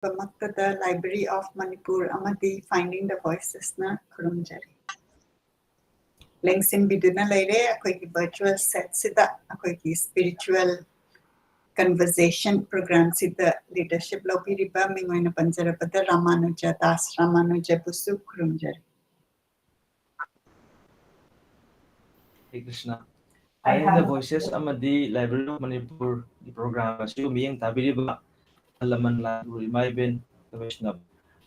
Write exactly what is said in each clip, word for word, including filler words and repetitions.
ꯄꯨꯝꯅꯃꯛꯇꯗ Library of Manipur ꯑꯃꯗꯤ Finding the Voices ꯅ ꯈꯨꯔꯨꯝꯖꯔꯤ꯫ ꯂꯦꯡꯁꯤꯟꯕꯤꯗꯨꯅ ꯂꯩꯔꯦ ꯑꯩꯈꯣꯏꯒꯤ virtual set ꯁꯤꯗ ꯑꯩꯈꯣꯏꯒꯤ spiritual conversation program ꯁꯤꯗ leadership ꯂꯧꯕꯤꯔꯤꯕ ꯃꯤꯡ ꯑꯣꯏꯅ ꯄꯟꯖꯔꯕꯗ ꯔꯥꯃꯥꯅꯨꯖ ꯗꯥꯁ ꯔꯥꯃꯥꯅꯨꯖꯕꯨꯁꯨ ꯈꯨꯔꯨꯝꯖꯔꯤ꯫ ꯍꯔꯦ ꯀ꯭ꯔꯤꯁꯅ꯫ Finding the Voices ꯑꯃꯗꯤ Library of Manipur ꯒꯤ program ꯑꯁꯤꯕꯨ ꯃꯤꯠꯌꯦꯡ ꯇꯥꯕꯤꯔꯤꯕ ꯑꯍꯜ ꯂꯃꯟ, ꯂꯥꯏꯒꯨꯔꯨ, ꯏꯃꯥ ꯏꯕꯦꯟ, ꯂꯣꯏꯁꯤꯟꯅꯕ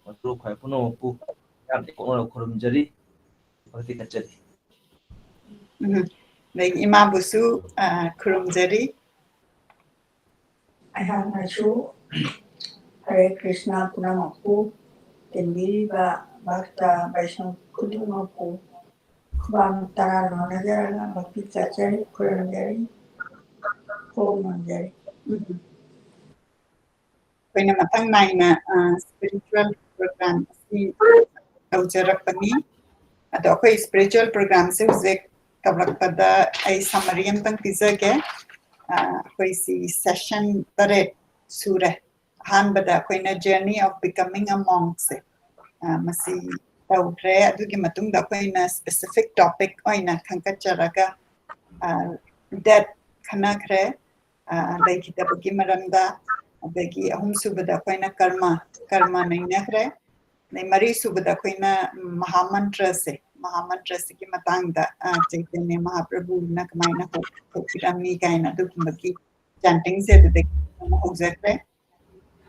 ꯃꯔꯨꯞ ꯈ꯭ꯋꯥꯏ ꯄꯨꯝꯅꯃꯛꯄꯨ ꯌꯥꯝꯅ ꯀꯣꯛꯅꯅ ꯈꯨꯔꯨꯝꯖꯔꯤ꯫ ꯊꯥꯒꯠꯆꯔꯤ꯫ ꯎꯝ꯫ ꯑꯗꯒꯤ ꯏꯃꯥꯕꯨꯁꯨ, ꯑ, ꯈꯨꯔꯨꯝꯖꯔꯤ꯫ ꯑꯩꯍꯥꯛꯅꯁꯨ ꯍꯔꯦ ꯀ꯭ꯔꯤꯁꯅ ꯄꯨꯝꯅꯃꯛꯄꯨ ꯇꯤꯟꯕꯤꯔꯤꯕ ꯚꯛꯇ ꯕꯩꯁꯅꯕ ꯈꯨꯗꯤꯡꯃꯛꯄꯨ ꯈꯨꯕꯥꯛ ꯇꯔꯥ ꯅꯣꯟꯅꯖꯔꯒ ꯚꯛꯇꯤ ꯆꯠꯆꯔꯤ, ꯈꯨꯔꯨꯝꯖꯔꯤ, ꯈꯨꯔꯨꯝꯖꯔꯤ꯫ ꯎꯝ꯫ ꯑꯩꯈꯣꯏꯅ ꯃꯊꯪ ꯅꯥꯏꯅ, ꯑ, spiritual program ꯑꯁꯤ ꯇꯧꯖꯔꯛꯄꯅꯤ꯫ ꯑꯗꯣ ꯑꯩꯈꯣꯏ spiritual program ꯁꯦ ꯍꯧꯖꯤꯛ ꯇꯧꯔꯛꯄꯗ ꯑꯩ summary ꯑꯝꯇꯪ ꯄꯤꯖꯒꯦ꯫ ꯑ, ꯑꯩꯈꯣꯏ ꯁꯤ session ꯇꯔꯦꯠ ꯁꯨꯔꯦ꯫ ꯑꯍꯥꯟꯕꯗ ꯑꯩꯈꯣꯏꯅ Journey of Becoming a Monk ꯁꯦ, ꯑ, ꯃꯁꯤ ꯇꯧꯈ꯭ꯔꯦ꯫ ꯑꯗꯨꯒꯤ ꯃꯇꯨꯡꯗ ꯑꯩꯈꯣꯏꯅ specific topic ꯑꯣꯏꯅ ꯈꯟꯒꯠꯆꯔꯒ, ꯑ, death ꯈꯟꯅꯈ꯭ꯔꯦ, ꯑ, ꯂꯩꯈꯤꯗꯕꯒꯤ ꯃꯔꯝꯗ꯫ ꯑꯗꯒꯤ ꯑꯍꯨꯝꯁꯨꯕꯗ ꯑꯩꯈꯣꯏꯅ ꯀꯔꯃ, ꯀꯔꯃ ꯅꯩꯅꯈ꯭ꯔꯦ꯫ ꯑꯗꯩ ꯃꯔꯤꯁꯨꯕꯗ ꯑꯩꯈꯣꯏꯅ, ꯎꯝ, ꯃꯍꯥꯃꯟꯇ꯭ꯔꯁꯦ, ꯃꯍꯥꯃꯟꯇ꯭ꯔꯁꯤꯒꯤ ꯃꯇꯥꯡꯗ, ꯑ, ꯆꯩꯇꯟꯌ ꯃꯍꯥꯄ꯭ꯔꯚꯨꯅ ꯀꯃꯥꯏꯅ ꯍꯧ-, ꯍꯧꯕꯤꯔꯝꯃꯤ ꯀꯥꯏꯅ ꯑꯗꯨꯒꯨꯝꯕꯒꯤ chanting ꯁꯦ ꯑꯗꯨꯗꯒꯤ ꯑꯃꯨꯛ ꯍꯧꯖꯈ꯭ꯔꯦ꯫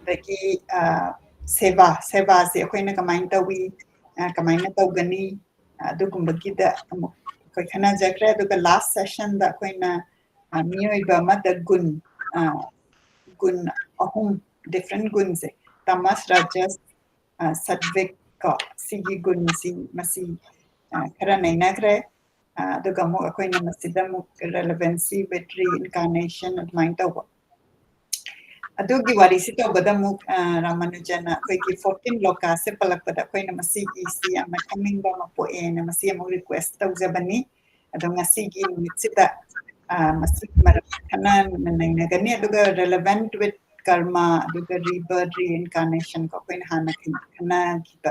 ꯑꯗꯒꯤ, ꯑ, ꯁꯦꯕꯥ, ꯁꯦꯕꯥꯁꯦ ꯑꯩꯈꯣꯏꯅ ꯀꯃꯥꯏꯅ ꯇꯧꯏ, ꯑ, ꯀꯃꯥꯏꯅ ꯇꯧꯒꯅꯤ, ꯑꯗꯨꯒꯨꯝꯕꯒꯤꯗ ꯑꯃꯨꯛ ꯑꯩꯈꯣꯏ ꯈꯟꯅꯖꯈ꯭ꯔꯦ꯫ ꯑꯗꯨꯒ last session ꯗ ꯑꯩꯈꯣꯏꯅ, ꯑ, ꯃꯤꯑꯣꯏꯕ ꯑꯃꯗ ꯒꯨꯟ, ꯑ, ꯒꯨꯟ ꯑꯍꯨꯝ, different ꯒꯨꯟꯁꯦ, ꯇꯃꯁ, ꯔꯥꯖꯁ, ꯑ, ꯁꯠꯚꯤꯛ ꯀꯣ, ꯁꯤꯒꯤ ꯒꯨꯟꯁꯤ, ꯃꯁꯤ, ꯑ, ꯈꯔ ꯅꯩꯅꯈ꯭ꯔꯦ꯫ ꯑ, ꯑꯗꯨꯒ ꯑꯃꯨꯛ ꯑꯩꯈꯣꯏꯅ ꯃꯁꯤꯗ ꯑꯃꯨꯛ relevancy with reincarnation ꯑꯗꯨꯃꯥꯏꯅ ꯇꯧꯕ꯫ ꯑꯗꯨꯒꯤ ꯋꯥꯔꯤꯁꯤ ꯇꯧꯕꯗ ꯑꯃꯨꯛ, ꯑ, ꯔꯥꯃꯥꯅꯨꯖꯅ ꯑꯩꯈꯣꯏꯒꯤ fourteen ꯂꯣꯀꯥꯁꯦ ꯄꯜꯂꯛꯄꯗ ꯑꯩꯈꯣꯏꯅ ꯃꯁꯤꯒꯤꯁꯤ ꯌꯥꯝꯅ ꯈꯪꯅꯤꯡꯕ ꯑꯃ ꯄꯣꯛꯑꯦꯅ ꯃꯁꯤ ꯑꯃꯨꯛ request ꯇꯧꯖꯕꯅꯤ꯫ ꯑꯗꯣ ꯉꯁꯤꯒꯤ ꯅꯨꯃꯤꯠꯁꯤꯗ, ꯑ, ꯃꯁꯤꯒꯤ ꯃꯔꯝꯗ ꯈꯟꯅ ꯅꯩꯅꯒꯅꯤ꯫ ꯑꯗꯨꯒ relevant with ꯀꯔꯃ, ꯑꯗꯨꯒ ꯔꯤꯕꯔꯠ, ꯔꯤꯏꯟꯀꯥꯔꯅꯦꯁꯟ, ꯑꯩꯈꯣꯏꯅ ꯍꯥꯟꯅ ꯈꯟ- ꯈꯟꯅꯈꯤꯕ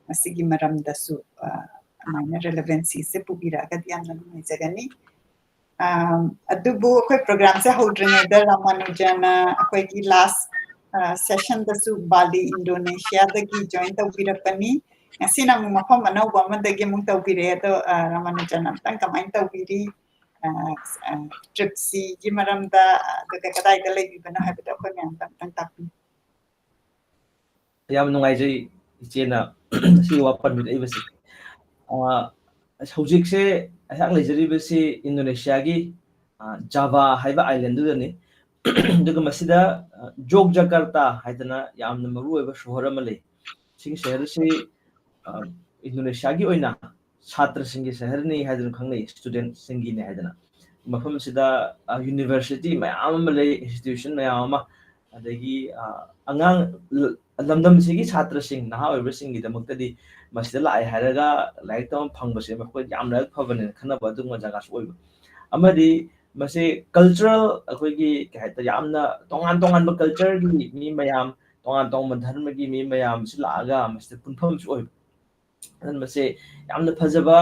ꯃꯁꯤꯒꯤ ꯃꯔꯝꯗꯁꯨ ꯑ, ꯑꯗꯨꯃꯥꯏꯅ ꯔꯦꯂꯦꯚꯦꯟꯁꯤꯁꯦ ꯄꯨꯕꯤꯔꯛꯑꯒꯗꯤ ꯌꯥꯝꯅ ꯅꯨꯡꯉꯥꯏꯖꯒꯅꯤ꯫ ꯑ, ꯑꯗꯨꯕꯨ ꯑꯩꯈꯣꯏ ꯄ꯭ꯔꯣꯒ꯭ꯔꯥꯝꯁꯦ ꯍꯧꯗ꯭ꯔꯤꯉꯩꯗ ꯔꯥꯃꯥꯅꯨꯖꯅ ꯑꯩꯈꯣꯏꯒꯤ ꯂꯥꯁ ꯁꯦꯁꯟꯗꯁꯨ ꯕꯥꯂꯤ, ꯏꯟꯗꯣꯅꯦꯁꯤꯌꯥꯗꯒꯤ ꯖꯣꯏꯟ ꯇꯧꯕꯤꯔꯛꯄꯅꯤ꯫ ꯉꯁꯤꯅ ꯑꯃꯨꯛ ꯃꯐꯝ ꯑꯅꯧꯕ ꯑꯃꯗꯒꯤ ꯑꯃꯨꯛ ꯇꯧꯕꯤꯔꯛꯑꯦ꯫ ꯑꯗꯣ ꯑ, ꯔꯥꯃꯥꯅꯨꯖꯟ, ꯑꯝꯇꯪ ꯀꯃꯥꯏꯅ ꯇꯧꯕꯤꯔꯤ? ꯇ꯭ꯔꯤꯞꯁꯤꯒꯤ ꯃꯔꯝꯗ, ꯑꯗꯨꯒ ꯀꯗꯥꯏꯗ ꯂꯩꯕꯤꯕꯅꯣ ꯍꯥꯏꯕꯗꯣ ꯑꯩꯈꯣꯏ ꯃꯌꯥꯝꯗ ꯑꯝꯇꯪ ꯇꯥꯛꯄꯤꯌꯨ꯫ ꯌꯥꯝ ꯅꯨꯡꯉꯥꯏꯖꯩ ꯏꯆꯦꯅ ꯁꯤꯒꯤ ꯋꯥ ꯄꯟꯕꯤꯔꯛꯏꯕꯁꯦ꯫ ꯑ, ꯑꯁ, ꯍꯧꯖꯤꯛꯁꯦ ꯑꯩꯍꯥꯛ ꯂꯩꯖꯔꯤꯕꯁꯤ ꯏꯟꯗꯣꯅꯦꯁꯤꯌꯥꯒꯤ, ꯑ, ꯖꯥꯚꯥ ꯍꯥꯏꯕ ꯑꯥꯏꯂꯦꯟꯗꯨꯗꯅꯤ꯫ ꯑꯗꯨꯒ ꯃꯁꯤꯗ, ꯑ, ꯖꯣꯛꯖꯀꯔꯇꯥ ꯍꯥꯏꯗꯅ ꯌꯥꯝꯅ ꯃꯔꯨꯑꯣꯏꯕ ꯁꯣꯍꯔ ꯑꯃ ꯂꯩ꯫ ꯁꯤꯒꯤ ꯁꯍꯔ ꯑꯁꯤ, ꯑ, ꯏꯟꯗꯣꯅꯦꯁꯤꯌꯥꯒꯤ ꯑꯣꯏꯅ ꯁꯥꯇ꯭ꯔꯁꯤꯡꯒꯤ ꯁꯍꯔꯅꯤ ꯍꯥꯏꯗꯨꯅ ꯈꯪꯅꯩ, ꯁ꯭ꯇꯨꯗꯦꯟꯠꯁꯤꯡꯒꯤꯅꯤ ꯍꯥꯏꯗꯅ꯫ ꯃꯐꯝꯁꯤꯗ, ꯑ, ꯌꯨꯅꯤꯚꯔꯁꯤꯇꯤ ꯃꯌꯥꯝ ꯑꯃ ꯂꯩ, ꯏꯟꯁꯇꯤꯇ꯭ꯌꯨꯁꯟ ꯃꯌꯥꯝ ꯑꯃ, ꯑꯗꯒꯤ, ꯑ, ꯑꯉꯥꯡ ꯂ-, ꯂꯝꯗꯝꯁꯤꯒꯤ ꯁꯥꯇ꯭ꯔꯁꯤꯡ, ꯅꯍꯥ ꯑꯣꯏꯕꯁꯤꯡꯒꯤꯗꯃꯛꯇꯗꯤ ꯃꯁꯤꯗ ꯂꯥꯛꯑꯦ ꯍꯥꯏꯔꯒ ꯂꯥꯏꯔꯤꯛ ꯇꯝꯕ ꯐꯪꯕꯁꯦ ꯃꯈꯣꯏ ꯌꯥꯝꯅ ꯂꯥꯏꯕꯛ ꯐꯕꯅꯦꯅ ꯈꯟꯅꯕ ꯑꯗꯨꯒꯨꯝꯕ ꯖꯒꯥꯁꯨ ꯑꯣꯏꯕ꯫ ꯑꯃꯗꯤ ꯃꯁꯤ ꯀꯜꯆꯔꯦꯜ, ꯑꯩꯈꯣꯏꯒꯤ ꯀꯩ ꯍꯥꯏꯇꯥꯔꯦ, ꯌꯥꯝꯅ ꯇꯣꯉꯥꯟ ꯇꯣꯉꯥꯟꯕ ꯀꯜꯆꯔꯒꯤ ꯃꯤ ꯃꯌꯥꯝ, ꯇꯣꯉꯥꯟ ꯇꯣꯉꯥꯟꯕ ꯙꯔꯃꯒꯤ ꯃꯤ ꯃꯌꯥꯝꯁꯤ ꯂꯥꯛꯑꯒ ꯃꯁꯤꯗ ꯄꯨꯟꯐꯝꯁꯨ ꯑꯣꯏꯕ꯫ ꯑꯗꯨꯅ ꯃꯁꯤ ꯌꯥꯝꯅ ꯐꯖꯕ,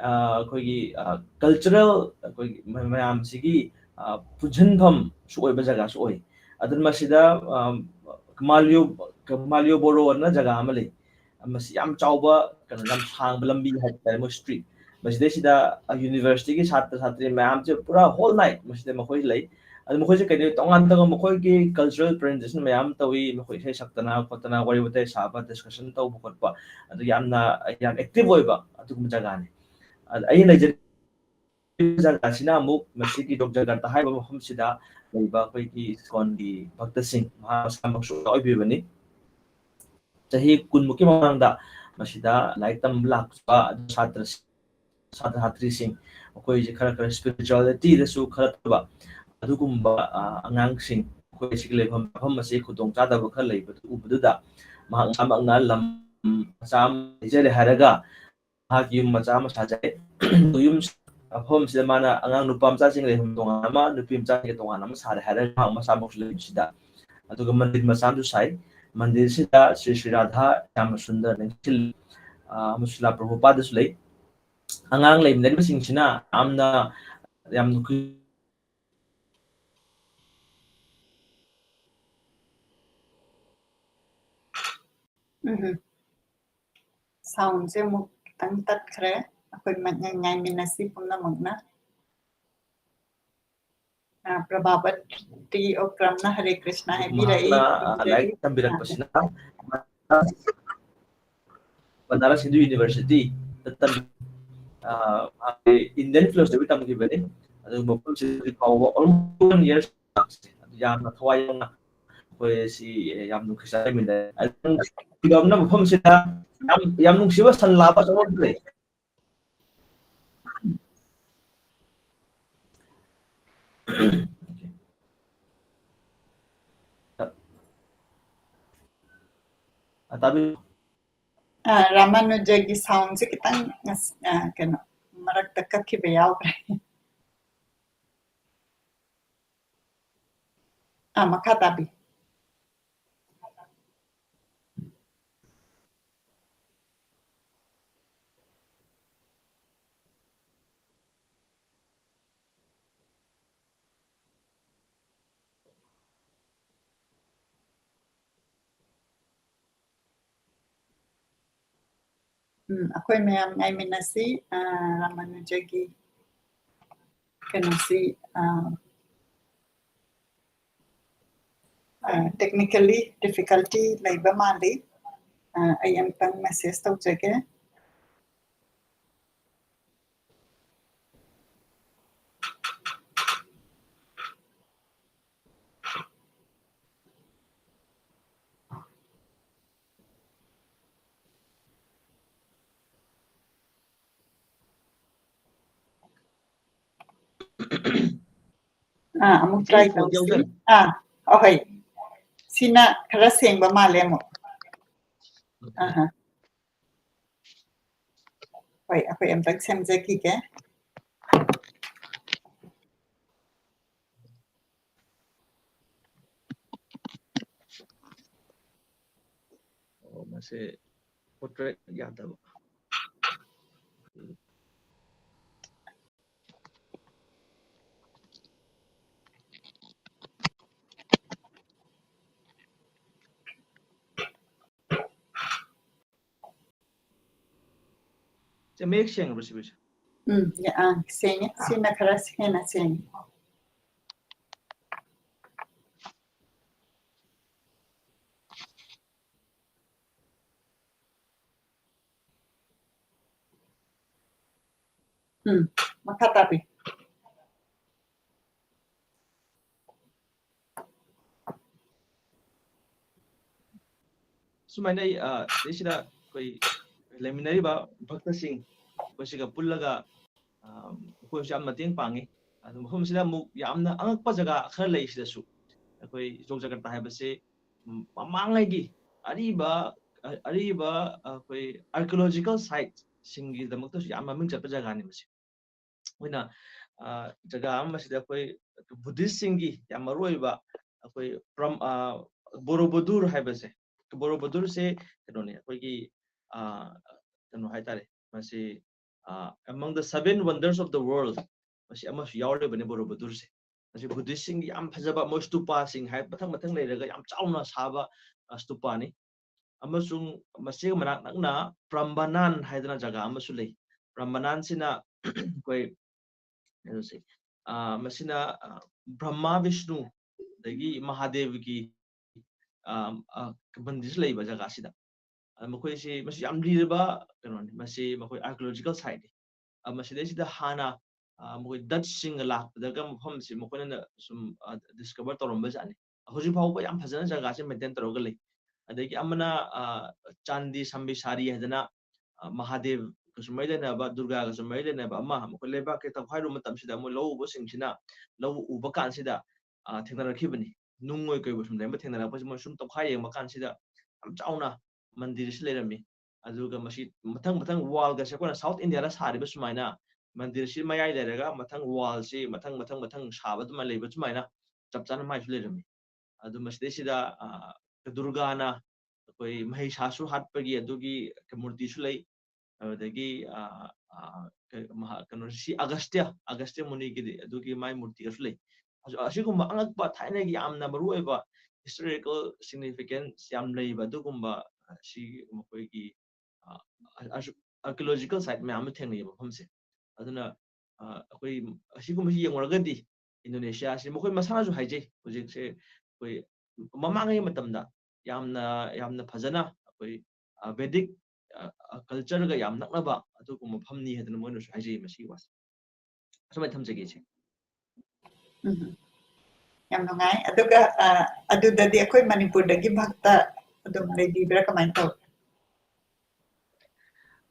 ꯑ, ꯑꯩꯈꯣꯏꯒꯤ, ꯑ, ꯀꯜꯆꯔꯦꯜ, ꯑꯩꯈꯣꯏꯒꯤ ꯃ-, ꯃꯌꯥꯝꯁꯤꯒꯤ, ꯑ, ꯄꯨꯟꯁꯤꯟꯐꯝꯁꯨ ꯑꯣꯏꯕ ꯖꯒꯥꯁꯨ ꯑꯣꯏ꯫ ꯑꯗꯨꯅ ꯃꯁꯤꯗ, ꯑ, ꯃꯥꯂꯤꯌꯣ-, ꯃꯥꯂꯤꯌꯣꯕꯣꯔꯣ ꯑꯅ ꯖꯒꯥ ꯑꯃ ꯂꯩ꯫ ꯃꯁꯤ ꯌꯥꯝ ꯆꯥꯎꯕ, ꯀꯩꯅꯣ, ꯌꯥꯝ ꯁꯥꯡꯕ ꯂꯝꯕꯤ ꯍꯥꯏꯇꯥꯔꯦ, ꯃꯣꯏ ꯁ꯭ꯇ꯭ꯔꯤꯠ꯫ ꯃꯁꯤꯗꯩꯁꯤꯗ, ꯑ, ꯌꯨꯅꯤꯚꯔꯁꯤꯇꯤꯒꯤ ꯁꯥꯇ꯭ꯔ ꯁꯥꯇ꯭ꯔꯤ ꯃꯌꯥꯝꯁꯦ ꯄꯨꯔꯥ ꯍꯣꯜ ꯅꯥꯏꯠ ꯃꯁꯤꯗ ꯃꯈꯣꯏ ꯂꯩ꯫ ꯑꯗꯨ ꯃꯈꯣꯏꯁꯦ ꯀꯩꯅꯣ, ꯇꯣꯉꯥꯟ ꯇꯣꯉꯥꯟꯕ ꯃꯈꯣꯏꯒꯤ ꯀꯜꯆꯔꯦꯜ ꯄ꯭ꯔꯖꯦꯟꯇꯦꯁꯟ ꯃꯌꯥꯝ ꯇꯧꯏ, ꯃꯈꯣꯏ ꯏꯁꯩ ꯁꯛꯇꯅ ꯈꯣꯠꯇꯅ, ꯋꯥꯔꯤ ꯋꯥꯇꯥꯏ ꯁꯥꯕ, ꯗꯤꯁꯀꯁꯟ ꯇꯧꯕ ꯈꯣꯠꯄ, ꯑꯗꯨ ꯌꯥꯝꯅ, ꯌꯥꯝ ꯑꯦꯛꯇꯤꯚ ꯑꯣꯏꯕ ꯑꯗꯨꯒꯨꯝꯕ ꯖꯒꯥꯅꯤ꯫ ꯑꯗ ꯑꯩꯅ ꯂꯩꯖꯔꯤꯕ ꯖꯒꯥꯁꯤꯅ ꯑꯃꯨꯛ ꯃꯁꯤꯒꯤ ꯖꯣꯛꯖꯀꯔꯇꯥ ꯍꯥꯏꯔꯤꯕ ꯃꯐꯝꯁꯤꯗ ꯂꯩꯕ ꯑꯩꯈꯣꯏꯒꯤ ꯏꯁꯀꯣꯟꯒꯤ ꯚꯛꯇꯁꯤꯡ, ꯃꯍꯥꯛ ꯃꯁꯥꯃꯛꯁꯨ ꯑꯣꯏꯕꯤꯕꯅꯤ꯫ ꯆꯍꯤ ꯀꯨꯟꯃꯨꯛꯀꯤ ꯃꯃꯥꯡꯗ ꯃꯁꯤꯗ ꯂꯥꯏꯔꯤꯛ ꯇꯝꯕ ꯂꯥꯛꯄ ꯁꯥꯇ꯭ꯔꯁꯤꯡ, ꯁꯥꯇ꯭ꯔ ꯁꯥꯇ꯭ꯔꯤꯁꯤꯡ, ꯃꯈꯣꯏꯁꯦ ꯈꯔ ꯈꯔ ꯏꯁꯄꯤꯔꯤꯆꯨꯋꯦꯂꯤꯇꯤꯗꯁꯨ ꯈꯔ ꯇꯧꯕ ꯑꯗꯨꯒꯨꯝꯕ, ꯑ, ꯑꯉꯥꯡꯁꯤꯡ, ꯑꯩꯈꯣꯏ ꯁꯤꯒꯤ ꯂꯩꯐꯝ ꯆꯥꯐꯝ ꯑꯁꯤ ꯈꯨꯗꯣꯡꯆꯥꯗꯕ ꯈꯔ ꯂꯩꯕꯗꯨ ꯎꯕꯗꯨꯗ ꯃꯍꯥꯛ ꯃꯁꯥꯃꯛꯅ ꯂꯝ ꯃꯆꯥ ꯑꯃ ꯂꯩꯖꯔꯦ ꯍꯥꯏꯔꯒ ꯃꯍꯥꯛꯀꯤ ꯌꯨꯝ ꯃꯆꯥ ꯑꯃ ꯁꯥꯖꯔꯦ꯫ ꯌꯨꯝ ꯃꯐꯝꯁꯤꯗ ꯃꯥꯅ ꯑꯉꯥꯡ ꯅꯨꯄꯥ ꯃꯆꯥꯁꯤꯡ ꯂꯩꯐꯝ ꯇꯣꯉꯥꯟ ꯑꯃ, ꯅꯨꯄꯤ ꯃꯆꯥꯁꯤꯡꯒꯤ ꯇꯣꯉꯥꯟ ꯑꯃ ꯁꯥꯔꯦ ꯍꯥꯏꯔꯒ ꯃꯍꯥꯛ ꯃꯁꯥꯃꯛꯁꯨ ꯂꯩꯕꯁꯤꯗ ꯑꯗꯨꯒ ꯃꯟꯗꯤꯔ ꯃꯆꯥ ꯑꯃꯁꯨ ꯁꯥꯏ꯫ ꯃꯟꯗꯤꯔꯁꯤꯗ ꯁ꯭ꯔꯤ ꯁ꯭ꯔꯤ ꯔꯥꯙꯥ ꯁ꯭ꯌꯥꯃ ꯁꯨꯟꯗꯔ ꯅꯤꯡꯁꯤꯜ-, ꯑ, ꯑꯃꯁꯨ ꯁ꯭ꯔꯤꯂꯥ ꯄ꯭ꯔꯚꯨꯄꯥꯗꯁꯨ ꯂꯩ꯫ ꯑꯉꯥꯡ ꯂꯩꯃꯤꯟꯅꯔꯤꯕꯁꯤꯡꯁꯤꯅ ꯌꯥꯝꯅ, ꯌꯥꯝ ꯅꯨꯡꯁꯤ-, ꯎꯝ꯫ Soundꯁꯦ ꯑꯃꯨꯛ ꯈꯤꯇꯪ ꯇꯠꯈ꯭ꯔꯦ꯫ ꯑꯩꯈꯣꯏ ꯃ-, ꯉꯥꯏꯃꯤꯟꯅꯁꯤ ꯄꯨꯝꯅꯃꯛꯅ꯫ ꯑ, ꯄ꯭ꯔꯚꯥꯕꯇꯤ ꯑꯣꯀ꯭ꯔꯝꯅ ꯍꯔꯦ ꯀ꯭ꯔꯤꯁꯅ ꯍꯥꯏꯕꯤꯔꯛꯏ꯫ ꯃꯍꯥꯛꯅ, ꯑ, ꯂꯥꯏꯔꯤꯛ ꯇꯝꯕꯤꯔꯛꯄꯁꯤꯅ ꯕꯅꯥꯔꯁ ꯍꯤꯟꯗꯨ ꯌꯨꯅꯤꯚꯔꯁꯤꯇꯤꯗ ꯇꯝ-, ꯑ, ꯃꯍꯥꯛꯁꯦ Indian philosophy ꯇꯝꯈꯤꯕꯅꯤ꯫ ꯑꯗꯨꯒ ꯃꯐꯝꯁꯤꯗ ꯍꯧꯖꯤꯛ ꯐꯥꯎꯕ almost one year ꯂꯥꯛꯁꯦ꯫ ꯑꯗꯨ ꯌꯥꯝꯅ ꯊꯋꯥꯏ ꯌꯥꯎꯅ ꯑꯩꯈꯣꯏ ꯁꯤ ꯌꯥꯝ ꯅꯨꯡꯁꯤ ꯆꯥꯃꯤꯟꯅꯩ꯫ ꯑꯗꯨꯝ ꯀꯩꯗꯧꯕꯅ ꯃꯐꯝꯁꯤꯗ ꯌꯥꯝ, ꯌꯥꯝ ꯅꯨꯡꯁꯤꯕ ꯁꯟ ꯂꯥꯕ ꯑꯆꯧꯕ ꯑꯃ ꯂꯩ꯫ ꯑ, ꯇꯥꯕꯤ-, ꯑ, ꯔꯥꯃꯥꯅꯨꯖꯒꯤ soundꯁꯦ ꯈꯤꯇꯪ ꯉꯁ-, ꯑ, ꯀꯩꯅꯣ, ꯃꯔꯛꯇ ꯀꯛꯈꯤꯕ ꯌꯥꯎꯈ꯭ꯔꯦ꯫ ꯑ, ꯃꯈꯥ ꯇꯥꯕꯤ꯫ ꯎꯝ, ꯑꯩꯈꯣꯏ ꯃꯌꯥꯝ ꯉꯥꯏꯃꯤꯟꯅꯁꯤ, ꯑ, ꯔꯥꯃꯥꯅꯨꯖꯒꯤ ꯀꯩꯅꯣꯁꯤ, ꯑ, ꯑ, technically difficulty ꯂꯩꯕ ꯃꯥꯜꯂꯤ꯫ ꯑ, ꯑꯩ ꯑꯝꯇꯪ message ꯇꯧꯖꯒꯦ꯫ ꯑꯥ, ꯑꯃꯨꯛ try ꯑꯩ phone ꯇꯧꯁꯤ꯫ ꯌꯧꯖꯔꯦ꯫ ꯑꯥ, ꯑꯍꯣꯏ꯫ ꯁꯤꯅ ꯈꯔ ꯁꯦꯡꯕ ꯃꯥꯜꯂꯦ ꯑꯃꯨꯛ꯫ Okay. ꯑꯍꯥ꯫ ꯍꯣꯏ, ꯑꯩꯈꯣꯏ ꯑꯝꯇꯪ ꯁꯦꯝꯖꯈꯤꯒꯦ꯫ ꯁꯦ ꯄꯣꯔꯇ꯭ꯔꯦꯠ ꯌꯥꯗꯕ꯫ ꯁꯦ ꯃꯌꯦꯛ ꯁꯦꯡꯉꯕ꯭ꯔꯥ ꯁꯤꯕꯨ? ꯎꯝ, ꯑꯥ, ꯁꯦꯡꯉꯦ꯫ ꯁꯤꯅ ꯈꯔ ꯍꯦꯟꯅ ꯁꯦꯡꯉꯦ꯫ ꯎꯝ, ꯃꯈꯥ ꯇꯥꯕꯤ꯫ ꯁꯨꯃꯥꯏꯅ ꯑꯩ, ꯑ, ꯁꯤꯗꯩꯁꯤꯗ ꯑꯩꯈꯣꯏ ꯂꯩꯃꯤꯟꯅꯔꯤꯕ ꯚꯛꯇꯁꯤꯡ ꯑꯩꯈꯣꯏ ꯁꯤꯒ ꯄꯨꯜꯂꯒ, ꯑ, ꯑꯩꯈꯣꯏꯁꯨ ꯌꯥꯝ ꯃꯇꯦꯡ ꯄꯥꯡꯉꯤ꯫ ꯑꯗꯨ ꯃꯐꯝꯁꯤꯗ ꯑꯃꯨꯛ ꯌꯥꯝꯅ ꯑꯉꯛꯄ ꯖꯒꯥ ꯈꯔ ꯂꯩ ꯁꯤꯗꯁꯨ꯫ ꯑꯩꯈꯣꯏ ꯖꯣꯒ ꯖꯀꯔꯇꯥ ꯍꯥꯏꯕꯁꯤ, ꯎꯝ, ꯃꯃꯥꯡꯉꯩꯒꯤ ꯑꯔꯤꯕ, ꯑ-, ꯑꯔꯤꯕ, ꯑ, ꯑꯩꯈꯣꯏ archaeological site ꯁꯤꯡꯒꯤꯗꯃꯛꯇꯁꯨ ꯌꯥꯝ ꯃꯃꯤꯡ ꯆꯠꯄ ꯖꯒꯥꯅꯤ ꯃꯁꯤ꯫ ꯑꯩꯈꯣꯏꯅ, ꯑ, ꯖꯒꯥ ꯑꯃꯁꯤꯗ ꯑꯩꯈꯣꯏ ꯕꯨꯙꯤꯁꯁꯤꯡꯒꯤ ꯌꯥꯝ ꯃꯔꯨ ꯑꯣꯏꯕ ꯑꯩꯈꯣꯏ ꯄ꯭ꯔꯝ-, ꯑ, ꯕꯣꯔꯣꯕꯨꯗꯨꯔ ꯍꯥꯏꯕꯁꯦ, ꯕꯣꯔꯣꯕꯨꯗꯨꯔꯁꯦ ꯀꯩꯅꯣꯅꯦ, ꯑꯩꯈꯣꯏꯒꯤ, ꯑ, ꯀꯩꯅꯣ ꯍꯥꯏꯇꯥꯔꯦ, ꯃꯁꯤ, ꯑ, among the seven wonders of the world ꯃꯁꯤ ꯑꯃꯁꯨ ꯌꯥꯎꯔꯤꯕꯅꯦ ꯕꯣꯔꯣꯕꯨꯗꯨꯔꯁꯦ꯫ ꯃꯁꯤ ꯕꯨꯙꯤꯁꯁꯤꯡꯒꯤ ꯌꯥꯝ ꯐꯖꯕ ꯃꯣꯏ ꯁ꯭ꯇꯨꯄꯥꯁꯤꯡ ꯍꯥꯏ ꯃꯊꯪ ꯃꯊꯪ ꯂꯩꯔꯒ ꯌꯥꯝ ꯆꯥꯎꯅ ꯁꯥꯕ, ꯑ, ꯁ꯭ꯇꯨꯄꯥꯅꯤ꯫ ꯑꯃꯁꯨꯡ ꯃꯁꯤꯒ ꯃꯅꯥꯛ ꯅꯛꯅ ꯄ꯭ꯔꯝꯕꯅꯥꯟ ꯍꯥꯏꯗꯅ ꯖꯒꯥ ꯑꯃꯁꯨ ꯂꯩ꯫ ꯄ꯭ꯔꯝꯕꯅꯥꯟꯁꯤꯅ ꯑꯩꯈꯣꯏ ꯀꯩꯅꯣꯁꯦ, ꯑ, ꯃꯁꯤꯅ, ꯑ, ꯕ꯭ꯔꯍ꯭ꯃꯥ ꯕꯤꯁꯅꯨ ꯑꯗꯒꯤ ꯃꯍꯥꯗꯦꯕꯒꯤ, ꯑ, ꯑ, ꯃꯟꯗꯤꯔꯁꯨ ꯂꯩꯕ ꯖꯒꯥꯁꯤꯗ꯫ ꯑ, ꯃꯈꯣꯏꯁꯤ, ꯃꯁꯤ ꯌꯥꯝ ꯂꯤꯔꯕ ꯀꯩꯅꯣꯅꯤ꯫ ꯃꯁꯤ ꯃꯈꯣꯏ archaeological siteꯅꯤ꯫ ꯑ, ꯃꯁꯤꯗꯩꯁꯤꯗ ꯍꯥꯟꯅ, ꯑ, ꯃꯈꯣꯏ ꯗꯠꯁꯁꯤꯡꯒ ꯂꯥꯛꯄꯗꯒ ꯃꯐꯝꯁꯤ ꯃꯈꯣꯏꯅ ꯁꯨꯝ, ꯑ, discover ꯇꯧꯔꯝꯕ ꯖꯥꯠꯅꯤ꯫ ꯍꯧꯖꯤꯛ ꯐꯥꯎꯕ ꯌꯥꯝ ꯐꯖꯅ ꯖꯒꯥꯁꯤ maintain ꯇꯧꯔꯒ ꯂꯩ꯫ ꯑꯗꯒꯤ ꯑꯃꯅ, ꯑ, ꯆꯥꯟꯗꯤ ꯁꯝꯕꯤꯁꯥꯔꯤ ꯍꯥꯏꯗꯅ, ꯑ, ꯃꯍꯥꯗꯦꯕꯒꯁꯨ ꯃꯔꯤ ꯂꯩꯅꯕ, ꯗꯨꯔꯒꯥꯒꯁꯨ ꯃꯔꯤ ꯂꯩꯅꯕ ꯑꯃ, ꯃꯈꯣꯏ ꯂꯩꯕꯥꯛꯀꯤ ꯇꯧꯈꯥꯏꯔꯨꯕ ꯃꯇꯝꯁꯤꯗ ꯃꯣꯏ ꯂꯧ ꯎꯕꯁꯤꯡꯁꯤꯅ ꯂꯧ ꯎꯕ ꯀꯥꯟꯁꯤꯗ, ꯑ, ꯊꯦꯡꯅꯔꯛꯈꯤꯕꯅꯤ꯫ ꯅꯨꯡ ꯑꯣꯏ ꯀꯩ ꯑꯣꯏ ꯁꯨꯝ ꯂꯩꯔꯝꯕ ꯊꯦꯡꯅꯔꯛꯄꯁꯤ ꯃꯣꯏ ꯁꯨꯝ ꯇꯧꯈꯥꯏ ꯌꯦꯡꯕ ꯀꯥꯟꯁꯤꯗ ꯌꯥꯝ ꯆꯥꯎꯅ ꯃꯟꯗꯤꯔꯁꯤ ꯂꯩꯔꯝꯃꯤ꯫ ꯑꯗꯨꯒ ꯃꯁꯤ ꯃꯊꯪ ꯃꯊꯪ wallꯒꯁꯦ ꯑꯩꯈꯣꯏꯅ South Indiaꯗ ꯁꯥꯔꯤꯕ ꯁꯨꯃꯥꯏꯅ ꯃꯟꯗꯤꯔꯁꯤ ꯃꯌꯥꯏ ꯂꯩꯔꯒ ꯃꯊꯪ wallꯁꯤ ꯃꯊꯪ ꯃꯊꯪ ꯃꯊꯪ ꯁꯥꯕ ꯑꯗꯨꯃꯥꯏꯅ ꯂꯩꯕ ꯁꯨꯃꯥꯏꯅ ꯆꯞ ꯆꯥꯅ ꯃꯥꯏꯁꯨ ꯂꯩꯔꯝꯃꯤ꯫ ꯑꯗꯨ ꯃꯁꯤꯗꯩꯁꯤꯗ, ꯑ, ꯗꯨꯔꯒꯥꯅ ꯑꯩꯈꯣꯏ ꯃꯍꯩꯁꯥꯁꯨ ꯍꯥꯠꯄꯒꯤ ꯑꯗꯨꯒꯤ ꯃꯨꯔꯇꯤꯁꯨ ꯂꯩ꯫ ꯑꯗꯨꯗꯒꯤ ꯀꯩꯅꯣ ꯁꯤ ꯑꯒꯁꯇ꯭ꯌ ꯑꯒꯁꯇ꯭ꯌ ꯃꯨꯅꯤꯒꯤꯗꯤ ꯑꯗꯨꯒꯤ ꯃꯥꯏ ꯃꯨꯔꯇꯤꯒꯁꯨ ꯂꯩ꯫ ꯑꯁꯤꯒꯨꯝꯕ ꯑꯉꯛꯄ ꯊꯥꯏꯅꯒꯤ ꯌꯥꯝꯅ ꯃꯔꯨ ꯑꯣꯏꯕ historical significance ꯌꯥꯝ ꯂꯩꯕ ꯑꯗꯨꯒꯨꯝꯕ ꯁꯤ ꯃꯈꯣꯏꯒꯤ ꯑꯥꯔꯀꯤꯑꯣꯂꯣꯖꯤꯀꯦꯜ ꯁꯥꯏꯠ ꯃꯌꯥꯝ ꯑꯃ ꯊꯦꯡꯅꯩꯌꯦ ꯃꯐꯝꯁꯦ꯫ ꯑꯗꯨꯅ ꯑꯩꯈꯣꯏ ꯑꯁꯤꯒꯨꯝꯕꯁꯤ ꯌꯦꯡꯉꯨꯔꯒꯗꯤ ꯏꯟꯗꯣꯅꯦꯁꯤꯌꯥꯁꯤ ꯃꯈꯣꯏ ꯃꯁꯥꯅꯁꯨ ꯍꯥꯏꯖꯩ, ꯍꯧꯖꯤꯛꯁꯦ ꯑꯩꯈꯣꯏ ꯃꯃꯥꯡꯉꯩ ꯃꯇꯝꯗ ꯌꯥꯝꯅ ꯌꯥꯝꯅ ꯐꯖꯅ ꯑꯩꯈꯣꯏ ꯕꯦꯗꯤꯛ ꯀꯜꯆꯔꯒ ꯌꯥꯝ ꯅꯛꯅꯕ ꯑꯗꯨꯒꯨꯝꯕ ꯃꯐꯝꯅꯤ ꯍꯥꯏꯗꯅ ꯃꯣꯏꯅꯁꯨ ꯍꯥꯏꯖꯩ ꯃꯁꯤꯒꯤ ꯋꯥꯁꯦ꯫ ꯑꯁꯨꯃꯥꯏꯅ ꯊꯝꯖꯒꯦ ꯏꯆꯦ꯫ ꯎꯝ, ꯌꯥꯝ ꯅꯨꯡꯉꯥꯏ꯫ ꯑꯗꯨꯒ ꯑꯗꯨꯗꯗꯤ ꯑꯩꯈꯣꯏ ꯃꯅꯤꯄꯨꯔꯗꯒꯤ ꯚꯛꯇ ꯑꯗꯨꯝ ꯂꯩꯕꯤꯕ꯭ꯔꯥ, ꯀꯃꯥꯏꯅ ꯇꯧꯏ?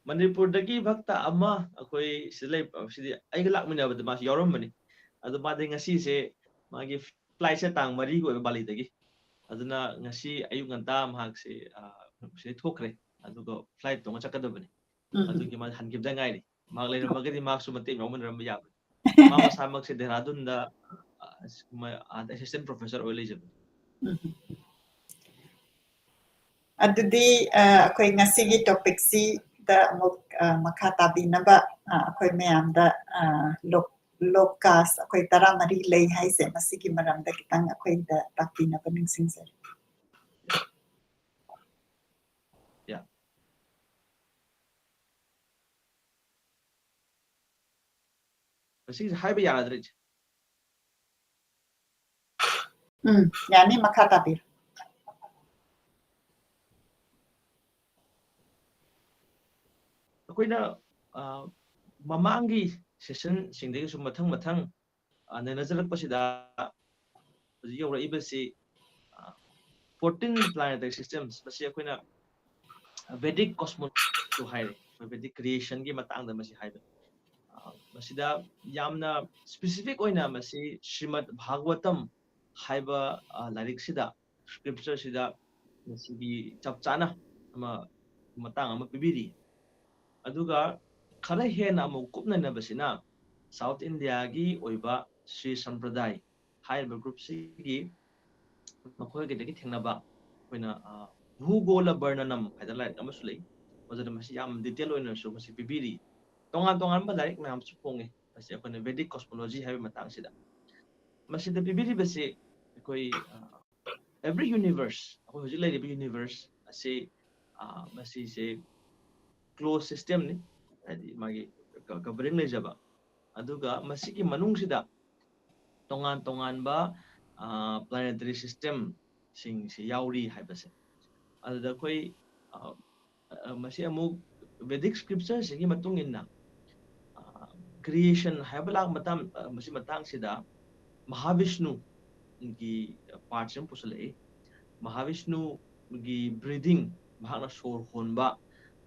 ꯃꯅꯤꯄꯨꯔꯗꯒꯤ ꯚꯛꯇ ꯑꯃ ꯑꯩꯈꯣꯏ ꯁꯤꯗ ꯂꯩ, ꯁꯤꯗꯤ ꯑꯩꯒ ꯂꯥꯛꯃꯤꯟꯅꯕꯗ ꯃꯥꯁꯨ ꯌꯥꯎꯔꯝꯕꯅꯤ꯫ ꯑꯗꯣ ꯃꯥꯗꯤ ꯉꯁꯤꯁꯦ ꯃꯥꯒꯤ ꯐ꯭ꯂꯥꯏꯠꯁꯦ ꯇꯥꯡ ꯃꯔꯤꯒꯤ ꯑꯣꯏꯕ ꯕꯥꯂꯤꯗꯒꯤ꯫ ꯑꯗꯨꯅ ꯉꯁꯤ ꯑꯌꯨꯛ ꯉꯟꯇꯥ ꯃꯍꯥꯛꯁꯦ ꯁꯤꯗꯩ ꯊꯣꯛꯈ꯭ꯔꯦ꯫ ꯑꯗꯨꯒ ꯐ꯭ꯂꯥꯏꯠ ꯇꯣꯡꯉ ꯆꯠꯀꯗꯕꯅꯤ꯫ ꯑꯗꯨꯒꯤ ꯃꯥ ꯍꯟꯈꯤꯕꯗ ꯉꯥꯏꯔꯤ꯫ ꯃꯍꯥꯛ ꯂꯩꯔꯝꯃꯒꯗꯤ ꯃꯍꯥꯛꯁꯨ ꯃꯇꯦꯡ ꯌꯥꯎꯃꯤꯟꯅꯔꯝꯕ ꯌꯥꯕꯅꯤ꯫ ꯃꯥ ꯃꯁꯥꯃꯛꯁꯦ ꯗꯦꯍꯔꯥꯗꯨꯟꯗ ꯑꯦꯁꯤꯁꯇꯦꯟ ꯄ꯭ꯔꯣꯐꯦꯁꯔ ꯑꯣꯏ ꯂꯩꯖꯕꯅꯤ꯫ ꯑꯗꯨꯗꯤ ꯑꯩꯈꯣꯏ ꯉꯁꯤꯒꯤ ꯇꯣꯄꯤꯛꯁꯤꯗ ꯑꯃꯨꯛ ꯃꯈꯥ ꯇꯥꯕꯤꯅꯕ ꯑꯩꯈꯣꯏ ꯃꯌꯥꯝꯗ ꯂꯣꯛ ꯀꯥꯁ ꯑꯩꯈꯣꯏ ꯇꯔꯥꯃꯔꯤ ꯂꯩ ꯍꯥꯏꯁꯦ, ꯃꯁꯤꯒꯤ ꯃꯔꯝꯗ ꯈꯤꯇꯪ ꯑꯩꯈꯣꯏꯗ ꯇꯥꯛꯄꯤꯅꯕ ꯅꯤꯡꯁꯤꯡꯖꯔꯤ꯫ ꯃꯁꯤꯒꯤꯁꯦ ꯍꯥꯏꯕ ꯌꯥꯔꯗ꯭ꯔꯥ ꯏꯆꯦ? ꯎꯝ, ꯌꯥꯅꯤ, ꯃꯈꯥ ꯇꯥꯕꯤꯌꯨ꯫ ꯑꯩꯈꯣꯏꯅ ꯃꯃꯥꯡꯒꯤ ꯁꯦꯁꯟꯁꯤꯡꯗꯒꯤꯁꯨ ꯃꯊꯪ ꯃꯊꯪ ꯅꯩꯅꯖꯔꯛꯄꯁꯤꯗ ꯍꯧꯖꯤꯛ ꯌꯧꯔꯛꯏꯕꯁꯤ fourteen planetary systems, ꯃꯁꯤ ꯑꯩꯈꯣꯏꯅ Vedic cosmos ꯍꯥꯏꯔꯦ꯫ ꯑꯩꯈꯣꯏ Vedic creation ꯒꯤ ꯃꯇꯥꯡꯗ ꯃꯁꯤ ꯍꯥꯏꯕ꯫ ꯃꯁꯤꯗ ꯌꯥꯝꯅ specific ꯑꯣꯏꯅ ꯃꯁꯤ ꯁ꯭ꯔꯤꯃꯠ ꯚꯥꯒꯋꯇꯝ ꯍꯥꯏꯕ ꯂꯥꯏꯔꯤꯛꯁꯤꯗ, scripture ꯁꯤꯗ ꯃꯁꯤꯒꯤ ꯆꯞ ꯆꯥꯅ ꯑꯃ ꯃꯇꯥꯡ ꯑꯃ ꯄꯤꯕꯤꯔꯤ꯫ ꯑꯗꯨꯒ ꯈꯔ ꯍꯦꯟꯅ ꯑꯃꯨꯛ ꯀꯨꯞꯅꯅꯕꯁꯤꯅ South India ꯒꯤ ꯑꯣꯏꯕ ꯁ꯭ꯔꯤ ꯁꯝꯄ꯭ꯔꯗꯥꯏ ꯍꯥꯏꯔꯤꯕ group ꯁꯤꯒꯤ ꯃꯈꯣꯏꯒꯤꯗꯒꯤ ꯊꯦꯡꯅꯕ ꯑꯩꯈꯣꯏꯅ Bhugola Barnanam ꯍꯥꯏꯗꯅ ꯂꯥꯏꯔꯤꯛ ꯑꯃꯁꯨ ꯂꯩ꯫ ꯑꯣꯖꯥꯅ ꯃꯁꯤ ꯌꯥꯝ detail ꯑꯣꯏꯅꯁꯨ ꯃꯁꯤ ꯄꯤꯕꯤꯔꯤ꯫ ꯇꯣꯉꯥꯟ ꯇꯣꯉꯥꯟꯕ ꯂꯥꯏꯔꯤꯛ ꯃꯌꯥꯝꯁꯨ ꯐꯣꯡꯉꯤ꯫ ꯃꯁꯤ ꯑꯩꯈꯣꯏꯅ Vedic cosmology ꯍꯥꯏꯕ ꯃꯇꯥꯡꯁꯤꯗ꯫ ꯃꯁꯤꯗ ꯄꯤꯕꯤꯔꯤꯕꯁꯤ ꯑꯩꯈꯣꯏ, ꯑ, every universe, ꯑꯩꯈꯣꯏ ꯍꯧꯖꯤꯛ ꯂꯩꯔꯤꯕ universe ꯑꯁꯤ, ꯑ, ꯃꯁꯤꯁꯦ closed systemꯅꯤ, ꯍꯥꯏꯗꯤ ꯃꯥꯒꯤ ꯀ-, covering ꯂꯩꯖꯕ꯫ ꯑꯗꯨꯒ ꯃꯁꯤꯒꯤ ꯃꯅꯨꯡꯁꯤꯗ ꯇꯣꯉꯥꯟ ꯇꯣꯉꯥꯟꯕ, ꯑ, planetary systemꯁꯤꯡꯁꯤ ꯌꯥꯎꯔꯤ ꯍꯥꯏꯕꯁꯦ꯫ ꯑꯗꯨꯗ ꯑꯩꯈꯣꯏ, ꯑ, ꯑ, ꯃꯁꯤ ꯑꯃꯨꯛ Vedic scriptureꯁꯤꯒꯤ ꯃꯇꯨꯡ ꯏꯟꯅ, ꯑ, creation ꯍꯥꯏꯕ ꯂꯥꯛ ꯃꯇꯝ, ꯑ, ꯃꯁꯤ ꯃꯇꯥꯡꯁꯤꯗ ꯃꯍꯥꯕꯤꯁꯅꯨꯒꯤ partꯁꯤ ꯑꯃ ꯄꯨꯁꯜꯂꯛꯏ꯫ ꯃꯍꯥꯕꯤꯁꯅꯨꯒꯤ breathing, ꯃꯍꯥꯛꯅ ꯁꯣꯔ ꯍꯣꯟꯕ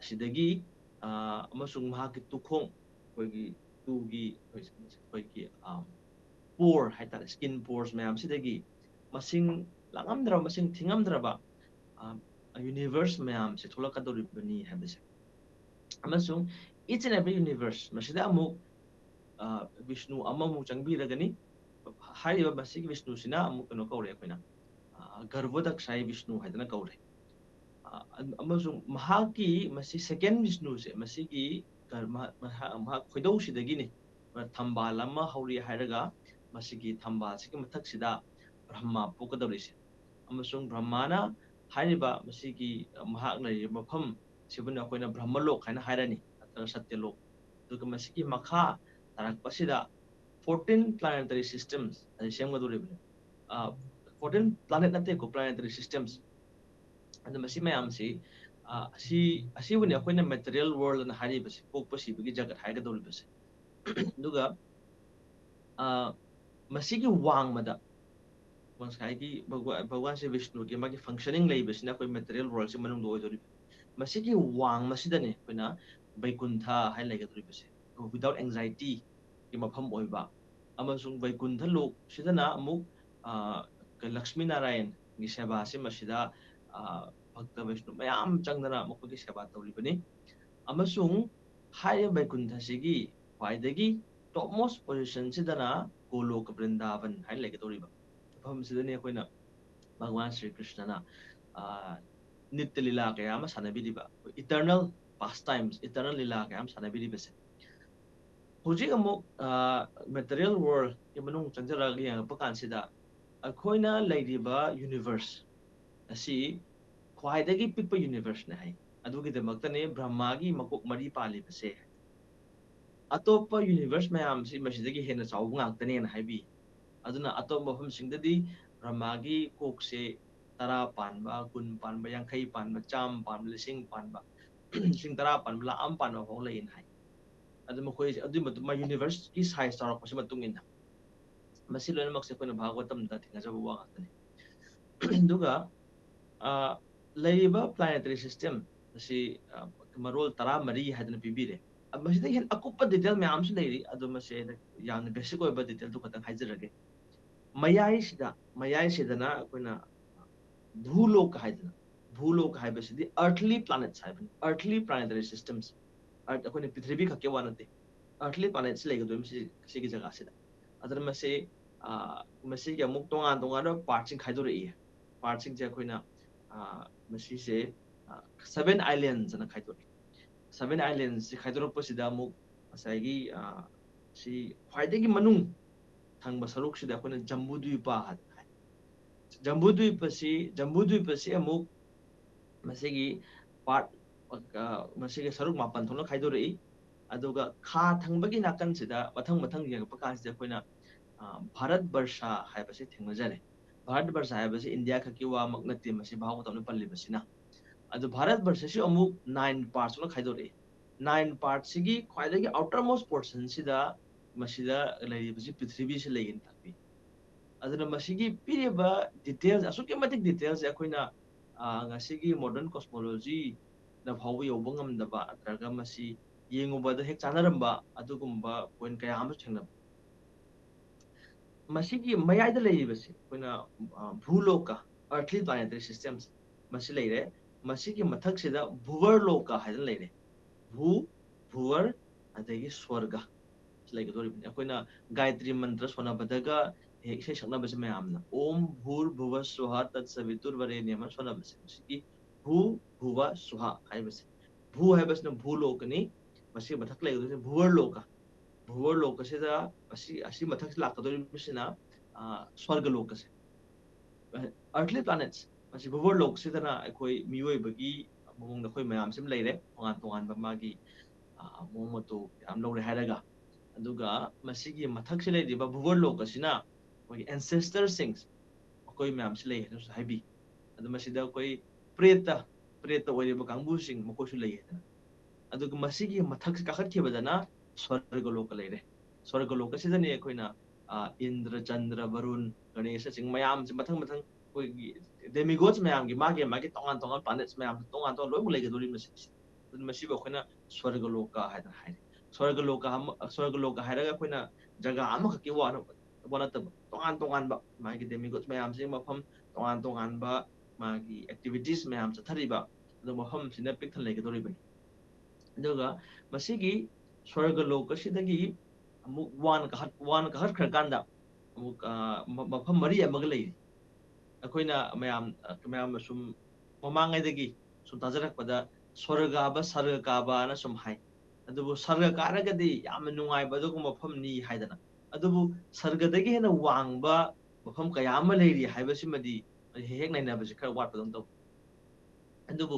ꯑꯁꯤꯗꯒꯤ, ꯑ, ꯑꯃꯁꯨꯡ ꯃꯍꯥꯛꯀꯤ ꯇꯨꯈꯣꯡ, ꯑꯩꯈꯣꯏꯒꯤ ꯇꯨꯒꯤ, ꯑꯩꯈꯣꯏꯒꯤ, ꯑ, pore ꯍꯥꯏꯇꯥꯔꯦ, skin pores ꯃꯌꯥꯝꯁꯤꯗꯒꯤ ꯃꯁꯤꯡ ꯂꯥꯛꯉꯝꯗ꯭ꯔꯕ, ꯃꯁꯤꯡ ꯊꯤꯉꯝꯗ꯭ꯔꯕ, ꯑ, universe ꯃꯌꯥꯝꯁꯦ ꯊꯣꯛꯂꯛꯀꯗꯧꯔꯤꯕꯅꯤ ꯍꯥꯏꯕꯁꯦ꯫ ꯑꯃꯁꯨꯡ each and every universe ꯃꯁꯤꯗ ꯑꯃꯨꯛ, ꯑ, ꯕꯤꯁꯅꯨ ꯑꯃꯃꯨꯛ ꯆꯪꯕꯤꯔꯒꯅꯤ꯫ ꯍꯥꯏꯔꯤꯕ ꯃꯁꯤꯒꯤ ꯕꯤꯁꯅꯨꯁꯤꯅ ꯑꯃꯨꯛ ꯀꯩꯅꯣ ꯀꯧꯔꯦ ꯑꯩꯈꯣꯏꯅ, ꯑ, ꯒꯔꯚꯣꯗꯛꯁꯥꯌꯤ ꯕꯤꯁꯅꯨ ꯍꯥꯏꯗꯅ ꯀꯧꯔꯦ꯫ ꯑ, ꯑꯃꯁꯨꯡ ꯃꯍꯥꯛꯀꯤ ꯃꯁꯤ second ꯕꯤꯁꯅꯨꯁꯦ, ꯃꯁꯤꯒꯤ ꯒꯔ-, ꯃꯍꯥꯛ, ꯃꯍꯥꯛ, ꯃꯍꯥꯛ ꯈꯣꯏꯗꯧꯁꯤꯗꯒꯤꯅꯤ ꯊꯝꯕꯥꯜ ꯑꯃ ꯍꯧꯔꯤ ꯍꯥꯏꯔꯒ ꯃꯁꯤꯒꯤ ꯊꯝꯕꯥꯜꯁꯤꯒꯤ ꯃꯊꯛꯁꯤꯗ ꯕ꯭ꯔꯍꯃꯥ ꯄꯣꯛꯀꯗꯧꯔꯤꯁꯦ꯫ ꯑꯃꯁꯨꯡ ꯕ꯭ꯔꯍꯃꯥꯅ ꯍꯥꯏꯔꯤꯕ ꯃꯁꯤꯒꯤ ꯃꯍꯥꯛ ꯂꯩꯔꯤꯕ ꯃꯐꯝ ꯁꯤꯕꯨꯅ ꯑꯩꯈꯣꯏꯅ ꯕ꯭ꯔꯍꯃꯂꯣꯛ ꯍꯥꯏꯅ ꯍꯥꯏꯔꯅꯤ, ꯅꯠꯇ꯭ꯔꯒ ꯁꯠꯌꯂꯣꯛ꯫ ꯑꯗꯨꯒ ꯃꯁꯤꯒꯤ ꯃꯈꯥ ꯇꯥꯔꯛꯄꯁꯤꯗ fourteen planetary systems ꯑꯁꯤ ꯁꯦꯝꯒꯗꯧꯔꯤꯕꯅꯤ꯫ ꯑ, fourteen planet ꯅꯠꯇꯦꯀꯣ, planetary systems꯫ ꯑꯗꯨ ꯃꯁꯤ ꯃꯌꯥꯝꯁꯤ, ꯑ, ꯑꯁꯤ, ꯑꯁꯤꯕꯨꯅꯤ ꯑꯩꯈꯣꯏꯅ material world ꯑꯅ ꯍꯥꯏꯔꯤꯕꯁꯤ, ꯄꯣꯛꯄ ꯁꯤꯕꯒꯤ ꯖꯒꯠ ꯍꯥꯏꯒꯗꯧꯔꯤꯕꯁꯦ꯫ ꯑꯗꯨꯒ, ꯑ, ꯃꯁꯤꯒꯤ ꯋꯥꯡꯃꯗ ꯉꯁꯥꯏꯒꯤ ꯚꯒꯋꯥ-, ꯚꯒꯋꯥꯟ ꯁ꯭ꯔꯤ ꯕꯤꯁꯅꯨꯒꯤ ꯃꯥꯒꯤ functioning ꯂꯩꯕꯁꯤꯅ ꯑꯩꯈꯣꯏ material world ꯁꯤ ꯃꯅꯨꯡꯗ ꯑꯣꯏꯗꯧꯔꯤꯕ꯫ ꯃꯁꯤꯒꯤ ꯋꯥꯡꯃꯁꯤꯗꯅꯦ ꯑꯩꯈꯣꯏꯅ ꯕꯩꯀꯨꯟꯊ ꯍꯥꯏꯅ ꯂꯩꯒꯗꯧꯔꯤꯕꯁꯦ, without anxiety ꯒꯤ ꯃꯐꯝ ꯑꯣꯏꯕ꯫ ꯑꯃꯁꯨꯡ ꯕꯩꯀꯨꯟꯊ ꯂꯣꯛꯁꯤꯗꯅ ꯑꯃꯨꯛ, ꯑ, ꯂꯛꯁꯃꯤ ꯅꯥꯔꯥꯌꯟꯒꯤ ꯁꯦꯕꯥꯁꯤ ꯃꯁꯤꯗ, ꯑ, ꯚꯛꯇ ꯕꯩꯁꯅꯨ ꯃꯌꯥꯝ ꯆꯪꯗꯅ ꯃꯈꯣꯏꯒꯤ ꯁꯦꯕꯥ ꯇꯧꯔꯤꯕꯅꯤ꯫ ꯑꯃꯁꯨꯡ ꯍꯥꯏꯔꯤꯕ ꯕꯩꯀꯨꯟꯊꯁꯤꯒꯤ ꯈ꯭ꯋꯥꯏꯗꯒꯤ topmost position ꯁꯤꯗꯅ ꯒꯣꯂꯣꯛ ꯕ꯭ꯔꯤꯟꯗꯥꯕꯟ ꯍꯥꯏꯅ ꯂꯩꯒꯗꯧꯔꯤꯕ ꯃꯐꯝꯁꯤꯗꯅꯤ ꯑꯩꯈꯣꯏꯅ ꯚꯒꯋꯥꯟ ꯁ꯭ꯔꯤ ꯀ꯭ꯔꯤꯁꯅꯅ, ꯑ, ꯅꯤꯇ꯭ꯌ ꯂꯤꯂꯥ ꯀꯌꯥ ꯑꯃ ꯁꯥꯟꯅꯕꯤꯔꯤꯕ, ꯑꯩꯈꯣꯏ eternal pastimes, eternal ꯂꯤꯂꯥ ꯀꯌꯥ ꯑꯃ ꯁꯥꯟꯅꯕꯤꯔꯤꯕꯁꯦ꯫ ꯍꯧꯖꯤꯛ ꯑꯃꯨꯛ material worldꯀꯤ ꯃꯅꯨꯡ ꯆꯪꯁꯤꯜꯂꯒ ꯌꯦꯡꯉꯛꯄ ꯀꯥꯟꯁꯤꯗ, ꯑꯩꯈꯣꯏꯅ ꯂꯩꯔꯤꯕ universe ꯑꯁꯤ ꯈ꯭ꯋꯥꯏꯗꯒꯤ ꯄꯤꯛꯄ universeꯅꯦ ꯍꯥꯏ꯫ ꯑꯗꯨꯒꯤꯗꯃꯛꯇꯅꯦ ꯕ꯭ꯔꯍ꯭ꯃꯥꯒꯤ ꯃꯀꯣꯛ ꯃꯔꯤ ꯄꯥꯜꯂꯤꯕꯁꯦ꯫ ꯑꯇꯣꯞꯄ universe ꯃꯌꯥꯝꯁꯤ ꯃꯁꯤꯗꯒꯤ ꯍꯦꯟꯅ ꯆꯥꯎꯕ ꯉꯥꯛꯇꯅꯦꯅ ꯍꯥꯏꯕꯤ꯫ ꯑꯗꯨꯅ ꯑꯇꯣꯞꯄ ꯃꯐꯝꯁꯤꯡꯗꯗꯤ ꯕ꯭ꯔꯍ꯭ꯃꯥꯒꯤ ꯀꯣꯛꯁꯦ ꯇꯔꯥ ꯄꯥꯟꯕ, ꯀꯨꯟ ꯄꯥꯟꯕ, ꯌꯥꯡꯈꯩ ꯄꯥꯟꯕ, ꯆꯥꯝꯃ ꯄꯥꯟꯕ, ꯂꯤꯁꯤꯡ ꯄꯥꯟꯕ, ꯂꯤꯁꯤꯡ ꯇꯔꯥ ꯄꯥꯟꯕ, ꯂꯥꯈ ꯑꯃ ꯄꯥꯟꯕ ꯐꯥꯎ ꯂꯩꯌꯦꯅ ꯍꯥꯏ꯫ ꯑꯗꯨ ꯃꯈꯣꯏ ꯑꯗꯨꯒꯤ ꯃꯇꯨꯡ, ꯃꯥ universeꯀꯤ size ꯆꯥꯎꯔꯛꯄꯁꯤ ꯃꯇꯨꯡ ꯏꯟꯅ ꯃꯁꯤ ꯂꯣꯏꯅꯃꯛꯁꯦ ꯑꯩꯈꯣꯏꯅ ꯚꯥꯒꯋꯇꯝꯗ ꯊꯦꯡꯅꯖꯕ ꯋꯥ ꯉꯥꯛꯇꯅꯤ꯫ ꯑꯗꯨꯒ ꯂꯩꯔꯤꯕ planetary system ꯑꯁꯤ ꯃꯔꯣꯜ ꯇꯔꯥꯃꯔꯤ ꯍꯥꯏꯗꯅ ꯄꯤꯕꯤꯔꯦ꯫ ꯃꯁꯤꯗꯒꯤ ꯍꯦꯟꯅ ꯑꯀꯨꯞꯄ detail ꯃꯌꯥꯝ ꯑꯃꯁꯨ ꯂꯩꯔꯤ, ꯑꯗꯨ ꯃꯁꯤ ꯑꯩꯅ ꯌꯥꯝꯅ basic ꯑꯣꯏꯕ detailꯗꯨ ꯈꯛꯇꯪ ꯍꯥꯏꯖꯔꯒꯦ꯫ ꯃꯌꯥꯏꯁꯤꯗ, ꯃꯌꯥꯏꯁꯤꯗꯅ ꯑꯩꯈꯣꯏꯅ ꯚꯨꯂꯣꯛ ꯍꯥꯏꯗꯅ, ꯚꯨꯂꯣꯛ ꯍꯥꯏꯕꯁꯤꯗꯤ earthly planets ꯍꯥꯏꯕꯅꯤ, earthly planetary systems꯫ ꯑꯩꯈꯣꯏꯅ ꯄ꯭ꯔꯤꯊꯤꯕꯤ ꯈꯛꯀꯤ ꯋꯥ ꯅꯠꯇꯦ, earthly planetsꯁꯤ ꯂꯩꯒꯗꯣꯏꯕ ꯁꯤ, ꯁꯤꯒꯤ ꯖꯒꯥꯁꯤꯗ꯫ ꯑꯗꯨꯅ ꯃꯁꯤ, ꯃꯁꯤꯒꯤ ꯑꯃꯨꯛ ꯇꯣꯉꯥꯟ ꯇꯣꯉꯥꯟꯕ partꯁꯤꯡ ꯈꯥꯏꯗꯣꯔꯛꯏ꯫ Partꯁꯤꯡꯁꯦ ꯑꯩꯈꯣꯏꯅ ꯃꯁꯤꯁꯦ seven islands ꯑꯅ ꯈꯥꯏꯗꯣꯛꯏ꯫ Seven islandsꯁꯤ ꯈꯥꯏꯗꯣꯔꯛꯄꯁꯤꯗ ꯑꯃꯨꯛ ꯉꯁꯥꯏꯒꯤ ꯁꯤ ꯈ꯭ꯋꯥꯏꯗꯒꯤ ꯃꯅꯨꯡ ꯊꯪꯕ ꯁꯔꯨꯛꯁꯤꯗ ꯑꯩꯈꯣꯏꯅ ꯖꯝꯕꯨꯗ꯭ꯋꯤꯄ ꯍꯥꯏꯅ ꯍꯥꯏ꯫ ꯖꯝꯕꯨꯗ꯭ꯋꯤꯄꯁꯤ, ꯖꯝꯕꯨꯗ꯭ꯋꯤꯄꯁꯤ ꯑꯃꯨꯛ ꯃꯁꯤꯒꯤ part, ꯃꯁꯤꯒꯤ ꯁꯔꯨꯛ ꯃꯥꯄꯟ ꯊꯣꯛꯅ ꯈꯥꯏꯗꯣꯔꯛꯏ꯫ ꯑꯗꯨꯒ ꯈꯥ ꯊꯪꯕꯒꯤ ꯅꯥꯀꯟꯁꯤꯗ ꯃꯊꯪ ꯃꯊꯪ ꯌꯦꯡꯉꯛꯄ ꯀꯥꯟꯁꯤꯗ ꯑꯩꯈꯣꯏꯅ ꯚꯥꯔꯠ ꯕꯔꯁꯥ ꯍꯥꯏꯕꯁꯤ ꯊꯦꯡꯅꯖꯔꯦ꯫ ꯚꯥꯔꯠ ꯕꯔꯁꯥ ꯍꯥꯏꯕꯁꯤ ꯏꯟꯗꯤꯌꯥ ꯈꯛꯀꯤ ꯋꯥꯃꯛ ꯅꯠꯇꯦ, ꯃꯁꯤ ꯚꯥꯒꯋꯇꯝꯅ ꯄꯜꯂꯤꯕꯁꯤꯅ꯫ ꯑꯗꯨ ꯚꯥꯔꯠ ꯕꯔꯁꯁꯤ ꯑꯃꯨꯛ nine parts ꯊꯣꯛꯅ ꯈꯥꯏꯗꯣꯔꯛꯏ꯫ Nine partꯁꯤꯒꯤ ꯈ꯭ꯋꯥꯏꯗꯒꯤ outermost portionꯁꯤꯗ ꯃꯁꯤꯗ ꯂꯩꯔꯤꯕꯁꯤ ꯄ꯭ꯔꯤꯊꯤꯕꯤꯁꯤ ꯂꯩꯒꯅꯤ ꯇꯥꯛꯄꯤ꯫ ꯑꯗꯨꯅ ꯃꯁꯤꯒꯤ ꯄꯤꯔꯤꯕ details, ꯑꯁꯨꯛꯀꯤ ꯃꯇꯤꯛ detailꯁꯦ ꯑꯩꯈꯣꯏꯅ ꯉꯁꯤꯒꯤ modern cosmologyꯗ ꯐꯥꯎꯕ ꯌꯧꯕ ꯉꯝꯗꯕ, ꯅꯠꯇ꯭ꯔꯒ ꯃꯁꯤ ꯌꯦꯡꯉꯨꯕꯗ ꯍꯦꯛ ꯆꯥꯟꯅꯔꯝꯕ ꯑꯗꯨꯒꯨꯝꯕ point ꯀꯌꯥ ꯑꯃꯁꯨ ꯊꯦꯡꯅꯕ꯫ ꯃꯁꯤꯒꯤ ꯃꯌꯥꯏꯗ ꯂꯩꯔꯤꯕꯁꯤ ꯑꯩꯈꯣꯏꯅ ꯚꯨꯂꯣꯀ, earthly planetary systems, ꯃꯁꯤ ꯂꯩꯔꯦ꯫ ꯃꯁꯤꯒꯤ ꯃꯊꯛꯁꯤꯗ ꯚꯨꯋꯔꯂꯣꯀ ꯍꯥꯏꯗꯅ ꯂꯩꯔꯦ꯫ ꯚꯨ, ꯚꯨꯋꯔ, ꯑꯗꯒꯤ ꯁ꯭ꯋꯔꯒ ꯂꯩꯒꯗꯧꯔꯤꯕꯅꯤ꯫ ꯑꯩꯈꯣꯏꯅ ꯒꯥꯌꯇ꯭ꯔꯤ ꯃꯟꯇ꯭ꯔ ꯁꯣꯟꯅꯕꯗꯒ ꯍꯦꯛ ꯏꯁꯩ ꯁꯛꯅꯕꯁꯦ ꯃꯌꯥꯝꯅ, "Om Bhur Bhuva Swaha Tat Savitur Varenyam" ꯍꯥꯏꯅ ꯁꯣꯟꯅꯕꯁꯦ, ꯃꯁꯤꯒꯤ ꯚꯨ ꯚꯨꯕ ꯁ꯭ꯋꯥꯍꯥ ꯍꯥꯏꯕꯁꯦ꯫ ꯚꯨ ꯍꯥꯏꯕꯁꯤꯅ ꯚꯨ ꯂꯣꯀꯅꯤ, ꯃꯁꯤ ꯃꯊꯛ ꯂꯩꯒꯗꯣꯏꯁꯦ ꯚꯨꯋꯔ ꯂꯣꯀ꯫ ꯚꯨꯋꯔ ꯂꯣꯀ ꯑꯁꯤꯗ ꯑꯁꯤ, ꯑꯁꯤ ꯃꯊꯛꯁꯤ ꯂꯥꯛꯀꯗꯧꯔꯤꯕꯁꯤꯅ ꯁ꯭ꯋꯔꯒ ꯂꯣꯀꯁꯦ꯫ Earthly planets, ꯃꯁꯤ ꯚꯨꯋꯔ ꯂꯣꯛꯁꯤꯗꯅ ꯑꯩꯈꯣꯏ ꯃꯤꯑꯣꯏꯕꯒꯤ ꯃꯑꯣꯡꯗ ꯑꯩꯈꯣꯏ ꯃꯌꯥꯝꯁꯤ ꯑꯃ ꯂꯩꯔꯦ, ꯇꯣꯉꯥꯟ ꯇꯣꯉꯥꯟꯕ ꯃꯥꯒꯤ ꯃꯑꯣꯡ ꯃꯇꯧ ꯌꯥꯝ ꯂꯧꯔꯦ ꯍꯥꯏꯔꯒ꯫ ꯑꯗꯨꯒ ꯃꯁꯤꯒꯤ ꯃꯊꯛꯁꯤ ꯂꯩꯔꯤꯕ ꯚꯨꯋꯔ ꯂꯣꯛ ꯑꯁꯤꯅ ꯑꯩꯈꯣꯏꯒꯤ ancestor ꯁꯤꯡ, ꯃꯈꯣꯏ ꯃꯌꯥꯝꯁꯤ ꯂꯩ ꯍꯥꯏꯅꯁꯨ ꯍꯥꯏꯕꯤ꯫ ꯑꯗꯨ ꯃꯁꯤꯗ ꯑꯩꯈꯣꯏ ꯄ꯭ꯔꯦꯠꯇ, ꯄ꯭ꯔꯦꯠꯇ ꯑꯣꯏꯔꯤꯕ ꯀꯥꯡꯕꯨꯁꯤꯡ ꯃꯈꯣꯏꯁꯨ ꯂꯩ ꯍꯥꯏꯗꯅ꯫ ꯑꯗꯨꯒ ꯃꯁꯤꯒꯤ ꯃꯊꯛꯁꯤ ꯀꯥꯈꯠꯈꯤꯕꯗꯅ ꯁ꯭ꯋꯔꯒ ꯂꯣꯛꯀ ꯂꯩꯔꯦ꯫ ꯁ꯭ꯋꯔꯒ ꯂꯣꯛ ꯑꯁꯤꯗꯅꯤ ꯑꯩꯈꯣꯏꯅ ꯏꯟꯗ꯭ꯔ, ꯆꯟꯗ꯭ꯔ, ꯚꯔꯨꯟ, ꯒꯅꯦꯁꯅꯆꯤꯡꯕ ꯃꯌꯥꯝꯁꯦ ꯃꯊꯪ ꯃꯊꯪ ꯑꯩꯈꯣꯏꯒꯤ demigods ꯃꯌꯥꯝꯒꯤ ꯃꯥꯒꯤ ꯃꯥꯒꯤ ꯇꯣꯉꯥꯟ ꯇꯣꯉꯥꯟꯕ planets ꯃꯌꯥꯝꯁꯦ ꯇꯣꯉꯥꯟ ꯇꯣꯉꯥꯟ ꯂꯣꯏꯅꯃꯛ ꯂꯩꯒꯗꯧꯔꯤꯕ ꯃꯁꯤꯁꯦ꯫ ꯑꯗꯨꯅ ꯃꯁꯤꯕꯨ ꯑꯩꯈꯣꯏꯅ ꯁ꯭ꯋꯔꯒ ꯂꯣꯀ ꯍꯥꯏꯗꯅ ꯍꯥꯏꯔꯤ꯫ ꯁ꯭ꯋꯔꯒ ꯂꯣꯀ ꯑꯃ, ꯁ꯭ꯋꯔꯒ ꯂꯣꯀ ꯍꯥꯏꯔꯒ ꯑꯩꯈꯣꯏꯅ ꯖꯒꯥ ꯑꯃꯈꯛꯀꯤ ꯋꯥ, ꯋꯥ ꯅꯠꯇꯕ, ꯇꯣꯉꯥꯟ ꯇꯣꯉꯥꯟꯕ ꯃꯥꯒꯤ demigods ꯃꯌꯥꯝꯁꯤꯒꯤ ꯃꯐꯝ, ꯇꯣꯉꯥꯟ ꯇꯣꯉꯥꯟꯕ ꯃꯥꯒꯤ activities ꯃꯌꯥꯝ ꯆꯠꯊꯔꯤꯕ ꯑꯗꯨ ꯃꯐꯝꯁꯤꯅ ꯄꯤꯛ ꯊꯟꯅ ꯂꯩꯒꯗꯧꯔꯤꯕꯅꯤ꯫ ꯑꯗꯨꯒ ꯃꯁꯤꯒꯤ ꯁ꯭ꯋꯔꯒ ꯂꯣꯛ ꯑꯁꯤꯗꯒꯤ ꯑꯃꯨꯛ ꯋꯥꯟ ꯀꯥꯈꯠ-, ꯋꯥꯟ ꯀꯥꯈꯠꯈ꯭ꯔꯀꯥꯟꯗ ꯑꯃꯨꯛ, ꯑ, ꯃ-, ꯃꯐꯝ ꯃꯔꯤ ꯑꯃꯒ ꯂꯩꯔꯤ꯫ ꯑꯩꯈꯣꯏꯅ ꯃꯌꯥꯝ, ꯑ, ꯃꯌꯥꯝꯅ ꯁꯨꯝ ꯃꯃꯥꯡꯉꯩꯗꯒꯤ ꯁꯨꯝ ꯇꯥꯖꯔꯛꯄꯗ ꯁ꯭ꯋꯔꯒ ꯍꯥꯏꯕ, ꯁꯔꯒ ꯀꯥꯕꯅ ꯁꯨꯝ ꯍꯥꯏ꯫ ꯑꯗꯨꯕꯨ ꯁꯔꯒ ꯀꯥꯔꯒꯗꯤ ꯌꯥꯝꯅ ꯅꯨꯡꯉꯥꯏꯕ ꯑꯗꯨꯒꯨꯝꯕ ꯃꯐꯝꯅꯤ ꯍꯥꯏꯗꯅ꯫ ꯑꯗꯨꯕꯨ ꯁꯔꯒꯗꯒꯤ ꯍꯦꯟꯅ ꯋꯥꯡꯕ ꯃꯐꯝ ꯀꯌꯥ ꯑꯃ ꯂꯩꯔꯤ ꯍꯥꯏꯕꯁꯤꯃꯗꯤ ꯍꯦꯛ ꯍꯦꯛ ꯅꯩꯅꯕꯁꯤ ꯈꯔ ꯋꯥꯠꯄꯗꯧꯅ ꯇꯧꯏ꯫ ꯑꯗꯨꯕꯨ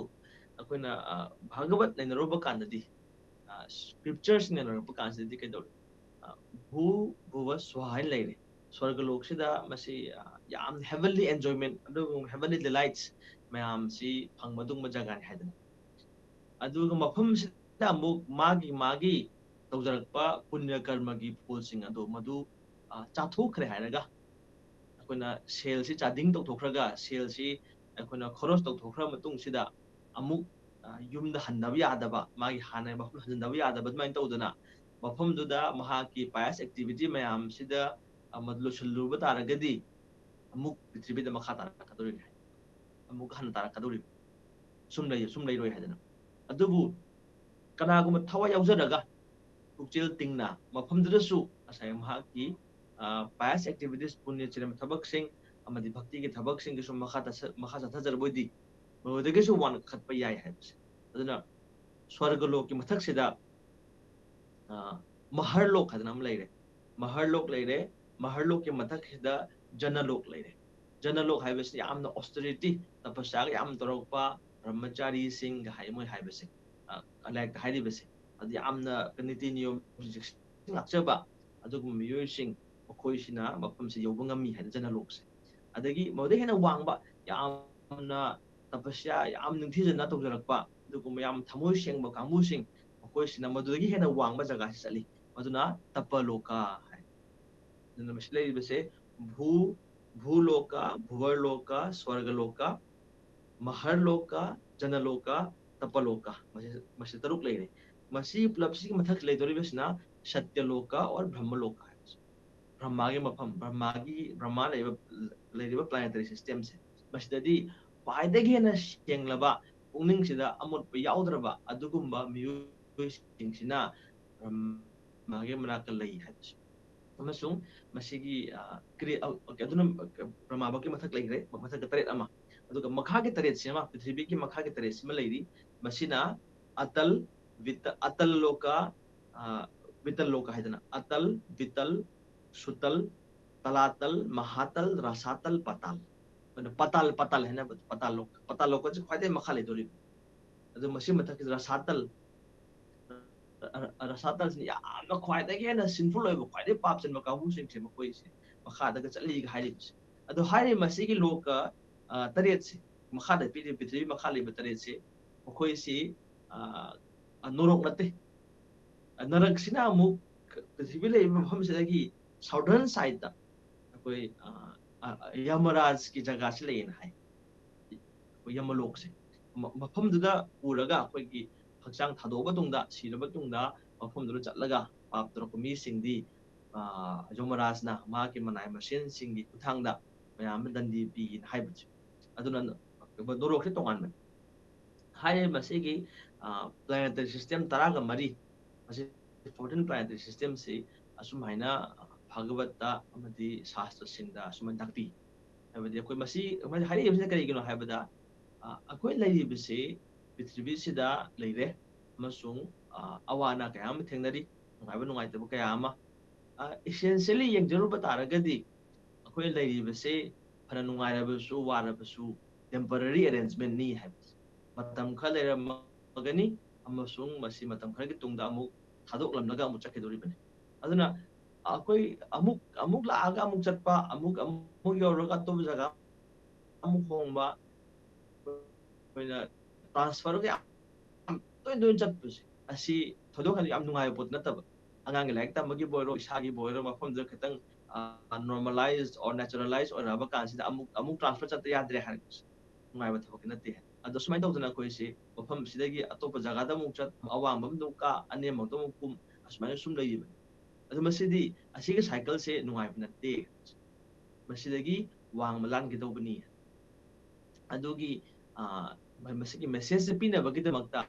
ꯑꯩꯈꯣꯏꯅ, ꯑ, ꯚꯥꯒꯕꯠ ꯅꯩꯅꯔꯨꯕ ꯀꯥꯟꯗꯗꯤ, ꯑ, scriptures ꯅꯩꯅꯔꯛꯄ ꯀꯥꯟꯁꯤꯗꯗꯤ ꯀꯩꯗꯧꯔꯦ? ꯑ, ꯚꯨ ꯚꯨꯕ ꯁ꯭ꯋꯥꯍ ꯍꯥꯏꯅ ꯂꯩꯔꯦ꯫ ꯁ꯭ꯋꯔꯒ ꯂꯣꯛꯁꯤꯗ ꯃꯁꯤ, ꯑ, ꯌꯥꯝ heavenly enjoyment ꯑꯗꯨꯒ heavenly delights ꯃꯌꯥꯝꯁꯤ ꯐꯪꯕ ꯑꯗꯨꯒꯨꯝꯕ ꯖꯒꯥꯅꯤ ꯍꯥꯏꯗꯅ꯫ ꯑꯗꯨꯒ ꯃꯐꯝꯁꯤꯗ ꯑꯃꯨꯛ ꯃꯥꯒꯤ ꯃꯥꯒꯤ ꯇꯧꯖꯔꯛꯄ ꯄꯨꯅ꯭ꯌ ꯀꯔꯃꯒꯤ ꯐꯣꯜꯁꯤꯡ ꯑꯗꯨ ꯃꯗꯨ, ꯑ, ꯆꯥꯊꯣꯛꯈ꯭ꯔꯦ ꯍꯥꯏꯔꯒ, ꯑꯩꯈꯣꯏꯅ ꯁꯦꯜꯁꯤ ꯆꯥꯗꯤꯡ ꯇꯧꯊꯣꯛꯈ꯭ꯔꯒ, ꯁꯦꯜꯁꯤ ꯑꯩꯈꯣꯏꯅ ꯈꯣꯔꯁ ꯇꯧꯊꯣꯛꯈ꯭ꯔ ꯃꯇꯨꯡꯁꯤꯗ ꯑꯃꯨꯛ, ꯑ, ꯌꯨꯝꯗ ꯍꯟꯅꯕ ꯌꯥꯗꯕ, ꯃꯥꯒꯤ ꯍꯥꯟꯅ ꯃꯐꯝ ꯍꯟꯖꯤꯟꯅꯕ ꯌꯥꯗꯕ ꯑꯗꯨꯃꯥꯏꯅ ꯇꯧꯗꯅ, ꯃꯐꯝꯗꯨꯗ ꯃꯍꯥꯛꯀꯤ pious activity ꯃꯌꯥꯝꯁꯤꯗ, ꯑ, ꯃꯗꯨ ꯂꯣꯏꯁꯤꯜꯂꯨꯕ ꯇꯥꯔꯒꯗꯤ ꯑꯃꯨꯛ ꯄ꯭ꯔꯤꯊꯤꯕꯤꯗ ꯃꯈꯥ ꯇꯥꯔꯛꯀꯗꯧꯔꯤꯅꯤ ꯍꯥꯏ꯫ ꯑꯃꯨꯛ ꯍꯟꯅ ꯇꯥꯔꯛꯀꯗꯧꯔꯤꯕ꯫ ꯁꯨꯝ ꯂꯩ, ꯁꯨꯝ ꯂꯩꯔꯣꯏ ꯍꯥꯏꯗꯅ꯫ ꯑꯗꯨꯕꯨ ꯀꯅꯥꯒꯨꯝꯕ ꯊꯋꯥꯏ ꯌꯥꯎꯖꯔꯒ ꯄꯨꯛꯆꯦꯜ ꯇꯤꯡꯅ ꯃꯐꯝꯗꯨꯗꯁꯨ ꯉꯁꯥꯏ ꯃꯍꯥꯛꯀꯤ, ꯑ, pious activities, ꯄꯨꯅ꯭ꯌ ꯆꯤꯔꯝ ꯊꯕꯛꯁꯤꯡ ꯑꯃꯗꯤ ꯚꯛꯇꯤꯒꯤ ꯊꯕꯛꯁꯤꯡꯒꯤ ꯁꯨꯝ ꯃꯈꯥ ꯇꯥꯁ-, ꯃꯈꯥ ꯆꯠꯊꯖꯔꯕ ꯑꯣꯏꯗꯤ, ꯃꯗꯨꯗꯒꯤꯁꯨ ꯋꯥꯡꯈꯠꯄ ꯌꯥꯏ ꯍꯥꯏꯕꯁꯦ꯫ ꯑꯗꯨꯅ ꯁ꯭ꯋꯔꯒ ꯂꯣꯛꯀꯤ ꯃꯊꯛꯁꯤꯗ, ꯑ, ꯃꯍꯔ ꯂꯣꯛ ꯍꯥꯏꯗꯅ ꯑꯃ ꯂꯩꯔꯦ꯫ ꯃꯍꯔ ꯂꯣꯛ ꯂꯩꯔꯦ꯫ ꯃꯍꯔ ꯂꯣꯛꯀꯤ ꯃꯊꯛꯁꯤꯗ ꯖꯅ ꯂꯣꯛ ꯂꯩꯔꯦ꯫ ꯖꯅ ꯂꯣꯛ ꯍꯥꯏꯕꯁꯤ ꯌꯥꯝꯅ austerity, ꯇꯄꯁ꯭ꯌꯥꯒ ꯌꯥꯝ ꯇꯧꯔꯛꯄ ꯕ꯭ꯔꯍ꯭ꯃꯆꯥꯔꯤꯁꯤꯡꯒ ꯍꯥꯏ ꯃꯣꯏ ꯍꯥꯏꯕꯁꯦ, ꯑ, ꯂꯥꯏꯔꯤꯛꯇ ꯍꯥꯏꯔꯤꯕꯁꯦ꯫ ꯑꯗꯨ ꯌꯥꯝꯅ ꯅꯤꯇꯤ ꯅꯤꯌꯣꯝ ꯉꯥꯛꯆꯕ ꯑꯗꯨꯒꯨꯝꯕ ꯃꯤꯑꯣꯏꯁꯤꯡ, ꯃꯈꯣꯏꯁꯤꯅ ꯃꯐꯝꯁꯦ ꯌꯧꯕ ꯉꯝꯃꯤ ꯍꯥꯏꯅ ꯖꯅ ꯂꯣꯛꯁꯦ꯫ ꯑꯗꯒꯤ ꯃꯗꯨꯗꯩ ꯍꯦꯟꯅ ꯋꯥꯡꯕ, ꯌꯥꯝꯅ ꯇꯄꯁ꯭ꯌꯥ ꯌꯥꯝ ꯅꯤꯡꯊꯤꯖꯅ ꯇꯧꯖꯔꯛꯄ ꯑꯗꯨꯒꯨꯝꯕ ꯌꯥꯝ ꯊꯃꯣꯏ ꯁꯦꯡꯕ ꯀꯥꯡꯕꯨꯁꯤꯡ, ꯃꯈꯣꯏꯁꯤꯅ ꯃꯗꯨꯗꯒꯤ ꯍꯦꯟꯅ ꯋꯥꯡꯕ ꯖꯒꯥꯁꯤ ꯆꯠꯂꯤ꯫ ꯃꯗꯨꯅ ꯇꯄ ꯂꯣꯀ ꯍꯥꯏ꯫ ꯑꯗꯨꯅ ꯃꯁꯤ ꯂꯩꯔꯤꯕꯁꯦ ꯚꯨ, ꯚꯨ ꯂꯣꯀ, ꯚꯨꯋꯔ ꯂꯣꯀ, ꯁ꯭ꯋꯔꯒ ꯂꯣꯀ, ꯃꯍꯔ ꯂꯣꯀ, ꯖꯅ ꯂꯣꯀ, ꯇꯄ ꯂꯣꯀ, ꯃꯁꯤ, ꯃꯁꯤ ꯇꯔꯨꯛ ꯂꯩꯔꯦ꯫ ꯃꯁꯤ ꯄꯨꯂꯞꯁꯤꯒꯤ ꯃꯊꯛꯇ ꯂꯩꯗꯧꯔꯤꯕꯁꯤꯅ ꯁꯇ꯭ꯌ ꯂꯣꯀ or ꯕ꯭ꯔꯍ꯭ꯃ ꯂꯣꯀ ꯍꯥꯏꯕꯁꯦ꯫ ꯕ꯭ꯔꯍ꯭ꯃꯥꯒꯤ ꯃꯐꯝ, ꯕ꯭ꯔꯍ꯭ꯃꯥꯒꯤ, ꯕ꯭ꯔꯍ꯭ꯃꯥ ꯂꯩꯔꯤꯕ, ꯂꯩꯔꯤꯕ planetary systemꯁꯦ, ꯃꯁꯤꯗꯗꯤ ꯈ꯭ꯋꯥꯏꯗꯒꯤ ꯍꯦꯟꯅ ꯁꯦꯡꯂꯕ, ꯄꯨꯛꯅꯤꯡꯁꯤꯗ ꯑꯃꯣꯠꯄ ꯌꯥꯎꯗ꯭ꯔꯕ ꯑꯗꯨꯒꯨꯝꯕ ꯃꯤꯑꯣꯏꯁꯤꯡꯁꯤꯅ ꯕ꯭ꯔꯍ꯭ꯃꯥꯒꯤ ꯃꯅꯥꯛꯇ ꯂꯩ ꯍꯥꯏꯕꯁꯦ꯫ ꯑꯃꯁꯨꯡ ꯃꯁꯤꯒꯤ, ꯑ, ꯀ꯭ꯔꯤ-, ꯑ, ꯑꯗꯨꯅ ꯕ꯭ꯔꯍ꯭ꯃꯥꯕꯛꯀꯤ ꯃꯊꯛ ꯂꯩꯈ꯭ꯔꯦ, ꯃꯊꯛꯇ ꯇꯔꯦꯠ ꯑꯃ꯫ ꯑꯗꯨꯒ ꯃꯈꯥꯒꯤ ꯇꯔꯦꯠꯁꯤꯃ, ꯄ꯭ꯔꯤꯊꯤꯕꯤꯒꯤ ꯃꯈꯥꯒꯤ ꯇꯔꯦꯠꯁꯤꯃ ꯂꯩꯔꯤ꯫ ꯃꯁꯤꯅ ꯑꯇꯜ, ꯚꯤꯇ-, ꯑꯇꯜ ꯂꯣꯀ, ꯑ, ꯚꯤꯇꯜ ꯂꯣꯀ ꯍꯥꯏꯗꯅ, ꯑꯇꯜ, ꯚꯤꯇꯜ, ꯁꯨꯇꯜ, ꯇꯂꯥꯇꯜ, ꯃꯍꯥꯇꯜ, ꯔꯁꯥꯇꯜ, ꯄꯇꯥꯜ꯫ ꯑꯗꯨꯅ ꯄꯇꯥꯜ, ꯄꯇꯥꯜ ꯍꯥꯏꯅꯕꯗꯣ, ꯄꯇꯥꯜ ꯂꯣꯀ꯫ ꯄꯇꯥꯜ ꯂꯣꯀꯁꯦ ꯈ꯭ꯋꯥꯏꯗꯒꯤ ꯃꯈꯥ ꯂꯩꯗꯣꯔꯤꯕ꯫ ꯑꯗꯨ ꯃꯁꯤ ꯃꯊꯛꯀꯤꯗ ꯔꯁꯥꯇꯜ, ꯑ, ꯑ, ꯔꯁꯥꯇꯜꯁꯤꯅ ꯌꯥꯝꯅ ꯈ꯭ꯋꯥꯏꯗꯒꯤ ꯍꯦꯟꯅ sinful ꯑꯣꯏꯕ, ꯈ꯭ꯋꯥꯏꯗꯒꯤ ꯄꯥꯞ ꯆꯦꯟꯕ ꯀꯥꯡꯕꯨꯁꯤꯡꯁꯦ ꯃꯈꯣꯏꯁꯦ ꯃꯈꯥꯗꯒ ꯆꯠꯂꯤꯒ ꯍꯥꯏꯔꯤꯕꯁꯦ꯫ ꯑꯗꯣ ꯍꯥꯏꯔꯤꯕ ꯃꯁꯤꯒꯤ ꯂꯣꯀ, ꯑ, ꯇꯔꯦꯠꯁꯦ, ꯃꯈꯥꯗ ꯄꯤꯔꯤꯕ ꯄ꯭ꯔꯤꯊꯤꯕꯤ ꯃꯈꯥ ꯂꯩꯕ ꯇꯔꯦꯠꯁꯦ, ꯃꯈꯣꯏꯁꯤ, ꯑ, ꯑ, ꯅꯣꯔꯣꯛ ꯅꯠꯇꯦ꯫ ꯑ, ꯅꯔꯛꯁꯤꯅ ꯑꯃꯨꯛ ꯄ꯭ꯔꯤꯊꯤꯕꯤ ꯂꯩꯔꯤꯕ ꯃꯐꯝꯁꯤꯗꯒꯤ southern sideꯇ ꯑꯩꯈꯣꯏ, ꯑ, ꯑ, ꯌꯃꯔꯥꯖꯀꯤ ꯖꯒꯥꯁꯤ ꯂꯩꯌꯦꯅ ꯍꯥꯏ꯫ ꯑꯩꯈꯣꯏ ꯌꯃꯂꯣꯛꯁꯦ꯫ ꯃ-, ꯃꯐꯝꯗꯨꯗ ꯄꯨꯔꯒ ꯑꯩꯈꯣꯏꯒꯤ ꯍꯛꯆꯥꯡ ꯊꯥꯗꯣꯛꯑꯕ ꯇꯨꯡꯗ, ꯁꯤꯔꯕ ꯇꯨꯡꯗ ꯃꯐꯝꯗꯨꯗ ꯆꯠꯂꯒ ꯄꯥꯞ ꯇꯧꯔꯛꯄ ꯃꯤꯁꯤꯡꯗꯤ, ꯑ, ꯌꯃꯔꯥꯖꯅ ꯃꯍꯥꯛꯀꯤ ꯃꯅꯥꯏ ꯃꯁꯦꯟꯁꯤꯡꯒꯤ ꯈꯨꯠꯊꯥꯡꯗ ꯃꯌꯥꯝ ꯑꯃ ꯗꯟꯗꯤ ꯄꯤꯅ ꯍꯥꯏꯕꯁꯦ꯫ ꯑꯗꯨꯅ ꯅꯣꯔꯣꯛꯁꯦ ꯇꯣꯉꯥꯟꯕꯅꯤ꯫ ꯍꯥꯏꯔꯤꯕ ꯃꯁꯤꯒꯤ, ꯑ, planetary system ꯇꯔꯥꯒ ꯃꯔꯤ, ꯃꯁꯤ fourteen planetary systemꯁꯤ ꯑꯁꯨꯝ ꯍꯥꯏꯅ ꯚꯥꯒꯕꯠꯇ ꯑꯃꯗꯤ ꯁꯥꯁꯇ꯭ꯔꯁꯤꯡꯗ ꯑꯁꯨꯃꯥꯏꯅ ꯇꯥꯛꯄꯤ꯫ ꯍꯥꯏꯕꯗꯤ ꯑꯩꯈꯣꯏ ꯃꯁꯤ, ꯃꯁꯤ ꯍꯥꯏꯔꯛꯏꯕꯁꯤꯅ ꯀꯔꯤꯒꯤꯅꯣ ꯍꯥꯏꯕꯗ, ꯑ, ꯑꯩꯈꯣꯏ ꯂꯩꯔꯤꯕꯁꯤ ꯄ꯭ꯔꯤꯊꯤꯕꯤꯁꯤꯗ ꯂꯩꯔꯦ ꯑꯃꯁꯨꯡ, ꯑ, ꯑꯋꯥ ꯑꯅꯥ ꯀꯌꯥ ꯑꯃ ꯊꯦꯡꯅꯔꯤ, ꯅꯨꯡꯉꯥꯏꯕ ꯅꯨꯡꯉꯥꯏꯇꯕ ꯀꯌꯥ ꯑꯃ꯫ ꯑ, essentially ꯌꯦꯡꯖꯔꯨꯕ ꯇꯥꯔꯒꯗꯤ ꯑꯩꯈꯣꯏ ꯂꯩꯔꯤꯕꯁꯤ ꯐꯅ ꯅꯨꯡꯉꯥꯏꯔꯕꯁꯨ ꯋꯥꯔꯕꯁꯨ temporary arrangementꯅꯤ ꯍꯥꯏꯕꯁꯦ꯫ ꯃꯇꯝ ꯈꯔ ꯂꯩꯔꯝꯃꯒꯅꯤ ꯑꯃꯁꯨꯡ ꯃꯁꯤ ꯃꯇꯝ ꯈꯔꯒꯤ ꯇꯨꯡꯗ ꯑꯃꯨꯛ ꯊꯥꯗꯣꯛꯂꯝꯂꯒ ꯑꯃꯨꯛ ꯆꯠꯈꯤꯗꯣꯔꯤꯕꯅꯤ꯫ ꯑꯗꯨꯅ ꯑꯩꯈꯣꯏ ꯑꯃꯨꯛ, ꯑꯃꯨꯛ ꯂꯥꯛꯑꯒ ꯑꯃꯨꯛ ꯆꯠꯄ, ꯑꯃꯨꯛ, ꯑꯃꯨꯛ ꯌꯧꯔꯒ ꯑꯇꯣꯞꯄ ꯖꯒꯥ ꯑꯃꯨꯛ ꯍꯣꯡꯕ, ꯑꯩꯈꯣꯏꯅ transfer ꯌꯥꯝ ꯇꯣꯏꯅ ꯇꯣꯏꯅ ꯆꯠꯄꯁꯦ, ꯑꯁꯤ ꯊꯣꯏꯗꯣꯛ ꯍꯦꯟꯗꯣꯛ ꯌꯥꯝ ꯅꯨꯡꯉꯥꯏꯕ ꯄꯣꯠꯇꯤ ꯅꯠꯇꯕ꯫ ꯑꯉꯥꯡꯒꯤ ꯂꯥꯏꯔꯤꯛ ꯇꯝꯕꯒꯤꯕꯨ ꯑꯣꯏꯔꯣ, ꯏꯁꯥꯒꯤꯕꯨ ꯑꯣꯏꯔꯣ, ꯃꯐꯝꯗꯨꯗ ꯈꯤꯇꯪ, ꯑ, normalized or naturalized ꯑꯣꯏꯔꯛꯑꯕ ꯀꯥꯟꯁꯤꯗ ꯑꯃꯨꯛ, ꯑꯃꯨꯛ transfer ꯆꯠꯇ ꯌꯥꯗ꯭ꯔꯦ ꯍꯥꯏꯔꯛꯄꯁꯦ ꯅꯨꯡꯉꯥꯏꯕ ꯊꯕꯛꯇꯤ ꯅꯠꯇꯦ꯫ ꯑꯗꯣ ꯁꯨꯃꯥꯏꯅ ꯇꯧꯗꯅ ꯑꯩꯈꯣꯏꯁꯤ ꯃꯐꯝꯁꯤꯗꯒꯤ ꯑꯇꯣꯞꯄ ꯖꯒꯥꯗ ꯑꯃꯨꯛ ꯆꯠ, ꯑꯋꯥꯡꯕ ꯑꯃꯗ ꯑꯃꯨꯛ ꯀꯥ, ꯑꯅꯦꯝꯕꯗ ꯑꯃꯨꯛ ꯀꯨꯝ, ꯑꯁꯨꯃꯥꯏꯅ ꯁꯨꯝ ꯂꯩꯔꯤꯕꯅꯤ꯫ ꯑꯗꯨ ꯃꯁꯤꯗꯤ, ꯑꯁꯤꯒꯤ cycleꯁꯦ ꯅꯨꯡꯉꯥꯏꯕ ꯅꯠꯇꯦ꯫ ꯃꯁꯤꯗꯒꯤ ꯋꯥꯡꯃ ꯂꯥꯟꯒꯗꯧꯕꯅꯤ꯫ ꯑꯗꯨꯒꯤ, ꯑ, ꯃꯁꯤꯒꯤ messageꯁꯦ ꯄꯤꯅꯕꯒꯤꯗꯃꯛꯇ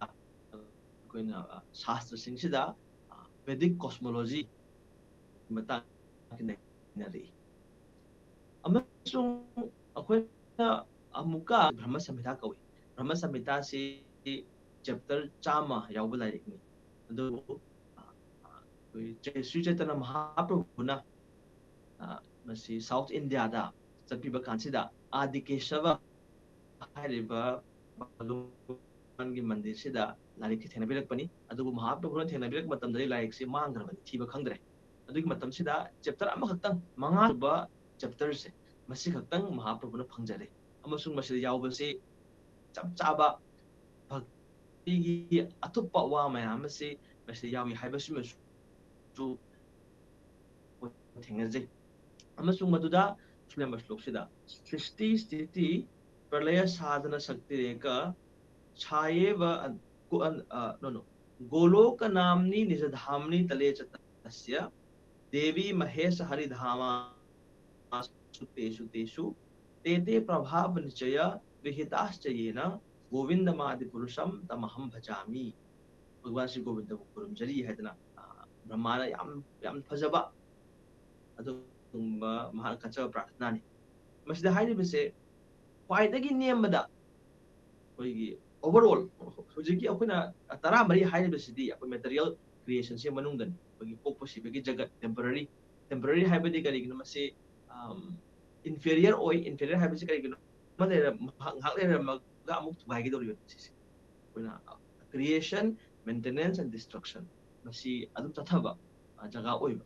ꯑꯩꯈꯣꯏꯅ, ꯑ, ꯁꯥꯁꯇ꯭ꯔꯁꯤꯡꯁꯤꯗ, ꯑ, Vedic cosmology ꯃꯇꯥꯡꯗ ꯅꯩꯅꯔꯛꯏ꯫ ꯑꯃꯁꯨꯡ ꯑꯩꯈꯣꯏꯅ ꯑꯃꯨꯛꯀ ꯕ꯭ꯔꯍ꯭ꯃ ꯁꯝꯍꯤꯇꯥ ꯀꯧꯏ꯫ ꯕ꯭ꯔꯍ꯭ꯃ ꯁꯝꯍꯤꯇꯥꯁꯤ chapter ꯆꯥꯝꯃ ꯌꯥꯎꯕ ꯂꯥꯏꯔꯤꯛꯅꯤ꯫ ꯑꯗꯨꯕꯨ, ꯑ, ꯑꯩꯈꯣꯏ ꯆꯩ-, ꯁ꯭ꯔꯤ ꯆꯩꯇꯟꯌ ꯃꯍꯥꯄ꯭ꯔꯚꯨꯅ, ꯑ, ꯃꯁꯤ South Indiaꯗ ꯆꯠꯄꯤꯕ ꯀꯥꯟꯁꯤꯗ ꯑꯥꯗꯤ ꯀꯦꯁꯕ ꯍꯥꯏꯔꯤꯕ ꯚꯒꯋꯥꯟꯒꯤ ꯃꯟꯗꯤꯔꯁꯤꯗ ꯂꯥꯏꯔꯤꯛꯁꯤ ꯊꯦꯡꯅꯕꯤꯔꯛꯄꯅꯤ꯫ ꯑꯗꯨꯕꯨ ꯃꯍꯥꯄ꯭ꯔꯚꯨꯅ ꯊꯦꯡꯅꯕꯤꯔꯛꯄ ꯃꯇꯝꯗꯗꯤ ꯂꯥꯏꯔꯤꯛꯁꯤ ꯃꯥꯡꯈ꯭ꯔꯕꯅꯤ, ꯊꯤꯕ ꯈꯪꯗ꯭ꯔꯦ꯫ ꯑꯗꯨꯒꯤ ꯃꯇꯝꯁꯤꯗ chapter ꯑꯃꯈꯛꯇꯪ, ꯃꯉꯥ ꯁꯨꯕ chapterꯁꯦ, ꯃꯁꯤ ꯈꯛꯇꯪ ꯃꯍꯥꯄ꯭ꯔꯚꯨꯅ ꯐꯪꯖꯔꯦ꯫ ꯑꯃꯁꯨꯡ ꯃꯁꯤꯗ ꯌꯥꯎꯕꯁꯤ ꯆꯞ ꯆꯥꯕ ꯚꯛꯇꯤꯒꯤ ꯑꯊꯨꯞꯄ ꯋꯥ ꯃꯌꯥꯝ ꯑꯁꯤ ꯃꯁꯤꯗ ꯌꯥꯎꯏ ꯍꯥꯏꯕꯁꯤꯃꯁꯨ ꯊꯦꯡꯅꯖꯩ꯫ ꯑꯃꯁꯨꯡ ꯃꯗꯨꯗ ꯁꯨꯂꯦꯝꯕ ꯁ꯭ꯂꯣꯛꯁꯤꯗ, "ꯁ꯭ꯔꯤꯁꯇꯤ ꯁ꯭ꯊꯤꯇꯤ ꯄ꯭ꯔꯂꯌ ꯁꯥꯙꯅ ꯁꯛꯇꯤꯔꯦꯀ ꯁꯥꯌꯦꯕ ꯑꯟ-, ꯀꯣ-, ꯑꯟ-, ꯑ, no, no, ꯒꯣꯂꯣꯀ ꯅꯥꯝꯅꯤ ꯅꯤꯖ ꯙꯥꯝꯅꯤ ꯇꯂꯦ ꯆ ꯇꯁ꯭ꯌ ꯗꯦꯕꯤ ꯃꯍꯦꯁ ꯍꯔꯤ ꯙꯥꯃꯥ ꯁꯨꯇꯦꯁꯨ ꯇꯦꯁꯨ ꯇꯦ ꯇꯦ ꯄ꯭ꯔꯚꯥꯕ ꯅꯤꯆꯌ ꯒ꯭ꯔꯍꯤꯇꯥꯁ꯭ꯆ ꯌꯦꯅ ꯒꯣવિꯟꯗ ꯃꯥꯗꯤ ꯄꯨꯔꯨꯁꯝ ꯇꯃꯍꯝ ꯚꯖꯥꯃꯤ." ꯚꯒꯋꯥꯟ ꯁ꯭ꯔꯤ ꯒꯣꯕꯤꯟꯗꯕꯨ ꯈꯨꯔꯨꯝꯖꯔꯤ ꯍꯥꯏꯗꯅ, ꯑ, ꯕ꯭ꯔꯍꯃꯥꯅ ꯌꯥꯝ, ꯌꯥꯝ ꯐꯖꯕ ꯑꯗꯨꯒꯨꯝꯕ ꯃꯍꯥꯛꯅ ꯀꯠꯆꯕ ꯄ꯭ꯔꯥꯔꯊꯅꯥꯅꯤ꯫ ꯃꯁꯤꯗ ꯍꯥꯏꯔꯤꯕꯁꯦ ꯈ꯭ꯋꯥꯏꯗꯒꯤ ꯅꯦꯝꯕꯗ ꯑꯩꯈꯣꯏꯒꯤ overall ꯍꯧꯖꯤꯛꯀꯤ ꯑꯩꯈꯣꯏꯅ ꯇꯔꯥꯃꯔꯤ ꯍꯥꯏꯔꯤꯕꯁꯤꯗꯤ ꯑꯩꯈꯣꯏ material creationꯁꯦ ꯃꯅꯨꯡꯗꯅꯤ꯫ ꯑꯩꯈꯣꯏꯒꯤ ꯄꯣꯛꯄ ꯁꯤꯕꯒꯤ ꯖꯒꯠ, temporary꯫ Temporary ꯍꯥꯏꯕꯗꯤ ꯀꯔꯤꯒꯤꯅꯣ? ꯃꯁꯤ inferior ꯑꯣꯏ꯫ Inferior ꯍꯥꯏꯕꯁꯤ ꯀꯔꯤꯒꯤꯅꯣ? ꯑꯃ ꯂꯩꯔ-, ꯉꯥꯏꯍꯥꯛ ꯂꯩꯔꯝꯃꯒ ꯑꯃꯨꯛ ꯊꯨꯒꯥꯏꯒꯗꯧꯔꯤꯕ ꯁꯤꯁꯦ꯫ ꯑꯩꯈꯣꯏꯅ creation, maintenance and destruction ꯃꯁꯤ ꯑꯗꯨꯝ ꯆꯠꯊꯕ ꯖꯒꯥ ꯑꯣꯏꯕ꯫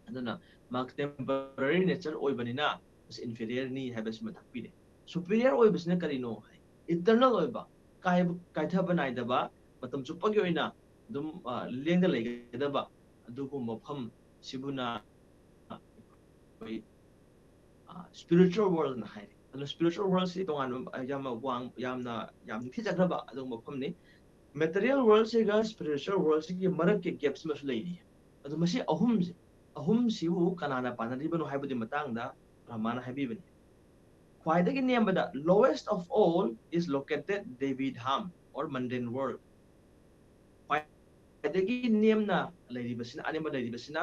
ꯑꯗꯨꯅ ꯃꯥ temporary nature ꯑꯣꯏꯕꯅꯤꯅ ꯃꯁꯤ inferiorꯅꯤ ꯍꯥꯏꯕꯁꯤꯃ ꯇꯥꯛꯄꯤꯔꯦ꯫ Superior ꯑꯣꯏꯕꯁꯤꯅ ꯀꯔꯤꯅꯣ ꯍꯥꯏ, eternal ꯑꯣꯏꯕ, ꯀꯥꯏꯕ-, ꯀꯥꯏꯊꯕ ꯅꯥꯏꯗꯕ, ꯃꯇꯝ ꯆꯨꯞꯄꯒꯤ ꯑꯣꯏꯅ ꯑꯗꯨꯝ ꯂꯦꯡꯗ ꯂꯩꯒꯗꯕ ꯑꯗꯨꯒꯨꯝꯕ ꯃꯐꯝ ꯁꯤꯕꯨꯅ ꯑꯩꯈꯣꯏ spiritual worldꯅ ꯍꯥꯏꯔꯤ꯫ ꯑꯗꯨꯅ spiritual worldꯁꯤ ꯇꯣꯉꯥꯟꯕ ꯌꯥꯝꯅ ꯋꯥꯡ-, ꯌꯥꯝꯅ ꯌꯥꯝ ꯅꯤꯡꯊꯤꯖꯈ꯭ꯔꯕ ꯑꯗꯨꯒꯨꯝꯕ ꯃꯐꯝꯅꯤ꯫ Material worldꯁꯤꯒ spiritual worldꯁꯤꯒꯤ ꯃꯔꯛꯀꯤ gapꯁꯤꯃꯁꯨ ꯂꯩꯔꯤ꯫ ꯑꯗꯨ ꯃꯁꯤ ꯑꯍꯨꯝꯁꯦ, ꯑꯍꯨꯝꯁꯤꯕꯨ ꯀꯅꯥꯅ ꯄꯥꯟꯅꯔꯤꯕꯅꯣ ꯍꯥꯏꯕꯗꯨꯒꯤ ꯃꯇꯥꯡꯗ ꯕ꯭ꯔꯍꯃꯥꯅ ꯍꯥꯏꯕꯤꯕꯅꯤ꯫ ꯈ꯭ꯋꯥꯏꯗꯒꯤ ꯅꯦꯝꯕꯗ, lowest of all is located Devi Dham or mundane world꯫ ꯈ꯭ꯋꯥꯏꯗꯒꯤ ꯅꯦꯝꯅ ꯂꯩꯔꯤꯕꯁꯤꯅ, ꯑꯅꯦꯝꯕ ꯂꯩꯔꯤꯕꯁꯤꯅ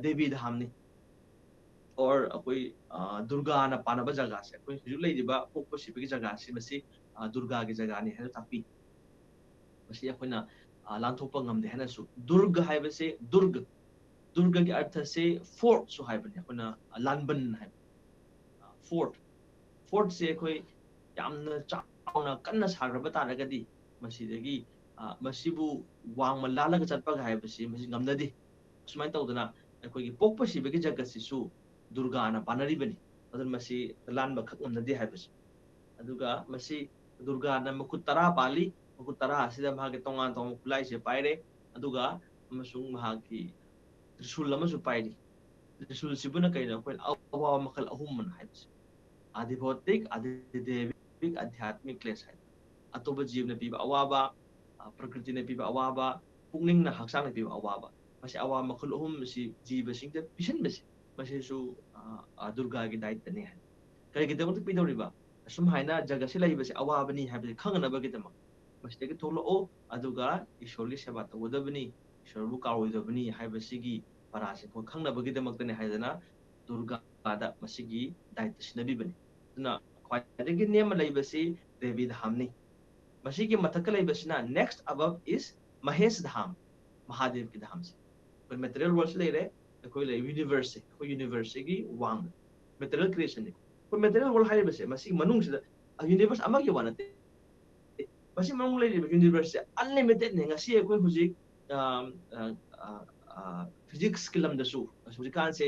ꯗꯦꯕꯤ ꯙꯥꯝꯅꯤ꯫ Or ꯑꯩꯈꯣꯏ ꯗꯨꯔꯒꯥꯅ ꯄꯥꯟꯅꯕ ꯖꯒꯥꯁꯦ, ꯑꯩꯈꯣꯏ ꯍꯧꯖꯤꯛ ꯂꯩꯔꯤꯕ ꯄꯣꯛꯄ ꯁꯤꯕꯒꯤ ꯖꯒꯥꯁꯤ, ꯃꯁꯤ ꯗꯨꯔꯒꯥꯒꯤ ꯖꯒꯥꯅꯤ ꯍꯥꯏꯅ ꯇꯥꯛꯄꯤ꯫ ꯃꯁꯤ ꯑꯩꯈꯣꯏꯅ ꯂꯥꯟꯊꯣꯛꯄ ꯉꯝꯗꯦ ꯍꯥꯏꯅꯁꯨ꯫ ꯗꯨꯔꯒ ꯍꯥꯏꯕꯁꯤ, ꯗꯨꯔꯒ, ꯗꯨꯔꯒꯒꯤ ꯑꯔꯊꯁꯤ fortꯁꯨ ꯍꯥꯏꯕꯅꯤ, ꯑꯩꯈꯣꯏꯅ ꯂꯥꯟꯕꯟ ꯍꯥꯏꯕ꯫ Fort, fortꯁꯦ ꯑꯩꯈꯣꯏ ꯌꯥꯝꯅ ꯆꯥꯎꯅ ꯀꯟꯅ ꯁꯥꯈ꯭ꯔꯕ ꯇꯥꯔꯒꯗꯤ ꯃꯁꯤꯗꯒꯤ ꯃꯁꯤꯕꯨ ꯋꯥꯡꯃ ꯂꯥꯜꯂꯒ ꯆꯠꯄꯒ ꯍꯥꯏꯕꯁꯤ ꯃꯁꯤ ꯉꯝꯅꯗꯦ꯫ ꯁꯨꯃꯥꯏꯅ ꯇꯧꯗꯅ ꯑꯩꯈꯣꯏꯒꯤ ꯄꯣꯛꯄ ꯁꯤꯕꯒꯤ ꯖꯒꯠꯁꯤꯁꯨ ꯗꯨꯔꯒꯥꯅ ꯄꯥꯟꯅꯔꯤꯕꯅꯤ꯫ ꯑꯗꯨꯅ ꯃꯁꯤ ꯂꯥꯟꯕ ꯈꯛ ꯉꯝꯅꯗꯦ ꯍꯥꯏꯕꯁꯤ꯫ ꯑꯗꯨꯒ ꯃꯁꯤ ꯗꯨꯔꯒꯥꯅ ꯃꯈꯨꯠ ꯇꯔꯥ ꯄꯥꯜꯂꯤ꯫ ꯃꯈꯨꯠ ꯇꯔꯥ ꯑꯁꯤꯗ ꯃꯍꯥꯛꯀꯤ ꯇꯣꯉꯥꯟ ꯇꯣꯉꯥꯟꯕ ꯈꯨꯠꯂꯥꯏꯁꯦ ꯄꯥꯏꯔꯦ꯫ ꯑꯗꯨꯒ ꯑꯃꯁꯨꯡ ꯃꯍꯥꯛꯀꯤ ꯇ꯭ꯔꯤꯁꯨꯜ ꯑꯃꯁꯨ ꯄꯥꯏꯔꯤ꯫ ꯇ꯭ꯔꯤꯁꯨꯜꯁꯤꯕꯨꯅ ꯀꯩꯅꯣ? ꯑꯩꯈꯣꯏꯅ ꯑꯋꯥꯕ ꯃꯈꯜ ꯑꯍꯨꯝ ꯑꯃꯅ ꯍꯥꯏꯕꯁꯦ꯫ ꯑꯥꯙꯤꯚꯧꯇꯤꯛ, ꯑꯥꯙꯤꯗꯦꯕꯤꯛ, ꯑꯙ꯭ꯌꯥꯠꯃꯤꯛ ꯀ꯭ꯂꯦꯁ ꯍꯥꯏꯕ꯫ ꯑꯇꯣꯞꯄ ꯖꯤꯕꯅ ꯄꯤꯕ ꯑꯋꯥꯕ, ꯄ꯭ꯔꯀ꯭ꯔꯤꯇꯤꯅ ꯄꯤꯕ ꯑꯋꯥꯕ, ꯄꯨꯛꯅꯤꯡꯅ ꯍꯛꯆꯥꯡꯅ ꯄꯤꯕ ꯑꯋꯥꯕ꯫ ꯃꯁꯤ ꯑꯋꯥꯕ ꯃꯈꯜ ꯑꯍꯨꯝ ꯑꯁꯤ ꯖꯤꯕꯁꯤꯡꯗ ꯄꯤꯁꯤꯟꯕꯁꯦ, ꯃꯁꯤꯁꯨ ꯗꯨꯔꯒꯥꯒꯤ ꯗꯥꯏꯇꯅꯤ ꯍꯥꯏ꯫ ꯀꯔꯤꯒꯤꯗꯃꯛꯇ ꯄꯤꯗꯧꯔꯤꯕ? ꯑꯁꯨꯝ ꯍꯥꯏꯅ ꯖꯒꯠꯁꯤ ꯂꯩꯕꯁꯤ ꯑꯋꯥꯕꯅꯤ ꯍꯥꯏꯕꯁꯤ ꯈꯪꯅꯅꯕꯒꯤꯗꯃꯛ꯫ ꯃꯁꯤꯗꯒꯤ ꯊꯣꯛꯂꯛꯑꯣ, ꯑꯗꯨꯒ ꯏꯁꯣꯔꯒꯤ ꯁꯦꯕꯥ ꯇꯧꯒꯗꯕꯅꯤ, ꯏꯁꯣꯔꯕꯨ ꯀꯥꯎꯔꯣꯏꯗꯕꯅꯤ ꯍꯥꯏꯕꯁꯤꯒꯤ ꯄꯔꯥꯁꯦ ꯑꯩꯈꯣꯏ ꯈꯪꯅꯕꯒꯤꯗꯃꯛꯇꯅꯤ ꯍꯥꯏꯗꯅ ꯗꯨꯔꯒꯥꯗ ꯃꯁꯤꯒꯤ ꯗꯥꯏꯇ ꯁꯤꯟꯅꯕꯤꯕꯅꯤ꯫ ꯑꯗꯨꯅ ꯈ꯭ꯋꯥꯏꯗꯒꯤ ꯅꯦꯝꯅ ꯂꯩꯕꯁꯤ ꯗꯦꯕꯤ ꯙꯥꯝꯅꯤ꯫ ꯃꯁꯤꯒꯤ ꯃꯊꯛꯇ ꯂꯩꯕꯁꯤꯅ next above is ꯃꯍꯦꯁ ꯙꯥꯝ, ꯃꯍꯥꯗꯦꯕꯀꯤ ꯙꯥꯝꯁꯦ꯫ ꯑꯩꯈꯣꯏ ꯃꯦꯇꯔꯤꯌꯦꯜ ꯋꯥꯔꯜꯁꯤ ꯂꯩꯔꯦ, ꯑꯩꯈꯣꯏ ꯂꯩ ꯌꯨꯅꯤꯚꯔꯁꯁꯦ, ꯑꯩꯈꯣꯏ ꯌꯨꯅꯤꯚꯔꯁꯁꯤꯒꯤ ꯋꯥꯡꯃ ꯃꯦꯇꯔꯤꯌꯦꯜ ꯀ꯭ꯔꯤꯌꯦꯁꯟꯅꯤ꯫ ꯑꯩꯈꯣꯏ ꯃꯦꯇꯔꯤꯌꯦꯜ ꯋꯥꯔꯜ ꯍꯥꯏꯔꯤꯕꯁꯦ ꯃꯁꯤꯒꯤ ꯃꯅꯨꯡꯁꯤꯗ ꯌꯨꯅꯤꯚꯔꯁ ꯑꯃꯒꯤ ꯋꯥ ꯅꯠꯇꯦ꯫ ꯃꯁꯤ ꯃꯅꯨꯡ ꯂꯩꯔꯤꯕ ꯌꯨꯅꯤꯚꯔꯁꯁꯦ ꯑꯟꯂꯤꯃꯤꯇꯦꯠꯅꯦ꯫ ꯉꯁꯤ ꯑꯩꯈꯣꯏ ꯍꯧꯖꯤꯛ ꯐꯤꯖꯤꯛꯁꯀꯤ ꯂꯝꯗꯁꯨ ꯍꯧꯖꯤꯛꯀꯥꯟꯁꯦ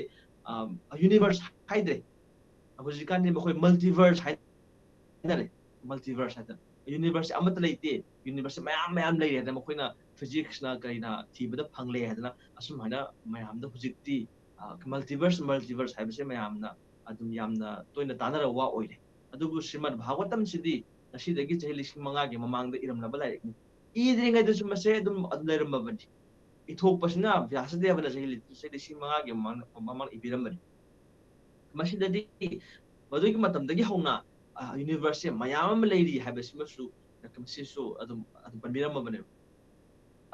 ꯌꯨꯅꯤꯚꯔꯁ ꯍꯥꯏꯗ꯭ꯔꯦ, ꯍꯧꯖꯤꯛꯀꯥꯟꯗꯤ ꯃꯈꯣꯏ ꯃꯜꯇꯤꯚꯔꯁ ꯍꯥꯏꯅꯔꯦ꯫ ꯃꯜꯇꯤꯚꯔꯁ ꯍꯥꯏꯗꯅ ꯌꯨꯅꯤꯚꯔꯁ ꯑꯃꯠꯇ ꯂꯩꯇꯦ, ꯌꯨꯅꯤꯚꯔꯁ ꯃꯌꯥꯝ ꯃꯌꯥꯝ ꯂꯩꯔꯦ ꯍꯥꯏꯗꯅ ꯃꯈꯣꯏꯅ ꯐꯤꯖꯤꯛꯁꯅ ꯀꯔꯤꯅ ꯊꯤꯕꯗ ꯐꯪꯂꯦ ꯍꯥꯏꯗꯅ ꯑꯁꯨꯝ ꯍꯥꯏꯅ ꯃꯌꯥꯝꯗ ꯍꯧꯖꯤꯛꯇꯤ ꯃꯜꯇꯤꯚꯔꯁ ꯃꯜꯇꯤꯚꯔꯁ ꯍꯥꯏꯕꯁꯦ ꯃꯌꯥꯝꯅ ꯑꯗꯨꯝ ꯌꯥꯝꯅ ꯇꯣꯏꯅ ꯇꯥꯟꯅꯔꯕ ꯋꯥ ꯑꯣꯏꯔꯦ꯫ ꯑꯗꯨꯕꯨ ꯁ꯭ꯔꯤꯃꯗ ꯚꯥꯒꯋꯇꯝꯁꯤꯗꯤ ꯉꯁꯤꯗꯒꯤ ꯆꯍꯤ ꯂꯤꯁꯤꯡ ꯃꯉꯥꯒꯤ ꯃꯃꯥꯡꯗ ꯏꯔꯝꯂꯕ ꯂꯥꯏꯔꯤꯛꯅꯤ꯫ ꯏꯗ꯭ꯔꯤꯉꯩꯗꯁꯨ ꯃꯁꯦ ꯑꯗꯨꯝ ꯑꯗꯨꯝ ꯂꯩꯔꯝꯃꯕꯅꯤ꯫ ꯏꯊꯣꯛꯄꯁꯤꯅ ꯚ꯭ꯌꯥꯁꯗꯦꯕꯅ ꯆꯍꯤ ꯆꯍꯤ ꯂꯤꯁꯤꯡ ꯃꯉꯥꯒꯤ ꯃꯃꯥꯡ ꯃꯃꯥꯡ ꯏꯕꯤꯔꯝꯕꯅꯤ꯫ ꯃꯁꯤꯗꯗꯤ ꯃꯗꯨꯒꯤ ꯃꯇꯝꯗꯒꯤ ꯍꯧꯅ ꯌꯨꯅꯤꯚꯔꯁꯁꯦ ꯃꯌꯥꯝ ꯑꯃ ꯂꯩꯔꯤ ꯍꯥꯏꯕꯁꯤꯃꯁꯨ ꯃꯁꯤꯁꯨ ꯑꯗꯨꯝ ꯑꯗꯨꯝ ꯄꯟꯕꯤꯔꯝꯃꯕꯅꯦꯕ꯫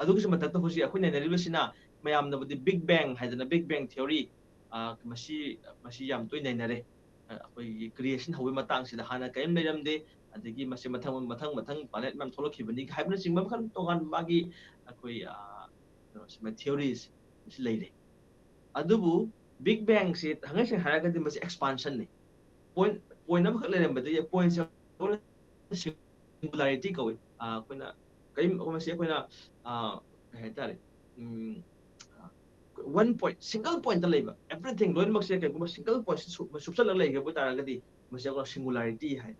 ꯑꯗꯨꯒꯤꯁꯨ ꯃꯊꯛꯇ ꯍꯧꯖꯤꯛ ꯑꯩꯈꯣꯏ ꯅꯩꯅꯔꯤꯕꯁꯤꯅ ꯃꯌꯥꯝꯅꯕꯨꯗꯤ ꯕꯤꯛ ꯕꯦꯡ ꯍꯥꯏꯗꯅ ꯕꯤꯛ ꯕꯦꯡ ꯊꯤꯑꯣꯔꯤ ꯃꯁꯤ ꯃꯁꯤ ꯌꯥꯝ ꯇꯣꯏꯅ ꯅꯩꯅꯔꯦ꯫ ꯑꯩꯈꯣꯏꯒꯤ ꯀ꯭ꯔꯤꯌꯦꯁꯟ ꯍꯧꯕꯒꯤ ꯃꯇꯥꯡꯁꯤꯗ ꯍꯥꯟꯅ ꯀꯔꯤꯝ ꯂꯩꯔꯝꯗꯦ, ꯑꯗꯒꯤ ꯃꯁꯤ ꯃꯊꯪ ꯃꯊꯪ ꯃꯊꯪ ꯄ꯭ꯂꯥꯅꯦꯠ ꯃꯌꯥꯝ ꯊꯣꯛꯂꯛꯈꯤꯕꯅꯤ ꯍꯥꯏꯕꯅꯆꯤꯡꯕ ꯃꯈꯜ ꯇꯣꯉꯥꯟꯕ ꯃꯥꯒꯤ ꯑꯩꯈꯣꯏ ꯀꯩꯅꯣꯁꯤ ꯊꯤꯑꯣꯔꯤꯁꯤ ꯂꯩꯔꯦ꯫ ꯑꯗꯨꯕꯨ ꯕꯤꯛ ꯕꯦꯡꯁꯤ ꯊꯥꯡꯉꯩ ꯁꯦꯡꯅ ꯍꯥꯏꯔꯒꯗꯤ ꯃꯁꯤ ꯑꯦꯛꯁꯄꯥꯟꯁꯟꯅꯤ꯫ ꯄꯣꯏꯟ ꯄꯣꯏꯟ ꯑꯃꯈꯛ ꯂꯩꯔꯝꯕꯗꯒꯤ ꯄꯣꯏꯟꯁꯦ ꯁꯤꯡꯒꯨꯂꯥꯔꯤꯇꯤ ꯀꯧꯏ꯫ ꯑꯩꯈꯣꯏꯅ ꯀꯔꯤꯝ ꯃꯁꯤ ꯑꯩꯈꯣꯏꯅ ꯀꯩ ꯍꯥꯏꯇꯥꯔꯦ, ꯎꯝ, ꯋꯥꯟ ꯄꯣꯏꯟ ꯁꯤꯡꯒꯜ ꯄꯣꯏꯟꯇ ꯂꯩꯕ ꯑꯦꯚ꯭ꯔꯤꯊꯤꯡ ꯂꯣꯏꯅꯃꯛꯁꯦ ꯀꯩꯒꯨꯝꯕ ꯁꯤꯡꯒꯜ ꯄꯣꯏꯟꯠ ꯁꯨꯞꯆꯜꯂꯒ ꯂꯩꯈꯤꯕ ꯑꯣꯏꯇꯥꯔꯒꯗꯤ ꯃꯁꯤ ꯑꯩꯈꯣꯏ ꯁꯤꯡꯒꯨꯂꯥꯔꯤꯇꯤ ꯍꯥꯏ꯫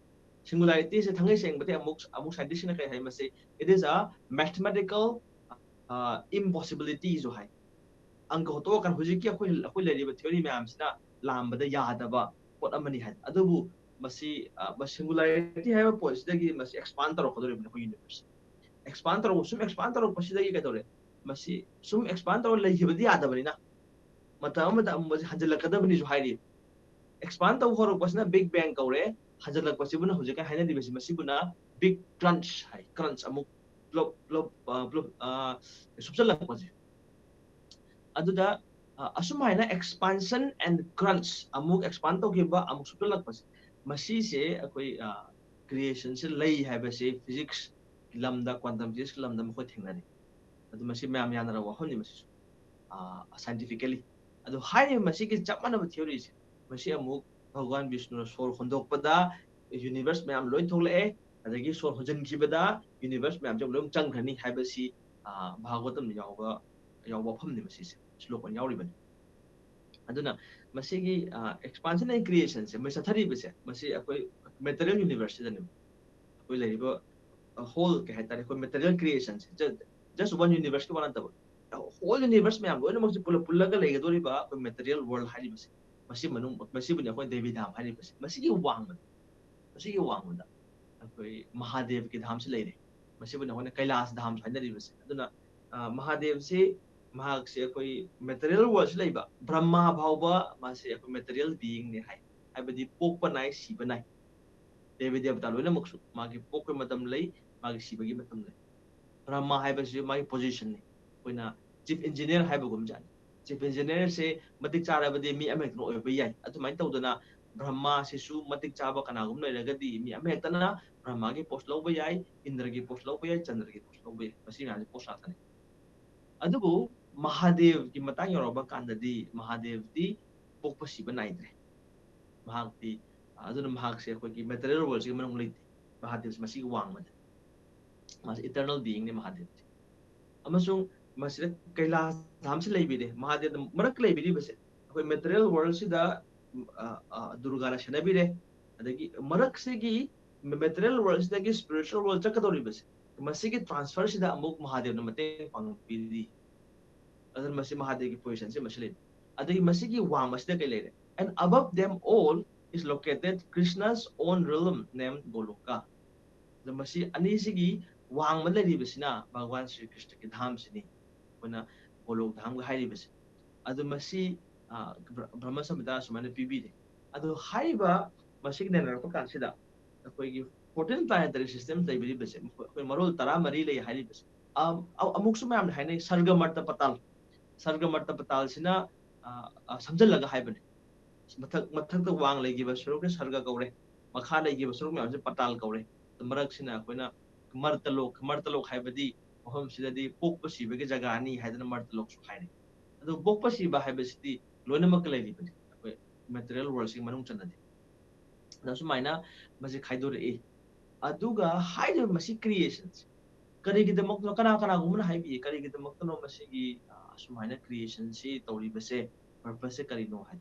ꯁꯤꯡꯒꯨꯂꯥꯔꯤꯇꯤꯁꯦ ꯊꯥꯡꯉꯩ ꯁꯦꯡꯕꯗꯤ ꯑꯃꯨꯛ ꯑꯃꯨꯛ ꯁꯥꯏꯟꯇꯤꯁꯁꯤꯡꯅ ꯀꯩ ꯍꯥꯏ, ꯃꯁꯤ it is a mathematical impossibilityꯁꯨ ꯍꯥꯏ꯫ ꯑꯪꯀ ꯍꯣꯠꯇꯣꯛꯑꯀꯥꯟꯗ ꯍꯧꯖꯤꯛꯀꯤ ꯑꯩꯈꯣꯏ ꯑꯩꯈꯣꯏ ꯂꯩꯔꯤꯕ ꯊꯤꯑꯣꯔꯤ ꯃꯌꯥꯝꯁꯤꯅ ꯂꯥꯝꯕꯗ ꯌꯥꯗꯕ ꯄꯣꯠ ꯑꯃꯅꯤ ꯍꯥꯏ꯫ ꯑꯗꯨꯕꯨ ꯃꯁꯤ ꯁꯤꯡꯒꯨꯂꯥꯔꯤꯇꯤ ꯍꯥꯏꯕ ꯄꯣꯠꯁꯤꯗꯒꯤ ꯃꯁꯤ ꯑꯦꯛꯁꯄꯥꯟ ꯇꯧꯔꯛꯀꯗꯧꯔꯤꯕꯅꯤ ꯑꯩꯈꯣꯏ ꯌꯨꯅꯤꯚꯔꯁ꯫ ꯑꯦꯛꯁꯄꯥꯟ ꯇꯧꯔꯛꯄ ꯁꯨꯝ ꯑꯦꯛꯁꯄꯥꯟ ꯇꯧꯔꯛꯄꯁꯤꯗꯒꯤ ꯀꯩꯗꯧꯔꯦ, ꯃꯁꯤ ꯁꯨꯝ ꯑꯦꯛꯁꯄꯥꯟ ꯇꯧꯔ ꯂꯩꯈꯤꯕꯗꯤ ꯌꯥꯗꯕꯅꯤꯅ ꯃꯇꯝ ꯑꯃꯗ ꯑꯃꯨꯛ ꯃꯁꯤ ꯍꯟꯖꯤꯜꯂꯛꯀꯗꯕꯅꯤꯁꯨ ꯍꯥꯏꯔꯤ꯫ ꯑꯦꯛꯁꯄꯥꯟ ꯇꯧꯕ ꯍꯧꯔꯛꯄꯁꯤꯅ ꯕꯤꯛ ꯕꯦꯡ ꯀꯧꯔꯦ, ꯍꯟꯖꯤꯜꯂꯛꯄꯁꯤꯕꯨꯅ ꯍꯧꯖꯤꯛꯀ ꯍꯥꯏꯅꯔꯤꯕꯁꯤ ꯃꯁꯤꯕꯨꯅ ꯕꯤꯛ ꯀ꯭ꯔꯟꯆ ꯍꯥꯏ꯫ ꯀ꯭ꯔꯟꯆ ꯑꯃꯨꯛ ꯄꯨꯂꯞ ꯄꯨꯂꯞ ꯄꯨꯂꯞ ꯁꯨꯞꯆꯜꯂꯛꯄꯁꯦ꯫ ꯑꯗꯨꯗ ꯑꯁꯨꯝ ꯍꯥꯏꯅ expansion and crunch ꯑꯃꯨꯛ ꯑꯦꯛꯁꯄꯥꯟ ꯇꯧꯈꯤꯕ ꯑꯃꯨꯛ ꯁꯨꯞꯆꯜꯂꯛꯄꯁꯦ꯫ ꯃꯁꯤꯁꯦ ꯑꯩꯈꯣꯏ ꯀ꯭ꯔꯤꯌꯦꯁꯟꯁꯦ ꯂꯩ ꯍꯥꯏꯕꯁꯦ ꯐꯤꯖꯤꯛꯁ ꯂꯝꯗ, ꯀ꯭ꯋꯥꯟꯇꯝ ꯐꯤꯖꯤꯛꯁꯀꯤ ꯂꯝꯗ ꯃꯈꯣꯏ ꯊꯦꯡꯅꯔꯤ꯫ ꯑꯗꯨ ꯃꯁꯤ ꯃꯌꯥꯝ ꯌꯥꯅꯔꯕ ꯋꯥꯐꯝꯅꯤ ꯃꯁꯤꯁꯨ ꯁꯥꯏꯟꯇꯤꯐꯤꯀꯦꯂꯤ꯫ ꯑꯗꯨ ꯍꯥꯏꯔꯤꯕ ꯃꯁꯤꯒꯤ ꯆꯞ ꯃꯥꯟꯅꯕ ꯊꯤꯑꯣꯔꯤꯁꯦ, ꯃꯁꯤ ꯑꯃꯨꯛ ꯚꯒꯋꯥꯟ ꯕꯤꯁꯅꯨꯅ ꯁꯣꯔ ꯍꯣꯟꯗꯣꯛꯄꯗ ꯌꯨꯅꯤꯚꯔꯁ ꯃꯌꯥꯝ ꯂꯣꯏ ꯊꯣꯛꯂꯛꯑꯦ꯫ ꯑꯗꯒꯤ ꯁꯣꯔ ꯍꯣꯟꯖꯤꯟꯈꯤꯕꯗ ꯌꯨꯅꯤꯚꯔꯁ ꯃꯌꯥꯝꯁꯦ ꯑꯃꯨꯛ ꯂꯣꯏ ꯆꯪꯈ꯭ꯔꯅꯤ ꯍꯥꯏꯕꯁꯤ ꯚꯥꯒꯋꯇꯝꯗ ꯌꯥꯎꯕ ꯌꯥꯎꯕ ꯋꯥꯐꯝꯅꯤ ꯃꯁꯤꯁꯦ, ꯁ꯭ꯂꯣꯀ ꯑꯣꯏꯅ ꯌꯥꯎꯔꯤꯕꯅꯤ꯫ ꯑꯗꯨꯅ ꯃꯁꯤꯒꯤ expansion and creationꯁꯦ, ꯃꯁꯤ ꯆꯠꯊꯔꯤꯕꯁꯦ, ꯃꯁꯤ ꯑꯩꯈꯣꯏ ꯃꯦꯇꯔꯤꯌꯦꯜ ꯌꯨꯅꯤꯚꯔꯁꯁꯤꯗꯅꯦꯕ꯫ ꯑꯩꯈꯣꯏ ꯂꯩꯔꯤꯕ ꯍꯣꯜ, ꯀꯩ ꯍꯥꯏꯇꯥꯔꯦ, ꯑꯩꯈꯣꯏ ꯃꯦꯇꯔꯤꯌꯦꯜ ꯀ꯭ꯔꯤꯌꯦꯁꯟꯁꯦ, just one ꯌꯨꯅꯤꯚꯔꯁꯀꯤ ꯋꯥ ꯅꯠꯇꯕ, ꯍꯣꯜ ꯌꯨꯅꯤꯚꯔꯁ ꯃꯌꯥꯝ ꯂꯣꯏꯅꯃꯛꯁꯦ ꯄꯨꯂꯞ ꯄꯨꯜꯂꯒ ꯂꯩꯒꯗꯧꯔꯤꯕ ꯑꯩꯈꯣꯏ ꯃꯦꯇꯔꯤꯌꯦꯜ ꯋꯥꯔꯜ ꯍꯥꯏꯔꯤꯕꯁꯦ, ꯃꯁꯤ ꯃꯅꯨꯡ, ꯃꯁꯤꯕꯨꯅꯦ ꯑꯩꯈꯣꯏ ꯗꯦꯕꯤ ꯙꯥꯝ ꯍꯥꯏꯔꯤꯕꯁꯦ꯫ ꯃꯁꯤꯒꯤ ꯋꯥꯡꯃꯗ, ꯃꯁꯤꯒꯤ ꯋꯥꯡꯃꯗ ꯑꯩꯈꯣꯏ ꯃꯍꯥꯗꯦꯕꯒꯤ ꯙꯥꯝꯁꯤ ꯂꯩꯔꯦ꯫ ꯃꯁꯤꯕꯨꯅꯦ ꯑꯩꯈꯣꯏꯅ ꯀꯩꯂꯥꯁ ꯙꯥꯝꯁꯨ ꯍꯥꯏꯅꯔꯤꯕꯁꯦ꯫ ꯑꯗꯨꯅ ꯃꯍꯥꯗꯦꯕꯁꯤ, ꯃꯍꯥꯛꯁꯦ ꯑꯩꯈꯣꯏ ꯃꯦꯇꯔꯤꯌꯦꯜ ꯋꯥꯔꯜꯁꯤ ꯂꯩꯕ, ꯕ꯭ꯔꯍꯃꯥ ꯐꯥꯎꯕ ꯃꯥꯁꯦ ꯑꯩꯈꯣꯏ ꯃꯦꯇꯔꯤꯌꯦꯜ ꯕꯤꯌꯤꯡꯅꯦ ꯍꯥꯏ꯫ ꯍꯥꯏꯕꯗꯤ ꯄꯣꯛꯄ ꯅꯥꯏ, ꯁꯤꯕ ꯅꯥꯏ꯫ ꯗꯦꯕꯤ ꯗꯦꯕꯇꯥ ꯂꯣꯏꯅꯃꯛꯁꯨ ꯃꯥꯒꯤ ꯄꯣꯛꯄꯒꯤ ꯃꯇꯝ ꯂꯩ, ꯃꯥꯒꯤ ꯁꯤꯕꯒꯤ ꯃꯇꯝ ꯂꯩ꯫ ꯕ꯭ꯔꯍꯃꯥ ꯍꯥꯏꯕꯁꯤ ꯃꯥꯒꯤ ꯄꯣꯖꯤꯁꯟꯅꯤ꯫ ꯑꯩꯈꯣꯏꯅ ꯆꯤꯐ ꯏꯟꯖꯤꯅꯤꯌꯔ ꯍꯥꯏꯕꯒꯨꯝꯖꯥꯠꯅꯤ꯫ ꯆꯤꯐ ꯏꯟꯖꯤꯅꯤꯌꯔꯁꯦ ꯃꯇꯤꯛ ꯆꯥꯔꯕꯗꯤ ꯃꯤ ꯑꯃꯍꯦꯛꯇꯅ ꯑꯣꯏꯕ ꯌꯥꯏ꯫ ꯑꯗꯨꯃꯥꯏꯅ ꯇꯧꯗꯅ ꯕ꯭ꯔꯍꯃꯥꯁꯤꯁꯨ ꯃꯇꯤꯛ ꯆꯥꯕ ꯀꯅꯥꯒꯨꯝꯕ ꯂꯩꯔꯒꯗꯤ ꯃꯤ ꯑꯃꯍꯦꯛꯇꯅ ꯕ꯭ꯔꯍꯃꯥꯒꯤ ꯄꯣꯁ ꯂꯧꯕ ꯌꯥꯏ, ꯏꯟꯗ꯭ꯔꯒꯤ ꯄꯣꯁ ꯂꯧꯕ ꯌꯥꯏ, ꯆꯟꯗ꯭ꯔꯒꯤ ꯄꯣꯁ ꯂꯧꯕ ꯌꯥꯏ꯫ ꯃꯁꯤ ꯃꯌꯥꯝꯁꯦ ꯄꯣꯁ ꯉꯥꯛꯇꯅꯤ꯫ ꯑꯗꯨꯕꯨ ꯃꯍꯥꯗꯦꯕꯒꯤ ꯃꯇꯥꯡ ꯌꯧꯔꯛꯄ ꯀꯥꯟꯗꯗꯤ ꯃꯍꯥꯗꯦꯕꯗꯤ ꯄꯣꯛꯄ ꯁꯤꯕ ꯅꯥꯏꯗ꯭ꯔꯦ꯫ ꯃꯍꯥꯛꯇꯤ, ꯑꯗꯨꯅ ꯃꯍꯥꯛꯁꯦ ꯑꯩꯈꯣꯏꯒꯤ ꯃꯦꯇꯔꯤꯌꯦꯜ ꯋꯥꯔꯜꯁꯤꯒꯤ ꯃꯅꯨꯡ ꯂꯩꯇꯦ꯫ ꯃꯍꯥꯗꯦꯕꯁꯦ ꯃꯁꯤꯒꯤ ꯋꯥꯡꯃꯗ, ꯃꯥꯁꯦ ꯏꯇꯔꯅꯦꯜ ꯕꯤꯌꯤꯡꯅꯤ ꯃꯍꯥꯗꯦꯕꯁꯦ꯫ ꯑꯃꯁꯨꯡ ꯃꯁꯤꯗ ꯀꯩꯂꯥꯁ ꯙꯥꯝꯁꯤ ꯂꯩꯕꯤꯔꯦ꯫ ꯃꯍꯥꯗꯦꯕ ꯃꯔꯛꯇ ꯂꯩꯕꯤꯔꯤꯕꯁꯦ ꯑꯩꯈꯣꯏ ꯃꯦꯇꯔꯤꯌꯦꯜ ꯋꯥꯔꯜꯁꯤꯗ, ꯎꯝ, ꯑ, ꯑ, ꯗꯨꯔꯒꯥꯅ ꯁꯦꯟꯅꯕꯤꯔꯦ꯫ ꯑꯗꯒꯤ ꯃꯔꯛꯁꯤꯒꯤ ꯃꯦꯇꯔꯤꯌꯦꯜ ꯋꯥꯔꯜꯁꯤꯗꯒꯤ ꯁ꯭ꯄꯤꯔꯤꯆꯨꯋꯦꯜ ꯋꯥꯔꯜ ꯆꯠꯀꯗꯧꯔꯤꯕꯁꯦ, ꯃꯁꯤꯒꯤ ꯇ꯭ꯔꯥꯟꯁꯐꯔꯁꯤꯗ ꯑꯃꯨꯛ ꯃꯍꯥꯗꯦꯕꯅ ꯃꯇꯦꯡ ꯄꯥꯡꯕꯤꯔꯤ꯫ ꯑꯗꯨꯅ ꯃꯁꯤ ꯃꯍꯥꯗꯦꯕꯒꯤ ꯄꯣꯖꯤꯁꯟꯁꯦ ꯃꯁꯤ ꯂꯩ꯫ ꯑꯗꯒꯤ ꯃꯁꯤꯒꯤ ꯋꯥꯡꯃꯁꯤꯗ ꯀꯩ ꯂꯩꯔꯦ? And above them all is located Krishna's own realm named Goloka꯫ ꯑꯗ ꯃꯁꯤ ꯑꯅꯤꯁꯤꯒꯤ ꯋꯥꯡꯃ ꯂꯩꯔꯤꯕꯁꯤꯅ ꯚꯒꯋꯥꯟ ꯁ꯭ꯔꯤ ꯀ꯭ꯔꯤꯁꯅꯒꯤ ꯙꯥꯝꯁꯤꯅꯤ, ꯑꯩꯈꯣꯏꯅ ꯒꯣꯂꯣꯛ ꯙꯥꯝꯒ ꯍꯥꯏꯔꯤꯕꯁꯦ꯫ ꯑꯗꯨ ꯃꯁꯤ, ꯑ, ꯕ꯭ꯔ-, ꯕ꯭ꯔꯍꯃ ꯁꯝꯍꯤꯇꯥ ꯁꯨꯃꯥꯏꯅ ꯄꯤꯕꯤꯔꯤ꯫ ꯑꯗꯨ ꯍꯥꯏꯔꯤꯕ ꯃꯁꯤꯒꯤ ꯅꯩꯅꯔꯛꯄ ꯀꯥꯟꯁꯤꯗ ꯑꯩꯈꯣꯏꯒꯤ fourteen planetary system ꯂꯩꯕꯤꯔꯤꯕꯁꯦ, ꯃꯈꯣꯏ, ꯑꯩꯈꯣꯏ ꯃꯔꯣꯜ ꯇꯔꯥꯃꯔꯤ ꯂꯩ ꯍꯥꯏꯔꯤꯕꯁꯦ, ꯑ, ꯑ-, ꯑꯃꯨꯛꯁꯨ ꯃꯌꯥꯝꯅ ꯍꯥꯏꯅꯩ ꯁꯔꯒ ꯃꯔꯇ ꯄꯇꯥꯜ꯫ ꯁꯔꯒ ꯃꯔꯇ ꯄꯇꯥꯜꯁꯤꯅ, ꯑ, ꯑ, ꯁꯝꯖꯜꯂꯒ ꯍꯥꯏꯕꯅꯦ꯫ ꯃꯊꯛ ꯃꯊꯛꯇ ꯋꯥꯡ ꯂꯩꯈꯤꯕ ꯁꯔꯨꯛꯁꯦ ꯁꯔꯒ ꯀꯧꯔꯦ, ꯃꯈꯥ ꯂꯩꯈꯤꯕ ꯁꯔꯨꯛ ꯃꯌꯥꯝꯁꯦ ꯄꯇꯥꯜ ꯀꯧꯔꯦ꯫ ꯃꯔꯛꯁꯤꯅ ꯑꯩꯈꯣꯏꯅ ꯃꯔꯇꯂꯣꯛ, ꯃꯔꯇꯂꯣꯛ ꯍꯥꯏꯕꯗꯤ ꯃꯐꯝꯁꯤꯗꯗꯤ ꯄꯣꯛꯄ ꯁꯤꯕꯒꯤ ꯖꯒꯥꯅꯤ ꯍꯥꯏꯗꯅ ꯃꯔꯇꯂꯣꯛꯁꯨ ꯍꯥꯏꯔꯦ꯫ ꯑꯗꯨ ꯄꯣꯛꯄ ꯁꯤꯕ ꯍꯥꯏꯕꯁꯤꯗꯤ ꯂꯣꯏꯅꯃꯛꯀ ꯂꯩꯔꯤꯕꯅꯤ, ꯑꯩꯈꯣꯏ ꯃꯦꯇꯔꯤꯌꯦꯜ ꯋꯥꯔꯜꯁꯤꯒꯤ ꯃꯅꯨꯡ ꯆꯟꯅꯗꯦ꯫ ꯑꯗ ꯁꯨꯃꯥꯏꯅ ꯃꯁꯤ ꯈꯥꯏꯗꯣꯔꯛꯏ꯫ ꯑꯗꯨꯒ ꯍꯥꯏꯔꯤꯕ ꯃꯁꯤ ꯀ꯭ꯔꯤꯌꯦꯁꯟꯁꯦ ꯀꯔꯤꯒꯤꯗꯃꯛꯇꯅꯣ, ꯀꯅꯥ ꯀꯅꯥꯒꯨꯝꯕꯅ ꯍꯥꯏꯕꯤꯌꯦ, ꯀꯔꯤꯒꯤꯗꯃꯛꯇꯅꯣ ꯃꯁꯤꯒꯤ ꯑ, ꯁꯨꯃꯥꯏꯅ ꯀ꯭ꯔꯤꯌꯦꯁꯟꯁꯤ ꯇꯧꯔꯤꯕꯁꯦ, ꯄꯔꯄꯁꯁꯦ ꯀꯔꯤꯅꯣ ꯍꯥꯏ?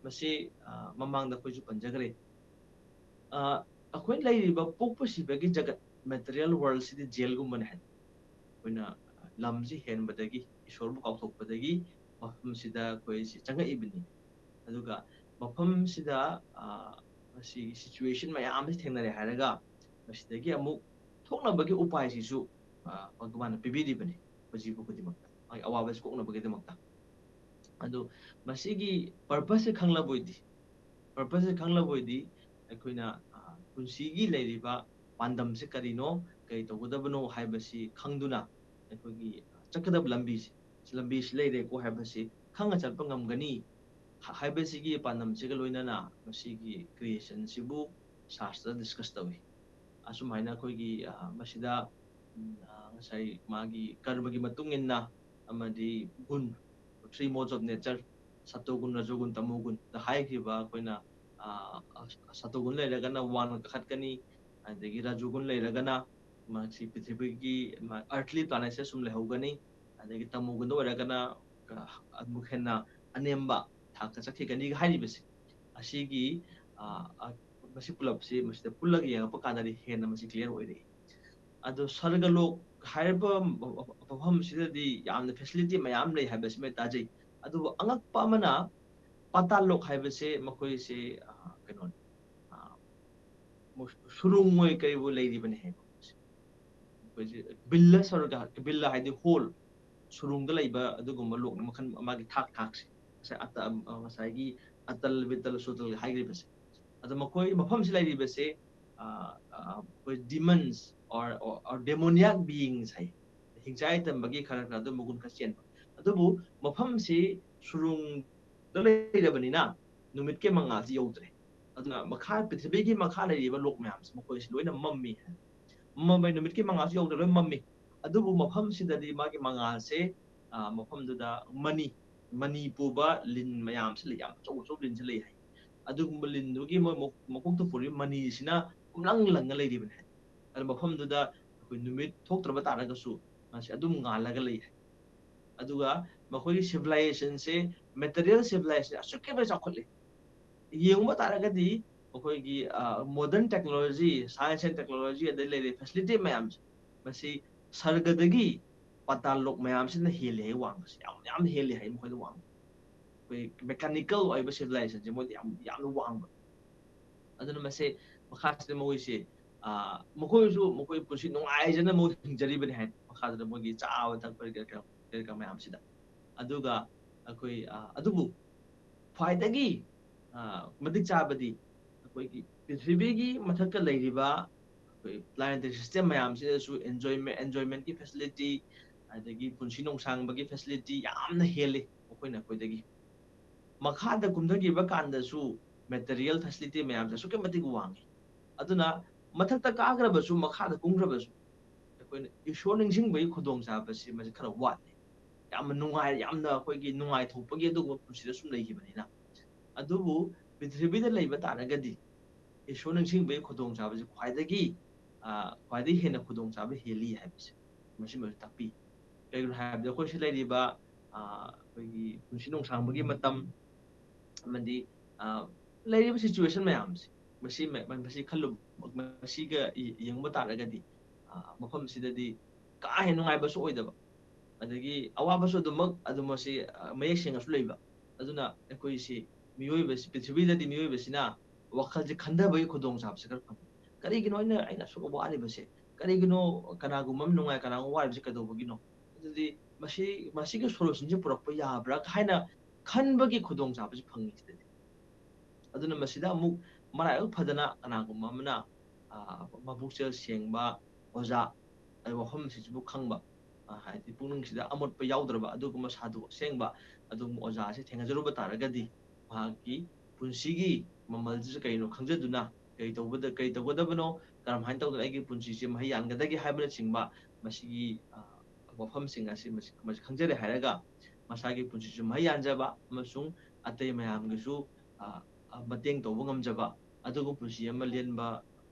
ꯃꯁꯤ ꯑ, ꯃꯃꯥꯡꯗ ꯑꯩꯈꯣꯏꯁꯨ ꯄꯟꯖꯈ꯭ꯔꯦ꯫ ꯑ, ꯑꯩꯈꯣꯏ ꯂꯩꯔꯤꯕ ꯄꯣꯛꯄ ꯁꯤꯕꯒꯤ ꯖꯒꯠ, ꯃꯦꯇꯔꯤꯌꯦꯜ ꯋꯥꯔꯜꯁꯤꯗꯤ ꯖꯦꯜꯒꯨꯝꯕꯅꯦ ꯍꯥꯏ꯫ ꯑꯩꯈꯣꯏꯅ ꯂꯝꯁꯤ ꯍꯦꯟꯕꯗꯒꯤ, ꯏꯁꯣꯔꯕꯨ ꯀꯥꯎꯊꯣꯛꯄꯗꯒꯤ ꯃꯐꯝꯁꯤꯗ ꯑꯩꯈꯣꯏꯁꯤ ꯆꯪꯉꯛꯏꯕꯅꯤ꯫ ꯑꯗꯨꯒ ꯃꯐꯝꯁꯤꯗ ꯑ, ꯃꯁꯤꯒꯤ ꯁꯤꯆꯨꯋꯦꯁꯟ ꯃꯌꯥꯝ ꯑꯃ ꯊꯦꯡꯅꯔꯦ ꯍꯥꯏꯔꯒ ꯃꯁꯤꯗꯒꯤ ꯑꯃꯨꯛ ꯊꯣꯛꯅꯕꯒꯤ ꯎꯄꯥꯏꯁꯤꯁꯨ ꯑ, ꯃꯥꯅ ꯄꯤꯕꯤꯔꯤꯕꯅꯤ ꯍꯧꯖꯤꯛ ꯈꯨꯗꯤꯡꯃꯛꯇ, ꯃꯥꯒꯤ ꯑꯋꯥꯕꯁꯤ ꯀꯣꯛꯅꯕꯒꯤꯗꯃꯛꯇ꯫ ꯑꯗꯨ ꯃꯁꯤꯒꯤ ꯄꯔꯄꯁꯁꯦ ꯈꯪꯂꯕ ꯑꯣꯏꯗꯤ, ꯄꯔꯄꯁꯁꯦ ꯈꯪꯂꯕ ꯑꯣꯏꯗꯤ ꯑꯩꯈꯣꯏꯅ ꯑ, ꯄꯨꯟꯁꯤꯒꯤ ꯂꯩꯔꯤꯕ ꯄꯥꯟꯗꯝꯁꯦ ꯀꯔꯤꯅꯣ, ꯀꯔꯤ ꯇꯧꯒꯗꯕꯅꯣ ꯍꯥꯏꯕꯁꯤ ꯈꯪꯗꯨꯅ ꯑꯩꯈꯣꯏꯒꯤ ꯆꯠꯀꯗꯕ ꯂꯝꯕꯤꯁꯦ, ꯂꯝꯕꯤꯁꯤ ꯂꯩꯔꯦꯀꯣ ꯍꯥꯏꯕꯁꯤ ꯈꯪꯅ ꯆꯠꯄ ꯉꯝꯒꯅꯤ ꯍꯥꯏꯕꯁꯤꯒꯤ ꯄꯥꯟꯗꯝꯁꯤꯒ ꯂꯣꯏꯅꯅ ꯃꯁꯤꯒꯤ ꯀ꯭ꯔꯤꯌꯦꯁꯟꯁꯤꯕꯨ ꯁꯥꯁꯇ꯭ꯔꯗ ꯗꯤꯁꯀꯁ ꯇꯧꯏ꯫ ꯑꯁꯨꯝꯍꯥꯏꯅ ꯑꯩꯈꯣꯏꯒꯤ ꯃꯁꯤꯗ ꯉꯁꯥꯏ ꯃꯥꯒꯤ ꯀꯔꯃꯒꯤ ꯃꯇꯨꯡ ꯏꯟꯅ ꯑꯃꯗꯤ ꯒꯨꯟ, three modes of nature, ꯁꯇꯣꯒꯨꯟ, ꯔꯖꯣꯒꯨꯟ, ꯇꯃꯣꯒꯨꯟꯗ ꯍꯥꯏꯈꯤꯕ ꯑꯩꯈꯣꯏꯅ ꯁꯇꯣꯒꯨꯟ ꯂꯩꯔꯒꯅ ꯋꯥꯡꯅ ꯀꯥꯈꯠꯀꯅꯤ, ꯑꯗꯒꯤ ꯔꯖꯣꯒꯨꯟ ꯂꯩꯔꯒꯅ ꯃꯁꯤ ꯄ꯭ꯔꯤꯊꯤꯕꯤꯒꯤ ꯑꯔꯊꯂꯤ ꯄ꯭ꯂꯥꯅꯦꯠꯁꯦ ꯁꯨꯝ ꯂꯩꯍꯧꯒꯅꯤ, ꯑꯗꯒꯤ ꯇꯃꯣꯒꯨꯟꯗ ꯑꯣꯏꯔꯒꯅ ꯑꯃꯨꯛ ꯍꯦꯟꯅ ꯑꯅꯦꯝꯕ ꯊꯥꯛꯇ ꯆꯠꯈꯤꯒꯅꯤꯒ ꯍꯥꯏꯔꯤꯕꯁꯦ, ꯑꯁꯤꯒꯤ ꯃꯁꯤ ꯄꯨꯂꯞꯁꯤ ꯃꯁꯤꯗ ꯄꯨꯜꯂꯒ ꯌꯦꯡꯉꯛꯄ ꯀꯥꯟꯗꯗꯤ ꯍꯦꯟꯅ ꯃꯁꯤ ꯀ꯭ꯂꯤꯌꯥꯔ ꯑꯣꯏꯔꯛꯏ꯫ ꯑꯗꯣ ꯁꯔꯒꯂꯣꯛ ꯍꯥꯏꯔꯤꯕ ꯃꯐꯝꯁꯤꯗꯗꯤ ꯌꯥꯝꯅ ꯐꯦꯁꯤꯂꯤꯇꯤ ꯃꯌꯥꯝ ꯂꯩ ꯍꯥꯏꯕꯁꯤꯃ ꯇꯥꯖꯩ꯫ ꯑꯗꯨꯕꯨ ꯑꯉꯛꯄ ꯑꯃꯅ ꯄꯥꯇꯥꯜꯂꯣꯛ ꯍꯥꯏꯕꯁꯦ ꯃꯈꯣꯏꯁꯦ ꯀꯩꯅꯣꯅꯤ, ꯁꯨꯔꯨꯡ ꯑꯣꯏ ꯀꯩꯕꯨ ꯂꯩꯔꯤꯕꯅꯤ ꯍꯥꯏꯕ꯫ ꯑꯩꯈꯣꯏꯁꯦ ꯕꯤꯜꯂ ꯁꯔꯒ, ꯕꯤꯜꯂ ꯍꯥꯏꯗꯤ ꯍꯣꯜ, ꯁꯨꯔꯨꯡꯗ ꯂꯩꯕ ꯑꯗꯨꯒꯨꯝꯕ ꯂꯣꯛꯅ ꯃꯈꯜ ꯃꯥꯒꯤ ꯊꯥꯛ ꯊꯥꯛꯁꯦ, ꯉꯁꯥꯏ ꯑꯇ-, ꯉꯁꯥꯏꯒꯤ ꯑꯇꯜ, ꯕꯤꯇꯜ, ꯁꯨꯇꯜ ꯍꯥꯏꯈ꯭ꯔꯤꯕꯁꯦ꯫ ꯑꯗꯣ ꯃꯈꯣꯏ ꯃꯐꯝꯁꯤ ꯂꯩꯔꯤꯕꯁꯦ ꯑꯩꯈꯣꯏ demons or, or, or demoniac beings ꯍꯥꯏ, ꯍꯤꯡꯆꯥꯏ ꯇꯝꯕꯒꯤ ꯈꯔ ꯈꯔ ꯑꯗꯨꯝ ꯃꯒꯨꯟ ꯈꯔ ꯆꯦꯟꯕ꯫ ꯑꯗꯨꯕꯨ ꯃꯐꯝꯁꯤ ꯁꯨꯔꯨꯡꯗ ꯂꯩꯔꯕꯅꯤꯅ ꯅꯨꯃꯤꯠꯀꯤ ꯃꯉꯥꯜꯁꯤ ꯌꯧꯗ꯭ꯔꯦ꯫ ꯑꯗꯨꯅ ꯃꯈꯥ, ꯄ꯭ꯔꯤꯊꯤꯕꯤꯒꯤ ꯃꯈꯥ ꯂꯩꯔꯤꯕ ꯂꯣꯛ ꯃꯌꯥꯝꯁꯦ, ꯃꯈꯣꯏꯁꯤ ꯂꯣꯏꯅ ꯃꯝꯃꯤ꯫ ꯃꯝꯕꯩ ꯅꯨꯃꯤꯠꯀꯤ ꯃꯉꯥꯜꯁꯨ ꯌꯧꯗ꯭ꯔꯦ, ꯂꯣꯏ ꯃꯝꯃꯤ꯫ ꯑꯗꯨꯕꯨ ꯃꯐꯝꯁꯤꯗꯗꯤ ꯃꯥꯒꯤ ꯃꯉꯥꯜꯁꯦ, ꯑ, ꯃꯐꯝꯗꯨꯗ ꯃꯅꯤ, ꯃꯅꯤ ꯄꯨꯕ ꯂꯤꯟ ꯃꯌꯥꯝꯁꯤ ꯂꯩ, ꯌꯥꯝ ꯑꯆꯧ ꯑꯆꯧꯕ ꯂꯤꯟꯁꯤ ꯂꯩ ꯍꯥꯏ꯫ ꯑꯗꯨꯒꯨꯝꯕ ꯂꯤꯟꯗꯨꯒꯤ ꯃꯣꯏ ꯃꯀꯣꯛꯇ ꯄꯨꯔꯤꯕ ꯃꯅꯤꯁꯤꯅ ꯄꯨꯝꯂꯪ ꯂꯪꯉ ꯂꯩꯔꯤꯕꯅꯤ ꯍꯥꯏ꯫ ꯑꯗꯨ ꯃꯐꯝꯗꯨꯗ ꯑꯩꯈꯣꯏ ꯅꯨꯃꯤꯠ ꯊꯣꯛꯇ꯭ꯔꯕ ꯇꯥꯔꯒꯁꯨ ꯃꯥꯁꯤ ꯑꯗꯨꯝ ꯉꯥꯜꯂꯒ ꯂꯩ ꯍꯥꯏ꯫ ꯑꯗꯨꯒ ꯃꯈꯣꯏꯒꯤ ꯁꯤꯚꯤꯂꯥꯏꯖꯦꯁꯟꯁꯦ, ꯃꯦꯇꯔꯤꯌꯦꯜ ꯁꯤꯚꯤꯂꯥꯏꯖꯦꯁꯟ ꯑꯁꯨꯛꯀꯤ ꯃꯇꯤꯛ ꯆꯥꯎꯈꯠꯂꯤ꯫ ꯌꯦꯡꯕ ꯇꯥꯔꯒꯗꯤ ꯑꯩꯈꯣꯏꯒꯤ, ꯑ, modern technology, science and technology, ꯑꯗꯩ ꯂꯩꯔꯤꯕ facility ꯃꯌꯥꯝꯁꯦ, ꯃꯁꯤ ꯁꯔꯒꯗꯒꯤ ꯄꯥꯇꯥꯜ ꯂꯣꯛ ꯃꯌꯥꯝꯁꯤꯅ ꯍꯦꯜꯂꯤ ꯍꯥꯏ ꯋꯥꯡꯕꯁꯦ, ꯌꯥꯝ, ꯌꯥꯝ ꯍꯦꯜꯂꯤ ꯍꯥꯏ ꯃꯈꯣꯏꯗ ꯋꯥꯡꯕ꯫ ꯑꯩꯈꯣꯏ mechanical ꯑꯣꯏꯕ civilizationꯁꯦ ꯃꯣꯏꯗ ꯌꯥꯝ, ꯌꯥꯝꯅ ꯋꯥꯡꯕ꯫ ꯑꯗꯨꯅ ꯃꯁꯦ ꯃꯈꯥꯁꯤꯗ ꯃꯈꯣꯏꯁꯦ, ꯑ, ꯃꯈꯣꯏꯁꯨ ꯃꯈꯣꯏ ꯄꯨꯟꯁꯤ ꯅꯨꯡꯉꯥꯏꯖꯅ ꯃꯣꯏ ꯍꯤꯡꯖꯔꯤꯕꯅꯤ ꯍꯥꯏ, ꯃꯈꯥꯗ ꯃꯣꯏꯒꯤ ꯆꯥꯕ ꯊꯛꯄ ꯀꯔꯤ ꯀꯔꯥ, ꯀꯔꯤ ꯀꯔꯥ ꯃꯌꯥꯝꯁꯤꯗ꯫ ꯑꯗꯨꯒ ꯑꯩꯈꯣꯏ, ꯑ, ꯑꯗꯨꯕꯨ ꯈ꯭ꯋꯥꯏꯗꯒꯤ, ꯑ, ꯃꯇꯤꯛ ꯆꯥꯕꯗꯤ ꯑꯩꯈꯣꯏꯒꯤ ꯄ꯭ꯔꯤꯊꯤꯕꯤꯒꯤ ꯃꯊꯛꯇ ꯂꯩꯔꯤꯕ ꯑꯩꯈꯣꯏ planetary system ꯃꯌꯥꯝꯁꯤꯗꯁꯨ enjoyment, enjoymentꯀꯤ facility, ꯑꯗꯒꯤ ꯄꯨꯟꯁꯤ ꯅꯨꯡꯁꯥꯡꯕꯒꯤ facility ꯌꯥꯝꯅ ꯍꯦꯜꯂꯤ ꯃꯈꯣꯏꯅ ꯑꯩꯈꯣꯏꯗꯒꯤ꯫ ꯃꯈꯥꯗ ꯀꯨꯝꯊꯈꯤꯕ ꯀꯥꯟꯗꯁꯨ material facility ꯃꯌꯥꯝꯁꯦ ꯑꯁꯨꯛꯀꯤ ꯃꯇꯤꯛ ꯋꯥꯡꯉꯤ꯫ ꯑꯗꯨꯅ ꯃꯊꯛꯇ ꯀꯥꯈ꯭ꯔꯕꯁꯨ, ꯃꯈꯥꯗ ꯀꯨꯝꯈ꯭ꯔꯕꯁꯨ, ꯑꯩꯈꯣꯏꯅ ꯏꯁꯣꯔ ꯅꯤꯡꯁꯤꯡꯕꯒꯤ ꯈꯨꯗꯣꯡꯆꯥꯕꯁꯤ ꯃꯁꯤ ꯈꯔ ꯋꯥꯠꯂꯤ꯫ ꯌꯥꯝꯅ ꯅꯨꯡꯉꯥꯏ, ꯌꯥꯝꯅ ꯑꯩꯈꯣꯏꯒꯤ ꯅꯨꯡꯉꯥꯏꯊꯣꯛꯄꯒꯤ ꯑꯗꯨꯒꯨꯝꯕ ꯄꯨꯟꯁꯤꯗ ꯁꯨꯝ ꯂꯩꯈꯤꯕꯅꯤꯅ꯫ ꯑꯗꯨꯕꯨ ꯄ꯭ꯔꯤꯊꯤꯕꯤꯗ ꯂꯩꯕ ꯇꯥꯔꯒꯗꯤ ꯏꯁꯣꯔ ꯅꯤꯡꯁꯤꯡꯕꯒꯤ ꯈꯨꯗꯣꯡꯆꯥꯕꯁꯤ ꯈ꯭ꯋꯥꯏꯗꯒꯤ, ꯑ, ꯈ꯭ꯋꯥꯏꯗꯒꯤ ꯍꯦꯟꯅ ꯈꯨꯗꯣꯡꯆꯥꯕ ꯍꯦꯜꯂꯤ ꯍꯥꯏꯕꯁꯦ ꯃꯁꯤꯃꯁꯨ ꯇꯥꯛꯄꯤ꯫ ꯀꯩꯒꯤꯅꯣ ꯍꯥꯏꯔꯕꯗ ꯑꯩꯈꯣꯏ ꯁꯤ ꯂꯩꯔꯤꯕ, ꯑ, ꯑꯩꯈꯣꯏꯒꯤ ꯄꯨꯟꯁꯤ ꯅꯨꯡꯁꯥꯡꯕꯒꯤ ꯃꯇꯝ ꯑꯃꯗꯤ, ꯑ, ꯂꯩꯔꯤꯕ situation ꯃꯌꯥꯝꯁꯦ, ꯃꯁꯤ ꯃ-, ꯃꯁꯤ ꯈꯜꯂꯨ-, ꯃꯁꯤꯒ ꯌꯦꯡꯕ ꯇꯥꯔꯒꯗꯤ, ꯑ, ꯃꯐꯝꯁꯤꯗꯗꯤ ꯀꯥ ꯍꯦꯟꯅ ꯅꯨꯡꯉꯥꯏꯕꯁꯨ ꯑꯣꯏꯗꯕ, ꯑꯗꯒꯤ ꯑꯋꯥꯕꯁꯨ ꯑꯗꯨꯃꯛ, ꯑꯗꯨꯝ ꯃꯁꯤ, ꯑ, ꯃꯌꯦꯛ ꯁꯦꯡꯅꯁꯨ ꯂꯩꯕ꯫ ꯑꯗꯨꯅ ꯑꯩꯈꯣꯏꯁꯤ ꯃꯤꯑꯣꯏꯕꯁꯤ, ꯄ꯭ꯔꯤꯊꯤꯕꯤꯗꯗꯤ ꯃꯤꯑꯣꯏꯕꯁꯤꯅ ꯋꯥꯈꯜꯁꯦ ꯈꯟꯊꯕꯒꯤ ꯈꯨꯗꯣꯡꯆꯥꯕꯁꯦ ꯈꯔ ꯐꯪꯉꯤ꯫ ꯀꯔꯤꯒꯤꯅꯣ ꯑꯩꯅ, ꯑꯩꯅ ꯑꯁꯨꯛ ꯋꯥꯔꯤꯕꯁꯦ? ꯀꯔꯤꯒꯤꯅꯣ ꯀꯅꯥꯒꯨꯝꯕ ꯑꯃ ꯅꯨꯡꯉꯥꯏ, ꯀꯅꯥꯒꯨꯝꯕ ꯋꯥꯔꯤꯕꯁꯦ ꯀꯩꯗꯧꯕꯒꯤꯅꯣ? ꯑꯗꯨꯗꯤ ꯃꯁꯤ, ꯃꯁꯤꯒꯤ solutionꯁꯦ ꯄꯨꯔꯛꯄ ꯌꯥꯕ꯭ꯔꯥ ꯍꯥꯏꯅ ꯈꯟꯕꯒꯤ ꯈꯨꯗꯣꯡꯆꯥꯕꯁꯤ ꯐꯪꯉꯤ ꯁꯤꯗꯗꯤ꯫ ꯑꯗꯨꯅ ꯃꯁꯤꯗ ꯑꯃꯨꯛ ꯃꯔꯥꯏꯕꯛ ꯐꯗꯅ ꯀꯅꯥꯒꯨꯝꯕ ꯑꯃꯅ, ꯑ, ꯃꯕꯨꯛꯆꯦꯜ ꯁꯦꯡꯕ ꯑꯣꯖꯥ, ꯑꯩ ꯋꯥꯐꯝꯁꯤꯡꯁꯤꯕꯨ ꯈꯪꯕ, ꯑ, ꯍꯥꯏꯗꯤ ꯄꯨꯛꯅꯤꯡꯁꯤꯗ ꯑꯃꯣꯠꯄ ꯌꯥꯎꯗ꯭ꯔꯕ ꯑꯗꯨꯒꯨꯝꯕ ꯁꯥꯗꯨ ꯑꯁꯦꯡꯕ ꯑꯗꯨꯒꯨꯝꯕ ꯑꯣꯖꯥꯁꯤ ꯊꯦꯡꯅꯖꯔꯨꯕ ꯇꯥꯔꯒꯗꯤ ꯃꯍꯥꯛꯀꯤ ꯄꯨꯟꯁꯤꯒꯤ ꯃꯃꯜꯁꯤꯁꯨ ꯀꯩꯅꯣ ꯈꯪꯖꯗꯨꯅ ꯀꯩ ꯇꯧꯕꯗ ꯀꯩ ꯇꯧꯒꯗꯕꯅꯣ, ꯀꯔꯝꯍꯥꯏꯅ ꯇꯧꯗꯅ ꯑꯩꯒꯤ ꯄꯨꯟꯁꯤꯁꯦ ꯃꯍꯩ ꯌꯥꯟꯒꯗꯒꯦ ꯍꯥꯏꯕꯅꯆꯤꯡꯕ ꯃꯁꯤꯒꯤ ꯋꯥꯐꯝꯁꯤꯡ ꯑꯁꯤ ꯃꯁꯤ ꯈꯪꯖꯔꯦ ꯍꯥꯏꯔꯒ ꯃꯁꯥꯒꯤ ꯄꯨꯟꯁꯤꯁꯨ ꯃꯍꯩ ꯌꯥꯟꯖꯕ ꯑꯃꯁꯨꯡ ꯑꯇꯩ ꯃꯌꯥꯝꯒꯤꯁꯨ ꯃꯇꯦꯡ ꯇꯧꯕ ꯉꯝꯖꯕ ꯑꯗꯨꯒꯨꯝꯕ ꯄꯨꯟꯁꯤ ꯑꯃ ꯂꯦꯟꯕ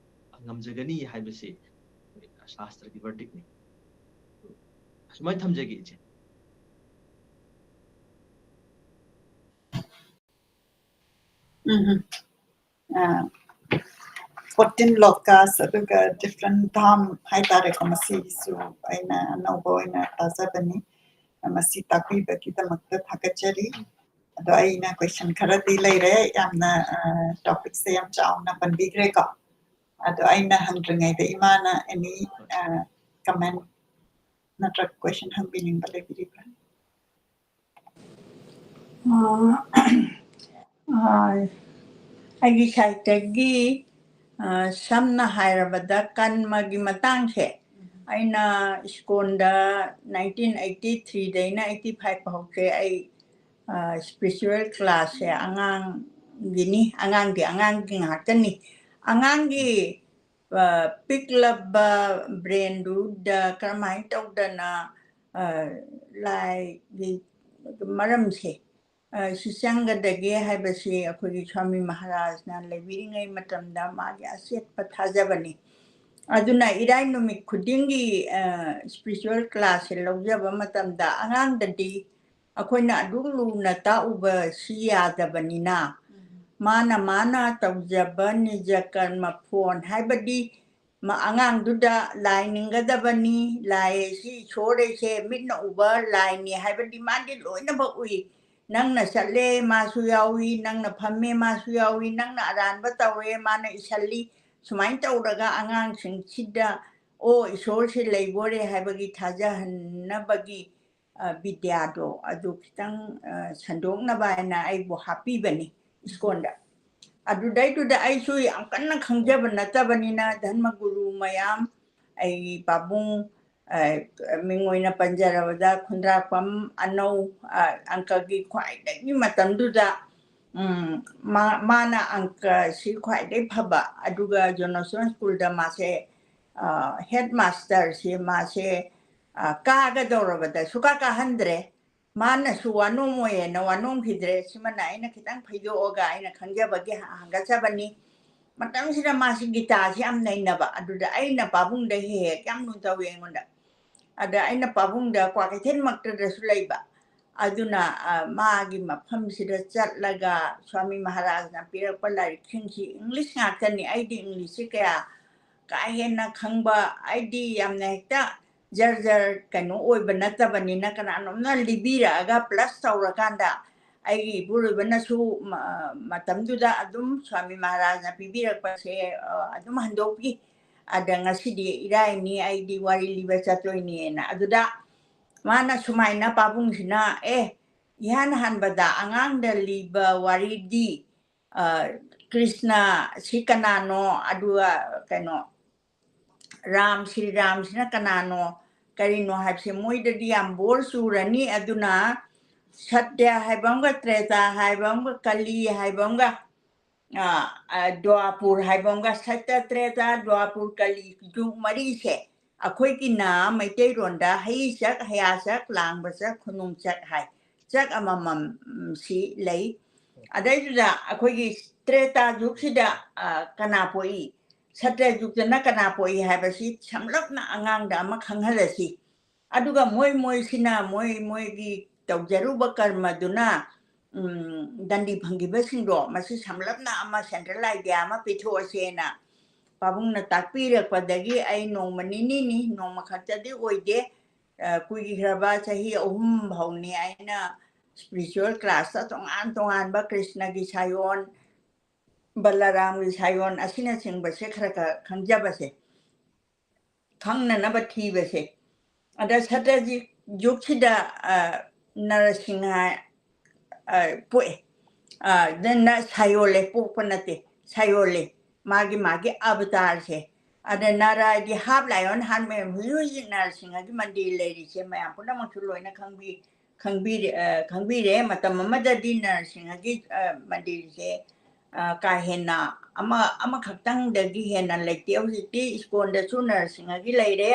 ꯉꯝꯖꯒꯅꯤ ꯍꯥꯏꯕꯁꯤ ꯁꯥꯁꯇ꯭ꯔꯒꯤ verdictꯅꯤ꯫ ꯑꯁꯨꯃꯥꯏꯅ ꯊꯝꯖꯒꯦ, ꯏꯆꯦ꯫ ꯎꯝ꯫ ꯑ, fourteen lokas ꯑꯗꯨꯒ different dham ꯍꯥꯏꯇꯥꯔꯦꯀꯣ, ꯃꯁꯤꯒꯤꯁꯨ ꯑꯩꯅ ꯑꯅꯧꯕ ꯑꯣꯏꯅ ꯇꯥꯖꯕꯅꯤ꯫ ꯃꯁꯤ ꯇꯥꯛꯄꯤꯕꯒꯤꯗꯃꯛꯇ ꯊꯥꯒꯠꯆꯔꯤ꯫ ꯑꯗꯣ ꯑꯩꯅ question ꯈꯔꯗꯤ ꯂꯩꯔꯦ, ꯌꯥꯝꯅ, ꯑ, topicꯁꯦ ꯌꯥꯝ ꯆꯥꯎꯅ ꯄꯟꯕꯤꯈ꯭ꯔꯦꯀꯣ꯫ ꯑꯗꯣ ꯑꯩꯅ ꯍꯪꯗ꯭ꯔꯤꯉꯩꯗ ꯏꯃꯥꯅ any, ꯑ, comment ꯅꯠꯇ꯭ꯔꯒ question ꯍꯪꯕꯤꯅꯤꯡꯕ ꯂꯩꯕꯤꯔꯤꯕ꯭ꯔꯥ? ꯑ, ꯑ, ꯑꯩꯒꯤ ꯁꯥꯍꯤꯇ꯭ꯌꯒꯤ, ꯑ, ꯁꯝꯅ ꯍꯥꯏꯔꯕꯗ ꯀꯔꯃꯒꯤ ꯃꯇꯥꯡꯁꯦ ꯑꯩꯅ ꯁ꯭ꯀꯨꯜꯗ nineteen eighty threeꯗꯩꯅ eighty five ꯐꯥꯎꯁꯦ ꯑꯩ, ꯑ, spiritual classꯁꯦ ꯑꯉꯥꯡꯒꯤꯅꯤ, ꯑꯉꯥꯡꯒꯤ, ꯑꯉꯥꯡꯒꯤ ꯉꯥꯛꯇꯅꯤ꯫ ꯑꯉꯥꯡꯒꯤ, ꯑ, ꯄꯤꯛꯂꯕ brainꯗꯨꯗ ꯀꯔꯝꯍꯥꯏꯅ ꯇꯧꯗꯅ, ꯑ, ꯂꯥꯏꯒꯤ ꯃꯔꯝꯁꯦ, ꯑ, ꯁꯤ ꯆꯪꯒꯗꯒꯦ ꯍꯥꯏꯕꯁꯤ ꯑꯩꯈꯣꯏꯒꯤ ꯁ꯭ꯋꯥꯃꯤ ꯃꯍꯥꯔꯥꯖꯅ ꯂꯩꯕꯤꯔꯤꯉꯩ ꯃꯇꯝꯗ ꯃꯥꯒꯤ ꯑꯆꯦꯠꯄ ꯊꯥꯖꯕꯅꯤ꯫ ꯑꯗꯨꯅ ꯏꯔꯥꯏ ꯅꯨꯃꯤꯠ ꯈꯨꯗꯤꯡꯒꯤ, ꯑ, spiritual classꯁꯦ ꯂꯧꯖꯕ ꯃꯇꯝꯗ ꯑꯉꯥꯡꯗꯗꯤ ꯑꯩꯈꯣꯏꯅ ꯑꯗꯨꯛ ꯂꯨꯅ ꯇꯥꯛꯎꯕꯁꯤ ꯌꯥꯗꯕꯅꯤꯅ, ꯃꯥꯅ, ꯃꯥꯅ ꯇꯧꯖꯕ ꯅꯤꯖ ꯀꯔꯃ ꯐꯣꯟ ꯍꯥꯏꯕꯗꯤ ꯃ-, ꯑꯉꯥꯡꯗꯨꯗ ꯂꯥꯏ ꯅꯤꯡꯒꯗꯕꯅꯤ, ꯂꯥꯏ ꯑꯁꯤ ꯏꯁꯣꯔ ꯑꯁꯦ ꯃꯤꯠꯅ ꯎꯕ ꯂꯥꯏꯅꯤ ꯍꯥꯏꯕꯗꯤ ꯃꯥꯗꯤ ꯂꯣꯏꯅꯃꯛ ꯎꯏ꯫ ꯅꯪꯅ ꯆꯠꯂꯦ, ꯃꯥꯁꯨ ꯌꯥꯎꯏ, ꯅꯪꯅ ꯐꯝꯃꯦ, ꯃꯥꯁꯨ ꯌꯥꯎꯏ, ꯅꯪꯅ ꯑꯔꯥꯟꯕ ꯇꯧꯔꯦ, ꯃꯥꯅ ꯏꯁꯜꯂꯤ꯫ ꯁꯨꯃꯥꯏꯅ ꯇꯧꯔꯒ ꯑꯉꯥꯡꯁꯤꯡꯁꯤꯗ, ꯑꯣ, ꯏꯁꯣꯔꯁꯤ ꯂꯩꯕꯣꯔꯦ ꯍꯥꯏꯕꯒꯤ ꯊꯥꯖꯍꯟꯅꯕꯒꯤ, ꯑ, ꯕꯤꯗ꯭ꯌꯥꯗꯣ ꯑꯗꯨ ꯈꯤꯇꯪ, ꯑ, ꯁꯟꯗꯣꯛꯅꯕ ꯍꯥꯏꯅ ꯑꯩꯕꯨ ꯍꯥꯞꯄꯤꯕꯅꯤ ꯁ꯭ꯀꯨꯜꯗ꯫ ꯑꯗꯨꯗꯩꯗꯨꯗ ꯑꯩꯁꯨ ꯌꯥꯝ ꯀꯟꯅ ꯈꯪꯖꯕ ꯅꯠꯇꯕꯅꯤꯅ ꯙꯔꯃꯒꯨꯔꯨ ꯃꯌꯥꯝ, ꯑꯩꯒꯤ ꯄꯥꯕꯨꯡ, ꯑ, ꯃꯤꯡ ꯑꯣꯏꯅ ꯄꯟꯖꯔꯕꯗ ꯈꯨꯟꯗ꯭ꯔꯥꯛꯄꯝ ꯑꯅꯧ, ꯑ, ꯑꯪꯀꯒꯤ ꯈ꯭ꯋꯥꯏꯗꯒꯤ ꯃꯇꯝꯗꯨꯗ ꯎꯝ, ꯃꯥ-, ꯃꯥꯅ ꯑꯪꯀꯁꯤ ꯈ꯭ꯋꯥꯏꯗꯩ ꯐꯕ, ꯑꯗꯨꯒ ꯖꯣꯅꯣꯁꯇꯣꯟ ꯁ꯭ꯀꯨꯜꯗ ꯃꯥꯁꯦ, ꯑ, ꯍꯦꯗ ꯃꯥꯁꯇꯔꯁꯦ ꯃꯥꯁꯦ, ꯑ, ꯀꯥꯒꯗꯧꯔꯕꯗ ꯁꯨꯀꯥ ꯀꯥꯍꯟꯗ꯭ꯔꯦ꯫ ꯃꯥꯅꯁꯨ ꯋꯥꯅꯣꯝ ꯑꯣꯏꯌꯦꯅ ꯋꯥꯅꯣꯝꯈꯤꯗ꯭ꯔꯦ꯫ ꯁꯤꯃꯅ ꯑꯩꯅ ꯈꯤꯇꯪ ꯐꯩꯗꯣꯛꯑꯒ ꯑꯩꯅ ꯈꯪꯖꯕꯒꯤ ꯍ-, ꯍꯪꯒꯠꯆꯕꯅꯤ꯫ ꯃꯇꯝꯁꯤꯗ ꯃꯥꯁꯤ ꯒꯤꯇꯥꯁꯤ ꯌꯥꯝ ꯅꯩꯅꯕ꯫ ꯑꯗꯨꯗ ꯑꯩꯅ ꯄꯥꯕꯨꯡꯗ ꯍꯦꯛ ꯍꯦꯛ ꯌꯥꯝ ꯂꯨꯅ ꯇꯧꯋꯤ ꯑꯩꯉꯣꯟꯗ꯫ ꯑꯗ ꯑꯩꯅ ꯄꯥꯕꯨꯡꯗ ꯀ꯭ꯋꯥꯀꯩꯊꯦꯜꯃꯛꯇꯗꯁꯨ ꯂꯩꯕ꯫ ꯑꯗꯨꯅ, ꯑ, ꯃꯥꯒꯤ ꯃꯐꯝꯁꯤꯗ ꯆꯠꯂꯒ ꯁ꯭ꯋꯥꯃꯤ ꯃꯍꯥꯔꯥꯖꯅ ꯄꯤꯔꯛꯄ ꯂꯥꯏꯔꯤꯛꯁꯤꯡꯁꯤ ꯏꯪꯂꯤꯁ ꯉꯥꯛꯇꯅꯤ꯫ ꯑꯩꯗꯤ ꯏꯪꯂꯤꯁꯁꯤ ꯀꯌꯥ ꯀꯥ ꯍꯦꯟꯅ ꯈꯪꯕ, ꯑꯩꯗꯤ ꯌꯥꯝꯅ ꯍꯦꯛꯇ ꯖꯔ ꯖꯔ ꯀꯩꯅꯣ ꯑꯣꯏꯕ ꯅꯠꯇꯕꯅꯤꯅ, ꯀꯅꯥꯅꯣꯝꯅ ꯂꯤꯕꯤꯔꯛꯑꯒ plus ꯇꯧꯔꯀꯥꯟꯗ ꯑꯩꯒꯤ ꯏꯄꯨꯔꯣꯏꯕꯅꯁꯨ ꯃ-, ꯃꯇꯝꯗꯨꯗ ꯑꯗꯨꯝ ꯁ꯭ꯋꯥꯃꯤ ꯃꯍꯥꯔꯥꯖꯅ ꯄꯤꯕꯤꯔꯛꯄꯁꯦ, ꯑ, ꯑꯗꯨꯝ ꯍꯟꯗꯣꯛꯄꯤ꯫ ꯑꯗ ꯉꯁꯤꯗꯤ ꯏꯔꯥꯏꯅꯤ, ꯑꯩꯗꯤ ꯋꯥꯔꯤ ꯂꯤꯕ ꯆꯠꯇꯣꯏꯅꯦꯅ꯫ ꯑꯗꯨꯗ ꯃꯥꯅ ꯁꯨꯃꯥꯏꯅ ꯄꯥꯕꯨꯡꯁꯤꯅ, "ꯑꯦ, ꯏꯍꯥꯟ ꯍꯥꯟꯕꯗ ꯑꯉꯥꯡꯗ ꯂꯤꯕ ꯋꯥꯔꯤꯗꯤ, ꯑ, ꯀ꯭ꯔꯤꯁꯅ ꯁꯤ ꯀꯅꯥꯅꯣ, ꯑꯗꯨꯒ ꯀꯩꯅꯣ, ꯔꯥꯝ, ꯁ꯭ꯔꯤ ꯔꯥꯝꯁꯤꯅ ꯀꯅꯥꯅꯣ, ꯀꯔꯤꯅꯣ ꯍꯥꯏꯕꯁꯦ ꯃꯣꯏꯗꯗꯤ ꯌꯥꯝ bore ꯆꯨꯔꯅꯤ꯫ ꯑꯗꯨꯅ ꯁꯇ꯭ꯌ ꯍꯥꯏꯕ ꯑꯃꯒ, ꯇ꯭ꯔꯦꯇꯥ ꯍꯥꯏꯕ ꯑꯃꯒ, ꯀꯂꯤ ꯍꯥꯏꯕ ꯑꯃꯒ, ꯑ, ꯑ, ꯗ꯭ꯋꯥꯄꯨꯔ ꯍꯥꯏꯕ ꯑꯃꯒ, ꯁꯇ꯭ꯌ, ꯇ꯭ꯔꯦꯇꯥ, ꯗ꯭ꯋꯥꯄꯨꯔ, ꯀꯂꯤ ꯖꯨꯒ ꯃꯔꯤꯁꯦ ꯑꯩꯈꯣꯏꯒꯤꯅ ꯃꯩꯇꯩꯔꯣꯟꯗ ꯍꯩ ꯆꯛ, ꯍꯌꯥ ꯆꯛ, ꯂꯥꯡꯕ ꯆꯛ, ꯈꯨꯅꯨꯡ ꯆꯛ ꯍꯥꯏ꯫ ꯆꯛ ꯑꯃꯃꯝ, ꯎꯝ, ꯁꯤ ꯂꯩ꯫ ꯑꯗꯩꯗꯨꯗ ꯑꯩꯈꯣꯏꯒꯤ ꯇ꯭ꯔꯦꯇꯥ ꯖꯨꯒꯁꯤꯗ, ꯑ, ꯀꯅꯥ ꯄꯣꯛꯏ, ꯁꯇ꯭ꯌ ꯖꯨꯒꯇꯅ ꯀꯅꯥ ꯄꯣꯛꯏ ꯍꯥꯏꯕꯁꯤ ꯁꯝꯂꯞꯅ ꯑꯉꯥꯡꯗ ꯑꯃ ꯈꯪꯍꯜꯂꯁꯤ꯫ ꯑꯗꯨꯒ ꯃꯣꯏ ꯃꯣꯏꯁꯤꯅ ꯃꯣꯏ ꯃꯣꯏꯒꯤ ꯇꯧꯖꯔꯨꯕ ꯀꯔꯃꯗꯨꯅ, ꯎꯝ, ꯗꯟꯗꯤ ꯐꯪꯈꯤꯕꯁꯤꯡꯗꯣ ꯃꯁꯤ ꯁꯝꯂꯞꯅ ꯑꯃ central idea ꯑꯃ ꯄꯤꯊꯣꯛꯑꯁꯦꯅ ꯄꯥꯕꯨꯡꯅ ꯇꯥꯛꯄꯤꯔꯛꯄꯗꯒꯤ ꯑꯩ ꯅꯣꯡꯃ ꯅꯤꯅꯤꯅꯤ, ꯅꯣꯡꯃ ꯈꯛꯇꯗꯤ ꯑꯣꯏꯗꯦ, ꯑ, ꯀꯨꯏꯈ꯭ꯔꯕ ꯆꯍꯤ ꯑꯍꯨꯝ ꯐꯥꯎꯅꯤ ꯑꯩꯅ spiritual classꯇ ꯇꯣꯉꯥꯟ ꯇꯣꯉꯥꯟꯕ ꯀ꯭ꯔꯤꯁꯅꯒꯤ ꯁꯥꯏꯑꯣꯟ, ꯕꯂꯔꯥꯝꯒꯤ ꯁꯥꯏꯑꯣꯟ ꯑꯁꯤꯅꯆꯤꯡꯕꯁꯦ ꯈꯔ ꯈꯔ ꯈꯪꯖꯕꯁꯦ, ꯈꯪꯅꯅꯕ ꯊꯤꯕꯁꯦ꯫ ꯑꯗ ꯁꯇ꯭ꯌꯖꯨꯒꯁꯤꯗ, ꯑ, ꯅꯔꯁꯤꯡꯍ, ꯑ, ꯄꯣꯛꯑꯦ꯫ ꯑ, ꯅ-, ꯅ-, ꯁꯥꯏꯑꯣꯜꯂꯦ, ꯄꯣꯛꯄ ꯅꯠꯇꯦ, ꯁꯥꯏꯑꯣꯜꯂꯦ꯫ ꯃꯥꯒꯤ, ꯃꯥꯒꯤ ꯑꯕꯇꯥꯔꯁꯦ꯫ ꯑꯗ ꯅꯥꯔꯥꯒꯤ half lion, half man, ꯍꯧꯖꯤꯛ ꯍꯧꯖꯤꯛ ꯅꯔꯁꯤꯡꯍꯒꯤ ꯃꯟꯗꯤꯔ ꯂꯩꯔꯤꯁꯦ ꯃꯌꯥꯝ ꯄꯨꯝꯅꯃꯛꯁꯨ ꯂꯣꯏꯅ ꯈꯪꯕꯤ꯫ ꯈꯪꯕꯤꯔꯦ, ꯑ, ꯈꯪꯕꯤꯔꯦ꯫ ꯃꯇꯝ ꯑꯃꯗꯗꯤ ꯅꯔꯁꯤꯡꯍꯒꯤ, ꯑ, ꯃꯟꯗꯤꯔꯁꯦ, ꯑ, ꯀꯥ ꯍꯦꯟꯅ ꯑꯃ, ꯑꯃꯈꯛꯇꯪꯗꯒꯤ ꯍꯦꯟꯅ ꯂꯩꯇꯦ꯫ ꯍꯧꯖꯤꯛꯇꯤ ꯏꯁꯀꯣꯟꯗꯁꯨ ꯅꯔꯁꯤꯡꯍꯒꯤ ꯂꯩꯔꯦ,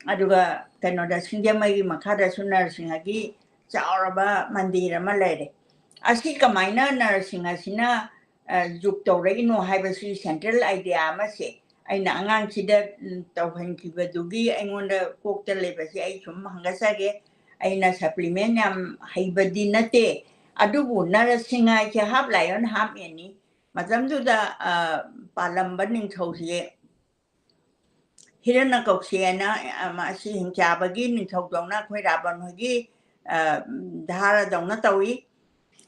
ꯑꯗꯨꯒ ꯀꯩꯅꯣꯗ, ꯁꯤꯡꯖꯃꯩꯒꯤ ꯃꯈꯥꯗꯁꯨ ꯅꯔꯁꯤꯡꯍꯒꯤ ꯆꯥꯎꯔꯕ ꯃꯟꯗꯤꯔ ꯑꯃ ꯂꯩꯔꯦ꯫ ꯑꯁꯤ ꯀꯃꯥꯏꯅ ꯅꯔꯁꯤꯡꯍꯁꯤꯅ, ꯑ, ꯖꯨꯛ ꯇꯧꯔꯛꯏꯅꯣ ꯍꯥꯏꯕꯁꯤ central idea ꯑꯃꯁꯦ ꯑꯩꯅ ꯑꯉꯥꯡꯁꯤꯗ, ꯎꯝ, ꯇꯧꯍꯟꯈꯤꯕꯗꯨꯒꯤ ꯑꯩꯉꯣꯟꯗ ꯀꯣꯛꯇ ꯂꯩꯕꯁꯦ ꯑꯩ ꯁꯨꯝ ꯍꯪꯒꯠꯆꯒꯦ꯫ ꯑꯩꯅ supplement ꯌꯥꯝ ꯍꯩꯕꯗꯤ ꯅꯠꯇꯦ, ꯑꯗꯨꯕꯨ ꯅꯔꯁꯤꯡꯍ ꯍꯥꯏꯁꯦ half lion, half manꯅꯤ꯫ ꯃꯇꯝꯗꯨꯗ, ꯑ, ꯄꯥꯜꯂꯝꯕ ꯅꯤꯡꯊꯧꯁꯦ ꯍꯤꯔꯅ꯭ꯌꯀꯧꯁꯤꯑꯅ, ꯑ, ꯃꯥ-, ꯑꯁꯤ ꯍꯤꯡꯆꯥꯕꯒꯤ ꯅꯤꯡꯊꯧꯗꯧꯅ ꯑꯩꯈꯣꯏ ꯔꯥꯕꯟ ꯍꯣꯏꯒꯤ, ꯑ, ꯙꯥꯔꯥꯗꯧꯅ ꯇꯧꯏ꯫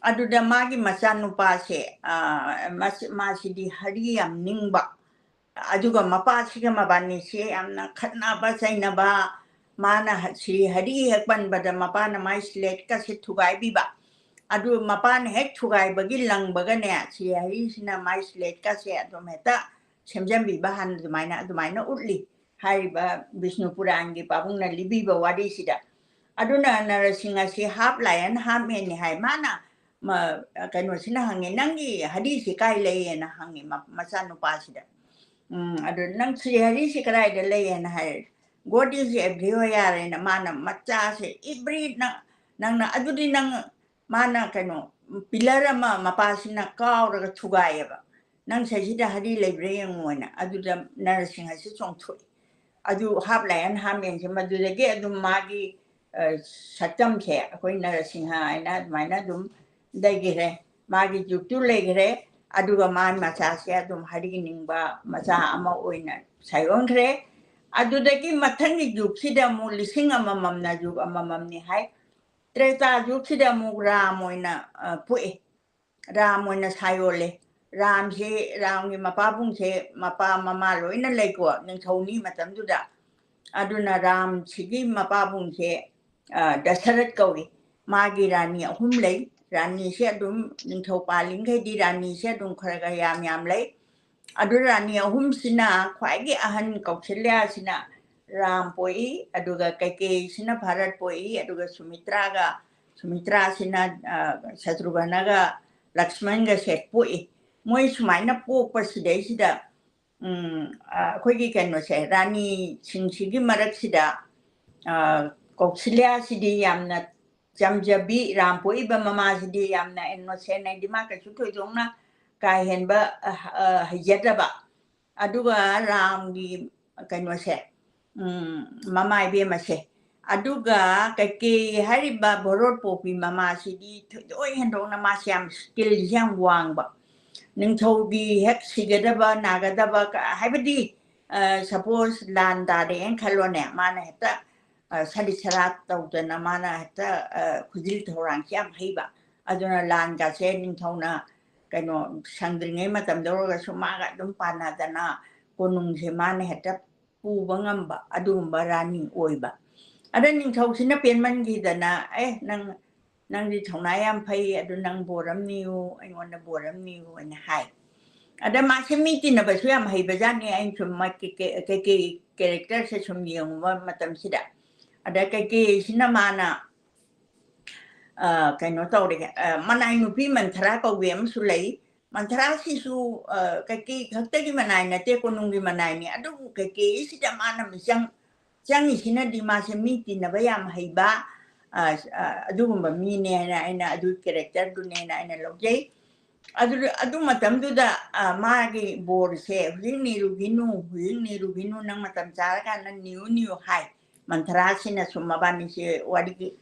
ꯑꯗꯨꯗ ꯃꯥꯒꯤ ꯃꯆꯥꯅꯨꯄꯥꯁꯦ, ꯑ, ꯃꯁꯤ-, ꯃꯥꯁꯤꯗꯤ ꯍꯔꯤ ꯌꯥꯝ ꯅꯤꯡꯕ, ꯑꯗꯨꯒ ꯃꯄꯥꯁꯤꯒ ꯃꯕꯥꯅꯤꯁꯦ ꯌꯥꯝꯅ ꯈꯠꯅꯕ ꯆꯩꯅꯕ, ꯃꯥꯅ ꯍ-, ꯁ꯭ꯔꯤ ꯍꯔꯤ ꯍꯦꯛ ꯄꯟꯕꯗ ꯃꯄꯥꯅ ꯃꯥꯏ slateꯀꯁꯦ ꯊꯨꯒꯥꯏꯕꯤꯕ꯫ ꯑꯗꯨ ꯃꯄꯥꯅ ꯍꯦꯛ ꯊꯨꯒꯥꯏꯕꯒꯤ ꯂꯪꯕꯒꯅꯦ, ꯁ꯭ꯔꯤ ꯍꯔꯤꯁꯤꯅ ꯃꯥꯏ slateꯀꯁꯦ ꯑꯗꯨꯝ ꯍꯦꯛꯇ ꯁꯦꯝꯖꯟꯕꯤꯕ ꯍꯥꯟꯅ ꯑꯗꯨꯃꯥꯏꯅ, ꯑꯗꯨꯃꯥꯏꯅ ꯎꯠꯂꯤ ꯍꯥꯏꯔꯤꯕ ꯕꯤꯁꯅꯨ ꯄꯨꯔꯥꯟꯒꯤ ꯄꯥꯕꯨꯡꯅ ꯂꯤꯕꯤꯕ ꯋꯥꯔꯤꯁꯤꯗ꯫ ꯑꯗꯨꯅ ꯅꯔꯁꯤꯡꯍꯁꯤ half lion, half manꯅꯤ ꯍꯥꯏ꯫ ꯃꯥꯅ ꯃ-, ꯀꯩꯅꯣꯁꯤꯅ ꯍꯪꯉꯦ, "ꯅꯪꯒꯤ ꯍꯔꯤꯁꯤ ꯀꯥꯏ ꯂꯩꯌꯦꯅ?" ꯍꯪꯉꯦ ꯃ-, ꯃꯆꯥꯅꯨꯄꯥꯁꯤꯗ꯫ ꯎꯝ, ꯑꯗꯨ, "ꯅꯪ ꯁ꯭ꯔꯤ ꯍꯔꯤꯁꯤ ꯀꯗꯥꯏꯗ ꯂꯩꯌꯦꯅ?" ꯍꯥꯏ꯫ "God is everywhere" ꯍꯥꯏꯅ ꯃꯥꯅ ꯃꯆꯥꯁꯦ, "Every, ꯅꯪ, ꯅꯪꯅ, ꯑꯗꯨꯗꯤ ꯅꯪ", ꯃꯥꯅ ꯀꯩꯅꯣ, pillar ꯑꯃ ꯃꯄꯥꯁꯤꯅ ꯀꯥꯎꯔꯒ ꯊꯨꯒꯥꯏꯌꯦꯕ꯫ "ꯅꯪ ꯁꯤꯗ ꯍꯔꯤ ꯂꯩꯕ꯭ꯔꯥ ꯌꯦꯡꯉꯣꯅ"꯫ ꯑꯗꯨꯗ ꯅꯔꯁꯤꯡꯍꯁꯤ ꯆꯣꯡꯊꯣꯛꯏ꯫ ꯑꯗꯨ half lion, half manꯁꯦ ꯃꯗꯨꯗꯒꯤ ꯑꯗꯨꯝ ꯃꯥꯒꯤ, ꯑ, ꯁꯛꯇꯝꯁꯦ ꯑꯩꯈꯣꯏ ꯅꯔꯁꯤꯡꯍ ꯍꯥꯏꯅ ꯑꯗꯨꯃꯥꯏꯅ ꯑꯗꯨꯝ ꯂꯩꯈ꯭ꯔꯦ꯫ ꯃꯥꯒꯤ ꯖꯨꯛꯇꯨ ꯂꯩꯈ꯭ꯔꯦ꯫ ꯑꯗꯨꯒ ꯃꯥꯒꯤ ꯃꯆꯥꯁꯦ ꯑꯗꯨꯝ ꯍꯔꯤ ꯅꯤꯡꯕ ꯃꯆꯥ ꯑꯃ ꯑꯣꯏꯅ ꯁꯥꯏꯑꯣꯟꯈ꯭ꯔꯦ꯫ ꯑꯗꯨꯗꯒꯤ ꯃꯊꯪꯒꯤ ꯖꯨꯛꯁꯤꯗ ꯑꯃꯨꯛ ꯂꯤꯁꯤꯡ ꯑꯃꯃꯝꯅ ꯖꯨꯛ ꯑꯃꯃꯝꯅꯤ ꯍꯥꯏ꯫ ꯇ꯭ꯔꯦꯇꯥ ꯖꯨꯛꯁꯤꯗ ꯑꯃꯨꯛ ꯔꯥꯝ ꯑꯣꯏꯅ, ꯑ, ꯄꯣꯛꯑꯦ꯫ ꯔꯥꯝ ꯑꯣꯏꯅ ꯁꯥꯏꯑꯣꯜꯂꯦ꯫ ꯔꯥꯝꯁꯦ, ꯔꯥꯝꯒꯤ ꯃꯄꯥꯕꯨꯡꯁꯦ, ꯃꯄꯥ ꯃꯃꯥ ꯂꯣꯏꯅ ꯂꯩꯀꯣ, ꯅꯤꯡꯊꯧꯅꯤ ꯃꯇꯝꯗꯨꯗ꯫ ꯑꯗꯨꯅ ꯔꯥꯝꯁꯤꯒꯤ ꯃꯄꯥꯕꯨꯡꯁꯦ, ꯑ, ꯗꯁꯔꯠ ꯀꯧꯏ꯫ ꯃꯥꯒꯤ ꯔꯥꯅꯤ ꯑꯍꯨꯝ ꯂꯩ꯫ ꯔꯥꯅꯤꯁꯦ ꯑꯗꯨꯝ ꯅꯤꯡꯊꯧ ꯄꯥꯜꯂꯤꯉꯩꯗꯤ ꯔꯥꯅꯤꯁꯦ ꯑꯗꯨꯝ ꯈꯔ ꯈꯔ ꯌꯥꯝ ꯌꯥꯝ ꯂꯩ꯫ ꯑꯗꯨ ꯔꯥꯅꯤ ꯑꯍꯨꯝꯁꯤꯅ ꯈ꯭ꯋꯥꯏꯒꯤ ꯑꯍꯟ ꯀꯧꯁꯜꯌꯥꯁꯤꯅ ꯔꯥꯝ ꯄꯣꯛꯏ, ꯑꯗꯨꯒ ꯀꯩꯀꯦꯌꯤꯁꯤꯅ ꯚꯥꯔꯠ ꯄꯣꯛꯏ, ꯑꯗꯨꯒ ꯁꯨꯃꯤꯇ꯭ꯔꯥꯒ, ꯁꯨꯃꯤꯇ꯭ꯔꯥꯁꯤꯅ, ꯑ, ꯁꯇ꯭ꯔꯨꯘ꯭ꯅꯒ ꯂꯛꯁꯃꯟꯒꯁꯦ ꯄꯣꯛꯏ꯫ ꯃꯣꯏ ꯁꯨꯃꯥꯏꯅ ꯄꯣꯛꯄꯁꯤꯗꯩꯁꯤꯗ, ꯎꯝ, ꯑ, ꯑꯩꯈꯣꯏꯒꯤ ꯀꯩꯅꯣꯁꯦ, ꯔꯥꯅꯤꯁꯤꯡꯁꯤꯒꯤ ꯃꯔꯛꯁꯤꯗ, ꯑ, ꯀꯧꯁꯜꯌꯥꯁꯤꯗꯤ ꯌꯥꯝꯅ ꯆꯝꯖꯕꯤ, ꯔꯥꯝ ꯄꯣꯛꯏꯕ ꯃꯃꯥꯁꯤꯗꯤ ꯌꯥꯝꯅ innocent, ꯍꯥꯏꯗꯤ ꯃꯥ ꯀꯩꯁꯨ ꯊꯣꯏꯗꯣꯛꯅ ꯀꯥ ꯍꯦꯟꯕ, ꯑ, ꯑ, ꯍꯩꯖꯗꯕ꯫ ꯑꯗꯨꯒ ꯔꯥꯝꯒꯤ ꯀꯩꯅꯣꯁꯦ, ꯎꯝ, ꯃꯃꯥ ꯏꯕꯦꯝꯃꯁꯦ, ꯑꯗꯨꯒ ꯀꯩꯀꯦ ꯍꯥꯏꯔꯤꯕ ꯚꯣꯔꯣꯠ ꯄꯣꯛꯄꯤ ꯃꯃꯥꯁꯤꯗꯤ ꯊꯣꯏꯗꯣꯛ ꯍꯦꯟꯗꯣꯛꯅ ꯃꯥꯁꯦ ꯌꯥꯝ skillꯁꯦ ꯌꯥꯝ ꯋꯥꯡꯕ꯫ ꯅꯤꯡꯊꯧꯒꯤ ꯍꯦꯛ ꯁꯤꯒꯗꯕ, ꯅꯥꯒꯗꯕ, ꯀ-, ꯍꯥꯏꯕꯗꯤ, ꯑ, suppose ꯂꯥꯟ ꯇꯥꯔꯦꯅ ꯈꯜꯂꯣꯅꯦ, ꯃꯥꯅ ꯍꯦꯛꯇ, ꯑ, ꯁꯥꯗꯤ ꯁꯔꯥꯠ ꯇꯧꯗꯅ ꯃꯥꯅ ꯍꯦꯛꯇ, ꯑ, ꯈꯨꯖꯤꯜ ꯊꯧꯔꯥꯡꯁꯦ ꯌꯥꯝ ꯍꯩꯕ꯫ ꯑꯗꯨꯅ ꯂꯥꯟꯒꯁꯦ ꯅꯤꯡꯊꯧꯅ ꯀꯩꯅꯣ ꯁꯪꯗ꯭ꯔꯤꯉꯩ ꯃꯇꯝꯗ ꯑꯣꯏꯔꯒꯁꯨ ꯃꯥꯒ ꯑꯗꯨꯝ ꯄꯥꯟꯅꯗꯅ ꯀꯣꯅꯨꯡꯁꯦ ꯃꯥꯅ ꯍꯦꯛꯇ ꯄꯨꯕ ꯉꯝꯕ ꯑꯗꯨꯒꯨꯝꯕ ꯔꯥꯅꯤ ꯑꯣꯏꯕ꯫ ꯑꯗ ꯅꯤꯡꯊꯧꯁꯤꯅ ꯄꯦꯟꯃꯟꯈꯤꯗꯅ, "ꯑꯦ, ꯅꯪ, ꯅꯪꯗꯤ ꯊꯧꯅꯥ ꯌꯥꯝ ꯐꯩ, ꯑꯗꯨ ꯅꯪ ꯕꯣꯔ ꯑꯃ ꯅꯤꯌꯨ, ꯑꯩꯉꯣꯟꯗ ꯕꯣꯔ ꯑꯃ ꯅꯤꯌꯨ" ꯍꯥꯏꯅ ꯍꯥꯏ꯫ ꯑꯗ ꯃꯥꯁꯦ ꯃꯤ ꯇꯤꯟꯅꯕꯁꯨ ꯌꯥꯝ ꯍꯩꯕꯖꯥꯠꯅꯤ꯫ ꯑꯩꯅ ꯁꯨꯝ ꯃꯥ-, ꯀꯩ-, ꯀꯩ-, ꯀꯩꯀꯦ characterꯁꯦ ꯁꯨꯝ ꯌꯦꯡꯉꯨꯕ ꯃꯇꯝꯁꯤꯗ, ꯑꯗ ꯀꯩꯀꯦꯁꯤꯅ ꯃꯥꯅ, ꯑ, ꯀꯩꯅꯣ ꯇꯧꯔꯦ, ꯑ, ꯃꯅꯥꯏ ꯅꯨꯄꯤ ꯃꯟꯊꯔꯥ ꯀꯧꯕꯤ ꯑꯃꯁꯨ ꯂꯩ꯫ ꯃꯟꯊꯔꯥꯁꯤꯁꯨ, ꯑ, ꯀꯩꯀꯦ ꯈꯛꯇꯒꯤ ꯃꯅꯥꯏ ꯅꯠꯇꯦ, ꯀꯣꯅꯨꯡꯒꯤ ꯃꯅꯥꯏꯅꯤ꯫ ꯑꯗꯨꯕꯨ ꯀꯩꯀꯦꯁꯤꯗ ꯃꯥꯅ ꯃꯤꯆꯪ ꯆꯪꯉꯤꯁꯤꯅꯗꯤ ꯃꯥꯁꯦ ꯃꯤ ꯇꯤꯟꯅꯕ ꯌꯥꯝ ꯍꯩꯕ, ꯑ, ꯑ, ꯑꯗꯨꯒꯨꯝꯕ ꯃꯤꯅꯦ ꯍꯥꯏꯅ ꯑꯩꯅ, ꯑꯗꯨ characterꯗꯨꯅꯦꯅ ꯑꯩꯅ ꯂꯧꯖꯩ꯫ ꯑꯗꯨ, ꯑꯗꯨ ꯃꯇꯝꯗꯨꯗ, ꯑ, ꯃꯥꯒꯤ ꯕꯣꯔꯁꯦ, "ꯍꯧꯖꯤꯛ ꯅꯤꯔꯨꯈꯤꯅꯨ, ꯍꯧꯖꯤꯛ ꯅꯤꯔꯨꯈꯤꯅꯨ, ꯅꯪ ꯃꯇꯝ ꯆꯥꯔꯀꯥꯟꯗ ꯅꯤꯌꯨ, ꯅꯤꯌꯨ" ꯍꯥꯏ꯫ ꯃꯟꯊꯔꯥꯁꯤꯅ ꯁꯨꯝ ꯃꯕꯥꯅꯤꯁꯦ ꯋꯥꯔꯤ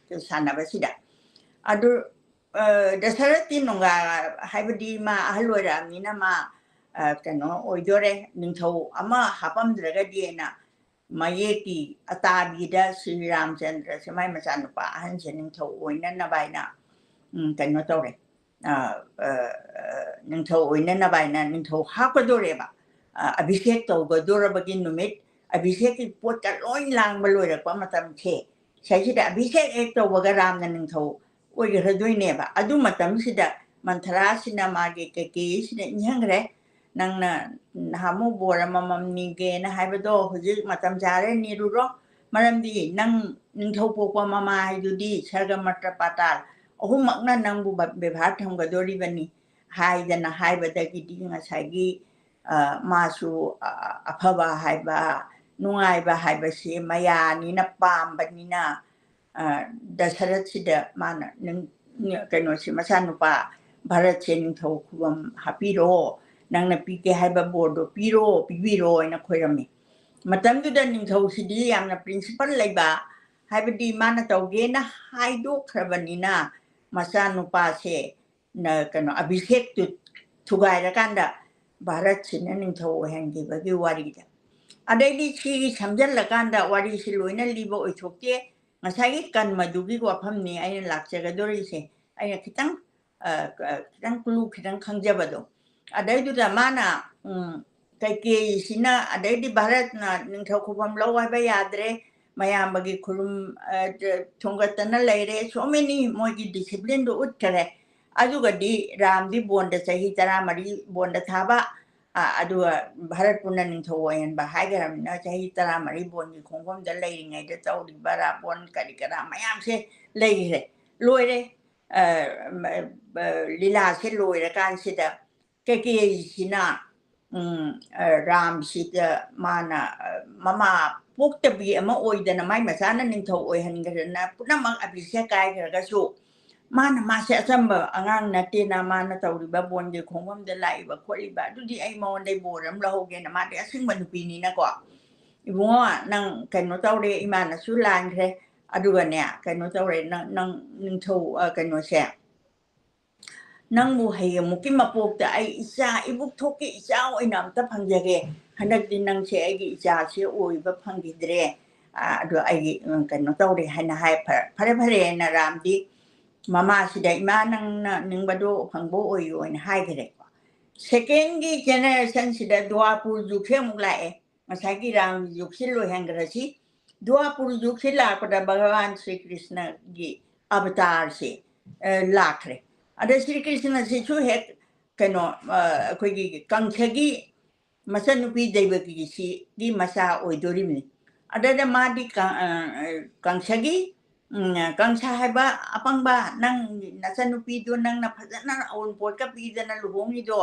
ꯁꯥꯟꯅꯕꯁꯤꯗ꯫ ꯑꯗꯨ, ꯑ, ꯗꯁꯔꯊꯤ ꯅꯨꯡꯒꯥ ꯍꯥꯏꯕꯗꯤ ꯃꯥ ꯑꯍꯜ ꯑꯣꯏꯔꯛꯑꯕꯅꯤꯅ ꯃꯥ, ꯑ, ꯀꯩꯅꯣ ꯑꯣꯏꯗꯣꯔꯦ, ꯅꯤꯡꯊꯧ ꯑꯃ ꯍꯥꯞꯄꯝꯗ꯭ꯔꯒꯗꯤꯅ ꯃꯌꯦꯛꯀꯤ ꯑꯇꯥꯕꯤꯗ ꯁ꯭ꯔꯤ ꯔꯥꯝꯆꯟꯗ꯭ꯔꯁꯦ ꯃꯥꯏ ꯃꯆꯥꯅꯨꯄꯥ ꯑꯍꯟꯁꯦ ꯅꯤꯡꯊꯧ ꯑꯣꯏꯅꯅꯕ ꯍꯥꯏꯅ, ꯎꯝ, ꯀꯩꯅꯣ ꯇꯧꯔꯦ꯫ ꯑ, ꯑ, ꯑ, ꯅꯤꯡꯊꯧ ꯑꯣꯏꯅꯅꯕ ꯍꯥꯏꯅ ꯅꯤꯡꯊꯧ ꯍꯥꯞꯀꯗꯣꯔꯦꯕ꯫ ꯑ, ꯑꯚꯤꯁꯦꯛ ꯇꯧꯒꯗꯣꯔꯕꯒꯤ ꯅꯨꯃꯤꯠ, ꯑꯚꯤꯁꯦꯛꯀꯤ ꯄꯣꯠꯀ ꯂꯣꯏ ꯂꯥꯡꯕ ꯂꯣꯏꯔꯛꯄ ꯃꯇꯝꯁꯦ, ꯁꯤꯗꯩꯁꯤꯗ ꯑꯚꯤꯁꯦꯛ ꯍꯦꯛ ꯇꯧꯕꯒ ꯔꯥꯝꯅ ꯅꯤꯡꯊꯧ ꯑꯣꯏꯈ꯭ꯔꯗꯣꯏꯅꯦꯕ꯫ ꯑꯗꯨ ꯃꯇꯝꯁꯤꯗ ꯃꯟꯊꯔꯥꯁꯤꯅ ꯃꯥꯒꯤ ꯀꯩꯀꯦꯁꯤꯅ ꯏꯟꯁꯤꯟꯈ꯭ꯔꯦ꯫ ꯅꯪꯅ ꯅꯍꯥꯟꯃꯨꯛ ꯕꯣꯔ ꯑꯃꯃꯝ ꯅꯤꯒꯦꯅ ꯍꯥꯏꯕꯗꯣ ꯍꯧꯖꯤꯛ ꯃꯇꯝ ꯆꯥꯔꯦ, ꯅꯤꯔꯨꯔꯣ꯫ ꯃꯔꯝꯗꯤ ꯅꯪ ꯅꯤꯡꯊꯧ ꯄꯣꯛꯄ ꯃꯃꯥ ꯍꯥꯏꯗꯨꯗꯤ ꯁꯔꯒ ꯃꯔꯇ ꯄꯥꯇꯥꯜ ꯑꯍꯨꯝꯃꯛꯅ ꯅꯪꯕꯨ ꯕ-, ꯕꯦꯕꯥꯔ ꯊꯝꯒꯗꯣꯔꯤꯕꯅꯤ ꯍꯥꯏꯗꯅ ꯍꯥꯏꯕꯗꯒꯤꯗꯤ ꯉꯁꯥꯏꯒꯤ, ꯑ, ꯃꯥꯁꯨ, ꯑ, ꯑꯐꯕ ꯍꯥꯏꯕ, ꯅꯨꯡꯉꯥꯏꯕ ꯍꯥꯏꯕꯁꯦ ꯃꯌꯥꯅꯤꯅ ꯄꯥꯝꯕꯅꯤꯅ, ꯑ, ꯗꯁꯔꯊꯁꯤꯗ ꯃꯥꯅ ꯅꯪ-, ꯀꯩꯅꯣꯁꯤ, ꯃꯆꯥꯅꯨꯄꯥ ꯚꯥꯔꯠꯁꯦ ꯅꯤꯡꯊꯧ ꯈꯨꯕꯝ ꯍꯥꯞꯄꯤꯔꯣ, ꯅꯪꯅ ꯄꯤꯒꯦ ꯍꯥꯏꯕ ꯕꯣꯔꯗꯣ ꯄꯤꯔꯣ, ꯄꯤꯕꯤꯔꯣ ꯍꯥꯏꯅ ꯈꯣꯏꯔꯝꯃꯤ꯫ ꯃꯇꯝꯗꯨꯗ ꯅꯤꯡꯊꯧꯁꯤꯗꯤ ꯌꯥꯝꯅ principle ꯂꯩꯕ, ꯍꯥꯏꯕꯗꯤ ꯃꯥꯅ ꯇꯧꯒꯦꯅ ꯍꯥꯏꯗꯣꯛꯈ꯭ꯔꯕꯅꯤꯅ ꯃꯆꯥꯅꯨꯄꯥꯁꯦ ꯅ-, ꯀꯩꯅꯣ, ꯑꯚꯤꯁꯦꯛꯇꯨ ꯊꯨꯒꯥꯏꯔꯀꯥꯟꯗ ꯚꯥꯔꯠꯁꯤꯅ ꯅꯤꯡꯊꯧ ꯑꯣꯏꯍꯟꯈꯤꯕꯒꯤ ꯋꯥꯔꯤꯗ꯫ ꯑꯗꯩꯗꯤ ꯁꯤꯒꯤ ꯁꯝꯖꯜꯂꯀꯥꯟꯗ ꯋꯥꯔꯤꯁꯤ ꯂꯣꯏꯅ ꯂꯤꯕ ꯑꯣꯏꯊꯣꯛꯇꯦ꯫ ꯉꯁꯥꯏꯒꯤ ꯀꯟꯃꯗꯨꯒꯤ ꯋꯥꯐꯝꯅꯤ ꯑꯩꯅ ꯂꯥꯛꯆꯒꯗꯣꯔꯤꯁꯦ꯫ ꯑꯩꯅ ꯈꯤꯇꯪ, ꯑ, ꯑ, ꯈꯤꯇꯪ clue ꯈꯤꯇꯪ ꯈꯪꯖꯕꯗꯣ꯫ ꯑꯗꯩꯗꯨꯗ ꯃꯥꯅ, ꯎꯝ, ꯀꯩꯀꯦꯌꯤꯁꯤꯅ, ꯑꯗꯩꯗꯤ ꯚꯥꯔꯠꯅ ꯅꯤꯡꯊꯧ ꯈꯨꯕꯝ ꯂꯧ ꯍꯥꯏꯕ ꯌꯥꯗ꯭ꯔꯦ, ꯃꯌꯥꯝꯕꯒꯤ ꯈꯨꯔꯨꯝ, ꯑ, ꯊꯣꯡꯒꯠꯇꯅ ꯂꯩꯔꯦ, so many ꯃꯣꯏꯒꯤ disciplineꯗꯨ ꯎꯠꯈꯔꯦ꯫ ꯑꯗꯨꯒꯗꯤ ꯔꯥꯝꯗꯤ ꯕꯣꯟꯗ ꯆꯍꯤ ꯇꯔꯥꯃꯔꯤ ꯕꯣꯟꯗ ꯊꯥꯕ, ꯑ, ꯑꯗꯨꯒ ꯚꯥꯔꯠ ꯄꯨꯟꯅ ꯅꯤꯡꯊꯧ ꯑꯣꯏꯍꯟꯕ ꯍꯥꯏꯈ꯭ꯔꯕꯅꯤꯅ ꯆꯍꯤ ꯇꯔꯥꯃꯔꯤ ꯕꯣꯟꯒꯤ ꯈꯣꯡꯐꯝꯗ ꯂꯩꯔꯤꯉꯩꯗ ꯇꯧꯔꯤꯕ ꯔꯥꯕꯣꯟ ꯀꯔꯤ ꯀꯔꯥ ꯃꯌꯥꯝꯁꯦ ꯂꯩꯈ꯭ꯔꯦ, ꯂꯣꯏꯔꯦ꯫ ꯑ, ꯃ-, ꯑ, ꯂꯤꯂꯥꯁꯦ ꯂꯣꯏꯔꯀꯥꯟꯁꯤꯗ ꯀꯩꯀꯦꯌꯤꯁꯤꯅ, ꯎꯝ, ꯑ, ꯔꯥꯝꯁꯤꯗ ꯃꯥꯅ, ꯑ, ꯃꯃꯥ ꯄꯣꯛꯇꯕꯤ ꯑꯃ ꯑꯣꯏꯗꯅ ꯃꯥꯏ ꯃꯆꯥꯅ ꯅꯤꯡꯊꯧ ꯑꯣꯏꯍꯟꯈ꯭ꯔꯗꯅ ꯄꯨꯝꯅꯃꯛ ꯑꯕꯤꯁꯦꯛ ꯀꯥꯏꯈ꯭ꯔꯒꯁꯨ ꯃꯥꯅ ꯃꯥꯁꯦ ꯑꯆꯝꯕ ꯑꯉꯥꯡ ꯅꯠꯇꯦꯅ, ꯃꯥꯅ ꯇꯧꯔꯤꯕ ꯕꯣꯟꯒꯤ ꯈꯣꯡꯐꯝꯗ ꯂꯥꯛꯏꯕ ꯈꯣꯠꯂꯤꯕ, ꯑꯗꯨꯗꯤ ꯑꯩ ꯃꯉꯣꯟꯗꯩ ꯕꯣꯔ ꯑꯃ ꯂꯧꯍꯧꯒꯦꯅ, ꯃꯥꯗꯤ ꯑꯁꯤꯡꯕ ꯅꯨꯄꯤꯅꯤꯅꯀꯣ, "ꯏꯕꯨꯡꯉꯣ, ꯅꯪ ꯀꯩꯅꯣ ꯇꯧꯔꯦ, ꯏꯃꯥꯅꯁꯨ ꯂꯥꯟꯈ꯭ꯔꯦ, ꯑꯗꯨꯒꯅꯦ, ꯀꯩꯅꯣ ꯇꯧꯔꯦ, ꯅꯪ, ꯅꯪ ꯅꯤꯡꯊꯧ, ꯑ, ꯀꯩꯅꯣꯁꯦ, ꯅꯪꯕꯨ ꯍꯌꯦꯡꯃꯨꯛꯀꯤ ꯃꯄꯣꯛꯇ ꯑꯩ ꯏꯆꯥ, ꯏꯕꯨꯛ ꯊꯣꯛꯀꯤ ꯏꯆꯥ ꯑꯣꯏꯅ ꯑꯝꯇ ꯐꯪꯖꯒꯦ꯫ ꯍꯟꯗꯛꯇꯤ ꯅꯪꯁꯦ ꯑꯩꯒꯤ ꯏꯆꯥꯁꯦ ꯑꯣꯏꯕ ꯐꯪꯈꯤꯗ꯭ꯔꯦ꯫ ꯑ, ꯑꯗꯣ ꯑꯩꯒꯤ, ꯎꯝ, ꯀꯩꯅꯣ ꯇꯧꯔꯦ" ꯍꯥꯏꯅ ꯍꯥꯏ꯫ ꯐꯔꯦ, ꯐꯔꯦ, ꯐꯔꯦꯅ ꯔꯥꯝꯗꯤ ꯃꯃꯥꯁꯤꯗ, "ꯏꯃꯥ, ꯅꯪꯅ ꯅꯤꯡꯕꯗꯣ ꯐꯪꯕ ꯑꯣꯏꯌꯨ" ꯍꯥꯏꯅ ꯍꯥꯏꯈꯔꯦꯀꯣ꯫ Secondꯒꯤ generationꯁꯤꯗ ꯗ꯭ꯋꯥꯄꯨꯔ ꯖꯨꯒꯁꯦ ꯑꯃꯨꯛ ꯂꯥꯛꯑꯦ꯫ ꯉꯁꯥꯏꯒꯤ ꯔꯥꯝ ꯖꯨꯒꯁꯤ ꯂꯣꯏꯍꯟꯈ꯭ꯔꯁꯤ꯫ ꯗ꯭ꯋꯥꯄꯨꯔ ꯖꯨꯒꯁꯤ ꯂꯥꯛꯄꯗ ꯚꯒꯋꯥꯟ ꯁ꯭ꯔꯤ ꯀ꯭ꯔꯤꯁꯅꯒꯤ ꯑꯕꯇꯥꯔꯁꯦ, ꯑ, ꯂꯥꯛꯈ꯭ꯔꯦ꯫ ꯑꯗ ꯁ꯭ꯔꯤ ꯀ꯭ꯔꯤꯁꯅꯁꯤꯁꯨ ꯍꯦꯛ ꯀꯩꯅꯣ ꯑ, ꯑꯩꯈꯣꯏꯒꯤ ꯀꯪꯁꯒꯤ ꯃꯆꯟꯅꯨꯄꯤ ꯗꯩꯕꯀꯤꯁꯤꯒꯤ ꯃꯆꯥ ꯑꯣꯏꯗꯣꯔꯤꯕꯅꯤ꯫ ꯑꯗꯩꯗ ꯃꯥꯗꯤ ꯀ-, ꯑ, ꯑ, ꯀꯪꯁꯒꯤ, ꯎꯝ, ꯀꯪꯁ ꯍꯥꯏꯕ ꯑꯄꯪꯕ, ꯅꯪ ꯅꯆꯟꯅꯨꯄꯤꯗꯣ ꯅꯪꯅ ꯐꯖꯅ ꯑꯎꯟꯄꯣꯠꯀ ꯄꯤꯗꯅ ꯂꯨꯍꯣꯡꯉꯤꯗꯣ,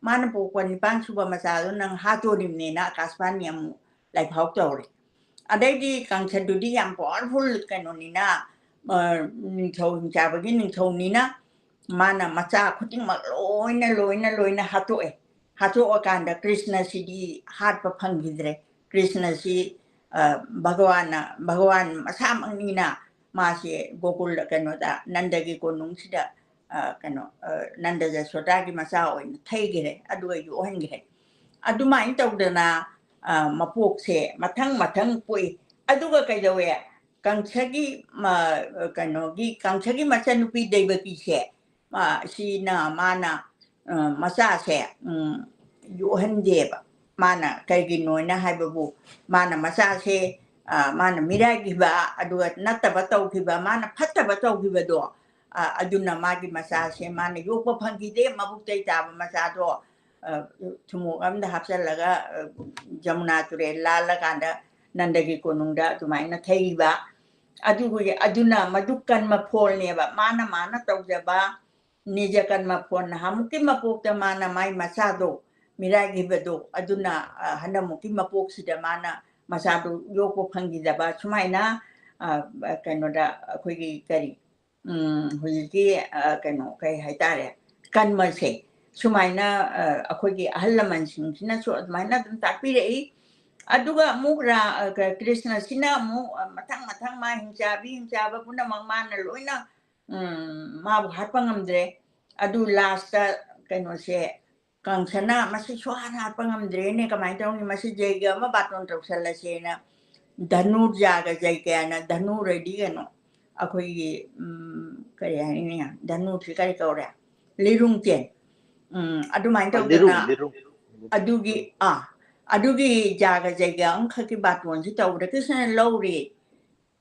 ꯃꯥꯅ ꯄꯣꯛꯄ ꯅꯤꯄꯥꯟ ꯁꯨꯕ ꯃꯆꯥꯗꯣ ꯅꯪ ꯍꯥꯠꯇꯣꯔꯤꯕꯅꯦꯅ ꯑꯀꯥꯁꯕꯥꯅꯤ ꯑꯃꯨꯛ ꯂꯥꯏꯐꯥꯎ ꯇꯧꯔꯦ꯫ ꯑꯗꯩꯗꯤ ꯀꯪꯁꯗꯨꯗꯤ ꯌꯥꯝ powerful ꯀꯩꯅꯣꯅꯤꯅ, ꯑ, ꯅꯤꯡꯊꯧ ꯍꯤꯡꯆꯥꯕꯒꯤ ꯅꯤꯡꯊꯧꯅꯤꯅ, ꯃꯥꯅ ꯃꯆꯥ ꯈꯨꯗꯤꯡꯃꯛ ꯂꯣꯏꯅ, ꯂꯣꯏꯅ, ꯂꯣꯏꯅ ꯍꯥꯠꯇꯣꯛꯑꯦ꯫ ꯍꯥꯠꯇꯣꯛꯑꯀꯥꯟꯗ ꯀ꯭ꯔꯤꯁꯅꯁꯤꯗꯤ ꯍꯥꯠꯄ ꯐꯪꯈꯤꯗ꯭ꯔꯦ꯫ ꯀ꯭ꯔꯤꯁꯅꯁꯤ, ꯑ, ꯚꯒꯋꯥꯟꯅ, ꯚꯒꯋꯥꯟ ꯃꯁꯥꯃꯛꯅꯤꯅ ꯃꯥꯁꯦ ꯒꯣꯀꯨꯜꯗ, ꯀꯩꯅꯣꯗ, ꯅꯟꯗꯒꯤ ꯀꯣꯅꯨꯡꯁꯤꯗ, ꯑ, ꯀꯩꯅꯣ, ꯑ, ꯅꯟꯗ ꯖꯁꯣꯗꯥꯒꯤ ꯃꯆꯥ ꯑꯣꯏꯅ ꯊꯩꯈ꯭ꯔꯦ, ꯑꯗꯨꯒ ꯌꯣꯛꯍꯟꯈ꯭ꯔꯦ꯫ ꯑꯗꯨꯃꯥꯏꯅ ꯇꯧꯗꯅ, ꯑ, ꯃꯄꯣꯛꯁꯦ ꯃꯊꯪ ꯃꯊꯪ ꯄꯣꯛꯏ꯫ ꯑꯗꯨꯒ ꯀꯩꯗꯧꯋꯦ? ꯀꯪꯁꯒꯤ, ꯃ-, ꯀꯩꯅꯣꯒꯤ, ꯀꯪꯁꯒꯤ ꯃꯆꯟꯅꯨꯄꯤ ꯗꯩꯕꯀꯤꯁꯦ, ꯃꯥ, ꯁꯤꯅ ꯃꯥꯅ, ꯑ, ꯃꯆꯥꯁꯦ, ꯎꯝ, ꯌꯣꯛꯍꯟꯗꯦꯕ꯫ ꯃꯥꯅ ꯀꯩꯒꯤꯅꯣꯅ ꯍꯥꯏꯕꯕꯨ, ꯃꯥꯅ ꯃꯆꯥꯁꯦ, ꯑ, ꯃꯥꯅ ꯃꯤꯔꯥꯏꯈꯤꯕ, ꯑꯗꯨꯒ ꯅꯠꯇꯕ ꯇꯧꯈꯤꯕ, ꯃꯥꯅ ꯐꯠꯇꯕ ꯇꯧꯈꯤꯕꯗꯣ, ꯑ, ꯑꯗꯨꯅ ꯃꯥꯒꯤ ꯃꯆꯥꯁꯦ ꯃꯥꯅ ꯌꯣꯛꯄ ꯐꯪꯈꯤꯗꯦ꯫ ꯃꯕꯨꯛꯇꯩ ꯇꯥꯕ ꯃꯆꯥꯗꯣ, ꯑ, ꯊꯨꯝꯃꯣꯛ ꯑꯃꯗ ꯍꯥꯞꯆꯜꯂꯒ, ꯑ, ꯖꯃꯨꯅꯥ ꯇꯨꯔꯦꯜ ꯂꯥꯜꯂꯀꯥꯟꯗ ꯅꯟꯗꯒꯤ ꯀꯣꯅꯨꯡꯗ ꯑꯗꯨꯃꯥꯏꯅ ꯊꯩꯕ꯫ ꯑꯗꯨꯒꯤ, ꯑꯗꯨꯅ ꯃꯗꯨ ꯀꯟꯕ ꯐꯣꯜꯅꯦꯕ꯫ ꯃꯥꯅ, ꯃꯥꯅ ꯇꯧꯖꯕ ꯅꯤꯖ ꯀꯟꯕ ꯐꯣꯜ, ꯅꯍꯥꯟꯃꯨꯛꯀꯤ ꯃꯄꯣꯛꯇ ꯃꯥꯅ ꯃꯥꯏ ꯃꯆꯥꯗꯣ ꯃꯤꯔꯥꯏꯈꯤꯕꯗꯣ, ꯑꯗꯨꯅ, ꯑ, ꯍꯟꯗꯛꯃꯨꯛꯀꯤ ꯃꯄꯣꯛꯁꯤꯗ ꯃꯥꯅ ꯃꯆꯥꯗꯨ ꯌꯣꯛꯄ ꯐꯪꯈꯤꯗꯕ, ꯁꯨꯃꯥꯏꯅ, ꯑ, ꯀꯩꯅꯣꯗ ꯑꯩꯈꯣꯏꯒꯤ ꯀꯔꯤ, ꯎꯝ, ꯍꯧꯖꯤꯛꯀꯤ, ꯑ, ꯀꯩꯅꯣ, ꯀꯩ ꯍꯥꯏꯇꯥꯔꯦ, ꯀꯟꯕꯁꯦ ꯁꯨꯃꯥꯏꯅ, ꯑ, ꯑꯩꯈꯣꯏꯒꯤ ꯑꯍꯜ ꯂꯃꯟꯁꯤꯡꯁꯤꯅꯁꯨ ꯑꯗꯨꯃꯥꯏꯅ ꯑꯗꯨꯝ ꯇꯥꯛꯄꯤꯔꯛꯏ꯫ ꯑꯗꯨꯒ ꯑꯃꯨꯛ ꯔꯥ-, ꯑ, ꯀ-, ꯀ꯭ꯔꯤꯁꯅꯁꯤꯅ ꯑꯃꯨꯛ, ꯑ, ꯃꯊꯪ ꯃꯊꯪ ꯃꯥ ꯍꯤꯡꯆꯥꯕꯤ ꯍꯤꯡꯆꯥꯕ ꯄꯨꯝꯅꯃꯛ ꯃꯥꯅ ꯂꯣꯏꯅ, ꯎꯝ, ꯃꯥꯕꯨ ꯍꯥꯠꯄ ꯉꯝꯗ꯭ꯔꯦ꯫ ꯑꯗꯨ ꯂꯥꯁꯇ ꯀꯩꯅꯣꯁꯦ, ꯀꯪꯁꯅ ꯃꯁꯤ ꯁꯨꯍꯥꯠ ꯍꯥꯠꯄ ꯉꯝꯗ꯭ꯔꯦꯅꯦ, ꯀꯃꯥꯏꯅ ꯇꯧꯅꯤ, ꯃꯁꯤ ꯖꯩꯒ ꯑꯃ ꯕꯥꯇꯣꯟ ꯇꯧꯁꯜꯂꯁꯦꯅ ꯙꯅꯨꯔꯖꯥꯒ ꯖꯩꯒꯅ, ꯙꯅꯨꯔꯗꯤ ꯀꯩꯅꯣ, ꯑꯩꯈꯣꯏꯒꯤ, ꯎꯝ, ꯀꯔꯤ ꯍꯥꯏꯅꯤ, ꯙꯅꯨꯁꯤ ꯀꯔꯤ ꯀꯧꯔꯦ? ꯂꯤꯔꯨꯡꯆꯦꯟ꯫ ꯎꯝ, ꯑꯗꯨꯃꯥꯏꯅ ꯑ, ꯇꯧꯗꯅ ꯂꯤꯔꯨꯡ, ꯂꯤꯔꯨꯡ꯫ ꯑꯗꯨꯒꯤ, ꯑꯥ, ꯑꯗꯨꯒꯤ ꯖꯥꯒ ꯖꯩꯒ ꯑꯃꯈꯛꯀꯤ ꯕꯥꯇꯣꯟꯁꯤ ꯇꯧꯕꯗ ꯀ꯭ꯔꯤꯁꯅꯅ ꯂꯧꯔꯦ꯫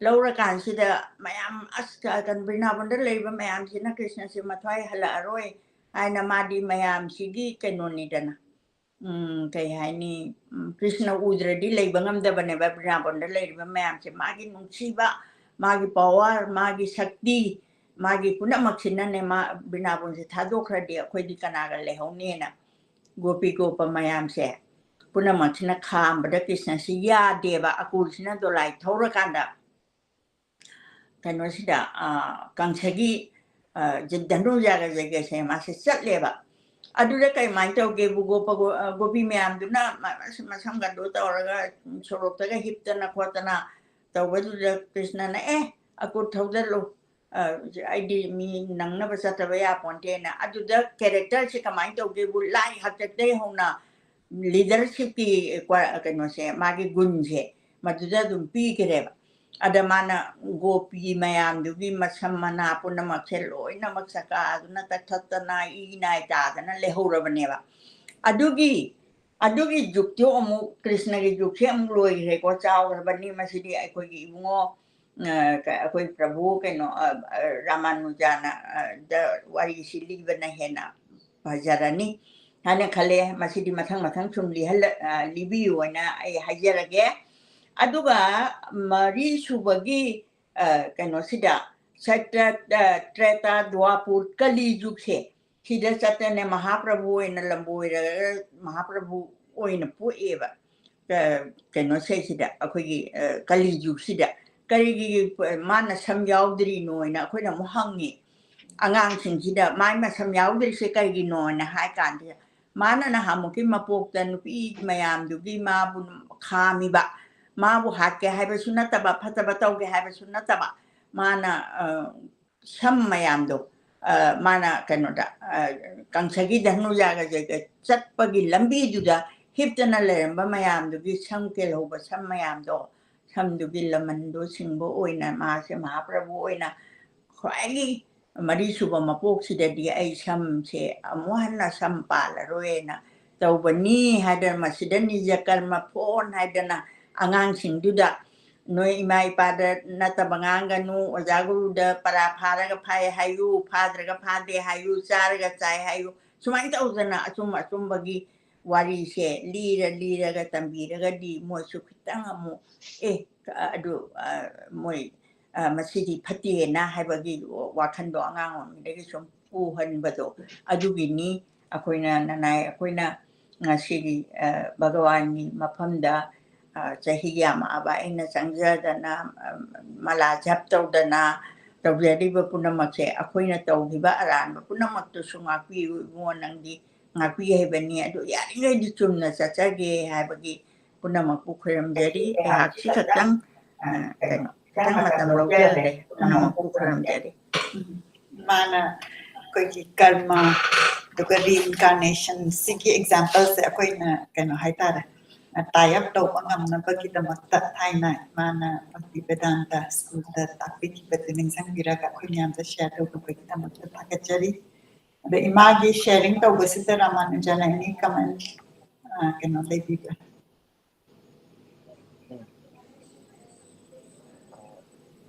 ꯂꯧꯔꯀꯥꯟꯁꯤꯗ ꯃꯌꯥꯝ, ꯑꯁ, ꯀ-, ꯀꯩꯅꯣ, ꯕ꯭ꯔꯤꯟꯗꯥꯕꯟꯗ ꯂꯩꯔꯤꯕ ꯃꯌꯥꯝꯁꯤꯅ ꯀ꯭ꯔꯤꯁꯅꯁꯦ ꯃꯊ꯭ꯋꯥꯏ ꯍꯜꯂꯛꯑꯔꯣꯏ, ꯍꯥꯏꯅ ꯃꯥꯗꯤ ꯃꯌꯥꯝꯁꯤꯒꯤ ꯀꯩꯅꯣꯅꯤꯗꯅ, ꯎꯝ, ꯀꯩ ꯍꯥꯏꯅꯤ, ꯎꯝ, ꯀ꯭ꯔꯤꯁꯅ ꯎꯗ꯭ꯔꯗꯤ ꯂꯩꯕ ꯉꯝꯗꯕꯅꯦꯕ꯫ ꯕ꯭ꯔꯤꯟꯗꯥꯕꯟꯗ ꯂꯩꯔꯤꯕ ꯃꯌꯥꯝꯁꯦ ꯃꯥꯒꯤ ꯅꯨꯡꯁꯤꯕ, ꯃꯥꯒꯤ ꯄꯋꯥꯔ, ꯃꯥꯒꯤ ꯁꯛꯇꯤ, ꯃꯥꯒꯤ ꯄꯨꯝꯅꯃꯛꯁꯤꯅꯅꯦ, ꯃꯥ ꯕ꯭ꯔꯤꯟꯗꯥꯕꯟꯁꯦ ꯊꯥꯗꯣꯛꯈ꯭ꯔꯗꯤ ꯑꯩꯈꯣꯏꯗꯤ ꯀꯅꯥꯒ ꯂꯩꯍꯧꯅꯤꯅ ꯒꯣꯄꯤ ꯒꯣꯄ ꯃꯌꯥꯝꯁꯦ ꯄꯨꯝꯅꯃꯛꯁꯤꯅ ꯈꯥꯝꯕꯗ ꯀ꯭ꯔꯤꯁꯅꯁꯤ ꯌꯥꯗꯦꯕ꯫ ꯑꯀꯨꯜꯁꯤꯅ ꯗꯣꯂꯥꯏ ꯊꯧꯔꯀꯥꯟꯗ ꯀꯩꯅꯣꯁꯤꯗ, ꯑ, ꯀꯪꯁꯒꯤ, ꯑ, ꯖ-, ꯙꯅꯨꯖꯥꯒ ꯖꯒꯁꯦ ꯃꯥꯁꯦ ꯆꯠꯂꯦꯕ꯫ ꯑꯗꯨꯗ ꯀꯩꯃꯥꯏꯅ ꯇꯧꯒꯦꯕꯨ ꯒꯣꯄ ꯒꯣ-, ꯑ, ꯒꯣꯄꯤ ꯃꯌꯥꯝꯗꯨꯅ ꯃ-, ꯃꯁꯝꯒꯗꯣ ꯇꯧꯔꯒ ꯁꯣꯔꯣꯛꯇꯒ ꯍꯤꯞꯇꯅ ꯈꯣꯠꯇꯅ ꯇꯧꯕꯗꯨꯗ ꯀ꯭ꯔꯤꯁꯅꯅ, "ꯑꯦ, ꯑꯀꯨꯠ ꯊꯧꯗꯠꯂꯨ, ꯑ, ꯑꯩꯗꯤ ꯃꯤ ꯅꯪꯅꯕ ꯆꯠꯇꯕ ꯌꯥꯄꯣꯟꯇꯦꯅ"꯫ ꯑꯗꯨꯗ ꯀꯦꯔꯦꯛꯇꯔꯁꯦ ꯀꯃꯥꯏꯅ ꯇꯧꯒꯦꯕꯨ ꯂꯥꯏ ꯍꯥꯛꯇꯛꯇꯒꯤ ꯍꯧꯅ ꯂꯤꯗꯔꯁꯤꯞꯀꯤ ꯀ꯭ꯋꯥ-, ꯀꯩꯅꯣꯁꯦ, ꯃꯥꯒꯤ ꯒꯨꯟꯁꯦ ꯃꯗꯨꯗ ꯑꯗꯨꯝ ꯄꯤꯈ꯭ꯔꯦꯕ꯫ ꯑꯗ ꯃꯥꯅ ꯒꯣꯄꯤ ꯃꯌꯥꯝꯗꯨꯒꯤ ꯃꯁꯝ ꯃꯅꯥ ꯄꯨꯝꯅꯃꯛꯁꯦ ꯂꯣꯏꯅꯃꯛ ꯆꯀꯥꯗꯨꯅ ꯀꯛꯊꯠꯇꯅ ꯏ ꯅꯥꯏ ꯇꯥꯗꯅ ꯂꯩꯍꯧꯔꯕꯅꯦꯕ꯫ ꯑꯗꯨꯒꯤ, ꯑꯗꯨꯒꯤ ꯖꯨꯛꯇꯣ ꯑꯃꯨꯛ ꯀ꯭ꯔꯤꯁꯅꯒꯤ ꯖꯨꯛꯁꯦ ꯑꯃꯨꯛ ꯂꯣꯏꯈ꯭ꯔꯦꯀꯣ, ꯆꯥꯎꯈ꯭ꯔꯕꯅꯤ꯫ ꯃꯁꯤꯗꯤ ꯑꯩꯈꯣꯏꯒꯤ ꯏꯕꯨꯡꯉꯣ, ꯑ, ꯀ-, ꯑꯩꯈꯣꯏ ꯄ꯭ꯔꯚꯨ ꯀꯩꯅꯣ, ꯑ, ꯑ, ꯔꯥꯃꯥꯅꯨꯖꯥꯅ, ꯑ, ꯗ ꯋꯥꯔꯤꯁꯤ ꯂꯤꯕꯅ ꯍꯦꯟꯅ ꯐꯖꯔꯅꯤ ꯍꯥꯏꯅ ꯈꯜꯂꯦ꯫ ꯃꯁꯤꯗꯤ ꯃꯊꯪ ꯃꯊꯪ ꯁꯨꯝ ꯂꯤꯍꯜꯂ-, ꯑ, ꯂꯤꯕꯤꯌꯨ ꯍꯥꯏꯅ ꯑꯩ ꯍꯥꯏꯖꯔꯒꯦ꯫ ꯑꯗꯨꯒ ꯃꯔꯤ ꯁꯨꯕꯒꯤ, ꯑ, ꯀꯩꯅꯣꯁꯤꯗ, ꯁꯇ꯭ꯔ-, ꯑ, ꯇ꯭ꯔꯦꯇꯥ, ꯗ꯭ꯋꯥꯄꯨꯔ, ꯀꯂꯤ ꯖꯨꯒꯁꯦ, ꯁꯤꯗ ꯆꯠꯇꯅ ꯃꯍꯥꯄ꯭ꯔꯚꯨ ꯑꯣꯏꯅ ꯂꯝꯕꯣꯏꯔꯒ ꯃꯍꯥꯄ꯭ꯔꯚꯨ ꯑꯣꯏꯅ ꯄꯣꯛꯑꯦꯕ꯫ ꯑ, ꯀꯩꯅꯣꯁꯤꯗ, ꯑꯩꯈꯣꯏꯒꯤ, ꯑ, ꯀꯂꯤ ꯖꯨꯒꯁꯤꯗ꯫ ꯀꯔꯤꯒꯤ ꯃꯥꯅ ꯁꯝ ꯌꯥꯎꯗ꯭ꯔꯤꯅꯣ ꯍꯥꯏꯅ ꯑꯩꯈꯣꯏꯅ ꯑꯃꯨꯛ ꯍꯪꯉꯤ ꯑꯉꯥꯡꯁꯤꯡꯁꯤꯗ, "ꯃꯥꯏ ꯃꯁꯝ ꯌꯥꯎꯗ꯭ꯔꯤꯁꯦ ꯀꯔꯤꯒꯤꯅꯣ?" ꯍꯥꯏꯅ ꯍꯥꯏ ꯀꯥꯟꯗ, ꯃꯥꯅ ꯅꯍꯥꯟꯃꯨꯛꯀꯤ ꯃꯄꯣꯛꯇ ꯅꯨꯄꯤ ꯃꯌꯥꯝꯗꯨꯒꯤ ꯃꯥꯕꯨ ꯈꯥꯝꯃꯤꯕ, ꯃꯥꯕꯨ ꯍꯥꯠꯀꯦ ꯍꯥꯏꯕꯁꯨ ꯅꯠꯇꯕ, ꯐꯠꯇꯕ ꯇꯧꯒꯦ ꯍꯥꯏꯕꯁꯨ ꯅꯠꯇꯕ, ꯃꯥꯅ, ꯑ, ꯁꯝ ꯃꯌꯥꯝꯗꯣ, ꯑ, ꯃꯥꯅ ꯀꯩꯅꯣꯗ, ꯑ, ꯀꯪꯁꯒꯤ ꯙꯅꯨꯖꯥꯒ ꯆꯠꯄꯒꯤ ꯂꯝꯕꯤꯗꯨꯗ ꯍꯤꯞꯇꯅ ꯂꯩꯔꯝꯕ ꯃꯌꯥꯝꯗꯨꯒꯤ ꯁꯝ ꯀꯦꯜꯍꯧꯕ ꯁꯝ ꯃꯌꯥꯝꯗꯣ, ꯁꯝꯗꯨꯒꯤ ꯂꯃꯟꯗꯣ ꯁꯤꯡꯕ ꯑꯣꯏꯅ ꯃꯥꯁꯦ ꯃꯍꯥꯄ꯭ꯔꯚꯨ ꯑꯣꯏꯅ ꯈ꯭ꯋꯥꯏꯒꯤ ꯃꯔꯤꯁꯨꯕ ꯃꯄꯣꯛꯁꯤꯗꯗꯤ ꯑꯩ ꯁꯝꯁꯦ ꯑꯃꯨꯛ ꯍꯟꯅ ꯁꯝ ꯄꯥꯜꯂꯔꯣꯏꯅ ꯇꯧꯕꯅꯤ ꯍꯥꯏꯗꯅ, ꯃꯁꯤꯗ ꯅꯤꯖ ꯀꯔꯃ ꯐꯣꯟ ꯍꯥꯏꯗꯅ ꯑꯉꯥꯡꯁꯤꯡꯗꯨꯗ ꯅꯣꯏ ꯏꯃꯥ ꯏꯄꯥꯗ ꯅꯠꯇꯕ ꯉꯥꯡꯒꯅꯨ, ꯑꯣꯖꯥ ꯒꯨꯔꯨꯗ ꯄꯔꯥ ꯐꯥꯔꯒ ꯐꯥꯏ ꯍꯥꯏꯌꯨ, ꯐꯥꯗ꯭ꯔꯒ ꯐꯥꯗꯦ ꯍꯥꯏꯌꯨ, ꯆꯥꯔꯒ ꯆꯥꯏ ꯍꯥꯏꯌꯨ, ꯁꯨꯃꯥꯏꯅ ꯇꯧꯗꯅ ꯑꯆꯨꯝ ꯑꯆꯨꯝꯕꯒꯤ ꯋꯥꯔꯤꯁꯦ ꯂꯤꯔ ꯂꯤꯔꯒ ꯇꯝꯕꯤꯔꯒꯗꯤ ꯃꯣꯏꯁꯨ ꯈꯤꯇꯪ ꯑꯃꯨꯛ, "ꯑꯦ, ꯑꯗꯨ, ꯑ, ꯃꯣꯏ, ꯑ, ꯃꯁꯤꯗꯤ ꯐꯠꯇꯦꯅ" ꯍꯥꯏꯕꯒꯤ ꯋꯥꯈꯟꯗꯣ ꯑꯉꯥꯡ ꯑꯣꯏꯔꯤꯉꯩꯗꯒꯤ ꯁꯨꯝ ꯄꯨꯍꯟꯕꯗꯣ, ꯑꯗꯨꯒꯤꯅꯤ꯫ ꯑꯩꯈꯣꯏꯅ ꯅꯅꯥꯏ, ꯑꯩꯈꯣꯏꯅ ꯉꯁꯤꯒꯤ, ꯑ, ꯚꯒꯋꯥꯟꯒꯤ ꯃꯐꯝꯗ, ꯑ, ꯆꯍꯤ ꯌꯥꯝꯃꯛꯑꯕ ꯑꯩꯅ ꯆꯪꯖꯗꯅ, ꯑ, ꯃꯂꯥ ꯖꯞ ꯇꯧꯗꯅ ꯇꯧꯖꯔꯤꯕ ꯄꯨꯝꯅꯃꯛꯁꯦ, ꯑꯩꯈꯣꯏꯅ ꯇꯧꯈꯤꯕ ꯑꯔꯥꯟꯕ ꯄꯨꯝꯅꯃꯛꯇꯨꯁꯨ ꯉꯥꯛꯄꯤꯌꯨ ꯏꯕꯨꯡꯉꯣ, ꯅꯪꯗꯤ ꯉꯥꯛꯄꯤ ꯍꯩꯕꯅꯤ꯫ ꯑꯗꯨ ꯌꯥꯔꯤꯉꯩꯗꯤ ꯆꯨꯝꯅ ꯆꯠꯆꯒꯦ ꯍꯥꯏꯕꯒꯤ ꯄꯨꯝꯅꯃꯛꯄꯨ ꯈꯨꯔꯨꯝꯖꯔꯤ꯫ ꯑꯩꯍꯥꯛꯁꯤ ꯈꯛꯇꯪ, ꯑ, ꯀꯩꯅꯣ, ꯈꯤꯇꯪ ꯃꯇꯝ ꯂꯧꯖꯈ꯭ꯔꯦ꯫ ꯄꯨꯝꯅꯃꯛꯄꯨ ꯈꯨꯔꯨꯝꯖꯔꯤ꯫ ꯃꯥꯅ ꯑꯩꯈꯣꯏꯒꯤ ꯀꯔꯃ, ꯑꯗꯨꯒ reincarnation ꯁꯤꯒꯤ example ꯁꯦ ꯑꯩꯈꯣꯏꯅ ꯀꯩꯅꯣ ꯍꯥꯏꯇꯥꯔꯦ, tie up ꯇꯧꯕ ꯉꯝꯅꯕꯒꯤꯗꯃꯛꯇ ꯊꯥꯏꯅ ꯃꯥꯅ ꯚꯛꯇꯤ ꯚꯦꯗꯥꯟꯇ ꯁ꯭ꯀꯨꯜꯗ ꯇꯥꯛꯄꯤꯈꯤꯕꯗꯨ ꯅꯤꯡꯁꯤꯡꯕꯤꯔꯒ ꯑꯩꯈꯣꯏ ꯃꯌꯥꯝꯗ share ꯇꯧꯕꯤꯕꯒꯤꯗꯃꯛꯇ ꯊꯥꯒꯠꯆꯔꯤ꯫ ꯑꯗ ꯏꯃꯥꯒꯤ sharing ꯇꯧꯕꯁꯤꯗ ꯔꯥꯃꯥꯅꯨꯖꯟ any comment, ꯑ, ꯀꯩꯅꯣ ꯂꯩꯕꯤꯕ꯭ꯔꯥ? ꯎꯝ꯫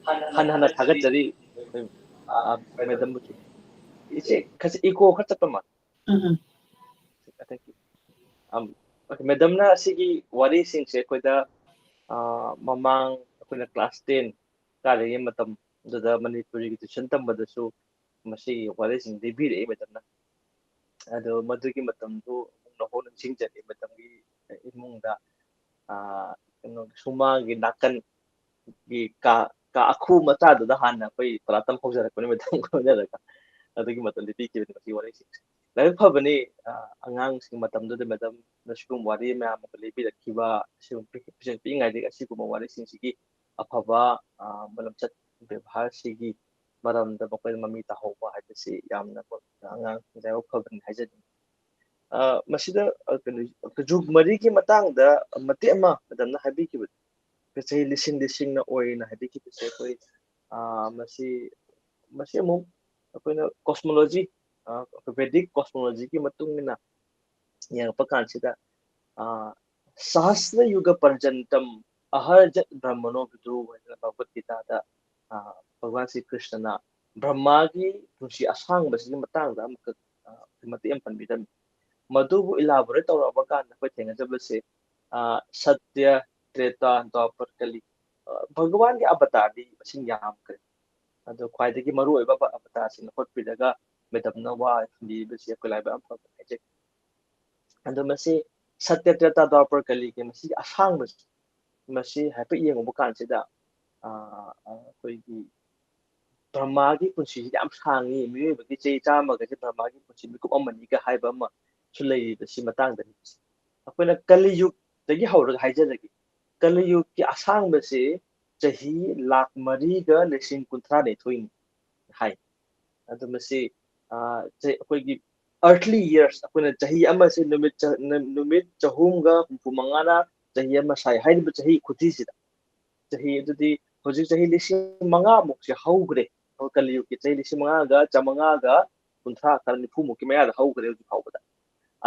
ꯍꯥꯟꯅ ꯍꯥꯟꯅ ꯊꯥꯒꯠꯆꯔꯤ, ꯑ, madam ꯕꯨꯁꯨ꯫ ꯏꯆꯦ, ꯈꯔ echo ꯈꯔ ꯆꯠꯄ ꯃꯥꯜꯂꯦ꯫ ꯎꯝ꯫ ꯑꯗꯒꯤ, ꯑꯝ, madam ꯅ ꯑꯁꯤꯒꯤ ꯋꯥꯔꯤꯁꯤꯡꯁꯦ ꯑꯩꯈꯣꯏꯗ, ꯑ, ꯃꯃꯥꯡ ꯑꯩꯈꯣꯏꯅ class ten ꯀꯥꯔꯤꯉꯩ ꯃꯇꯝꯗꯨꯗ ꯃꯅꯤꯄꯨꯔꯤꯒꯤ tuition ꯇꯝꯕꯗꯁꯨ ꯃꯁꯤꯒꯤ ꯋꯥꯔꯤꯁꯤꯡ ꯂꯤꯕꯤꯔꯛꯏ madam ꯅ꯫ ꯑꯗꯣ ꯃꯗꯨꯒꯤ ꯃꯇꯝꯗꯨ ꯑꯃꯨꯛ ꯅꯧꯍꯧꯅ ꯅꯤꯡꯁꯤꯡꯖꯔꯛꯏ꯫ ꯃꯇꯝꯒꯤ ꯏꯃꯨꯡꯗ, ꯑ, ꯀꯩꯅꯣ, ꯁꯨꯃꯥꯡꯒꯤ ꯅꯥꯀꯟꯒꯤ ꯀꯥ, ꯀꯥ ꯑꯈꯨ ꯃꯆꯥꯗꯨꯗ ꯍꯥꯟꯅ ꯑꯩꯈꯣꯏ ꯄꯂꯥꯇꯝ ꯍꯧꯖꯔꯛꯄꯅꯤ madam ꯒ ꯂꯣꯏꯅꯔꯒ꯫ ꯑꯗꯨꯒꯤ ꯃꯇꯝꯗ ꯄꯤꯈꯤꯕꯅꯤ ꯃꯁꯤ ꯋꯥꯔꯤꯁꯤꯡꯁꯦ꯫ ꯂꯥꯏꯕꯛ ꯐꯕꯅꯤ, ꯑ, ꯑꯉꯥꯡꯁꯤꯡ ꯃꯇꯝꯗꯨꯗ madam ꯅ ꯁꯤꯒꯨꯝꯕ ꯋꯥꯔꯤ ꯃꯌꯥꯝ ꯑꯃ ꯂꯤꯕꯤꯔꯛꯈꯤꯕ, ꯁꯤꯒꯨꯝꯕ ꯄꯤꯛ-, ꯄꯤꯛꯏꯉꯩꯗꯒꯤ ꯑꯁꯤꯒꯨꯝꯕ ꯋꯥꯔꯤꯁꯤꯡꯁꯤꯒꯤ ꯑꯐꯕ, ꯑ, ꯃꯔꯝꯆꯠ ꯕꯦꯕꯥꯔꯁꯤꯒꯤ ꯃꯔꯝꯗ ꯃꯈꯣꯏꯗ ꯃꯃꯤ ꯇꯥꯍꯧꯕ ꯍꯥꯏꯕꯁꯤ ꯌꯥꯝꯅ ꯑꯉꯥꯡꯁꯤꯡꯗ ꯂꯥꯏꯕꯛ ꯐꯕꯅꯤ ꯍꯥꯏꯖꯅꯤꯡꯉꯤ꯫ ꯑ, ꯃꯁꯤꯗ, ꯑ, ꯀꯩꯅꯣ, ꯖꯨꯒ ꯃꯔꯤꯒꯤ ꯃꯇꯥꯡꯗ ꯃꯇꯦꯛ ꯑꯃ madam ꯅ ꯍꯥꯏꯕꯤꯈꯤꯕꯗꯣ, ꯆꯍꯤ ꯂꯤꯁꯤꯡ ꯂꯤꯁꯤꯡꯅ ꯑꯣꯏꯅ ꯍꯥꯏꯕꯤꯈꯤꯕꯁꯦ ꯑꯩꯈꯣꯏ, ꯑ, ꯃꯁꯤ, ꯃꯁꯤ ꯑꯃꯨꯛ ꯑꯩꯈꯣꯏꯅ cosmology, ꯑ, Vedic cosmology ꯒꯤ ꯃꯇꯨꯡ ꯏꯟꯅ ꯌꯦꯡꯉꯛꯄ ꯀꯥꯟꯁꯤꯗ, ꯑ, ꯁꯍꯁ꯭ꯔ ꯌꯨꯒ ꯄꯔꯖꯟꯇꯝ ꯑꯍꯔꯖꯠ ꯕ꯭ꯔꯍꯃꯅꯣ ꯕꯤꯗꯨ ꯍꯥꯏꯗꯅ ꯚꯒꯕꯠ ꯒꯤꯇꯥꯗ, ꯑ, ꯚꯒꯋꯥꯟ ꯁ꯭ꯔꯤ ꯀ꯭ꯔꯤꯁꯅꯅ ꯕ꯭ꯔꯍꯃꯥꯒꯤ ꯄꯨꯟꯁꯤ ꯑꯁꯥꯡꯕꯁꯤꯒꯤ ꯃꯇꯥꯡꯗ ꯑꯃꯈꯛ, ꯑ, ꯃꯇꯦꯛ ꯑꯃ ꯄꯟꯕꯤꯔꯝꯃꯤ꯫ ꯃꯗꯨꯕꯨ elaborate ꯇꯧꯔꯛꯑꯕ ꯀꯥꯟꯗ ꯑꯩꯈꯣꯏ ꯊꯦꯡꯅꯖꯕꯁꯦ, ꯑ, ꯁꯇ꯭ꯌ, ꯇ꯭ꯔꯦꯇꯥ, ꯗ꯭ꯋꯥꯄꯔ, ꯀꯂꯤ, ꯑ, ꯚꯒꯋꯥꯟꯒꯤ ꯑꯕꯇꯥꯔꯗꯤ ꯃꯁꯤꯡ ꯌꯥꯝꯈ꯭ꯔꯦ꯫ ꯑꯗꯣ ꯈ꯭ꯋꯥꯏꯗꯒꯤ ꯃꯔꯨꯑꯣꯏꯕ ꯑꯕ-, ꯑꯕꯇꯥꯔꯁꯤꯡ ꯍꯣꯠꯄꯤꯔꯒ ꯃꯦꯗꯝꯅ ꯋꯥ ꯊꯝꯕꯤꯕꯁꯤ ꯑꯩꯈꯣꯏ ꯂꯥꯏꯕꯛ ꯌꯥꯝ ꯐꯕꯅꯤ ꯍꯥꯏꯖꯒꯦ꯫ ꯑꯗꯣ ꯃꯁꯤ ꯁꯇ꯭ꯌ, ꯇ꯭ꯔꯦꯇꯥ, ꯗ꯭ꯋꯥꯄꯔ, ꯀꯂꯤꯒꯤ ꯃꯁꯤꯒꯤ ꯑꯁꯥꯡꯕꯁꯤ, ꯃꯁꯤ ꯍꯥꯏꯐꯦꯠ ꯌꯦꯡꯉꯨꯕ ꯀꯥꯟꯁꯤꯗ, ꯑ, ꯑ, ꯑꯩꯈꯣꯏꯒꯤ ꯕ꯭ꯔꯍꯃꯥꯒꯤ ꯄꯨꯟꯁꯤꯁꯤ ꯌꯥꯝ ꯁꯥꯡꯉꯤ, ꯃꯤꯑꯣꯏꯕꯒꯤ ꯆꯍꯤ ꯆꯥꯝꯃꯒꯁꯦ ꯕ꯭ꯔꯍꯃꯥꯒꯤ ꯄꯨꯟꯁꯤ ꯃꯤꯀꯨꯞ ꯑꯃꯅꯤꯒ ꯍꯥꯏꯕ ꯑꯃꯁꯨ ꯂꯩꯔꯤꯕꯁꯤ ꯃꯇꯥꯡꯗꯅꯤ꯫ ꯑꯩꯈꯣꯏꯅ ꯀꯂꯤꯌꯨꯒꯇꯒꯤ ꯍꯧꯔꯒ ꯍꯥꯏꯖꯔꯒꯦ꯫ ꯀꯂꯤꯌꯨꯒꯀꯤ ꯑꯁꯥꯡꯕꯁꯤ ꯆꯍꯤ ꯂꯥꯈ ꯃꯔꯤꯒ ꯂꯤꯁꯤꯡ ꯀꯨꯟꯊ꯭ꯔꯥ ꯅꯤꯊꯣꯏꯅꯤ ꯍꯥꯏ꯫ ꯑꯗꯨ ꯃꯁꯤ, ꯑ, ꯆꯍꯤ, ꯑꯩꯈꯣꯏꯒꯤ earthly years, ꯑꯩꯈꯣꯏꯅ ꯆꯍꯤ ꯑꯃꯁꯦ ꯅꯨꯃꯤꯠ ꯆ-, ꯅ-, ꯅꯨꯃꯤꯠ ꯆꯍꯨꯝꯒ ꯍꯨꯝꯐꯨ ꯃꯉꯥꯅ ꯆꯍꯤ ꯑꯃ ꯁꯥꯏ ꯍꯥꯏꯔꯤꯕ ꯆꯍꯤ ꯈꯨꯊꯤꯁꯤꯗ꯫ ꯆꯍꯤ ꯑꯗꯨꯗꯤ ꯍꯧꯖꯤꯛ ꯆꯍꯤ ꯂꯤꯁꯤꯡ ꯃꯉꯥꯃꯨꯛꯁꯦ ꯍꯧꯈ꯭ꯔꯦ꯫ ꯑꯩꯈꯣꯏ ꯀꯂꯤꯌꯨꯒꯀꯤ ꯆꯍꯤ ꯂꯤꯁꯤꯡ ꯃꯉꯥꯒ ꯆꯥꯃꯉꯥꯒ ꯀꯨꯟꯊ꯭ꯔꯥ ꯈꯔ ꯅꯤꯐꯨꯃꯨꯛꯀꯤ ꯃꯌꯥꯗ ꯍꯧꯈ꯭ꯔꯦ ꯍꯧꯖꯤꯛ ꯐꯥꯎꯕꯗ꯫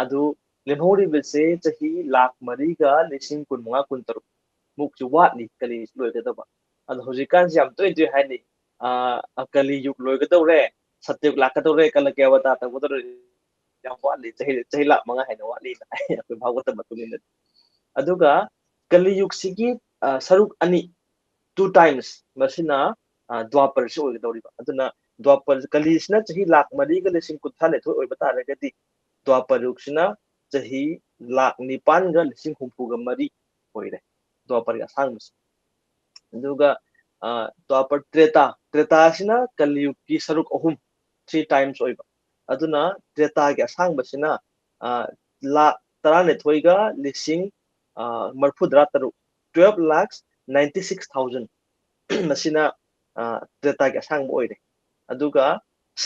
ꯑꯗꯨ ꯂꯦꯝꯍꯧꯔꯤꯕꯁꯦ ꯆꯍꯤ ꯂꯥꯈ ꯃꯔꯤꯒ ꯂꯤꯁꯤꯡ ꯀꯨꯟꯃꯉꯥ, ꯀꯨꯟꯇꯔꯨꯛ ꯃꯨꯛꯁꯨ ꯋꯥꯠꯂꯤ ꯀꯂꯤ ꯂꯣꯏꯒꯗꯕ꯫ ꯑꯗꯣ ꯍꯧꯖꯤꯛꯀꯥꯟꯁꯤ ꯌꯥꯝ ꯇꯣꯏ ꯇꯣꯏ ꯍꯥꯏꯅꯩ, "ꯑ, ꯀꯂꯤꯌꯨꯒ ꯂꯣꯏꯒꯗꯧꯔꯦ, ꯁꯠꯌꯨꯒ ꯂꯥꯛꯀꯗꯧꯔꯦ, ꯀꯂꯀꯤ ꯑꯕꯇꯥꯔ ꯇꯧꯒꯗꯧꯔꯦ, ꯌꯥꯝ ꯋꯥꯠꯂꯤ, ꯆꯍꯤ, ꯆꯍꯤ ꯂꯥꯈ ꯃꯉꯥ ꯍꯦꯟꯅ ꯋꯥꯠꯂꯤ" ꯍꯥꯏ ꯑꯩꯈꯣꯏ ꯚꯥꯒꯋꯇ ꯃꯇꯨꯡ ꯏꯟꯅꯗꯤ꯫ ꯑꯗꯨꯒ ꯀꯂꯤꯌꯨꯒꯁꯤꯒꯤ, ꯑ, ꯁꯔꯨꯛ ꯑꯅꯤ, two times, ꯃꯁꯤꯅ, ꯑ, ꯗ꯭ꯋꯥꯄꯔꯁꯤ ꯑꯣꯏꯒꯗꯧꯔꯤꯕ꯫ ꯑꯗꯨꯅ ꯗ꯭ꯋꯥꯄꯔ, ꯀꯂꯤꯁꯤꯅ ꯆꯍꯤ ꯂꯥꯈ ꯃꯔꯤꯒ ꯂꯤꯁꯤꯡ ꯀꯨꯟꯊ꯭ꯔꯥ ꯅꯤꯊꯣꯏ ꯑꯣꯏꯕ ꯇꯥꯔꯒꯗꯤ, ꯗ꯭ꯋꯥꯄꯔ ꯌꯨꯒꯁꯤꯅ ꯆꯍꯤ ꯂꯥꯈ ꯅꯤꯄꯥꯟꯒ ꯂꯤꯁꯤꯡ ꯍꯨꯝꯐꯨꯒ ꯃꯔꯤ ꯑꯣꯏꯔꯦ, ꯗ꯭ꯋꯥꯄꯔꯒꯤ ꯑꯁꯥꯡꯕꯁꯤ꯫ ꯑꯗꯨꯒ, ꯑ, ꯗ꯭ꯋꯥꯄꯔ, ꯇ꯭ꯔꯦꯇꯥ, ꯇ꯭ꯔꯦꯇꯥꯁꯤꯅ ꯀꯂꯤꯌꯨꯒꯀꯤ ꯁꯔꯨꯛ ꯑꯍꯨꯝ, three times ꯑꯣꯏꯕ꯫ ꯑꯗꯨꯅ ꯇ꯭ꯔꯦꯇꯥꯒꯤ ꯑꯁꯥꯡꯕꯁꯤꯅ, ꯑ, ꯂꯥꯈ ꯇꯔꯥꯅꯤꯊꯣꯏꯒ ꯂꯤꯁꯤꯡ, ꯑ, ꯃꯔꯤꯐꯨꯇꯔꯥ ꯇꯔꯨꯛ, twelve lakhs ninety six thousand, ꯃꯁꯤꯅ, ꯑ, ꯇ꯭ꯔꯦꯇꯥꯒꯤ ꯑꯁꯥꯡꯕ ꯑꯣꯏꯔꯦ꯫ ꯑꯗꯨꯒ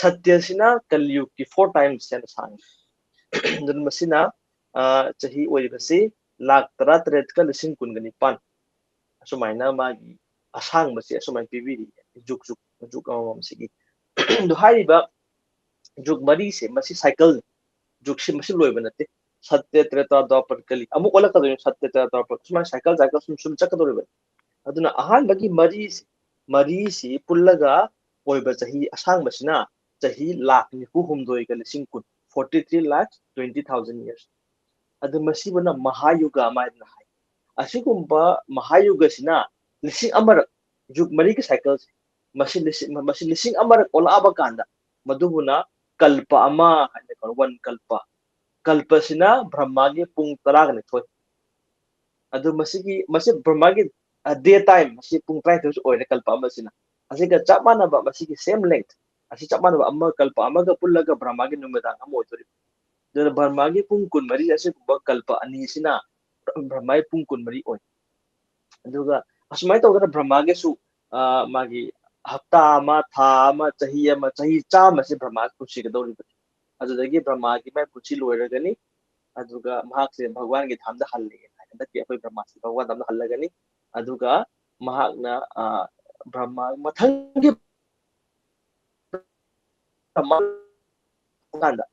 ꯁꯇ꯭ꯌꯁꯤꯅ ꯀꯂꯤꯌꯨꯒꯀꯤ four times ꯍꯦꯟꯅ ꯁꯥꯡꯉꯤ꯫ ꯑꯗꯨꯅ ꯃꯁꯤꯅ, ꯑ, ꯆꯍꯤ ꯑꯣꯏꯔꯤꯕꯁꯤ ꯂꯥꯈ ꯇꯔꯥꯇꯔꯦꯠꯀ ꯂꯤꯁꯤꯡ ꯀꯨꯟꯒ ꯅꯤꯄꯥꯟ, ꯑꯁꯨꯃꯥꯏꯅ ꯃꯥꯒꯤ ꯑꯁꯥꯡꯕꯁꯦ ꯑꯁꯨꯃꯥꯏꯅ ꯄꯤꯕꯤꯔꯤ, ꯖꯨꯒ, ꯖꯨꯒ, ꯖꯨꯒ ꯑꯃꯃꯝꯁꯤꯒꯤ꯫ ꯑꯗꯣ ꯍꯥꯏꯔꯤꯕ ꯖꯨꯒ ꯃꯔꯤꯁꯦ, ꯃꯁꯤ cycle, ꯖꯨꯒꯁꯤ ꯃꯁꯤ ꯂꯣꯏꯕ ꯅꯠꯇꯦ꯫ ꯁꯠꯇ꯭ꯌ, ꯇ꯭ꯔꯦꯇꯥ, ꯗ꯭ꯋꯥꯄꯔ, ꯀꯂꯤ꯫ ꯑꯃꯨꯛ ꯑꯣꯜꯂꯛꯀꯗꯣꯏꯅꯤ, ꯁꯠꯇ꯭ꯌ, ꯇ꯭ꯔꯦꯇꯥ, ꯗ꯭ꯋꯥꯄꯔ꯫ ꯁꯨꯃꯥꯏꯅ ꯁꯥꯏꯀꯜ, ꯁꯥꯏꯀꯜ ꯁꯨꯝ, ꯁꯨꯝ ꯆꯠꯀꯗꯧꯔꯤꯕꯅꯤ꯫ ꯑꯗꯨꯅ ꯑꯍꯥꯟꯕꯒꯤ ꯃꯔꯤꯁꯤ, ꯃꯔꯤꯁꯤ ꯄꯨꯜꯂꯒ ꯑꯣꯏꯕ ꯆꯍꯤ ꯑꯁꯥꯡꯕꯁꯤꯅ ꯆꯍꯤ ꯂꯥꯈ ꯅꯤꯐꯨ ꯍꯨꯝꯗꯣꯏꯒ ꯂꯤꯁꯤꯡ ꯀꯨꯟ, forty three lakh twenty thousand years꯫ ꯑꯗꯨ ꯃꯁꯤꯕꯨꯅ ꯃꯍꯥꯌꯨꯒ ꯑꯃ ꯍꯥꯏꯗꯅ ꯍꯥꯏ꯫ ꯑꯁꯤꯒꯨꯝꯕ ꯃꯍꯥꯌꯨꯒꯁꯤꯅ ꯂꯤꯁꯤꯡ ꯑꯃꯔꯛ, ꯖꯨꯒ ꯃꯔꯤꯒꯤ ꯁꯥꯏꯀꯜꯁꯦ, ꯃꯁꯤ ꯂꯤꯁꯤꯡ, ꯃꯁꯤ ꯂꯤꯁꯤꯡ ꯑꯃꯔꯛ ꯑꯣꯜꯂꯛꯑꯕ ꯀꯥꯟꯗ ꯃꯗꯨꯕꯨꯅ ꯀꯜꯄ ꯑꯃ ꯍꯥꯏꯅ ꯀꯧ-, ꯋꯥꯟ ꯀꯜꯄ꯫ ꯀꯜꯄꯁꯤꯅ ꯕ꯭ꯔꯍ꯭ꯃꯥꯒꯤ ꯄꯨꯡ ꯇꯔꯥꯒ ꯅꯤꯊꯣꯏ꯫ ꯑꯗꯨ ꯃꯁꯤꯒꯤ, ꯃꯁꯤ ꯕ꯭ꯔꯍ꯭ꯃꯥꯒꯤ, ꯑ, day time, ꯃꯁꯤ ꯄꯨꯡ ꯇꯔꯥꯅꯤꯊꯣꯏꯁꯨ ꯑꯣꯏꯔꯦ ꯀꯜꯄ ꯑꯃꯁꯤꯅ꯫ ꯑꯁꯤꯒ ꯆꯞ ꯃꯥꯟꯅꯕ, ꯃꯁꯤꯒꯤ same length, ꯑꯁꯤ ꯆꯞ ꯃꯥꯟꯅꯕ ꯑꯃ, ꯀꯜꯄ ꯑꯃꯒ ꯄꯨꯜꯂꯒ ꯕ꯭ꯔꯍ꯭ꯃꯥꯒꯤ ꯅꯨꯃꯤꯗꯥꯡ ꯑꯃ ꯑꯣꯏꯗꯣꯔꯤꯕ꯫ ꯑꯗꯨꯅ ꯕ꯭ꯔꯍ꯭ꯃꯥꯒꯤ ꯄꯨꯡ ꯀꯨꯟꯃꯔꯤ ꯑꯁꯤꯒꯨꯝꯕ ꯀꯜꯄ ꯑꯅꯤꯁꯤꯅ ꯕ꯭ꯔꯍ꯭ꯃꯥꯒꯤ ꯄꯨꯡ ꯀꯨꯟꯃꯔꯤ ꯑꯣꯏ꯫ ꯑꯗꯨꯒ ꯑꯁꯨꯃꯥꯏꯅ ꯇꯧꯗꯅ ꯕ꯭ꯔꯍ꯭ꯃꯥꯒꯤꯁꯨ, ꯑ, ꯃꯥꯒꯤ ꯍꯞꯇꯥ ꯑꯃ, ꯊꯥ ꯑꯃ, ꯆꯍꯤ ꯑꯃ, ꯆꯍꯤ ꯆꯥꯝꯃꯁꯦ ꯕ꯭ꯔꯍ꯭ꯃꯥꯒꯤ ꯄꯨꯟꯁꯤꯒꯗꯧꯔꯤꯕꯅꯤ꯫ ꯑꯗꯨꯗꯒꯤ ꯕ꯭ꯔꯍ꯭ꯃꯥꯒꯤ ꯃꯥꯏ ꯄꯨꯟꯁꯤ ꯂꯣꯏꯔꯒꯅꯤ꯫ ꯑꯗꯨꯒ ꯃꯍꯥꯛꯁꯦ ꯚꯒꯋꯥꯟꯒꯤ ꯙꯥꯝꯗ ꯍꯜꯂꯦ꯫ ꯍꯟꯗꯛꯀꯤ ꯑꯩꯈꯣꯏ ꯕ꯭ꯔꯍ꯭ꯃꯥꯁꯦ ꯚꯒꯋꯥꯟ ꯙꯥꯝꯗ ꯍꯜꯂꯒꯅꯤ꯫ ꯑꯗꯨꯒ ꯃꯍꯥꯛꯅ, ꯑ, ꯕ꯭ꯔꯍ꯭ꯃꯥ ꯃꯊꯪꯒꯤ ꯀꯥꯟꯗ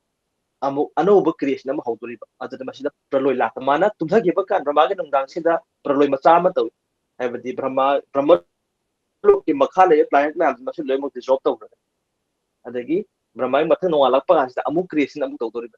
ꯑꯃꯨꯛ ꯑꯅꯧꯕ creation ꯑꯃ ꯍꯧꯗꯣꯔꯤꯕ꯫ ꯑꯗꯨꯗ ꯃꯁꯤꯗ ꯄ꯭ꯔꯂꯣꯏ ꯂꯥꯛꯄ꯫ ꯃꯥꯅ ꯇꯨꯝꯊꯈꯤꯕ ꯀꯥꯟꯗ ꯃꯥꯒꯤ ꯅꯨꯡꯗꯥꯡꯁꯤꯗ ꯄ꯭ꯔꯂꯣꯏ ꯃꯆꯥ ꯑꯃ ꯇꯧꯏ꯫ ꯍꯥꯏꯕꯗꯤ ꯕ꯭ꯔꯍ꯭ꯃ, ꯕ꯭ꯔꯍ꯭ꯃ ꯂꯣꯛꯀꯤ ꯃꯈꯥ ꯂꯩꯕ planet ꯃꯌꯥꯝꯁꯤ ꯃꯁꯤ ꯂꯣꯏꯅꯃꯛ dissolve ꯇꯧꯈ꯭ꯔꯒꯅꯤ꯫ ꯑꯗꯒꯤ ꯕ꯭ꯔꯍ꯭ꯃꯒꯤ ꯃꯊꯪ ꯅꯣꯡꯉꯥꯜꯂꯛꯄ ꯀꯥꯟꯁꯤꯗ ꯑꯃꯨꯛ creation ꯑꯃꯨꯛ ꯇꯧꯗꯣꯔꯤꯕ꯫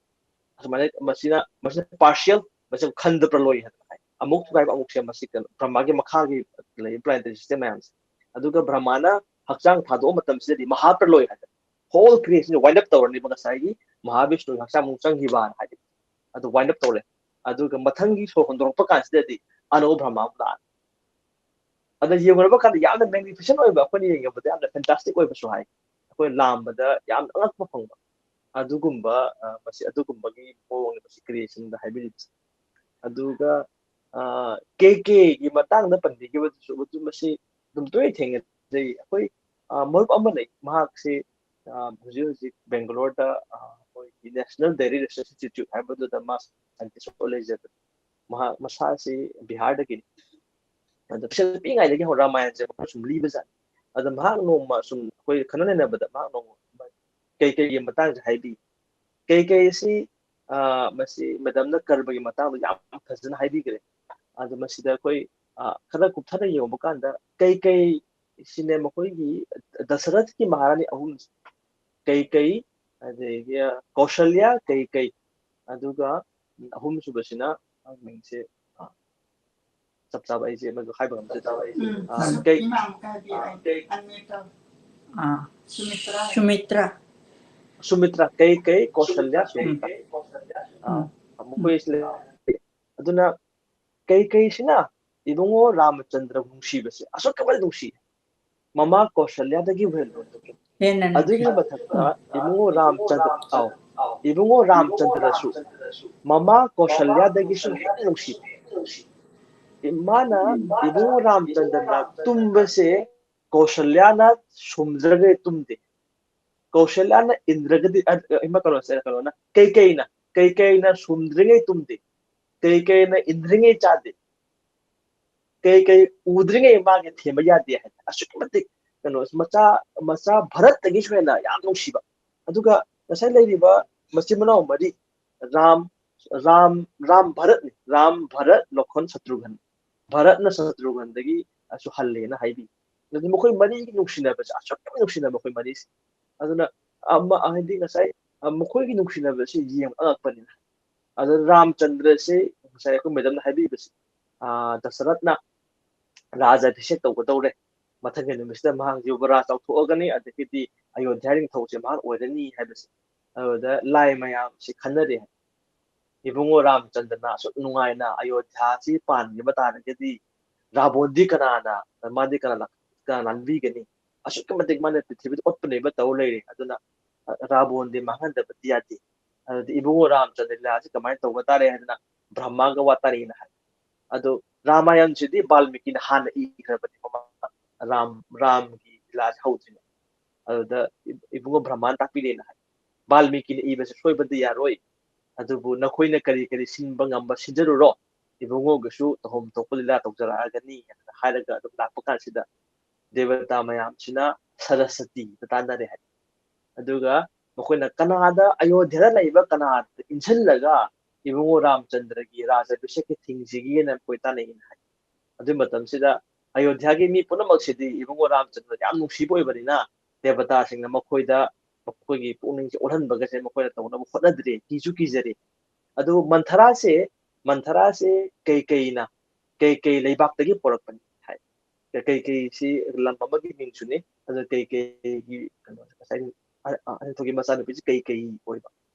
ꯑꯁꯨꯃꯥꯏꯅ ꯃꯁꯤꯅ, ꯃꯁꯤꯅ partial, ꯃꯁꯤ ꯈꯟꯗ ꯄ꯭ꯔꯂꯣꯏ ꯍꯥꯏꯅ ꯍꯥꯏ꯫ ꯑꯃꯨꯛ ꯊꯨꯒꯥꯏꯕ, ꯑꯃꯨꯛ ꯁꯦꯝꯕ, ꯃꯁꯤ ꯀꯩꯅꯣ, ꯕ꯭ꯔꯍ꯭ꯃꯒꯤ ꯃꯈꯥꯒꯤ ꯂꯩꯔꯤꯕ planetary system ꯃꯌꯥꯝꯁꯦ꯫ ꯑꯗꯨꯒ ꯕ꯭ꯔꯍ꯭ꯃꯅ ꯍꯛꯆꯥꯡ ꯊꯥꯗꯣꯛꯑ ꯃꯇꯝꯁꯤꯗꯗꯤ ꯃꯍꯥꯄ꯭ꯔꯂꯣꯏ ꯍꯥꯏꯅ whole creation wind up ꯇꯧꯔꯅꯤꯕ, ꯉꯁꯥꯏꯒꯤ ꯃꯍꯥꯕꯤꯁꯅꯨꯒꯤ ꯍꯛꯆꯥꯡ ꯑꯃꯨꯛ ꯆꯪꯈꯤꯕꯅ ꯍꯥꯏꯗꯤ꯫ ꯑꯗꯨ wind up ꯇꯧꯔꯦ꯫ ꯑꯗꯨꯒ ꯃꯊꯪꯒꯤ ꯁꯣꯔ ꯍꯣꯟꯗꯣꯔꯛꯄ ꯀꯥꯟꯁꯤꯗꯗꯤ ꯑꯅꯧꯕ ꯕ꯭ꯔꯍ꯭ꯃ ꯑꯃꯨꯛ ꯂꯥꯛꯑꯅꯤ꯫ ꯑꯗ ꯌꯦꯡꯉꯨꯔꯕ ꯀꯥꯟꯗ ꯌꯥꯝꯅ magnificent ꯑꯣꯏꯕ, ꯑꯩꯈꯣꯏꯅ ꯌꯦꯡꯉꯕꯗ ꯌꯥꯝꯅ fantastic ꯑꯣꯏꯕꯁꯨ ꯍꯥꯏ꯫ ꯑꯩꯈꯣꯏ ꯂꯥꯝꯕꯗ ꯌꯥꯝꯅ ꯑꯉꯛꯄ ꯐꯪꯕ꯫ ꯑꯗꯨꯒꯨꯝꯕ, ꯑ, ꯃꯁꯤ, ꯑꯗꯨꯒꯨꯝꯕꯒꯤ ꯃꯑꯣꯡꯅꯤ ꯃꯁꯤ creationꯗ ꯍꯥꯏꯕꯤꯔꯤꯕꯁꯦ꯫ ꯑꯗꯨꯒ, ꯑ, ꯀꯦ ꯀꯦꯒꯤ ꯃꯇꯥꯡꯗ ꯄꯟꯕꯤꯈꯤꯕꯗꯨꯁꯨ, ꯑꯗꯨ ꯃꯁꯤ ꯑꯗꯨꯝ ꯇꯣꯏꯅ ꯊꯦꯡꯅꯖꯩ꯫ ꯑꯩꯈꯣꯏ, ꯑ, ꯃꯔꯨꯞ ꯑꯃ ꯂꯩ, ꯃꯍꯥꯛꯁꯤ, ꯑ, ꯍꯧꯖꯤꯛ ꯍꯧꯖꯤꯛ ꯕꯦꯡꯒꯂꯣꯔꯗ, ꯑ, ꯃꯣꯏꯒꯤ National Dairy Research Institute ꯍꯥꯏꯕꯗꯨꯗ ꯃꯥ scientist ꯑꯣꯏ ꯂꯩꯖꯕꯅꯤ꯫ ꯃꯍꯥꯛ ꯃꯁꯥꯁꯤ ꯕꯤꯍꯥꯔꯗꯒꯤꯅꯤ꯫ ꯑꯗꯣ ꯄꯤꯁꯛ ꯄꯤꯛꯏꯉꯩꯗꯒꯤ ꯍꯧꯅ ꯔꯥꯃꯥꯌꯟꯁꯦ ꯃꯈꯣꯏ ꯁꯨꯝ ꯂꯤꯕꯖꯥꯠꯅꯤ꯫ ꯑꯗꯣ ꯃꯍꯥꯛ ꯅꯣꯡꯃ ꯁꯨꯝ ꯑꯩꯈꯣꯏ ꯈꯟꯅ ꯅꯩꯅꯕꯗ ꯃꯍꯥꯛ ꯅꯣꯡꯃ ꯀꯩꯀꯩꯒꯤ ꯃꯇꯥꯡꯁꯦ ꯍꯥꯏꯕꯤ꯫ ꯀꯩꯀꯩ ꯑꯁꯤ, ꯑ, ꯃꯁꯤ ꯃꯦꯗꯥꯝꯅ ꯀꯔꯕꯒꯤ ꯃꯇꯥꯡꯗ ꯌꯥꯝ ꯐꯖꯅ ꯍꯥꯏꯕꯤꯈ꯭ꯔꯦ꯫ ꯑꯗꯣ ꯃꯁꯤꯗ ꯑꯩꯈꯣꯏ, ꯑ, ꯈꯔ ꯀꯨꯞꯊꯅ ꯌꯦꯡꯕ ꯀꯥꯟꯗ ꯀꯩꯀꯩ ꯁꯤꯅꯦ ꯃꯈꯣꯏꯒꯤ ꯗꯁꯔꯊꯀꯤ ꯃꯍꯥꯔꯥꯅꯤ ꯑꯍꯨꯝ, ꯀꯩꯀꯩ, ꯑꯗꯒꯤ ꯀꯧꯁꯜꯌꯥ, ꯀꯩꯀꯩ, ꯑꯗꯨꯒ ꯑꯍꯨꯝꯁꯨꯕꯁꯤꯅ ꯃꯤꯡꯁꯦ, ꯑ, ꯆꯞ ꯆꯥꯕ ꯑꯩꯁꯦ ꯃꯗꯨ ꯍꯥꯏꯕ ꯉꯝꯖꯗꯦ꯫ ꯎꯝ, ꯑ, ꯁꯨ- ꯀꯩ- ꯏꯃꯥ ꯑꯃꯨꯛꯀ ꯍꯥꯏꯕꯤꯌꯨ꯫ ꯑꯥ, ꯁꯨꯃꯤꯇ꯭ꯔꯥ꯫ ꯁꯨꯃꯤꯇ꯭ꯔꯥ꯫ ꯁꯨꯃꯤꯇ꯭ꯔꯥ, ꯀꯩ ꯀꯩ, ꯀꯧꯁꯜꯌꯥ, ꯁꯨꯃꯤꯇ꯭ꯔꯥ꯫ ꯑ, ꯎꯝ꯫ ꯃꯈꯣꯏꯁꯤ ꯂꯩ꯫ ꯑꯗꯨꯅ ꯀꯩ ꯀꯩꯁꯤꯅ ꯏꯕꯨꯡꯉꯣ ꯔꯥꯃꯆꯟꯗ꯭ꯔ ꯅꯨꯡꯁꯤꯕꯁꯦ ꯑꯁꯨꯛꯀꯤ ꯃꯇꯤꯛ ꯅꯨꯡꯁꯤ꯫ ꯃꯃꯥ ꯀꯧꯁꯜꯌꯥꯗꯒꯤ ꯍꯦꯟꯅ꯫ ꯍꯦꯟꯅ ꯑꯗꯨꯒꯤ ꯅꯨꯡꯁꯤ꯫ ꯃꯊꯛꯇ ꯏꯕꯨꯡꯉꯣ ꯔꯥꯃꯆꯟꯗ꯭ꯔ, ꯑꯥꯎ, ꯏꯕꯨꯡꯉꯣ ꯔꯥꯃꯆꯟꯗ꯭ꯔꯁꯨ ꯃꯃꯥ ꯀꯧꯁꯜꯌꯥꯗꯒꯤꯁꯨ ꯍꯦꯟꯅ ꯅꯨꯡꯁꯤ꯫ ꯏꯃꯥꯅ, ꯏꯕꯨꯡꯉꯣ ꯔꯥꯃꯆꯟꯗ꯭ꯔꯅ ꯇꯨꯝꯕꯁꯦ ꯀꯧꯁꯜꯌꯥꯅ ꯁꯨꯝꯗ꯭ꯔꯒ ꯇꯨꯝꯗꯦ꯫ ꯀꯧꯁꯜꯌꯥꯅ ꯏꯟꯗ꯭ꯔꯒꯗꯤ, ꯑ, ꯏꯃꯥ ꯀꯩꯅꯣꯁꯦ, ꯀꯩꯅꯣꯅ, ꯀꯩꯀꯩꯅ, ꯀꯩꯀꯩꯅ ꯁꯨꯝꯗ꯭ꯔꯤꯉꯩ ꯇꯨꯝꯗꯦ, ꯀꯩꯀꯩꯅ ꯏꯟꯗ꯭ꯔꯤꯉꯩ ꯆꯥꯗꯦ, ꯀꯩꯀꯩ ꯎꯗ꯭ꯔꯤꯉꯩ ꯃꯥꯒꯤ ꯊꯦꯝꯕ ꯌꯥꯗꯦ ꯍꯥꯏ꯫ ꯑꯁꯨꯛꯀꯤ ꯃꯇꯤꯛ ꯀꯩꯅꯣ, ꯃꯆꯥ, ꯃꯆꯥ ꯚꯥꯔꯠꯇꯒꯤꯁꯨ ꯍꯦꯟꯅ ꯌꯥꯝ ꯅꯨꯡꯁꯤꯕ꯫ ꯑꯗꯨꯒ ꯉꯁꯥꯏ ꯂꯩꯔꯤꯕ ꯃꯆꯤꯟ ꯃꯅꯥꯎ ꯃꯔꯤ, ꯔꯥꯝ, ꯔꯥꯝ, ꯔꯥꯝ ꯚꯥꯔꯠꯅꯤ, ꯔꯥꯝ, ꯚꯥꯔꯠ, ꯂꯣꯈꯟ, ꯁꯇ꯭ꯔꯨꯘꯟ꯫ ꯚꯥꯔꯠꯅ ꯁꯇ꯭ꯔꯨꯘꯟꯗꯒꯤ ꯑꯁꯨ ꯍꯜꯂꯦꯅ ꯍꯥꯏꯕꯤ꯫ ꯑꯗꯨꯗꯤ ꯃꯈꯣꯏ ꯃꯔꯤꯒꯤ ꯅꯨꯡꯁꯤꯅꯕꯁꯦ ꯑꯁꯨꯛꯀꯤ ꯃꯇꯤꯛ ꯅꯨꯡꯁꯤꯅꯕ ꯃꯈꯣꯏ ꯃꯔꯤꯁꯦ꯫ ꯑꯗꯨꯅ ꯑꯃ, ꯍꯥꯏꯗꯤ ꯉꯁꯥꯏ, ꯑ, ꯃꯈꯣꯏꯒꯤ ꯅꯨꯡꯁꯤꯅꯕꯁꯤ ꯌꯦꯡꯕ ꯑꯉꯛꯄꯅꯤꯅ꯫ ꯑꯗꯨ ꯔꯥꯝꯆꯟꯗ꯭ꯔꯁꯤ ꯉꯁꯥꯏ ꯑꯩꯈꯣꯏ ꯃꯦꯗꯝꯅ ꯍꯥꯏꯕꯤꯕꯁꯤ, ꯑ, ꯗꯁꯔꯠꯅ ꯔꯥꯖ ꯑꯚꯤꯁꯦꯛ ꯇꯧꯒꯗꯧꯔꯦ, ꯃꯊꯪꯒꯤ ꯅꯨꯃꯤꯠꯁꯤꯗ ꯃꯍꯥꯛ ꯌꯨꯕꯔꯥꯖ ꯂꯥꯎꯊꯣꯛꯑꯒꯅꯤ, ꯑꯗꯒꯤꯗꯤ ꯑꯌꯣꯙ꯭ꯌꯥ ꯅꯤꯡꯊꯧꯁꯦ ꯃꯍꯥꯛ ꯑꯣꯏꯔꯅꯤ ꯍꯥꯏꯕꯁꯦ꯫ ꯑꯗꯨꯗ ꯂꯥꯏ ꯃꯌꯥꯝꯁꯤ ꯈꯟꯅꯔꯦ꯫ ꯏꯕꯨꯡꯉꯣ ꯔꯥꯝꯆꯟꯗ꯭ꯔꯅ ꯑꯁꯨꯛ ꯅꯨꯡꯉꯥꯏꯅ ꯑꯌꯣꯙ꯭ꯌꯥꯁꯤ ꯄꯥꯟꯈꯤꯕ ꯇꯥꯔꯒꯗꯤ ꯔꯥꯕꯣꯟꯗꯤ ꯀꯅꯥꯅ, ꯃꯥꯗꯤ ꯀꯅꯥꯅ, ꯀꯅꯥ ꯂꯥꯟꯕꯤꯒꯅꯤ? ꯑꯁꯨꯛꯀꯤ ꯃꯇꯤꯛ ꯃꯥꯅ ꯄ꯭ꯔꯤꯊꯤꯕꯤꯗ ꯑꯣꯠꯄꯅꯦꯕ ꯇꯧ ꯂꯩꯔꯦ꯫ ꯑꯗꯨꯅ ꯔꯥꯕꯣꯟꯗꯤ ꯃꯥꯡꯍꯟꯗꯕꯗꯤ ꯌꯥꯗꯦ꯫ ꯑꯗꯨꯗꯤ ꯏꯕꯨꯡꯉꯣ ꯔꯥꯝꯆꯟꯗ꯭ꯔ ꯂꯤꯂꯥꯁꯤ ꯀꯃꯥꯏꯅ ꯇꯧꯕ ꯇꯥꯔꯦ ꯍꯥꯏꯗꯅ ꯕ꯭ꯔꯍ꯭ꯃꯥꯒ ꯋꯥ ꯇꯥꯔꯤꯅ ꯍꯥꯏ꯫ ꯑꯗꯣ ꯔꯥꯃꯥꯌꯟꯁꯤꯗꯤ ꯕꯥꯜꯃꯤꯀꯤꯅ ꯍꯥꯟꯅ ꯏꯈ꯭ꯔꯕꯅꯤ, ꯃꯃꯥ ꯔꯥꯝ, ꯔꯥꯝꯒꯤ ꯂꯤꯂꯥꯁꯤ ꯍꯧꯗ꯭ꯔꯤꯉꯩ꯫ ꯑꯗꯨꯗ ꯏ-, ꯏꯕꯨꯡꯉꯣ ꯕ꯭ꯔꯍ꯭ꯃꯥꯅ ꯇꯥꯛꯄꯤꯔꯦꯅ ꯍꯥꯏ꯫ ꯕꯥꯜꯃꯤꯀꯤꯅ ꯏꯕꯁꯦ ꯁꯣꯏꯕꯗꯤ ꯌꯥꯔꯣꯏ, ꯑꯗꯨꯕꯨ ꯅꯈꯣꯏꯅ ꯀꯔꯤ ꯀꯔꯤ ꯁꯤꯟꯕ ꯉꯝꯕ ꯁꯤꯟꯖꯔꯨꯔꯣ, ꯏꯕꯨꯡꯉꯣꯒꯤꯁꯨ ꯇꯧꯐꯝ ꯊꯣꯛꯄ ꯂꯤꯂꯥ ꯇꯧꯖꯔꯛꯑꯒꯅꯤ ꯍꯥꯏꯅ ꯍꯥꯏꯔꯒ ꯑꯗꯨꯝ ꯂꯥꯛꯄ ꯀꯥꯟꯁꯤꯗ ꯗꯦꯕꯇꯥ ꯃꯌꯥꯝꯁꯤꯅ ꯁꯔꯁꯇꯤꯗ ꯇꯥꯟꯅꯔꯦ ꯍꯥꯏ꯫ ꯑꯗꯨꯒ ꯃꯈꯣꯏꯅ ꯀꯅꯥꯗ, ꯑꯌꯣꯙ꯭ꯌꯥꯗ ꯂꯩꯕ ꯀꯅꯥꯗ ꯏꯟꯁꯤꯜꯂꯒ ꯏꯕꯨꯡꯉꯣ ꯔꯥꯝꯆꯟꯗ꯭ꯔꯒꯤ ꯔꯥꯖ ꯑꯚꯤꯁꯦꯛꯀꯤ ꯊꯤꯡꯁꯤꯒꯦꯅ ꯃꯈꯣꯏ ꯇꯥꯟꯅꯩꯅ ꯍꯥꯏ꯫ ꯑꯗꯨꯒꯤ ꯃꯇꯝꯁꯤꯗ ꯑꯌꯣꯙ꯭ꯌꯥꯒꯤ ꯃꯤ ꯄꯨꯝꯅꯃꯛꯁꯤꯗꯤ ꯏꯕꯨꯡꯉꯣ ꯔꯥꯝꯆꯟꯗ꯭ꯔ ꯌꯥꯝ ꯅꯨꯡꯁꯤꯕ ꯑꯣꯏꯕꯅꯤꯅ ꯗꯦꯕꯇꯥꯁꯤꯡꯅ ꯃꯈꯣꯏꯗ ꯃꯈꯣꯏꯒꯤ ꯄꯨꯛꯅꯤꯡꯁꯦ ꯑꯣꯜꯍꯟꯕꯒꯁꯦ ꯃꯈꯣꯏꯅ ꯇꯧꯅꯕ ꯍꯣꯠꯅꯗ꯭ꯔꯦ, ꯀꯤꯁꯨ ꯀꯤꯖꯔꯦ꯫ ꯑꯗꯨ ꯃꯟꯊꯔꯥꯁꯦ, ꯃꯟꯊꯔꯥꯁꯦ ꯀꯩꯀꯩꯅ, ꯀꯩꯀꯩ ꯂꯩꯕꯥꯛꯇꯒꯤ ꯄꯣꯔꯛꯄꯅꯤ ꯍꯥꯏ꯫ ꯀꯩꯀꯩꯁꯤ ꯂꯝ ꯑꯃꯒꯤ ꯃꯤꯡꯁꯨꯅꯤ꯫ ꯑꯗꯨ ꯀꯩꯀꯩꯒꯤ ꯀꯩꯅꯣ, ꯉꯁꯥꯏ ꯑ-, ꯑ-, ꯑꯅꯤꯊꯣꯛꯀꯤ ꯃꯆꯥꯅꯨꯄꯤꯁꯤ ꯀꯩꯀꯩ ꯑꯣꯏꯕ꯫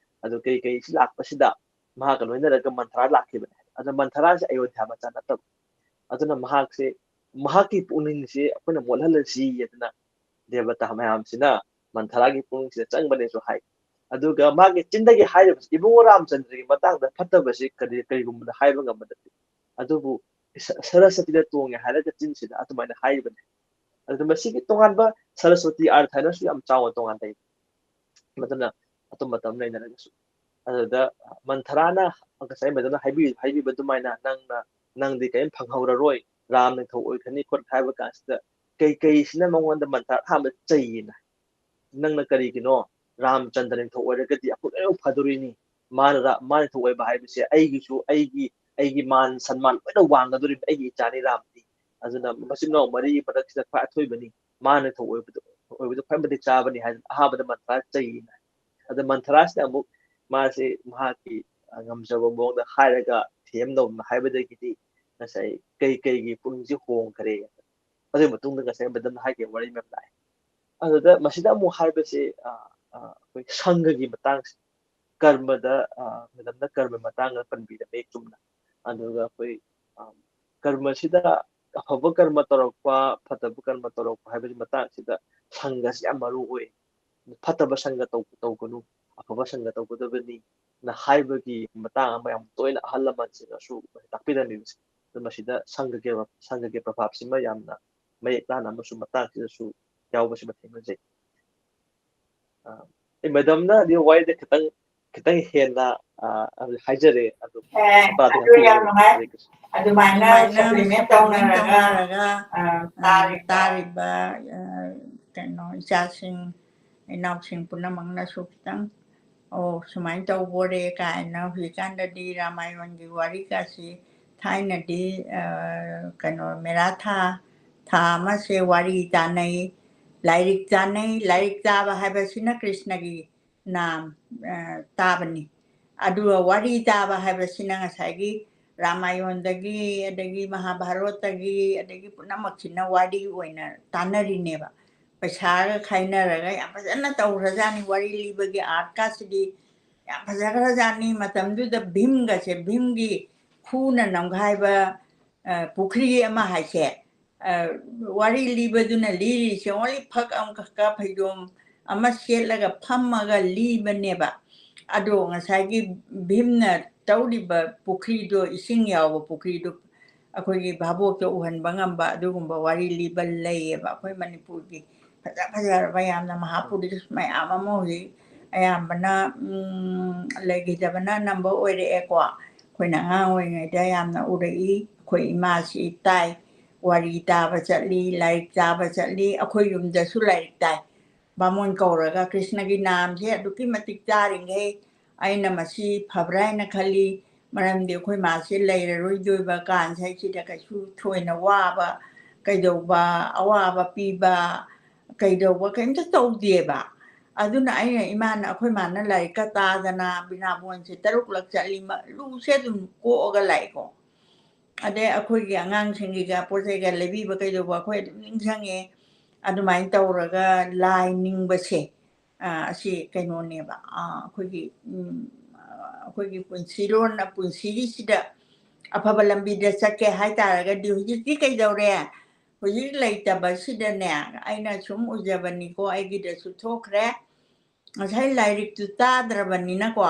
ꯑꯗꯨ ꯀꯩꯀꯩꯁꯤ ꯂꯥꯛꯄꯁꯤꯗ ꯃꯍꯥꯛꯀ ꯂꯣꯏꯅꯔꯒ ꯃꯟꯊꯔꯥ ꯂꯥꯛꯈꯤꯕꯅꯤ꯫ ꯑꯗꯨ ꯃꯟꯊꯔꯥꯁꯦ ꯑꯌꯣꯙ꯭ꯌꯥ ꯃꯆꯥ ꯅꯠꯇꯕ꯫ ꯑꯗꯨꯅ ꯃꯍꯥꯛꯁꯦ, ꯃꯍꯥꯛꯀꯤ ꯄꯨꯛꯅꯤꯡꯁꯦ ꯑꯩꯈꯣꯏꯅ ꯃꯣꯠꯍꯜꯂꯁꯤ ꯑꯗꯨꯅ ꯗꯦꯕꯇꯥ ꯃꯌꯥꯝꯁꯤꯅ ꯃꯟꯊꯔꯥꯒꯤ ꯄꯨꯛꯅꯤꯡꯁꯤꯗ ꯆꯪꯕꯅꯦꯁꯨ ꯍꯥꯏ꯫ ꯑꯗꯨꯒ ꯃꯥꯒꯤ ꯆꯤꯟꯗꯒꯤ ꯍꯥꯏꯔꯤꯕꯁꯤ ꯏꯕꯨꯡꯉꯣ ꯔꯥꯝꯆꯟꯗ꯭ꯔꯒꯤ ꯃꯇꯥꯡꯗ ꯐꯠꯇꯕꯁꯤ ꯀꯔꯤ, ꯀꯔꯤꯒꯨꯝꯕꯗ ꯍꯥꯏꯕ ꯉꯝꯕ ꯅꯠꯇꯦ꯫ ꯑꯗꯨꯕꯨ ꯁ-, ꯁꯔꯁꯇꯤꯗ ꯇꯣꯡꯉꯦ ꯍꯥꯏꯔꯒ ꯆꯤꯟꯁꯤꯗ ꯑꯗꯨꯃꯥꯏꯅ ꯍꯥꯏꯔꯤꯕꯅꯤ꯫ ꯑꯗꯨꯅ ꯃꯁꯤꯒꯤ ꯇꯣꯉꯥꯟꯕ ꯁꯔꯁꯋꯇꯤ ꯑꯔꯊ ꯍꯥꯏꯅꯁꯨ ꯌꯥꯝ ꯆꯥꯎꯅ ꯇꯣꯉꯥꯟ ꯂꯩ꯫ ꯃꯗꯨꯅ ꯑꯇꯨꯝ ꯑꯇꯝ ꯂꯩꯅꯔꯒꯁꯨ꯫ ꯑꯗꯨꯗ ꯃꯟꯊꯔꯥꯅ ꯉꯁꯥꯏ ꯃꯦꯗꯝꯅ ꯍꯥꯏꯕꯤ-, ꯍꯥꯏꯕꯤꯕ ꯑꯗꯨꯃꯥꯏꯅ ꯅꯪꯅ, ꯅꯪꯗꯤ ꯀꯔꯤꯝ ꯐꯪꯍꯧꯔꯔꯣꯏ, ꯔꯥꯝ ꯅꯤꯡꯊꯧ ꯑꯣꯏꯈ꯭ꯔꯅꯤ ꯈꯣꯠ ꯍꯥꯏꯕ ꯀꯥꯟꯁꯤꯗ ꯀꯩꯀꯩꯁꯤꯅ ꯃꯉꯣꯟꯗ ꯃꯟꯊꯔꯥ ꯑꯍꯥꯟꯕ ꯆꯩꯌꯦꯅ꯫ ꯅꯪꯅ ꯀꯔꯤꯒꯤꯅꯣ? ꯔꯥꯝꯆꯟꯗ꯭ꯔ ꯅꯤꯡꯊꯧ ꯑꯣꯏꯔꯒꯗꯤ ꯑꯩꯈꯣꯏ ꯂꯣꯏꯅꯃꯛ ꯐꯗꯣꯔꯤꯅꯤ꯫ ꯃꯥꯅ ꯔꯥ-, ꯃꯥ ꯅꯤꯡꯊꯧ ꯑꯣꯏꯕ ꯍꯥꯏꯕꯁꯦ ꯑꯩꯒꯤꯁꯨ, ꯑꯩꯒꯤ, ꯑꯩꯒꯤ ꯃꯥꯟ ꯁꯟꯃꯥꯟ ꯂꯣꯏꯅ ꯋꯥꯡꯒꯗꯣꯔꯤꯕꯅꯤ, ꯑꯩꯒꯤ ꯏꯆꯥꯅꯤ ꯔꯥꯝꯗꯤ꯫ ꯑꯗꯨꯅ ꯃꯆꯤꯟ ꯃꯅꯥꯎ ꯃꯔꯤꯒꯤ ꯃꯔꯛꯁꯤꯗ ꯈ꯭ꯋꯥꯏ ꯑꯊꯣꯏꯕꯅꯤ, ꯃꯥ ꯅꯤꯡꯊꯧ ꯑꯣꯏꯕꯗꯣ, ꯑꯣꯏꯕꯗꯣ ꯈ꯭ꯋꯥꯏ ꯃꯇꯤꯛ ꯆꯥꯕꯅꯤ ꯍꯥꯏꯗꯅ ꯑꯍꯥꯟꯕꯗ ꯃꯟꯊꯔꯥ ꯆꯩꯌꯦꯅ꯫ ꯑꯗ ꯃꯟꯊꯔꯥꯁꯤꯅ ꯑꯃꯨꯛ ꯃꯥꯁꯦ ꯃꯍꯥꯛꯀꯤ, ꯑ, ꯉꯝꯖꯕ ꯃꯑꯣꯡꯗ ꯍꯥꯏꯔꯒ ꯊꯦꯝꯗꯧꯅ ꯍꯥꯏꯕꯗꯒꯤꯗꯤ ꯉꯁꯥꯏ ꯀꯩꯀꯩꯒꯤ ꯄꯨꯛꯅꯤꯡꯁꯦ ꯍꯣꯡꯈ꯭ꯔꯦ꯫ ꯑꯗꯨꯒꯤ ꯃꯇꯨꯡꯗ ꯉꯁꯥꯏ ꯃꯦꯗꯝꯅ ꯍꯥꯏꯈꯤꯕ ꯋꯥꯔꯤ ꯃꯌꯥꯝ ꯂꯥꯛꯑꯦ꯫ ꯑꯗꯨꯗ ꯃꯁꯤꯗ ꯑꯃꯨꯛ ꯍꯥꯏꯕꯁꯦ, ꯑ, ꯑ, ꯑꯩꯈꯣꯏ ꯁꯪꯒꯒꯤ ꯃꯇꯥꯡꯁꯦ, ꯀꯔꯃꯗ, ꯑ, ꯃꯦꯗꯝꯅ ꯀꯔꯃ ꯃꯇꯥꯡꯗ ꯄꯟꯕꯤꯔꯝꯃꯦ ꯆꯨꯝꯅ꯫ ꯑꯗꯨꯒ ꯑꯩꯈꯣꯏ, ꯑ, ꯀꯔꯃꯁꯤꯗ ꯑꯐꯕ ꯀꯔꯃ ꯇꯧꯔꯛꯄ, ꯐꯠꯇꯕ ꯀꯔꯃ ꯇꯧꯔꯛꯄ ꯍꯥꯏꯕꯒꯤ ꯃꯇꯥꯡꯁꯤꯗ ꯁꯪꯒꯁꯤ ꯌꯥꯝ ꯃꯔꯨ ꯑꯣꯏ꯫ ꯐꯠꯇꯕ ꯁꯪꯒ ꯇꯧ-, ꯇꯧꯒꯅꯨ, ꯑꯐꯕ ꯁꯪꯒ ꯇꯧꯒꯗꯕꯅꯤ ꯅ ꯍꯥꯏꯕꯒꯤ ꯃꯇꯥꯡ ꯑꯃ ꯌꯥꯝ ꯇꯣꯏꯅ ꯑꯍꯜ ꯂꯃꯟꯁꯤꯡꯅꯁꯨ ꯇꯥꯛꯄꯤꯔꯝꯃꯤꯕꯁꯦ꯫ ꯑꯗꯨ ꯃꯁꯤꯗ ꯁꯪꯒꯒꯤ, ꯁꯪꯒꯒꯤ ꯄ꯭ꯔꯚꯥꯞꯁꯤꯃ ꯌꯥꯝꯅ ꯃꯌꯦꯛ ꯂꯥꯅ ꯑꯃꯁꯨꯡ ꯃꯇꯥꯡꯁꯤꯗꯁꯨ ꯌꯥꯎꯕꯁꯤꯃ ꯊꯦꯡꯅꯖꯩ꯫ ꯑ, ꯑꯩ ꯃꯦꯗꯝꯅ ꯑꯗꯨ ꯋꯥꯔꯤꯗ ꯈꯤꯇꯪ, ꯈꯤꯇꯪ ꯍꯦꯟꯅ, ꯑ, ꯑꯗꯨ ꯍꯥꯏꯖꯔꯦ꯫ ꯑꯗꯨ ꯑꯦ, ꯃꯈꯥ ꯑꯗꯨ ꯌꯥꯝ ꯇꯥꯕꯤꯌꯨ꯫ ꯅꯨꯡꯉꯥꯏ꯫ ꯍꯔꯦ ꯀ꯭ꯔꯤꯁꯅ꯫ ꯑꯗꯨꯃꯥꯏꯅ ꯑꯗꯨꯃꯥꯏꯅ supplement supplement ꯇꯧꯅꯔꯒ, ꯇꯧꯅꯔꯒ, ꯑ, ꯑ, ꯇꯥꯔꯤꯕ, ꯇꯥꯔꯤꯕ, ꯑ, ꯀꯩꯅꯣ, ꯏꯆꯥꯁꯤꯡ ꯏꯅꯥꯎꯁꯤꯡ ꯄꯨꯝꯅꯃꯛꯅꯁꯨ ꯈꯤꯇꯪ, "ꯑꯣ, ꯁꯨꯃꯥꯏꯅ ꯇꯧꯕꯣꯔꯦ" ꯀꯥꯏꯅ꯫ ꯍꯧꯖꯤꯛꯀꯥꯟꯗꯗꯤ ꯔꯥꯃꯥꯌꯣꯟꯒꯤ ꯋꯥꯔꯤꯒꯁꯤ, ꯊꯥꯏꯅꯗꯤ, ꯑ, ꯀꯩꯅꯣ, ꯃꯦꯔꯥ ꯊꯥ, ꯊꯥ ꯑꯃꯁꯦ ꯋꯥꯔꯤ ꯇꯥꯅꯩ, ꯂꯥꯏꯔꯤꯛ ꯇꯥꯅꯩ꯫ ꯂꯥꯏꯔꯤꯛ ꯇꯥꯕ ꯍꯥꯏꯕꯁꯤꯅ ꯀ꯭ꯔꯤꯁꯅꯒꯤ ꯅꯥꯝ, ꯑ, ꯇꯥꯕꯅꯤ꯫ ꯑꯗꯨꯒ ꯋꯥꯔꯤ ꯇꯥꯕ ꯍꯥꯏꯕꯁꯤꯅ ꯉꯁꯥꯏꯒꯤ ꯔꯥꯃꯥꯌꯣꯟꯗꯒꯤ, ꯑꯗꯒꯤ ꯃꯍꯥꯚꯥꯔꯠꯇꯒꯤ, ꯑꯗꯒꯤ ꯄꯨꯝꯅꯃꯛꯁꯤꯅ ꯋꯥꯔꯤ ꯑꯣꯏꯅ ꯇꯥꯅꯔꯤꯅꯦꯕ꯫ ꯄꯩꯁꯥꯒ ꯈꯥꯏꯅꯔꯒ ꯌꯥꯝ ꯐꯖꯅ ꯇꯧꯈ꯭ꯔꯖꯥꯠꯅꯤ꯫ ꯋꯥꯔꯤ ꯂꯤꯕꯒꯤ ꯑꯥꯔꯠꯀꯁꯤꯗꯤ ꯌꯥꯝ ꯐꯖꯈ꯭ꯔꯖꯥꯠꯅꯤ꯫ ꯃꯇꯝꯗꯨꯗ ꯚꯤꯝꯒꯁꯦ, ꯚꯤꯝꯒꯤ ꯈꯨꯅ ꯅꯝꯈꯥꯏꯕ, ꯑ, ꯄꯨꯈ꯭ꯔꯤ ꯑꯃ ꯍꯥꯏꯁꯦ, ꯑ, ꯋꯥꯔꯤ ꯂꯤꯕꯗꯨꯅ ꯂꯤꯔꯤꯁꯦ only ꯐꯛ ꯑꯃꯈꯛꯀ ꯐꯩꯖꯣꯝ ꯑꯃ ꯁꯦꯠꯂꯒ ꯐꯝꯃꯒ ꯂꯤꯕꯅꯦꯕ꯫ ꯑꯗꯣ ꯉꯁꯥꯏꯒꯤ ꯚꯤꯝꯅ ꯇꯧꯔꯤꯕ ꯄꯨꯈ꯭ꯔꯤꯗꯣ, ꯏꯁꯤꯡ ꯌꯥꯎꯕ ꯄꯨꯈ꯭ꯔꯤꯗꯣ, ꯑꯩꯈꯣꯏꯒꯤ ꯚꯥꯕꯣꯛꯇ ꯎꯍꯟꯕ ꯉꯝꯕ ꯑꯗꯨꯒꯨꯝꯕ ꯋꯥꯔꯤ ꯂꯤꯕ ꯂꯩꯌꯦꯕ꯫ ꯑꯩꯈꯣꯏ ꯃꯅꯤꯄꯨꯔꯒꯤ ꯐꯖ ꯐꯖꯔꯕ ꯌꯥꯝꯅ ꯃꯍꯥꯄꯨꯔꯨꯁ ꯃꯌꯥꯝ ꯑꯃ ꯍꯧꯖꯤꯛ ꯑꯌꯥꯝꯕꯅ, ꯎꯝ, ꯂꯩꯈꯤꯗꯕꯅ ꯑꯅꯝꯕ ꯑꯣꯏꯔꯛꯑꯦꯀꯣ꯫ ꯑꯩꯈꯣꯏꯅ ꯑꯉꯥꯡ ꯑꯣꯏꯔꯤꯉꯩꯗ ꯌꯥꯝꯅ ꯎꯔꯛꯏ꯫ ꯑꯩꯈꯣꯏ ꯏꯃꯥꯁꯤ ꯇꯥꯏ, ꯋꯥꯔꯤ ꯇꯥꯕ ꯆꯠꯂꯤ, ꯂꯥꯏꯔꯤꯛ ꯇꯥꯕ ꯆꯠꯂꯤ꯫ ꯑꯩꯈꯣꯏ ꯌꯨꯝꯗꯁꯨ ꯂꯥꯏꯔꯤꯛ ꯇꯥꯏ꯫ ꯕꯥꯃꯣꯟ ꯀꯧꯔꯒ ꯀ꯭ꯔꯤꯁꯅꯒꯤ ꯅꯥꯝꯁꯦ ꯑꯗꯨꯛꯀꯤ ꯃꯇꯤꯛ ꯇꯥꯔꯤꯈꯩ ꯑꯩꯅ ꯃꯁꯤ ꯐꯕ꯭ꯔꯥ ꯍꯥꯏꯅ ꯈꯜꯂꯤ꯫ ꯃꯔꯝꯗꯤ ꯑꯩꯈꯣꯏ ꯃꯥꯁꯦ ꯂꯩꯔꯔꯣꯏꯗꯣꯏꯕ ꯀꯥꯟꯁꯤꯗꯩꯁꯤꯗ ꯀꯩꯁꯨ ꯊꯣꯏꯅ ꯋꯥꯕ, ꯀꯩꯗꯧꯕ, ꯑꯋꯥꯕ ꯄꯤꯕ, ꯀꯩꯗꯧꯕ ꯀꯩꯝꯇ ꯇꯧꯗꯦꯕ꯫ ꯑꯗꯨꯅ ꯑꯩꯅ, ꯏꯃꯥꯅ, ꯑꯩꯈꯣꯏ ꯃꯥꯅ ꯂꯥꯏꯔꯤꯛꯀ ꯇꯥꯗꯅ ꯕꯤꯅꯥꯕꯣꯟꯁꯦ ꯇꯔꯨꯛꯂꯛ ꯆꯠꯂꯤ, ꯃ-, ꯂꯨꯁꯦ ꯑꯗꯨꯝ ꯀꯣꯛꯑꯒ ꯂꯥꯛꯑꯦꯀꯣ꯫ ꯑꯗꯩ ꯑꯩꯈꯣꯏꯒꯤ ꯑꯉꯥꯡꯁꯤꯡꯒꯤꯒ ꯄꯣꯠ ꯆꯩꯒ ꯂꯩꯕꯤꯕ ꯀꯩꯗꯧꯕ ꯑꯩꯈꯣꯏ ꯑꯗꯨꯝ ꯅꯤꯡꯁꯤꯡꯉꯦ꯫ ꯑꯗꯨꯃꯥꯏꯅ ꯇꯧꯔꯒ ꯂꯥꯏ ꯅꯤꯡꯕꯁꯦ, ꯑ, ꯑꯁꯤ ꯀꯩꯅꯣꯅꯦꯕ, ꯑ, ꯑꯩꯈꯣꯏꯒꯤ, ꯎꯝ, ꯑ, ꯑꯩꯈꯣꯏꯒꯤ ꯄꯨꯟꯁꯤꯔꯣꯟ, ꯄꯨꯟꯁꯤꯒꯤꯁꯤꯗ ꯑꯐꯕ ꯂꯝꯕꯤꯗ ꯆꯠꯀꯦ ꯍꯥꯏ ꯇꯥꯔꯒꯗꯤ ꯍꯧꯖꯤꯛꯇꯤ ꯀꯩꯗꯧꯔꯦ? ꯍꯧꯖꯤꯛ ꯂꯩꯇꯕꯁꯤꯗꯅꯦ, ꯑꯩꯅ ꯁꯨꯝ ꯎꯖꯕꯅꯤꯀꯣ, ꯑꯩꯒꯤꯗꯁꯨ ꯊꯣꯛꯈ꯭ꯔꯦ꯫ ꯉꯁꯥꯏ ꯂꯥꯏꯔꯤꯛꯇꯨ ꯇꯥꯗ꯭ꯔꯕꯅꯤꯅꯀꯣ,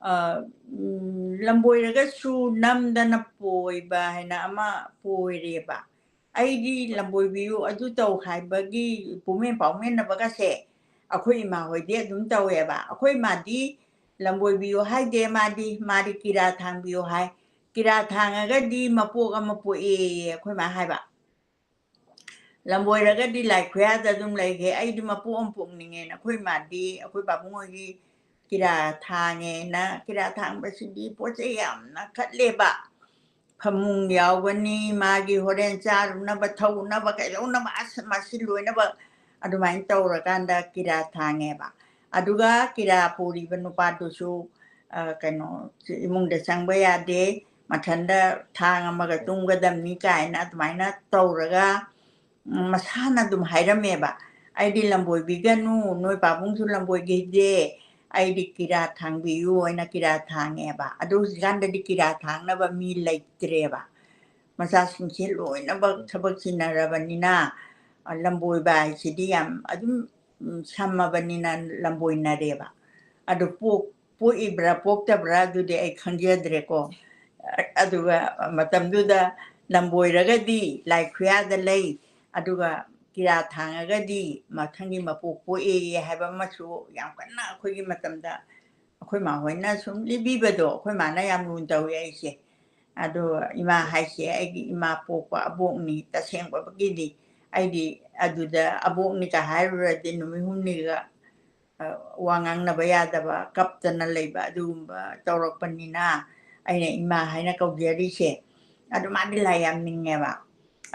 ꯑ, ꯎꯝ, ꯂꯝꯕꯣꯏꯔꯒꯁꯨ ꯅꯝꯗꯅ ꯄꯣꯏꯕ ꯍꯥꯏꯅ ꯑꯃ ꯄꯣꯏꯔꯦꯕ꯫ ꯑꯩꯗꯤ ꯂꯝꯕꯣꯏꯕꯤꯌꯨ, ꯑꯗꯨ ꯇꯧ ꯍꯥꯏꯕꯒꯤ ꯄꯨꯡꯃꯦꯟ ꯄꯥꯎꯃꯦꯟꯅꯕꯒꯁꯦ ꯑꯩꯈꯣꯏ ꯏꯃꯥ ꯍꯣꯏꯗꯤ ꯑꯗꯨꯝ ꯇꯧꯋꯦꯕ꯫ ꯑꯩꯈꯣꯏ ꯏꯃꯥꯗꯤ ꯂꯝꯕꯣꯏꯕꯤꯌꯨ ꯍꯥꯏꯗꯦ, ꯃꯥꯗꯤ, ꯃꯥꯗꯤ ꯀꯤꯔꯥ ꯊꯥꯡꯕꯤꯌꯨ ꯍꯥꯏ꯫ ꯀꯤꯔꯥ ꯊꯥꯡꯉꯒꯗꯤ ꯃꯄꯣꯛ ꯑꯃ ꯄꯣꯛꯑꯦꯌꯦ ꯑꯩꯈꯣꯏ ꯃꯥ ꯍꯥꯏꯕ꯫ ꯂꯝꯕꯣꯏꯔꯒꯗꯤ ꯂꯥꯏ ꯈꯨꯌꯥꯗ ꯑꯗꯨꯝ ꯂꯩꯈ꯭ꯔꯦ꯫ ꯑꯩꯗꯤ ꯃꯄꯣꯛ ꯑꯃ ꯄꯣꯛꯅꯤꯡꯉꯦꯅ ꯑꯩꯈꯣꯏ ꯃꯥꯗꯤ ꯑꯩꯈꯣꯏ ꯄꯥꯕꯨꯡ ꯍꯣꯏꯒꯤ ꯀꯤꯔꯥ ꯊꯥꯡꯉꯦꯅ, ꯀꯤꯔꯥ ꯊꯥꯡꯕꯁꯤꯗꯤ ꯄꯣꯠ ꯆꯩ ꯌꯥꯝꯅ ꯈꯠꯂꯦꯕ꯫ ꯐꯃꯨꯡ ꯌꯥꯎꯒꯅꯤ, ꯃꯥꯒꯤ ꯍꯣꯔꯦꯟ ꯆꯥꯔꯨꯅꯕ, ꯊꯛꯎꯅꯕ, ꯀꯩꯗꯧꯅꯕ, ꯑꯁ, ꯃꯁꯤ ꯂꯣꯏꯅꯃꯛ ꯑꯗꯨꯃꯥꯏꯅ ꯇꯧꯔꯀꯥꯟꯗ ꯀꯤꯔꯥ ꯊꯥꯡꯉꯦꯕ꯫ ꯑꯗꯨꯒ ꯀꯤꯔꯥ ꯄꯨꯔꯤꯕ ꯅꯨꯄꯥꯗꯨꯁꯨ, ꯑ, ꯀꯩꯅꯣ, ꯏꯃꯨꯡꯗ ꯆꯪꯕ ꯌꯥꯗꯦ, ꯃꯊꯟꯇ ꯊꯥꯡ ꯑꯃꯒ ꯇꯨꯝꯒꯗꯕꯅꯤ ꯀꯥꯏꯅ ꯑꯗꯨꯃꯥꯏꯅ ꯇꯧꯔꯒ, ꯎꯝ, ꯃꯁꯥꯅ ꯑꯗꯨꯝ ꯍꯥꯏꯔꯝꯃꯦꯕ, "ꯑꯩꯗꯤ ꯂꯝꯕꯣꯏꯕꯤꯒꯅꯨ, ꯅꯣꯏ ꯄꯥꯕꯨꯡꯁꯨ ꯂꯝꯕꯣꯏꯒꯤꯗꯦ, ꯑꯩꯗꯤ ꯀꯤꯔꯥ ꯊꯥꯡꯕꯤꯌꯨ" ꯍꯥꯏꯅ ꯀꯤꯔꯥ ꯊꯥꯡꯉꯦꯕ꯫ ꯑꯗꯣ ꯍꯧꯖꯤꯛꯀꯥꯟꯗꯗꯤ ꯀꯤꯔꯥ ꯊꯥꯡꯅꯕ ꯃꯤ ꯂꯩꯇ꯭ꯔꯦꯕ꯫ ꯃꯆꯥꯁꯤꯡꯁꯦ ꯂꯣꯏꯅꯃꯛ ꯊꯕꯛ ꯆꯤꯟꯅꯔꯕꯅꯤꯅ, ꯑ, ꯂꯝꯕꯣꯏꯕ ꯍꯥꯏꯁꯤꯗꯤ ꯌꯥꯝ ꯑꯗꯨꯝ, ꯎꯝ, ꯁꯝꯃꯕꯅꯤꯅ ꯂꯝꯕꯣꯏꯅꯔꯦꯕ꯫ ꯑꯗꯨ ꯄꯣꯛ-, ꯄꯣꯛꯏꯕ꯭ꯔꯥ ꯄꯣꯛꯇꯕ꯭ꯔꯥ ꯑꯗꯨꯗꯤ ꯑꯩ ꯈꯪꯖꯗ꯭ꯔꯦꯀꯣ꯫ ꯑꯗꯨꯒ ꯃꯇꯝꯗꯨꯗ ꯂꯝꯕꯣꯏꯔꯒꯗꯤ ꯂꯥꯏ ꯈꯨꯌꯥꯗ ꯂꯩ, ꯑꯗꯨꯒ ꯀꯤꯔꯥ ꯊꯥꯡꯉꯒꯗꯤ ꯃꯊꯪꯒꯤ ꯃꯄꯣꯛ ꯄꯣꯛꯑꯦ ꯍꯥꯏꯕ ꯑꯃꯁꯨ ꯌꯥꯝ ꯀꯟꯅ ꯑꯩꯈꯣꯏꯒꯤ ꯃꯇꯝꯗ ꯑꯩꯈꯣꯏ ꯃꯥ ꯍꯣꯏꯅ ꯁꯨꯝ ꯂꯤꯕꯤꯕꯗꯣ, ꯑꯩꯈꯣꯏ ꯃꯥꯅ ꯌꯥꯝ ꯂꯨꯅ ꯇꯧꯋꯤ ꯑꯩꯁꯦ꯫ ꯑꯗꯣ ꯏꯃꯥ ꯍꯥꯏꯁꯦ ꯑꯩꯒꯤ ꯏꯃꯥ ꯄꯣꯛꯄ ꯑꯕꯣꯛꯅꯤ, ꯇꯁꯦꯡꯕꯒꯤꯗꯤ꯫ ꯑꯩꯗꯤ ꯑꯗꯨꯗ ꯑꯕꯣꯛꯅꯤꯒ ꯍꯥꯏꯔꯨꯔꯗꯤ ꯅꯨꯃꯤꯠ ꯍꯨꯝꯅꯤꯒ, ꯑ, ꯋꯥ ꯉꯥꯡꯅꯕ ꯌꯥꯗꯕ, ꯀꯞꯇꯅ ꯂꯩꯕ, ꯑꯗꯨꯒꯨꯝꯕ ꯇꯧꯔꯛꯄꯅꯤꯅ ꯑꯩꯅ ꯏꯃꯥ ꯍꯥꯏꯅ ꯀꯧꯖꯔꯤꯁꯦ꯫ ꯑꯗꯨ ꯃꯥꯗꯤ ꯂꯥꯏ ꯌꯥꯝ ꯅꯤꯡꯉꯦꯕ꯫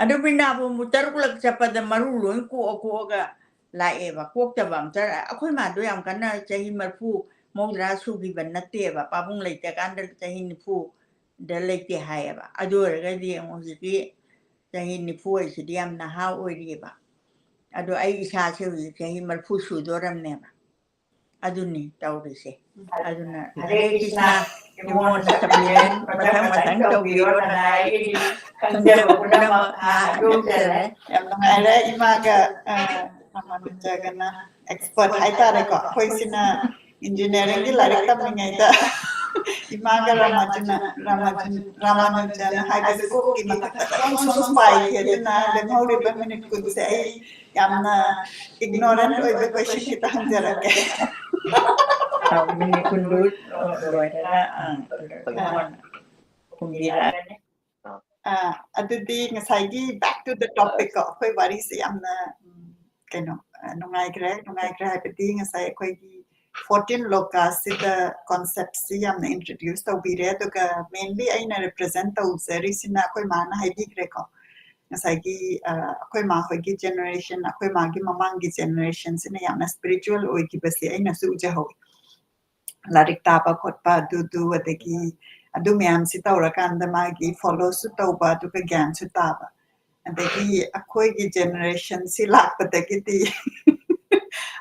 ꯑꯗꯨ ꯕ꯭ꯔꯤꯟꯗꯥꯕꯣꯟꯕꯨ ꯇꯔꯨꯛꯂꯛ ꯆꯠꯄꯗ ꯃꯔꯨ ꯂꯣꯏ ꯀꯣꯛꯑ ꯀꯣꯛꯑꯒ ꯂꯥꯛꯑꯦꯕ꯫ ꯀꯣꯛꯇꯕ ꯑꯝꯇ, ꯑꯩꯈꯣꯏ ꯃꯥꯗꯣ ꯌꯥꯝ ꯀꯟꯅ ꯆꯍꯤ ꯃꯔꯤꯐꯨ, ꯃꯧꯗ꯭ꯔꯥ ꯁꯨꯈꯤꯕ ꯅꯠꯇꯦꯕ꯫ ꯄꯥꯕꯨꯡ ꯂꯩꯇ꯭ꯔꯀꯥꯟꯗ ꯆꯍꯤ ꯅꯤꯐꯨꯗ ꯂꯩꯇꯦ ꯍꯥꯏꯌꯦꯕ꯫ ꯑꯗꯨ ꯑꯣꯏꯔꯒꯗꯤ ꯌꯦꯡꯉꯣ, ꯍꯧꯖꯤꯛꯇꯤ ꯆꯍꯤ ꯅꯤꯐꯨ ꯍꯥꯏꯁꯤꯗꯤ ꯌꯥꯝ ꯅꯍꯥ ꯑꯣꯏꯔꯤꯑꯕ꯫ ꯑꯗꯣ ꯑꯩ ꯏꯁꯥꯁꯦ ꯍꯧꯖꯤꯛ ꯆꯍꯤ ꯃꯔꯤꯐꯨ ꯁꯨꯗꯣꯔꯝꯅꯦꯕ꯫ ꯑꯗꯨꯅꯤ ꯇꯧꯔꯤꯁꯦ꯫ ꯑꯗꯨꯅ ꯍꯔꯦ ꯀ꯭ꯔꯤꯁꯅ, ꯏꯃꯣꯟꯅ ꯁꯝꯂꯦꯟ ꯃꯊꯪ ꯃꯊꯪ ꯇꯧꯕꯤꯔꯣ, ꯅꯅꯥꯏꯒꯤ ꯈꯪꯖꯕ ꯄꯨꯝꯅꯃꯛ ꯍꯥ ꯍꯟꯗꯣꯛꯆꯔꯦ꯫ ꯌꯥꯝ ꯅꯨꯡꯉꯥꯏꯔꯦ ꯏꯃꯥꯒ, ꯑ, ꯔꯥꯃꯥꯅꯨꯖꯒꯅ expert ꯍꯥꯏꯇꯥꯔꯦꯀꯣ꯫ ꯑꯩꯈꯣꯏꯁꯤꯅ engineeringꯒꯤ ꯂꯥꯏꯔꯤꯛ ꯇꯝꯂꯤꯉꯩꯗ ꯏꯃꯥꯒ ꯔꯥꯃꯥꯅꯨꯖꯅ, ꯔꯥꯃꯥꯅꯨꯖ-, ꯔꯥꯃꯥꯅꯨꯖꯟ ꯍꯥꯏꯕꯁꯦ ꯀꯣꯛꯀꯤ ꯃꯊꯛꯇ ꯁꯨꯝ ꯁꯨꯝ ꯄꯥꯏꯈꯤ꯫ ꯑꯗꯨꯅ ꯂꯦꯝꯍꯧꯔꯤꯕ minute ꯀꯨꯟꯁꯦ ꯑꯩ ꯌꯥꯝꯅ ignorant ꯑꯣꯏꯕ question ꯈꯤꯇ ꯍꯪꯖꯔꯛꯀꯦ꯫ ꯑ, minute ꯀꯨꯟꯗꯨ, ꯑ, ꯂꯣꯏꯔꯒ, ꯑ, ꯈꯨꯝꯕꯤꯔꯛꯑꯅꯤ꯫ ꯑ, ꯑꯗꯨꯗꯤ ꯉꯁꯥꯏꯒꯤ back to the topic ꯀꯣ, ꯑꯩꯈꯣꯏ ꯋꯥꯔꯤꯁꯦ ꯌꯥꯝꯅ, ꯎꯝ, ꯀꯩꯅꯣ, ꯑ, ꯅꯨꯡꯉꯥꯏꯈ꯭ꯔꯦ꯫ ꯅꯨꯡꯉꯥꯏꯈ꯭ꯔꯦ ꯍꯥꯏꯕꯗꯤ ꯉꯁꯥꯏ ꯑꯩꯈꯣꯏꯒꯤ fourteen ꯂꯣꯀꯥꯁꯤꯗ concept ꯁꯤ ꯌꯥꯝꯅ introduce ꯇꯧꯕꯤꯔꯦ꯫ ꯑꯗꯨꯒ mainly ꯑꯩꯅ represent ꯇꯧꯖꯔꯤꯁꯤꯅ ꯑꯩꯈꯣꯏ ꯃꯥꯅ ꯍꯥꯏꯕꯤꯈ꯭ꯔꯦꯀꯣ꯫ ꯉꯁꯥꯏꯒꯤ, ꯑ, ꯑꯩꯈꯣꯏ ꯃꯥ ꯍꯣꯏꯒꯤ generation, ꯑꯩꯈꯣꯏ ꯃꯥꯒꯤ ꯃꯃꯥꯡꯒꯤ generation ꯁꯤꯅ ꯌꯥꯝꯅ spiritual ꯑꯣꯏꯈꯤꯕꯁꯦ ꯑꯩꯅꯁꯨ ꯎꯖꯍꯧꯋꯤ꯫ ꯂꯥꯏꯔꯤꯛ ꯇꯥꯕ ꯈꯣꯠꯄ, ꯑꯗꯨꯗꯨ, ꯑꯗꯒꯤ ꯑꯗꯨ ꯃꯌꯥꯝꯁꯤ ꯇꯧꯔꯀꯥꯟꯗ ꯃꯥꯒꯤ follow ꯁꯨ ꯇꯧꯕ, ꯑꯗꯨꯒ ꯒ꯭ꯌꯥꯟꯁꯨ ꯇꯥꯕ꯫ ꯑꯗꯒꯤ ꯑꯩꯈꯣꯏꯒꯤ generation ꯁꯤ ꯂꯥꯛꯄꯗꯒꯤꯗꯤ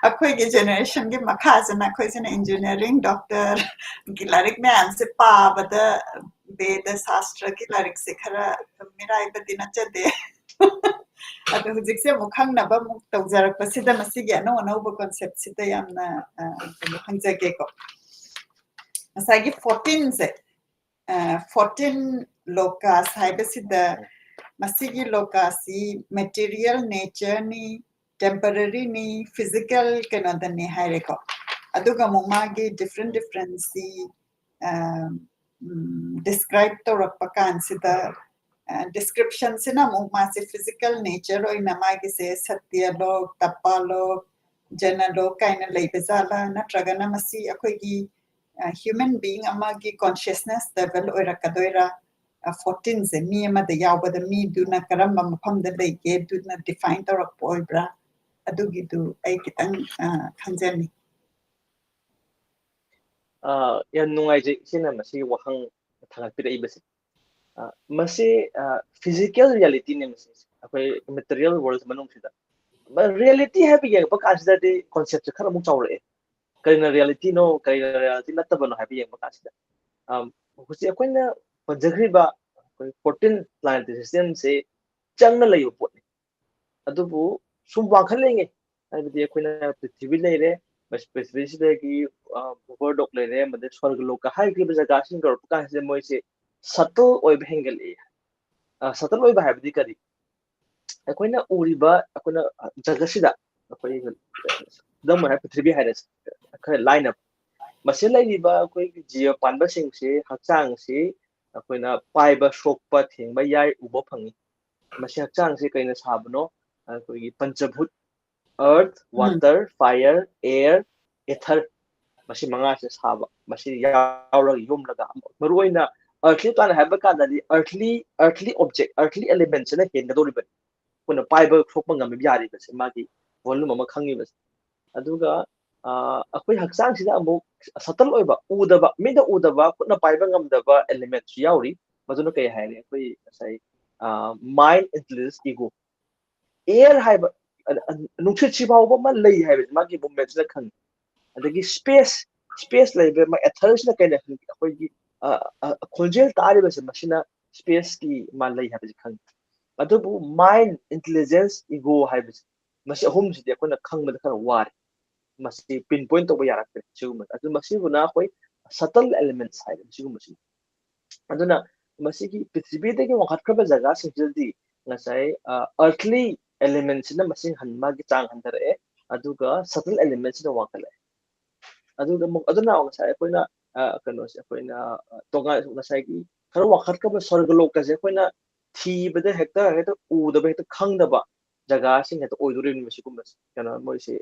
ꯑꯩꯈꯣꯏꯒꯤ generation ꯒꯤ ꯃꯈꯥꯁꯤꯅ ꯑꯩꯈꯣꯏꯁꯤꯅ engineering, doctor ꯒꯤ ꯂꯥꯏꯔꯤꯛ ꯃꯌꯥꯝꯁꯦ ꯄꯥꯕꯗ ꯕꯦꯗ ꯁꯥꯁꯇ꯭ꯔꯒꯤ ꯂꯥꯏꯔꯤꯛꯁꯦ ꯈꯔ ꯃꯤꯔꯥꯏꯕꯗꯤ ꯅꯠꯆꯗꯦ꯫ ꯑꯗꯣ ꯍꯧꯖꯤꯛꯁꯦ ꯑꯃꯨꯛ ꯈꯪꯅꯕ ꯑꯃꯨꯛ ꯇꯧꯖꯔꯛꯄꯁꯤꯗ ꯃꯁꯤꯒꯤ ꯑꯅꯧ ꯑꯅꯧꯕ concept ꯁꯤꯗ ꯌꯥꯝꯅ, ꯑ, ꯀꯩꯅꯣ ꯍꯪꯖꯒꯦꯀꯣ꯫ ꯉꯁꯥꯏꯒꯤ fourteen ꯁꯦ, ꯑ, fourteen ꯂꯣꯀꯥꯁ ꯍꯥꯏꯕꯁꯤꯗ ꯃꯁꯤꯒꯤ ꯂꯣꯀꯥꯁꯤ material nature ꯅꯤ, temporary ꯅꯤ, physical ꯀꯩꯅꯣꯗꯅꯤ ꯍꯥꯏꯔꯦꯀꯣ꯫ ꯑꯗꯨꯒ ꯑꯃꯨꯛ ꯃꯥꯒꯤ different difference ꯁꯤ, ꯑ, ꯎꯝ, describe ꯇꯧꯔꯛꯄ ꯀꯥꯟꯁꯤꯗ, ꯑ, description ꯁꯤꯅ ꯑꯃꯨꯛ ꯃꯥꯁꯦ physical nature ꯑꯣꯏꯅ ꯃꯥꯒꯤꯁꯦ ꯁꯇ꯭ꯌ ꯂꯣꯛ, ꯇꯄ ꯂꯣꯛ, ꯖꯅ ꯂꯣꯛ ꯀꯥꯏꯅ ꯂꯩꯕ ꯖꯥꯠꯂꯥ, ꯅꯠꯇ꯭ꯔꯒꯅ ꯃꯁꯤ ꯑꯩꯈꯣꯏꯒꯤ, ꯑ, human being ꯑꯃꯒꯤ consciousness level ꯑꯣꯏꯔꯛꯀꯗꯣꯏꯔꯥ? ꯑ, fourteen ꯁꯦ ꯃꯤ ꯑꯃꯗ ꯌꯥꯎꯕꯗ ꯃꯤꯗꯨꯅ ꯀꯔꯝꯕ ꯃꯐꯝꯗ ꯂꯩꯒꯦ ꯑꯗꯨꯅ define ꯇꯧꯔꯛꯄ ꯑꯣꯏꯕ꯭ꯔꯥ? ꯑꯗꯨꯒꯤꯗꯨ ꯑꯩ ꯈꯤꯇꯪ, ꯑ, ꯈꯪꯖꯅꯤꯡꯉꯤ꯫ ꯑ, ꯌꯥꯝ ꯅꯨꯡꯉꯥꯏꯖꯩ ꯏꯆꯦꯅ ꯃꯁꯤꯒꯤ ꯋꯥꯍꯪ ꯊꯥꯒꯠꯄꯤꯔꯛꯏꯕꯁꯦ꯫ ꯑ, ꯃꯁꯤ, ꯑ, physical reality ꯅꯦ ꯃꯁꯤ꯫ ꯑꯩꯈꯣꯏ material world ꯃꯅꯨꯡꯁꯤꯗ꯫ ꯃ-, reality ꯍꯥꯏꯕ ꯌꯦꯡꯉꯛꯄ ꯀꯥꯟꯁꯤꯗꯗꯤ concept ꯁꯦ ꯈꯔ ꯑꯃꯨꯛ ꯆꯥꯎꯔꯛꯑꯦ꯫ ꯀꯔꯤꯅ reality ꯅꯣ, ꯀꯔꯤꯅ reality ꯅꯠꯇꯕꯅꯣ ꯍꯥꯏꯕ ꯌꯦꯡꯕ ꯀꯥꯟꯁꯤꯗ꯫ ꯑꯝ, ꯍꯧꯖꯤꯛ ꯑꯩꯈꯣꯏꯅ ꯄꯟꯖꯈ꯭ꯔꯤꯕ ꯑꯩꯈꯣꯏ fourteen planetary system ꯁꯦ ꯆꯪꯅ ꯂꯩꯕ ꯄꯣꯠꯅꯤ꯫ ꯑꯗꯨꯕꯨ ꯁꯨꯝ ꯋꯥꯡꯈꯠꯂꯛꯏꯉꯩ, ꯍꯥꯏꯕꯗꯤ ꯑꯩꯈꯣꯏꯅ ꯄ꯭ꯔꯤꯊꯤꯕꯤ ꯂꯩꯔꯦ, ꯃꯁꯤ ꯄ꯭ꯔꯤꯊꯤꯕꯤꯁꯤꯗꯒꯤ, ꯑ, ꯚꯨꯒꯣꯔꯗꯣꯛ ꯂꯩꯔꯦ, ꯑꯃꯗꯤ ꯁ꯭ꯋꯔꯒ ꯂꯣꯛꯀ ꯍꯥꯏꯈ꯭ꯔꯤꯕ ꯖꯒꯥꯁꯤꯡ ꯌꯧꯔꯛꯄ ꯀꯥꯟꯁꯤꯗ ꯃꯣꯏꯁꯦ subtle ꯑꯣꯏꯕ ꯍꯦꯟꯒꯠꯂꯛꯏ꯫ ꯑ, subtle ꯑꯣꯏꯕ ꯍꯥꯏꯕꯗꯤ ꯀꯔꯤ? ꯑꯩꯈꯣꯏꯅ ꯎꯔꯤꯕ, ꯑꯩꯈꯣꯏꯅ, ꯑ, ꯖꯒꯠꯁꯤꯗ, ꯑꯩꯈꯣꯏ, ꯈꯨꯗꯝ ꯑꯣꯏꯅ ꯄ꯭ꯔꯤꯊꯤꯕꯤ ꯍꯥꯏꯔꯁꯤ, ꯈꯔ ꯂꯥꯏꯅ, ꯃꯁꯤ ꯂꯩꯔꯤꯕ ꯑꯩꯈꯣꯏꯒꯤ ꯖꯤꯕ ꯄꯥꯟꯕꯁꯤꯡꯁꯤ, ꯍꯛꯆꯥꯡꯁꯤ, ꯑꯩꯈꯣꯏꯅ ꯄꯥꯏꯕ, ꯁꯣꯛꯄ, ꯊꯦꯡꯕ ꯌꯥꯏ, ꯎꯕ ꯐꯪꯉꯤ꯫ ꯃꯁꯤ ꯍꯛꯆꯥꯡꯁꯦ ꯀꯩꯅ ꯁꯥꯕꯅꯣ? ꯑꯩꯈꯣꯏꯒꯤ ꯄꯟꯆꯚꯨꯠ, earth, water, fire, air, ether, ꯃꯁꯤ ꯃꯉꯥꯁꯦ ꯁꯥꯕ, ꯃꯁꯤ ꯌꯥꯎꯔꯒ ꯌꯣꯝꯂꯒ, ꯃꯔꯨꯑꯣꯏꯅ earthly planet ꯍꯥꯏꯕ ꯀꯥꯟꯗꯗꯤ earthly, earthly object, earthly element ꯁꯤꯅ ꯍꯦꯟꯒꯗꯧꯔꯤꯕꯅꯤ꯫ ꯑꯩꯈꯣꯏꯅ ꯄꯥꯏꯕ ꯊꯣꯛꯄ ꯉꯝꯃꯤꯕ ꯌꯥꯔꯤꯕꯁꯦ, ꯃꯥꯒꯤ volume ꯑꯃ ꯈꯪꯉꯤꯕꯁꯦ꯫ ꯑꯗꯨꯒ ꯑꯩꯈꯣꯏ ꯍꯛꯆꯥꯡꯁꯤꯗ ꯑꯃꯨꯛ subtle ꯑꯣꯏꯕ, ꯎꯗꯕ, ꯃꯤꯠꯅ ꯎꯗꯕ, ꯈꯨꯠꯅ ꯄꯥꯏꯕ ꯉꯝꯗꯕ element ꯁꯨ ꯌꯥꯎꯔꯤ꯫ ꯃꯗꯨꯅ ꯀꯩ ꯍꯥꯏꯔꯦ? ꯑꯩꯈꯣꯏ ꯉꯁꯥꯏ mind, intelligence, ego, air ꯍꯥꯏꯕ, ꯅꯨꯡꯁꯤꯠꯁꯤ ꯐꯥꯎꯕ ꯑꯃ ꯂꯩ ꯍꯥꯏꯕꯁꯤ ꯃꯥꯒꯤ movement ꯁꯤꯅ ꯈꯪꯉꯤ꯫ ꯑꯗꯒꯤ space, space ꯂꯩꯕ ꯑꯃ ether ꯁꯤꯅ ꯀꯩꯅꯣ? ꯑꯩꯈꯣꯏꯒꯤ ꯈꯣꯟꯖꯦꯜ ꯇꯥꯔꯤꯕꯁꯦ, ꯃꯁꯤꯅ space ꯀꯤ ꯃꯥ ꯂꯩ ꯍꯥꯏꯕꯁꯤ ꯈꯪꯉꯤ꯫ ꯑꯗꯨꯕꯨ mind, intelligence, ego ꯍꯥꯏꯕꯁꯤ, ꯃꯁꯤ ꯑꯍꯨꯝꯁꯤꯗꯤ ꯑꯩꯈꯣꯏꯅ ꯈꯪꯕꯗ ꯈꯔ ꯋꯥꯔꯦ꯫ ꯃꯁꯤ pinpoint ꯇꯧꯕ ꯌꯥꯔꯛꯇ꯭ꯔꯦ ꯁꯤꯒꯨꯝꯕ꯫ ꯑꯗꯨ ꯃꯁꯤꯕꯨꯅ ꯑꯩꯈꯣꯏ subtle elements ꯍꯥꯏꯔꯦ ꯁꯤꯒꯨꯝꯕꯁꯤ꯫ ꯑꯗꯨꯅ ꯃꯁꯤꯒꯤ ꯄ꯭ꯔꯤꯊꯤꯕꯤꯗꯒꯤ ꯋꯥꯡꯈꯠꯈ꯭ꯔꯕ ꯖꯒꯥꯁꯤꯡꯁꯤꯗꯗꯤ ꯉꯁꯥꯏ earthly element ꯁꯤꯅ ꯃꯁꯤꯡ ꯍꯟ-, ꯃꯥꯒꯤ ꯆꯥꯡ ꯍꯟꯊꯔꯛꯑꯦ, ꯑꯗꯨꯒ subtle element ꯁꯤꯅ ꯋꯥꯡꯈꯠꯂꯛꯑꯦ꯫ ꯑꯗꯨꯒ ꯑꯃꯨꯛ ꯑꯗꯨꯅ ꯉꯁꯥꯏ ꯑꯩꯈꯣꯏꯅ ꯀꯩꯅꯣꯁꯦ, ꯑꯩꯈꯣꯏꯅ ꯇꯣꯉꯥꯟ, ꯉꯁꯥꯏꯒꯤ ꯈꯔ ꯋꯥꯡꯈꯠꯈ꯭ꯔꯕ ꯁ꯭ꯋꯔꯒ ꯂꯣꯛꯀꯁꯦ ꯑꯩꯈꯣꯏꯅ ꯊꯤꯕꯗ ꯍꯦꯛꯇ, ꯍꯦꯛꯇ ꯎꯗꯕ, ꯍꯦꯛꯇ ꯈꯪꯗꯕ ꯖꯒꯥꯁꯤꯡ ꯍꯦꯛꯇ ꯑꯣꯏꯗꯣꯔꯤꯕꯅꯤ ꯃꯁꯤꯒꯨꯝꯕꯁꯦ꯫ ꯀꯩꯅꯣ, ꯃꯣꯏꯁꯦ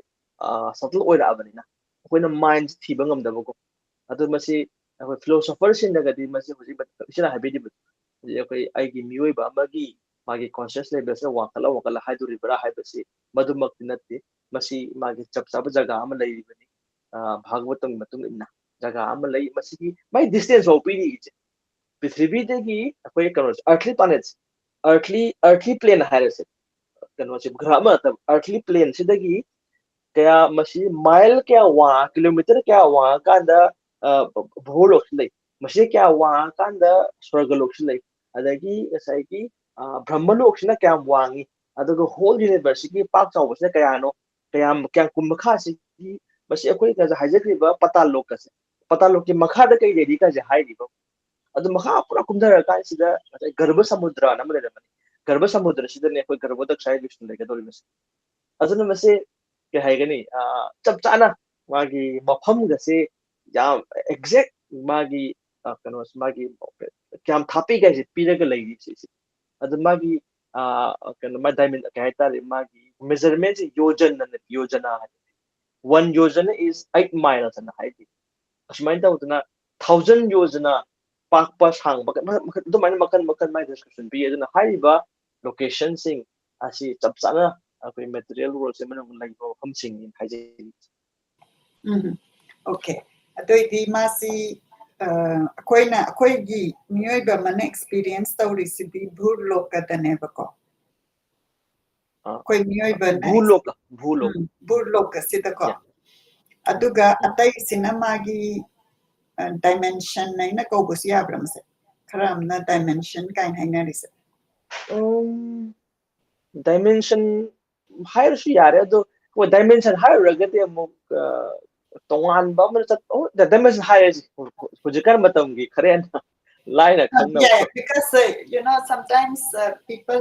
subtle ꯑꯣꯏꯔꯛꯑꯕꯅꯤꯅ ꯑꯩꯈꯣꯏꯅ mind ꯁꯦ ꯊꯤꯕ ꯉꯝꯗꯕꯀꯣ꯫ ꯑꯗꯨ ꯃꯁꯤ ꯑꯩꯈꯣꯏ philosopher ꯁꯤꯡꯅꯒꯗꯤ ꯃꯁꯤ ꯍꯧꯖꯤꯛ ꯏꯆꯤꯟꯅ ꯍꯥꯏꯕꯤꯔꯤꯕꯗꯣ, ꯍꯧꯖꯤꯛ ꯑꯩꯈꯣꯏ, ꯑꯩꯒꯤ ꯃꯤꯑꯣꯏꯕ ꯑꯃꯒꯤ ꯃꯥꯒꯤ conscious level ꯁꯤꯅ ꯋꯥꯡꯈꯠꯂ ꯋꯥꯡꯈꯠꯂ ꯍꯥꯏꯗꯣꯔꯤꯕ꯭ꯔꯥ ꯍꯥꯏꯕꯁꯤ ꯃꯗꯨꯃꯛꯇꯤ ꯅꯠꯇꯦ꯫ ꯃꯁꯤ ꯃꯥꯒꯤ ꯆꯞ ꯆꯥꯕ ꯖꯒꯥ ꯑꯃ ꯂꯩꯔꯤꯕꯅꯤ꯫ ꯚꯥꯒꯕꯇꯝꯒꯤ ꯃꯇꯨꯡ ꯏꯟꯅ ꯖꯒꯥ ꯑꯃ ꯂꯩ꯫ ꯃꯁꯤꯒꯤ ꯃꯥꯏ distance ꯐꯥꯎ ꯄꯤꯔꯤ ꯏꯆꯦ꯫ ꯄ꯭ꯔꯤꯊꯤꯕꯤꯗꯒꯤ ꯑꯩꯈꯣꯏ ꯀꯩꯅꯣꯁꯦ, earthly planet, earthly, earthly plane ꯍꯥꯏꯔꯁꯦ, ꯀꯩꯅꯣꯁꯦ, ꯒ꯭ꯔꯍ ꯑꯃ ꯅꯠꯇꯕ, earthly plane ꯁꯤꯗꯒꯤ ꯀꯌꯥ, ꯃꯁꯤ mile ꯀꯌꯥ ꯋꯥꯡ-, kilometer ꯀꯌꯥ ꯋꯥꯡꯉꯀꯥꯟꯗ ꯚꯨꯒꯣꯂꯣꯛꯁꯤ ꯂꯩ, ꯃꯁꯤ ꯀꯌꯥ ꯋꯥꯡꯉꯀꯥꯟꯗ ꯁ꯭ꯋꯔꯒꯂꯣꯛꯁꯤ ꯂꯩ, ꯑꯗꯒꯤ ꯉꯁꯥꯏꯒꯤ ꯕ꯭ꯔꯍ꯭ꯃꯂꯣꯛꯁꯤꯅ ꯀꯌꯥꯝ ꯋꯥꯡꯉꯤ, ꯑꯗꯨꯒ whole universe ꯁꯤꯒꯤ ꯄꯥꯛ ꯆꯥꯎꯕꯁꯤꯅ ꯀꯌꯥꯅꯣ, ꯀꯌꯥꯝ, ꯀꯌꯥꯝ ꯀꯨꯝ ꯃꯈꯥꯁꯤꯒꯤ, ꯃꯁꯤ ꯑꯩꯈꯣꯏ ꯉꯁꯥꯏ ꯍꯥꯏꯖꯈ꯭ꯔꯤꯕ ꯄꯇꯥꯜ ꯂꯣꯛꯀꯁꯦ, ꯄꯇꯥꯜ ꯂꯣꯛꯀꯤ ꯃꯈꯥꯗ ꯀꯩ ꯂꯩꯔꯤ ꯀꯥꯏꯁꯦ ꯍꯥꯏꯔꯤꯕ꯫ ꯑꯗꯨ ꯃꯈꯥ ꯄꯨꯔꯥ ꯀꯨꯝꯊꯔꯀꯥꯟꯁꯤꯗ ꯉꯁꯥꯏ ꯒꯔꯚ ꯁꯃꯨꯗ꯭ꯔꯅ ꯑꯃ ꯂꯩꯔꯝꯃꯅꯤ꯫ ꯒꯔꯚ ꯁꯃꯨꯗ꯭ꯔꯁꯤꯗꯅꯦ ꯑꯩꯈꯣꯏ ꯒꯔꯚꯣꯗꯛꯁ ꯍꯥꯏꯔꯤꯕꯁꯤꯅ ꯂꯩꯒꯗꯧꯔꯤꯕꯁꯦ꯫ ꯑꯗꯨꯅ ꯃꯁꯤ ꯀꯩ ꯍꯥꯏꯒꯅꯤ, ꯆꯞ ꯆꯥꯅ ꯃꯥꯒꯤ ꯃꯐꯝꯒꯁꯦ ꯌꯥꯝ exact ꯃꯥꯒꯤ, ꯀꯩꯅꯣꯁꯦ, ꯃꯥꯒꯤ ꯀꯌꯥꯝ ꯊꯥꯞꯄꯤꯒꯦ ꯍꯥꯏꯁꯦ ꯄꯤꯔꯒ ꯂꯩꯔꯤ ꯁꯤꯁꯦ꯫ ꯑꯗꯨ ꯃꯥꯒꯤ ꯑ, ꯀꯩꯅꯣ ꯃꯥ ꯗꯥꯏꯃꯦꯟ ꯀꯩ ꯍꯥꯏꯇꯥꯔꯦ, ꯃꯥꯒꯤ ꯃꯦꯖꯔꯃꯦꯟꯁꯦ ꯌꯣꯖꯟꯅ, ꯌꯣꯖꯅꯥ ꯍꯥꯏ꯫ One yojana is eight miles ꯑꯅ ꯍꯥꯏꯗꯤ꯫ ꯑꯁꯨꯃꯥꯏꯅ ꯇꯧꯗꯅ ꯊꯥꯎꯖꯟ ꯌꯣꯖꯅꯥ ꯄꯥꯛꯄ ꯁꯥꯡꯕ ꯃꯈꯜ, ꯃꯈꯜ, ꯑꯗꯨꯃꯥꯏꯅ ꯃꯈꯜ ꯃꯈꯜ ꯃꯥꯏ ꯗꯤꯁꯀ꯭ꯔꯤꯞꯁꯟ ꯄꯤ꯫ ꯑꯗꯨꯅ ꯍꯥꯏꯔꯤꯕ ꯂꯣꯀꯦꯁꯟꯁꯤꯡ ꯑꯁꯤ ꯆꯞ ꯆꯥꯅ ꯑꯩꯈꯣꯏ ꯃꯦꯇꯔꯤꯌꯦꯜ ꯋꯥꯔꯜꯁꯦ ꯃꯅꯨꯡꯗ ꯂꯩꯕ ꯃꯐꯝꯁꯤꯡꯅꯤ ꯍꯥꯏꯖꯅꯤꯡꯉꯤ꯫ ꯎꯝ, ꯑꯣꯀꯦ꯫ ꯑꯗꯨꯑꯣꯏꯗꯤ ꯃꯥꯁꯤ ꯑ, ꯑꯩꯈꯣꯏꯅ ꯑꯩꯈꯣꯏꯒꯤ ꯃꯤꯑꯣꯏꯕ ꯑꯃꯅ ꯑꯦꯛꯁꯄꯤꯔꯤꯌꯦꯟꯁ ꯇꯧꯔꯤꯁꯤꯗꯤ ꯚꯨꯔꯂꯣꯀꯗꯅꯦꯕꯀꯣ꯫ ꯑ, ꯑꯩꯈꯣꯏ ꯃꯤꯑꯣꯏꯕꯅ ꯚꯨꯂꯣꯀ, ꯚꯨꯂꯣꯀ꯫ ꯎꯝ, ꯚꯨꯔꯂꯣꯀꯁꯤꯗꯀꯣ꯫ Yeah. ꯑꯗꯨꯒ ꯑꯇꯩꯁꯤꯅ ꯃꯥꯒꯤ ꯗꯥꯏꯃꯦꯟꯁꯟ ꯍꯥꯏꯅ ꯀꯧꯕꯁꯨ ꯌꯥꯕ꯭ꯔꯥ ꯃꯁꯦ? ꯈꯔ ꯑꯃꯅ ꯗꯥꯏꯃꯦꯟꯁꯟ ꯀꯥꯏꯅ ꯍꯥꯏꯅꯔꯤꯁꯦ꯫ ꯎꯝ, ꯗꯥꯏꯃꯦꯟꯁꯟ ꯍꯥꯏꯔꯁꯨ ꯌꯥꯔꯦ, ꯑꯗꯣ ꯍꯣꯏ, ꯗꯥꯏꯃꯦꯟꯁꯟ ꯍꯥꯏꯔꯨꯔꯒꯗꯤ ꯑꯃꯨꯛ ꯑ, ꯇꯣꯉꯥꯟꯕ ꯑꯃꯗ ꯆꯠ ꯑꯣ, ꯗꯥꯏꯃꯦꯟꯁꯟ ꯍꯥꯏꯔꯁꯤ꯫ ꯍꯧꯖꯤꯛꯀꯥꯟ ꯃꯇꯝꯒꯤ ꯈꯔ ꯍꯦꯟꯅ ꯂꯥꯏꯅ Uh, ꯈꯪꯅꯕ꯫ yeah, because uh, you know, sometimes uh, people,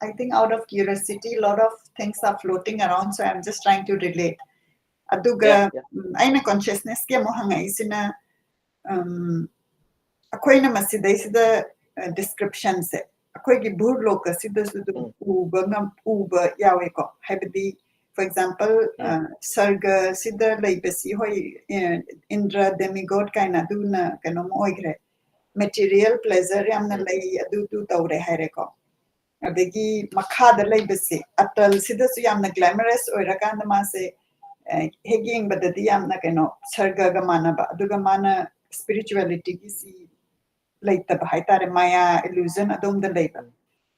I think, out of curiosity, a lot of things are floating around, so I'm just trying to relate. ꯑꯗꯨꯒ Yeah, yeah. ꯎꯝ, ꯑꯩꯅ ꯀꯣꯟꯁꯤꯌꯁꯅꯦꯁꯀꯤ ꯑꯃꯨꯛ ꯍꯪꯉꯛꯏꯁꯤꯅ, ꯎꯝ, ꯑꯩꯈꯣꯏꯅ ꯃꯁꯤꯗꯩꯁꯤꯗ ꯗꯤꯁꯀ꯭ꯔꯤꯞꯁꯟꯁꯦ ꯑꯩꯈꯣꯏꯒꯤ ꯚꯨꯔꯂꯣꯛ ꯑꯁꯤꯗꯁꯨ ꯑꯗꯨꯝ ꯎꯝ. ꯎꯕ ꯉꯝ ꯎꯕ ꯌꯥꯎꯋꯦꯀꯣ꯫ ꯍꯥꯏꯕꯗꯤ, for example, ꯎꯝ. ꯁꯔꯒꯁꯤꯗ ꯂꯩꯕꯁꯤ, ꯍꯣꯏ, ꯏꯟꯗ꯭ꯔ ꯗꯦꯃꯤꯒꯣꯠ ꯀꯥꯏꯅ ꯑꯗꯨꯅ ꯀꯩꯅꯣꯝ ꯑꯣꯏꯈ꯭ꯔꯦ, ꯃꯦꯇꯤꯔꯤꯌꯦꯜ ꯄ꯭ꯂꯦꯖꯔ ꯌꯥꯝꯅ ꯎꯝ. ꯂꯩ, ꯑꯗꯨ ꯑꯗꯨ ꯇꯧꯔꯦ ꯍꯥꯏꯔꯦꯀꯣ꯫ ꯑꯗꯒꯤ ꯃꯈꯥꯗ ꯂꯩꯕꯁꯦ, ꯑꯇꯜꯁꯤꯗꯁꯨ ꯌꯥꯝꯅ ꯒ꯭ꯂꯦꯃꯔꯁ ꯑꯣꯏꯔꯀꯥꯟꯗ ꯃꯥꯁꯦ ꯑ, ꯍꯦꯛ ꯌꯦꯡꯕꯗꯗꯤ ꯌꯥꯝꯅ ꯀꯩꯅꯣ ꯁꯔꯒꯒ ꯃꯥꯟꯅꯕ, ꯑꯗꯨꯒ ꯃꯥꯅ ꯁ꯭ꯄꯤꯔꯤꯆꯨꯋꯦꯂꯤꯇꯤꯒꯤꯁꯤ ꯂꯩꯇꯕ ꯍꯥꯏꯇꯥꯔꯦ, ꯃꯥꯌꯥ, ꯏꯂꯨꯖꯟ ꯑꯗꯣꯝꯗ ꯂꯩꯕ꯫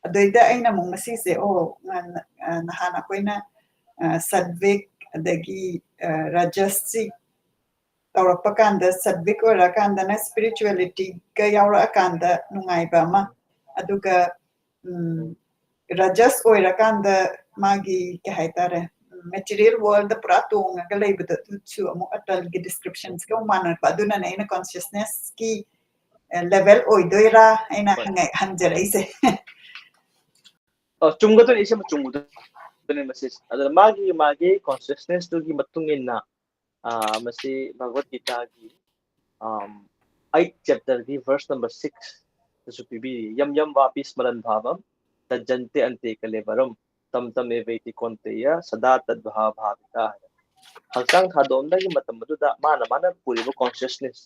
ꯑꯗꯩꯗ ꯑꯩꯅ ꯑꯃꯨꯛ ꯉꯁꯤꯁꯦ, ꯑꯣ, ꯉ- ꯑ, ꯅꯍꯥꯟ ꯑꯩꯈꯣꯏꯅ ꯑ, ꯁꯠꯚꯤꯛ ꯑꯗꯒꯤ ꯑ, ꯔꯥꯖꯁꯁꯤ ꯇꯧꯔꯛꯄ ꯀꯥꯟꯗ, ꯁꯠꯚꯤꯛ ꯑꯣꯏꯔꯛꯑꯀꯥꯟꯗꯅ ꯁ꯭ꯄꯤꯔꯤꯆꯨꯋꯦꯂꯤꯇꯤꯒ ꯌꯥꯎꯔꯛꯑꯀꯥꯟꯗ ꯅꯨꯡꯉꯥꯏꯕ ꯑꯃ, ꯑꯗꯨꯒ ꯎꯝ, ꯔꯥꯖꯁ ꯑꯣꯏꯔꯀꯥꯟꯗ ꯃꯥꯒꯤ ꯀꯩ ꯍꯥꯏꯇꯥꯔꯦ, ꯃꯦꯇꯤꯔꯤꯌꯦꯜ ꯋꯥꯔꯜꯗ ꯄꯨꯔꯥ ꯇꯣꯡꯉꯒ ꯂꯩꯕꯗꯣ, ꯑꯗꯨꯁꯨ ꯑꯃꯨꯛ ꯑꯇꯜꯒꯤ ꯗꯤꯁꯀ꯭ꯔꯤꯞꯁꯟꯁꯤꯒ ꯑꯃꯨꯛ ꯃꯥꯟꯅꯔꯛꯄ꯫ ꯑꯗꯨꯅꯅꯦ ꯑꯩꯅ ꯀꯣꯟꯁꯤꯌꯁꯅꯦꯁꯀꯤ ꯂꯦꯚꯦꯜ ꯑꯣꯏꯗꯣꯏꯔꯥ ꯍꯥꯏꯅ ꯍꯣꯏ. ꯍꯪꯉ- ꯍꯪꯖꯔꯛꯏꯁꯦ꯫ ꯑ, ꯆꯨꯝꯒꯗꯣꯏꯅꯤ, ꯏꯆꯦꯃ, ꯆꯨꯝꯒꯗꯣꯏꯅꯤ ꯃꯁꯤꯁꯦ꯫ ꯑꯗꯨꯅ ꯃꯥꯒꯤ, ꯃꯥꯒꯤ ꯀꯣꯟꯁꯤꯌꯁꯅꯦꯁꯇꯨꯒꯤ ꯃꯇꯨꯡ ꯏꯟꯅ, ꯑ, ꯃꯁꯤ ꯚꯒꯋꯠ ꯒꯤꯇꯥꯒꯤ, ꯑꯝ, ꯑꯩꯠ ꯆꯦꯞꯇꯔꯒꯤ ꯚꯔꯁ ꯅꯝꯕꯔ ꯁꯤꯛꯁꯇꯁꯨ ꯄꯤꯕꯤꯔꯤ, "ꯌꯝ ꯌꯝ ꯋꯥꯄꯤ ꯁ꯭ꯃꯔꯟ ꯚꯥꯕꯝ ꯇꯖꯟꯇꯦ ꯑꯟꯇꯦ ꯀꯂꯦꯕꯔꯝ ꯇꯝ ꯇꯝ ꯑꯦ ꯚꯦꯇꯤ ꯀꯣꯟꯇꯦꯌ ꯁꯗꯥ ꯇꯗꯚꯥ ꯚꯥꯕꯤꯇꯥ" ꯍꯥꯏꯅ꯫ ꯍꯛꯆꯥꯡ ꯊꯥꯗꯣꯛꯑꯝꯗꯥꯏꯒꯤ ꯃꯇꯝ ꯑꯗꯨꯗ ꯃꯥꯅ ꯃꯥꯅ ꯄꯨꯔꯤꯕ ꯀꯣꯟꯁꯤꯌꯁꯅꯦꯁ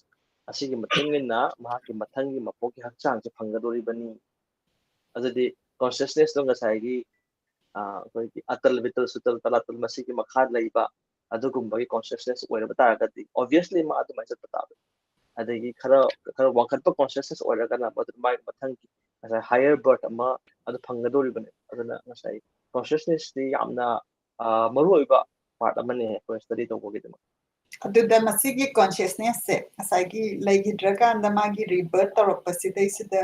ꯑꯁꯤꯒꯤ ꯃꯇꯨꯡ ꯏꯟꯅ ꯃꯍꯥꯛꯀꯤ ꯃꯊꯪꯒꯤ ꯃꯄꯣꯛꯀꯤ ꯍꯛꯆꯥꯡꯁꯦ ꯐꯪꯒꯗꯧꯔꯤꯕꯅꯤ꯫ ꯑꯗꯨꯗꯤ ꯀꯣꯟꯁꯤꯌꯁꯅꯦꯁꯇꯣ ꯉꯁꯥꯏꯒꯤ, ꯑ, ꯑꯩꯈꯣꯏꯒꯤ ꯑꯇꯜ, ꯚꯤꯇꯜ, ꯁꯨꯇꯜ, ꯇꯂꯥꯇꯜ ꯃꯁꯤꯒꯤ ꯃꯈꯥ ꯂꯩꯕ ꯑꯗꯨꯒꯨꯝꯕꯒꯤ ꯀꯣꯟꯁꯤꯌꯁꯅꯦꯁ ꯑꯣꯏꯔꯕ ꯇꯥꯔꯒꯗꯤ, obviously, ꯃꯥ ꯑꯗꯨꯃꯥꯏꯅ ꯆꯠꯄ ꯇꯥꯕꯅꯤ꯫ ꯑꯗꯒꯤ ꯈꯔ, ꯈꯔ ꯋꯥꯡꯈꯠꯄ ꯀꯣꯟꯁꯤꯌꯁꯅꯦꯁ ꯑꯣꯏꯔꯒꯅ ꯃꯗꯨ ꯃꯥꯒꯤ ꯃꯊꯪꯒꯤ ꯉꯁꯥꯏ ꯍꯥꯌꯔ ꯕꯔꯠ ꯑꯃ ꯑꯗꯨ ꯐꯪꯒꯗꯧꯔꯤꯕꯅꯤ꯫ ꯑꯗꯨꯅ ꯉꯁꯥꯏ ꯀꯣꯟꯁꯤꯌꯁꯅꯦꯁꯇꯤ ꯌꯥꯝꯅ, ꯑ, ꯃꯔꯨꯑꯣꯏꯕ ꯄꯥꯔꯠ ꯑꯃꯅꯤ ꯑꯩꯈꯣꯏ ꯁ꯭ꯇꯗꯤ ꯇꯧꯕꯒꯤꯗꯃꯛ꯫ ꯑꯗꯨꯗ ꯃꯁꯤꯒꯤ ꯀꯣꯟꯁꯤꯌꯁꯅꯦꯁꯁꯦ ꯉꯁꯥꯏꯒꯤ ꯂꯩꯈꯤꯗ꯭ꯔꯀꯥꯟꯗ ꯃꯥꯒꯤ ꯔꯤꯕꯔꯠ ꯇꯧꯔꯛꯄꯁꯤꯗꯩꯁꯤꯗ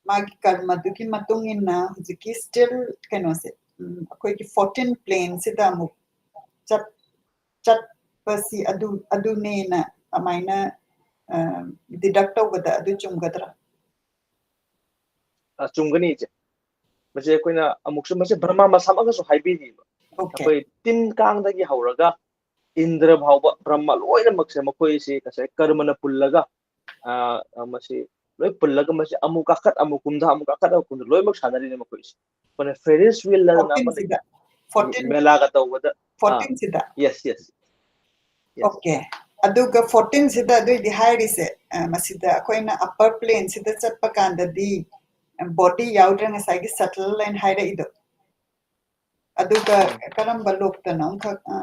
ꯃꯥꯒꯤ ꯀꯔꯃꯗꯨꯒꯤ ꯃꯇꯨꯡ ꯏꯟꯅ ꯍꯧꯖꯤꯛꯀꯤ ꯁ꯭ꯇꯤꯜ ꯀꯩꯅꯣꯁꯦ, ꯎꯝ, ꯑꯩꯈꯣꯏꯒꯤ ꯐꯣꯔꯇꯤꯟ ꯄ꯭ꯂꯦꯟꯁꯤꯗ ꯑꯃꯨꯛ ꯆꯠ-, ꯆꯠꯄꯁꯤ ꯑꯗꯨ, ꯑꯗꯨꯅꯦꯅ ꯑꯗꯨꯃꯥꯏꯅ, ꯑ, ꯗꯤꯗꯛ ꯇꯧꯕꯗ ꯑꯗꯨ ꯆꯨꯝꯒꯗ꯭ꯔꯥ? ꯑ, ꯆꯨꯝꯒꯅꯤ, ꯏꯆꯦ꯫ ꯃꯁꯤ ꯑꯩꯈꯣꯏꯅ ꯑꯃꯨꯛꯁꯨ, ꯃꯁꯤ ꯕ꯭ꯔꯍꯃꯥ ꯃꯁꯥꯃꯛꯅꯁꯨ ꯍꯥꯏꯕꯤꯔꯤꯕ꯫ ꯑꯣꯀꯦ꯫ ꯑꯩꯈꯣꯏ ꯇꯤꯟ ꯀꯥꯡꯗꯒꯤ ꯍꯧꯔꯒ ꯏꯟꯗ꯭ꯔ ꯐꯥꯎꯕ, ꯕ꯭ꯔꯍꯃ ꯂꯣꯏꯅꯃꯛꯁꯦ ꯃꯈꯣꯏꯁꯦ ꯉꯁꯥꯏ ꯀꯔꯃꯅ ꯄꯨꯜꯂꯒ, ꯑ, ꯑ, ꯃꯁꯤ ꯂꯣꯏ ꯄꯨꯜꯂꯒ ꯃꯁꯤ ꯑꯃꯨꯛ ꯀꯥꯈꯠ, ꯑꯃꯨꯛ ꯀꯨꯝꯊ, ꯑꯃꯨꯛ ꯀꯥꯈꯠ, ꯑꯃꯨꯛ ꯀꯨꯝꯊ ꯂꯣꯏꯅꯃꯛ ꯁꯥꯟꯅꯔꯤꯅꯦ ꯃꯈꯣꯏꯁꯦ꯫ ꯑꯩꯈꯣꯏꯅ ꯐꯦꯔꯤꯁ ꯋꯤꯜ ꯑꯗꯅ ꯑꯃ ꯂꯩ꯫ ꯐꯣꯔꯇꯤꯟꯁꯤꯗ, ꯐꯣꯔꯇꯤꯟ꯫ ꯃꯦꯂꯥꯒ ꯇꯧꯕꯗ꯫ ꯑꯥ, ꯐꯣꯔꯇꯤꯟꯁꯤꯗ꯫ Yes, yes. Yes. ꯑꯣꯀꯦ꯫ ꯑꯗꯨꯒ ꯐꯣꯔꯇꯤꯟꯁꯤꯗ ꯑꯗꯨꯏꯗꯤ ꯍꯥꯏꯔꯤꯁꯦ, ꯑ, ꯃꯁꯤꯗ ꯑꯩꯈꯣꯏꯅ ꯑꯞꯄꯔ ꯄ꯭ꯂꯦꯟꯁꯤꯗ ꯆꯠꯄ ꯀꯥꯟꯗꯗꯤ ꯕꯣꯗꯤ ꯌꯥꯎꯗ꯭ꯔꯦ, ꯉꯁꯥꯏꯒꯤ ꯁꯇꯜ ꯂꯥꯏꯟ ꯍꯥꯏꯔꯛꯏꯗꯣ꯫ ꯑꯗꯨꯒ ꯎꯝ꯫ ꯀꯔꯝꯕ ꯂꯣꯛꯇꯅꯣ ꯑꯃꯈꯛ, ꯑ,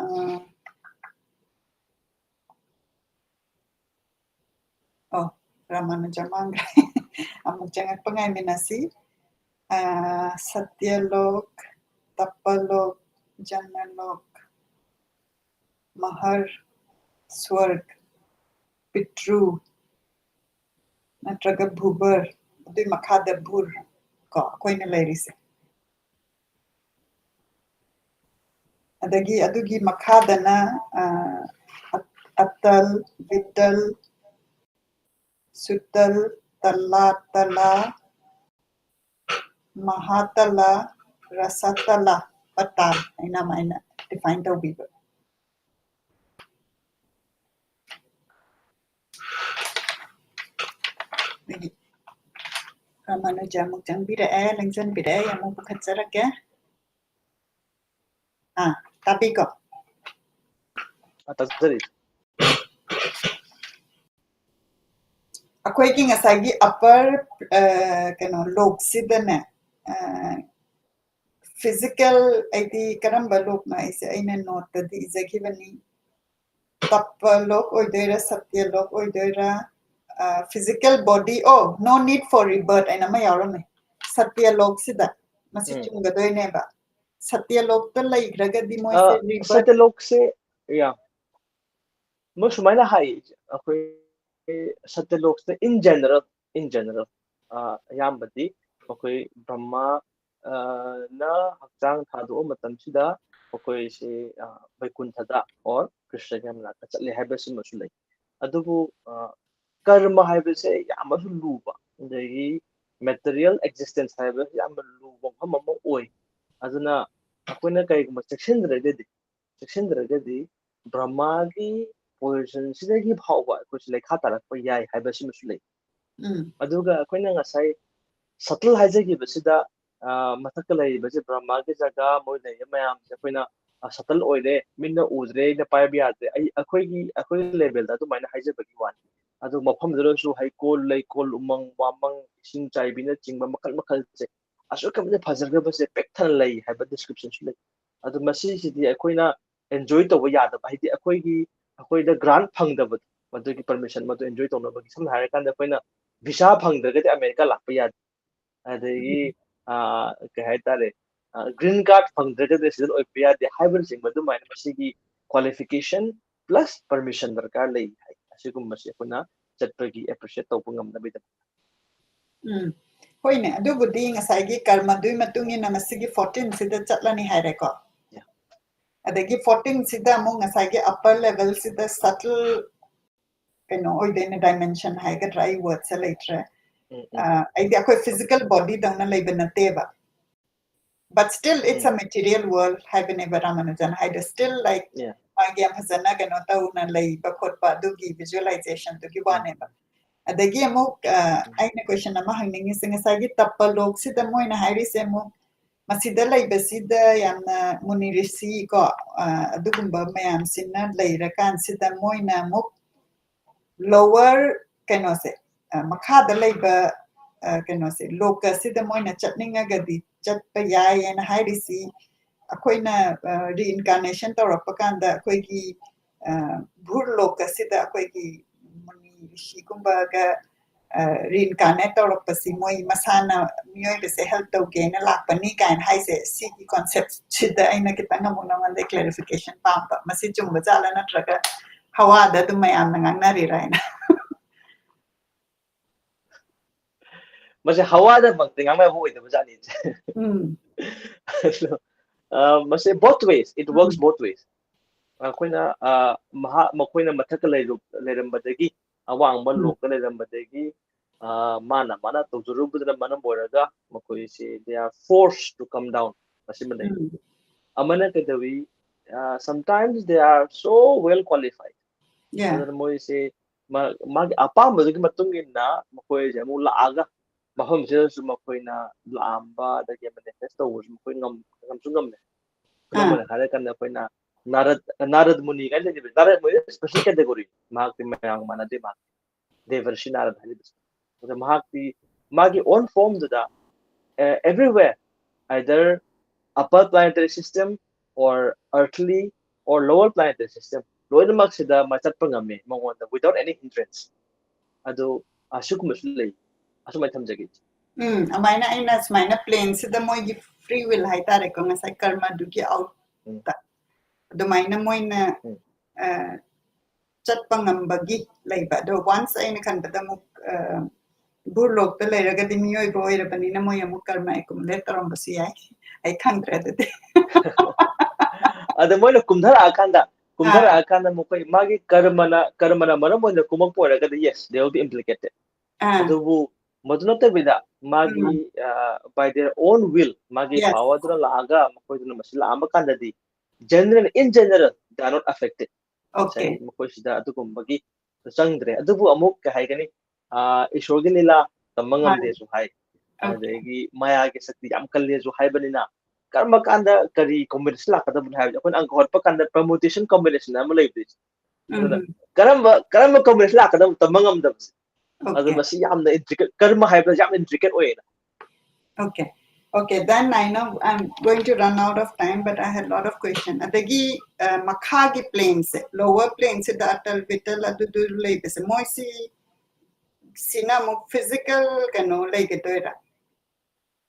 ꯑꯣ, ꯔꯥꯃꯥꯅꯨꯖ ꯃꯥꯡꯈ꯭ꯔꯦ꯫ ꯑꯃꯨꯛ ꯆꯪꯉꯛꯄ ꯉꯥꯏꯃꯤꯟꯅꯁꯤ꯫ ꯑ, ꯁꯇ꯭ꯌꯂꯣꯛ, ꯇꯄꯂꯣꯛ, ꯖꯅꯂꯣꯛ, ꯃꯍꯔ, ꯁ꯭ꯋꯔꯒ, ꯄꯤꯇ꯭ꯔꯨ, ꯅꯠꯇ꯭ꯔꯒ ꯚꯨꯕꯔ, ꯑꯗꯨꯏ ꯃꯈꯥꯗ ꯚꯨꯔ ꯀꯣ ꯑꯩꯈꯣꯏꯅ ꯂꯩꯔꯤꯁꯦ꯫ ꯑꯗꯒꯤ ꯑꯗꯨꯒꯤ ꯃꯈꯥꯗꯅ, ꯑ, ꯑ-, ꯑꯇꯜ, ꯚꯤꯇꯜ, ꯁꯨꯇꯜ, ꯇꯂꯥ, ꯇꯂꯥ, ꯃꯍꯥꯇꯂꯥ, ꯔꯁꯇꯂꯥ, ꯄꯇꯥꯜ ꯍꯥꯏꯅ ꯑꯗꯨꯃꯥꯏꯅ ꯗꯤꯐꯥꯏꯟ ꯇꯧꯕꯤꯕ꯫ ꯑꯗꯒꯤ ꯔꯥꯃꯥꯅꯨꯖ ꯑꯃꯨꯛ ꯆꯪꯕꯤꯔꯛꯑꯦ, ꯂꯦꯡꯖꯟꯕꯤꯔꯛꯑꯦ, ꯑꯃꯨꯛ ꯄꯨꯈꯠꯆꯔꯛꯀꯦ꯫ ꯑꯥ, ꯇꯥꯕꯤꯀꯣ? ꯑ, ꯇꯥꯖꯔꯤ꯫ ꯑꯩꯈꯣꯏꯒꯤ ꯉꯁꯥꯏꯒꯤ ꯑꯄꯔ ꯀꯩꯅꯣ ꯂꯣꯕꯁꯤꯗꯅꯦ, ꯐꯤꯖꯤꯀꯦꯜ, ꯑꯩꯗꯤ ꯀꯔꯝꯕ ꯂꯣꯕꯅꯣ ꯑꯩꯁꯦ ꯑꯩꯅ ꯅꯣꯠꯇꯗꯤ ꯏꯖꯈꯤꯕꯅꯤ꯫ ꯇꯞꯄ ꯂꯣꯕ ꯑꯣꯏꯗꯣꯏꯔꯥ, ꯁꯇ꯭ꯌ ꯂꯣꯕ ꯑꯣꯏꯗꯣꯏꯔꯥ? ꯐꯤꯖꯤꯀꯦꯜ ꯕꯣꯗꯤ, ꯑꯣ, no need for rebirth ꯍꯥꯏꯅ ꯑꯃ ꯌꯥꯎꯔꯝꯃꯦ ꯁꯇ꯭ꯌ ꯂꯣꯕꯁꯤꯗ꯫ ꯃꯁꯤ ꯎꯝ꯫ ꯆꯨꯝꯒꯗꯣꯏꯅꯦꯕ꯫ ꯁꯇ꯭ꯌ ꯂꯣꯕꯇ ꯂꯩꯈ꯭ꯔꯒꯗꯤ ꯑ, ꯃꯣꯏꯁꯦ ꯔꯤꯕꯔꯠ ꯁꯇ꯭ꯌ ꯂꯣꯕꯁꯦ, ꯌꯥ, ꯃꯣꯏ ꯁꯨꯃꯥꯏꯅ ꯍꯥꯏ, ꯑꯩꯈꯣꯏ Satya ꯂꯣꯕꯁꯦ in general, in general, ꯑ, ꯑꯌꯥꯝꯕꯗꯤ ꯑꯩꯈꯣꯏ ꯕ꯭ꯔꯍ꯭ꯃ, ꯑ, ꯅ ꯍꯛꯆꯥꯡ ꯊꯥꯗꯣꯛꯑ ꯃꯇꯝꯁꯤꯗ ꯑꯩꯈꯣꯏꯁꯦ, ꯑ, ꯕꯩꯀꯨꯟꯊꯗ or ꯀ꯭ꯔꯤꯁꯅꯒꯤ ꯃꯅꯥꯛꯇ ꯆꯠꯂꯦ ꯍꯥꯏꯕꯁꯤꯃꯁꯨ ꯂꯩ꯫ ꯑꯗꯨꯕꯨ, ꯑ, ꯀꯔꯃ ꯍꯥꯏꯕꯁꯦ ꯌꯥꯝꯅꯁꯨ ꯂꯨꯕ, ꯑꯗꯒꯤ material existence ꯍꯥꯏꯕꯁꯤ ꯌꯥꯝꯅ ꯂꯨꯕ ꯃꯐꯝ ꯑꯃ ꯑꯣꯏ꯫ ꯑꯗꯨꯅ ꯑꯩꯈꯣꯏꯅ ꯀꯔꯤꯒꯨꯝꯕ ꯆꯦꯛꯁꯤꯟꯗ꯭ꯔꯒꯗꯤ, ꯆꯦꯛꯁꯤꯟꯗ꯭ꯔꯒꯗꯤ ꯕ꯭ꯔꯍ꯭ꯃꯥꯒꯤ positionꯁꯤꯗꯒꯤ ꯐꯥꯎꯕ ꯑꯩꯈꯣꯏꯁꯦ ꯂꯩꯈꯥ ꯇꯥꯔꯛꯄ ꯌꯥꯏ ꯍꯥꯏꯕꯁꯤꯃꯁꯨ ꯂꯩ꯫ ꯎꯝ꯫ ꯑꯗꯨꯒ ꯑꯩꯈꯣꯏꯅ ꯉꯁꯥꯏ subtle ꯍꯥꯏꯖꯈꯤꯕꯁꯤꯗ, ꯑ, ꯃꯊꯛꯇ ꯂꯩꯔꯤꯕꯁꯦ ꯕ꯭ꯔꯍ꯭ꯃꯥꯒꯤ ꯖꯒꯥ, ꯃꯣꯏ ꯂꯩꯔꯤꯕ ꯃꯌꯥꯝꯁꯦ ꯑꯩꯈꯣꯏꯅ, ꯑ, subtle ꯑꯣꯏꯔꯦ, ꯃꯤꯠꯅ ꯎꯗ꯭ꯔꯦ, ꯑꯩꯅ ꯄꯥꯏꯕ ꯌꯥꯗ꯭ꯔꯦ, ꯑꯩ, ꯑꯩꯈꯣꯏꯒꯤ, ꯑꯩꯈꯣꯏꯒꯤ levelꯗ ꯑꯗꯨꯃꯥꯏꯅ ꯍꯥꯏꯖꯕꯒꯤ ꯋꯥꯅꯤ꯫ ꯑꯗꯨ ꯃꯐꯝꯗꯨꯗꯁꯨ ꯍꯩꯀꯣꯜ, ꯂꯩꯀꯣꯜ, ꯎꯃꯪ, ꯋꯥꯃꯪ, ꯏꯁꯤꯡ ꯆꯥꯏꯕꯤꯅꯆꯤꯡꯕ ꯃꯈꯜ ꯃꯈꯜꯁꯦ, ꯑꯁꯨꯛꯀꯤ ꯃꯇꯤꯛ ꯐꯖꯈ꯭ꯔꯕꯁꯦ ꯄꯤꯛ ꯊꯟꯅ ꯂꯩ ꯍꯥꯏꯕ descriptionꯁꯨ ꯂꯩ꯫ ꯑꯗꯨ ꯃꯁꯤꯁꯤꯗꯤ ꯑꯩꯈꯣꯏꯅ enjoy ꯇꯧꯕ ꯌꯥꯗꯕ, ꯍꯥꯏꯗꯤ ꯑꯩꯈꯣꯏꯒꯤ, ꯑꯩꯈꯣꯏꯗ grant ꯐꯪꯗꯕꯗꯣ, ꯃꯗꯨꯒꯤ permission ꯃꯗꯨ enjoy ꯇꯧꯅꯕꯒꯤ, ꯁꯝꯅ ꯍꯥꯏꯔꯀꯥꯟꯗ ꯑꯩꯈꯣꯏꯅ visa ꯐꯪꯗ꯭ꯔꯒꯗꯤ ꯑꯃꯦꯔꯤꯀꯥ ꯂꯥꯛꯄ ꯌꯥꯗꯦ, ꯑꯗꯒꯤ, ꯑ, ꯀꯩ ꯍꯥꯏꯇꯥꯔꯦ, ꯑ, green card ꯐꯪꯗ꯭ꯔꯒꯗꯤ resident ꯑꯣꯏꯕ ꯌꯥꯗꯦ ꯍꯥꯏꯕꯅꯆꯤꯡꯕ ꯑꯗꯨꯃꯥꯏꯅ ꯃꯁꯤꯒꯤ qualification plus permission ꯗꯔꯀꯥꯔ ꯂꯩ ꯍꯥꯏ꯫ ꯑꯁꯤꯒꯨꯝꯕꯁꯤ ꯑꯩꯈꯣꯏꯅ ꯆꯠꯄꯒꯤ appreciate ꯇꯧꯕ ꯉꯝꯅꯕꯒꯤꯗꯃꯛ꯫ ꯎꯝ, ꯍꯣꯏꯅꯦ, ꯑꯗꯨꯕꯨꯗꯤ ꯉꯁꯥꯏꯒꯤ ꯀꯔꯃꯗꯨꯒꯤ ꯃꯇꯨꯡ ꯏꯟꯅ ꯃꯁꯤꯒꯤ fourteen ꯁꯤꯗ ꯆꯠꯂꯅꯤ ꯍꯥꯏꯔꯦꯀꯣ꯫ Yeah. ꯑꯗꯒꯤ fourteen ꯁꯤꯗ ꯑꯃꯨꯛ ꯉꯁꯥꯏꯒꯤ upper levelꯁꯤꯗ subtle ꯀꯩꯅꯣ ꯑꯣꯏꯗꯣꯏꯅꯦ, dimension ꯍꯥꯏꯒꯗ꯭ꯔꯥ, ꯑꯩ wordꯁꯦ ꯂꯩꯇ꯭ꯔꯦ꯫ ꯎꯝ, ꯑ, ꯎꯝ. ꯑꯩꯗꯤ ꯑꯩꯈꯣꯏ physical bodyꯗꯧꯅ ꯂꯩꯕ ꯅꯠꯇꯦꯕ, but still it's a um. material world ꯍꯥꯏꯕꯅꯦꯕ ꯔꯥꯃꯥꯅꯨꯖꯟ ꯍꯥꯏꯗꯣ꯫ Still, like, Yeah. ꯃꯥꯒꯤ ꯌꯥꯝ ꯐꯖꯅ ꯀꯩꯅꯣ ꯇꯧꯅ ꯂꯩꯕ ꯈꯣꯠꯄ ꯑꯗꯨꯒꯤ visualizationꯗꯨꯒꯤ ꯎꯝ. ꯋꯥꯅꯦꯕ꯫ ꯑꯗꯒꯤ ꯑꯃꯨꯛ ꯑ, ꯑꯩꯅ ꯀꯣꯏꯁꯟ ꯑꯃ ꯍꯪꯅꯤꯡꯉꯤꯁꯦ, ꯉꯁꯥꯏꯒꯤ ꯇꯞꯄ ꯂꯣꯛꯁꯤꯗ ꯃꯣꯏꯅ ꯍꯥꯏꯔꯤꯁꯦ ꯑꯃꯨꯛ, ꯃꯁꯤꯗ ꯂꯩꯕꯁꯤꯗ ꯌꯥꯝꯅ ꯃꯨꯅꯤ ꯔꯤꯁꯤ ꯀꯣ, ꯑ, ꯑꯗꯨꯒꯨꯝꯕ ꯃꯌꯥꯝꯁꯤꯅ ꯂꯩꯔꯀꯥꯟꯁꯤꯗ ꯃꯣꯏꯅ ꯑꯃꯨꯛ ꯂꯣꯋꯔ ꯀꯩꯅꯣꯁꯦ, ꯑ, ꯃꯈꯥꯗ ꯂꯩꯕ ꯑ, ꯀꯩꯅꯣꯁꯦ, ꯂꯣꯀꯁꯁꯤꯗ ꯃꯣꯏꯅ ꯆꯠꯅꯤꯡꯉꯒꯗꯤ ꯆꯠꯄ ꯌꯥꯏꯌꯦꯅ ꯍꯥꯏꯔꯤꯁꯤ, ꯑꯩꯈꯣꯏꯅ ꯔꯤꯏꯟꯀꯥꯔꯅꯦꯁꯟ ꯇꯧꯔꯛꯄ ꯀꯥꯟꯗ ꯑꯩꯈꯣꯏꯒꯤ ꯑ, ꯚꯨꯔ ꯂꯣꯀꯁꯤꯗ ꯑꯩꯈꯣꯏꯒꯤ ꯃꯨꯅꯤ ꯔꯤꯁꯤꯒꯨꯝꯕꯒ ꯔꯤꯏꯟꯀꯥꯔꯅꯦꯠ ꯇꯧꯔꯛꯄꯁꯤ ꯃꯣꯏ ꯃꯁꯥꯅ ꯃꯤꯑꯣꯏꯕꯁꯦ ꯍꯦꯜꯞ ꯇꯧꯒꯦꯅ ꯂꯥꯛꯄꯅꯤ ꯀꯥꯏꯅ ꯍꯥꯏꯁꯦ, ꯁꯤꯒꯤ ꯀꯣꯟꯁꯦꯞꯁꯤꯗ ꯑꯩꯅ ꯈꯤꯇꯪ ꯑꯃꯨꯛ ꯅꯉꯣꯟꯗ ꯀ꯭ꯂꯦꯔꯤꯐꯤꯀꯦꯁꯟ ꯄꯥꯝꯕ꯫ ꯃꯁꯤ ꯆꯨꯝꯕ ꯖꯥꯠꯂꯥ, ꯅꯠꯇ꯭ꯔꯒ ꯍꯋꯥꯗ ꯑꯗꯨꯝ ꯃꯌꯥꯝꯅ ꯉꯥꯡꯅꯔꯤꯔꯥ ꯍꯥꯏꯅ? ꯃꯁꯦ ꯍꯋꯥꯗꯃꯛꯇꯤ ꯉꯥꯡꯅꯕ ꯑꯣꯏꯗꯕ ꯖꯥꯠꯅꯤ꯫ ꯎꯝ꯫ ꯑꯗꯣ, ꯑ, ꯃꯁꯦ both ways, it works both ways. ꯑꯩꯈꯣꯏꯅ ꯑ, ꯃꯍꯥꯛ ꯃꯈꯣꯏꯅ ꯃꯊꯛꯇ ꯂꯩꯔꯨ- ꯂꯩꯔꯝꯕꯗꯒꯤ, ꯑꯋꯥꯡꯕ ꯎꯝ꯫ ꯂꯣꯛꯇ ꯂꯩꯔꯝꯕꯗꯒꯤ ꯑ, ꯃꯥꯅ ꯃꯥꯅ ꯇꯧꯖꯔꯨꯕꯗꯨꯅ ꯃꯔꯝ ꯑꯣꯏꯔꯒ ꯃꯈꯣꯏꯁꯦ they are forced to come down, ꯃꯁꯤꯃ ꯂꯩ꯫ ꯎꯝ꯫ ꯑꯃꯅ ꯀꯩꯗꯧꯏ, ꯑ, sometimes they are so well qualified, Yeah. ꯑꯗꯨꯅ ꯃꯣꯏꯁꯦ ꯃꯥ- ꯃꯥꯒꯤ ꯑꯄꯥꯝꯕꯗꯨꯒꯤ ꯃꯇꯨꯡ ꯏꯟꯅ ꯃꯈꯣꯏꯁꯦ ꯑꯃꯨꯛ ꯂꯥꯛꯑꯒ ꯃꯐꯝꯁꯤꯗꯁꯨ ꯃꯈꯣꯏꯅ ꯂꯥꯛꯑꯝꯕ, ꯑꯗꯒꯤ ꯃꯦꯅꯤꯐꯦꯁ ꯇꯧꯕꯁꯨ ꯃꯈꯣꯏ ꯉꯝ- ꯉꯝꯁꯨ ꯉꯝꯃꯦ꯫ ꯈꯨꯗꯝ ꯑꯥ꯫ ꯑꯣꯏꯅ ꯍꯥꯏꯔꯀꯥꯟꯗ ꯑꯩꯈꯣꯏꯅ ꯅꯥꯔꯗ ꯅꯥꯔꯗ ꯃꯨꯅꯤ ꯀꯥꯏꯅ ꯂꯩꯔꯤꯕ, ꯅꯥꯔꯗ ꯃꯨꯅꯤ special category, ꯃꯍꯥꯛꯇꯤ ꯃꯌꯥꯝꯒ ꯃꯥꯟꯅꯗꯦ, ꯃꯍꯥꯛ ꯗꯦꯕꯔꯁꯤ ꯅꯥꯔꯗ ꯍꯥꯏꯔꯤꯕꯁꯦ꯫ ꯑꯗ ꯃꯍꯥꯛꯇꯤ ꯃꯥꯒꯤ own formꯗꯨꯗ, ꯑ, everywhere, either upper planetary system or earthly or lower planetary system, ꯂꯣꯏꯅꯃꯛꯁꯤꯗ ꯃꯥ ꯆꯠꯄ ꯉꯝꯃꯤ ꯃꯉꯣꯟꯗ without any hindrance꯫ ꯑꯗꯨ ꯑꯁꯤꯒꯨꯝꯕꯁꯨ ꯂꯩ, ꯑꯁꯨꯃꯥꯏꯅ ꯊꯝꯖꯒꯦ꯫ ꯎꯝ, ꯑꯗꯨꯃꯥꯏꯅ ꯑꯩꯅ ꯁꯨꯃꯥꯏꯅ ꯄ꯭ꯂꯦꯟꯁꯤꯗ ꯃꯣꯏꯒꯤ ꯐ꯭ꯔꯤ ꯋꯤꯜ ꯍꯥꯏꯇꯥꯔꯦꯀꯣ, ꯉꯁꯥꯏ ꯀꯔꯃꯗꯨꯒꯤ ꯑꯥꯎꯠꯇ ꯎꯝ꯫ ꯑꯗꯨꯃꯥꯏꯅ ꯃꯣꯏꯅ ꯎꯝ꯫ ꯑ, ꯆꯠꯄ ꯉꯝꯕꯒꯤ ꯂꯩꯕ꯫ ꯑꯗꯣ ꯋꯥꯟꯁ ꯑꯩꯅ ꯈꯟꯕꯗ ꯑꯃꯨꯛ ꯑ, ꯚꯨꯔꯂꯣꯛꯇ ꯂꯩꯔꯒꯗꯤ ꯃꯤꯑꯣꯏꯕ ꯑꯣꯏꯔꯕꯅꯤꯅ ꯃꯣꯏ ꯑꯃꯨꯛ ꯀꯔꯃ ꯑꯦꯀꯨꯃꯨꯂꯦꯠ ꯇꯧꯔꯝꯕꯁꯨ ꯌꯥꯏ꯫ ꯑꯩ ꯈꯪꯗ꯭ꯔꯦ ꯑꯗꯨꯗꯤ꯫ ꯑꯗ ꯃꯣꯏꯅ ꯀꯨꯝꯊꯔꯛꯑꯀꯥꯟꯗ, ꯀꯨꯝꯊꯔꯛꯑꯀꯥꯟꯗ ꯃꯈꯣꯏ ꯃꯥꯒꯤ ꯀꯔꯃꯅ ꯀꯔꯃꯅ ꯃꯔꯝ ꯑꯣꯏꯅ ꯀꯨꯝꯃꯛꯄ ꯑꯣꯏꯔꯒꯗꯤ, yes, they will be implicated. ꯑꯥ꯫ ꯑꯗꯨꯕꯨ ꯃꯗꯨ ꯅꯠꯇꯕꯤꯗ ꯃꯥꯒꯤ ꯎꯝ꯫ ꯑ, by their own will, ꯃꯥꯒꯤ Yes. ꯄꯥꯋꯔꯗꯨꯅ ꯂꯥꯛꯑꯒ ꯃꯈꯣꯏꯗꯨꯅ ꯃꯁꯤ ꯂꯥꯛꯑꯝꯕ ꯀꯥꯟꯗꯗꯤ, general, in general, they are not affected. Okay. ꯉꯁꯥꯏ ꯃꯈꯣꯏꯁꯤꯗ ꯑꯗꯨꯒꯨꯝꯕꯒꯤ ꯆꯪꯗ꯭ꯔꯦ꯫ ꯑꯗꯨꯕꯨ ꯑꯃꯨꯛ ꯀꯩ ꯍꯥꯏꯒꯅꯤ, ꯑꯥ, ꯏꯁꯣꯔꯒꯤ ꯂꯤꯂꯥ ꯇꯝꯕ ꯃꯥꯅꯦ꯫ ꯉꯝꯗꯦꯁꯨ ꯍꯥꯏ, Okay. ꯑꯗꯒꯤ ꯃꯌꯥꯒꯤ ꯁꯛꯇꯤ ꯌꯥꯝ ꯀꯜꯂꯦꯁꯨ ꯍꯥꯏꯕꯅꯤꯅ, ꯀꯔꯝꯕ ꯀꯥꯟꯗ ꯀꯔꯤ combination ꯂꯥꯛꯀꯗꯕꯅꯣ ꯍꯥꯏꯕꯗꯤ ꯑꯩꯈꯣꯏꯅ ꯑꯪꯀ ꯍꯣꯠꯄ ꯀꯥꯟꯗ permutation combination ꯑꯃ ꯂꯩꯕꯗꯣ, ꯑꯗꯨꯅ ꯎꯝ. ꯀꯔꯝꯕ ꯀꯔꯝꯕ combination ꯂꯥꯛꯀꯗꯕ ꯇꯝꯕ ꯉꯝꯗꯕꯁꯦ, ꯑꯗꯨ Okay. ꯃꯁꯤ ꯌꯥꯝꯅ intricate, ꯀꯔꯝꯕ ꯍꯥꯏꯕꯗ ꯌꯥꯝ intricate ꯑꯣꯏꯌꯦꯅ꯫ Okay. Okay, then I know I'm going to run out of time, but I had a lot of question. ꯑꯗꯒꯤ ꯑ, ꯃꯈꯥꯒꯤ plane ꯁꯦ, lower plane ꯁꯤꯗ ꯑꯇꯜ ꯕꯤꯇꯜ ꯑꯗꯨꯗꯨ ꯂꯩꯕꯁꯦ, ꯃꯣꯏꯁꯤ ꯁꯤꯅ ꯑꯃꯨꯛ physical ꯀꯩꯅꯣ ꯂꯩꯒꯗꯣꯏꯔꯥ,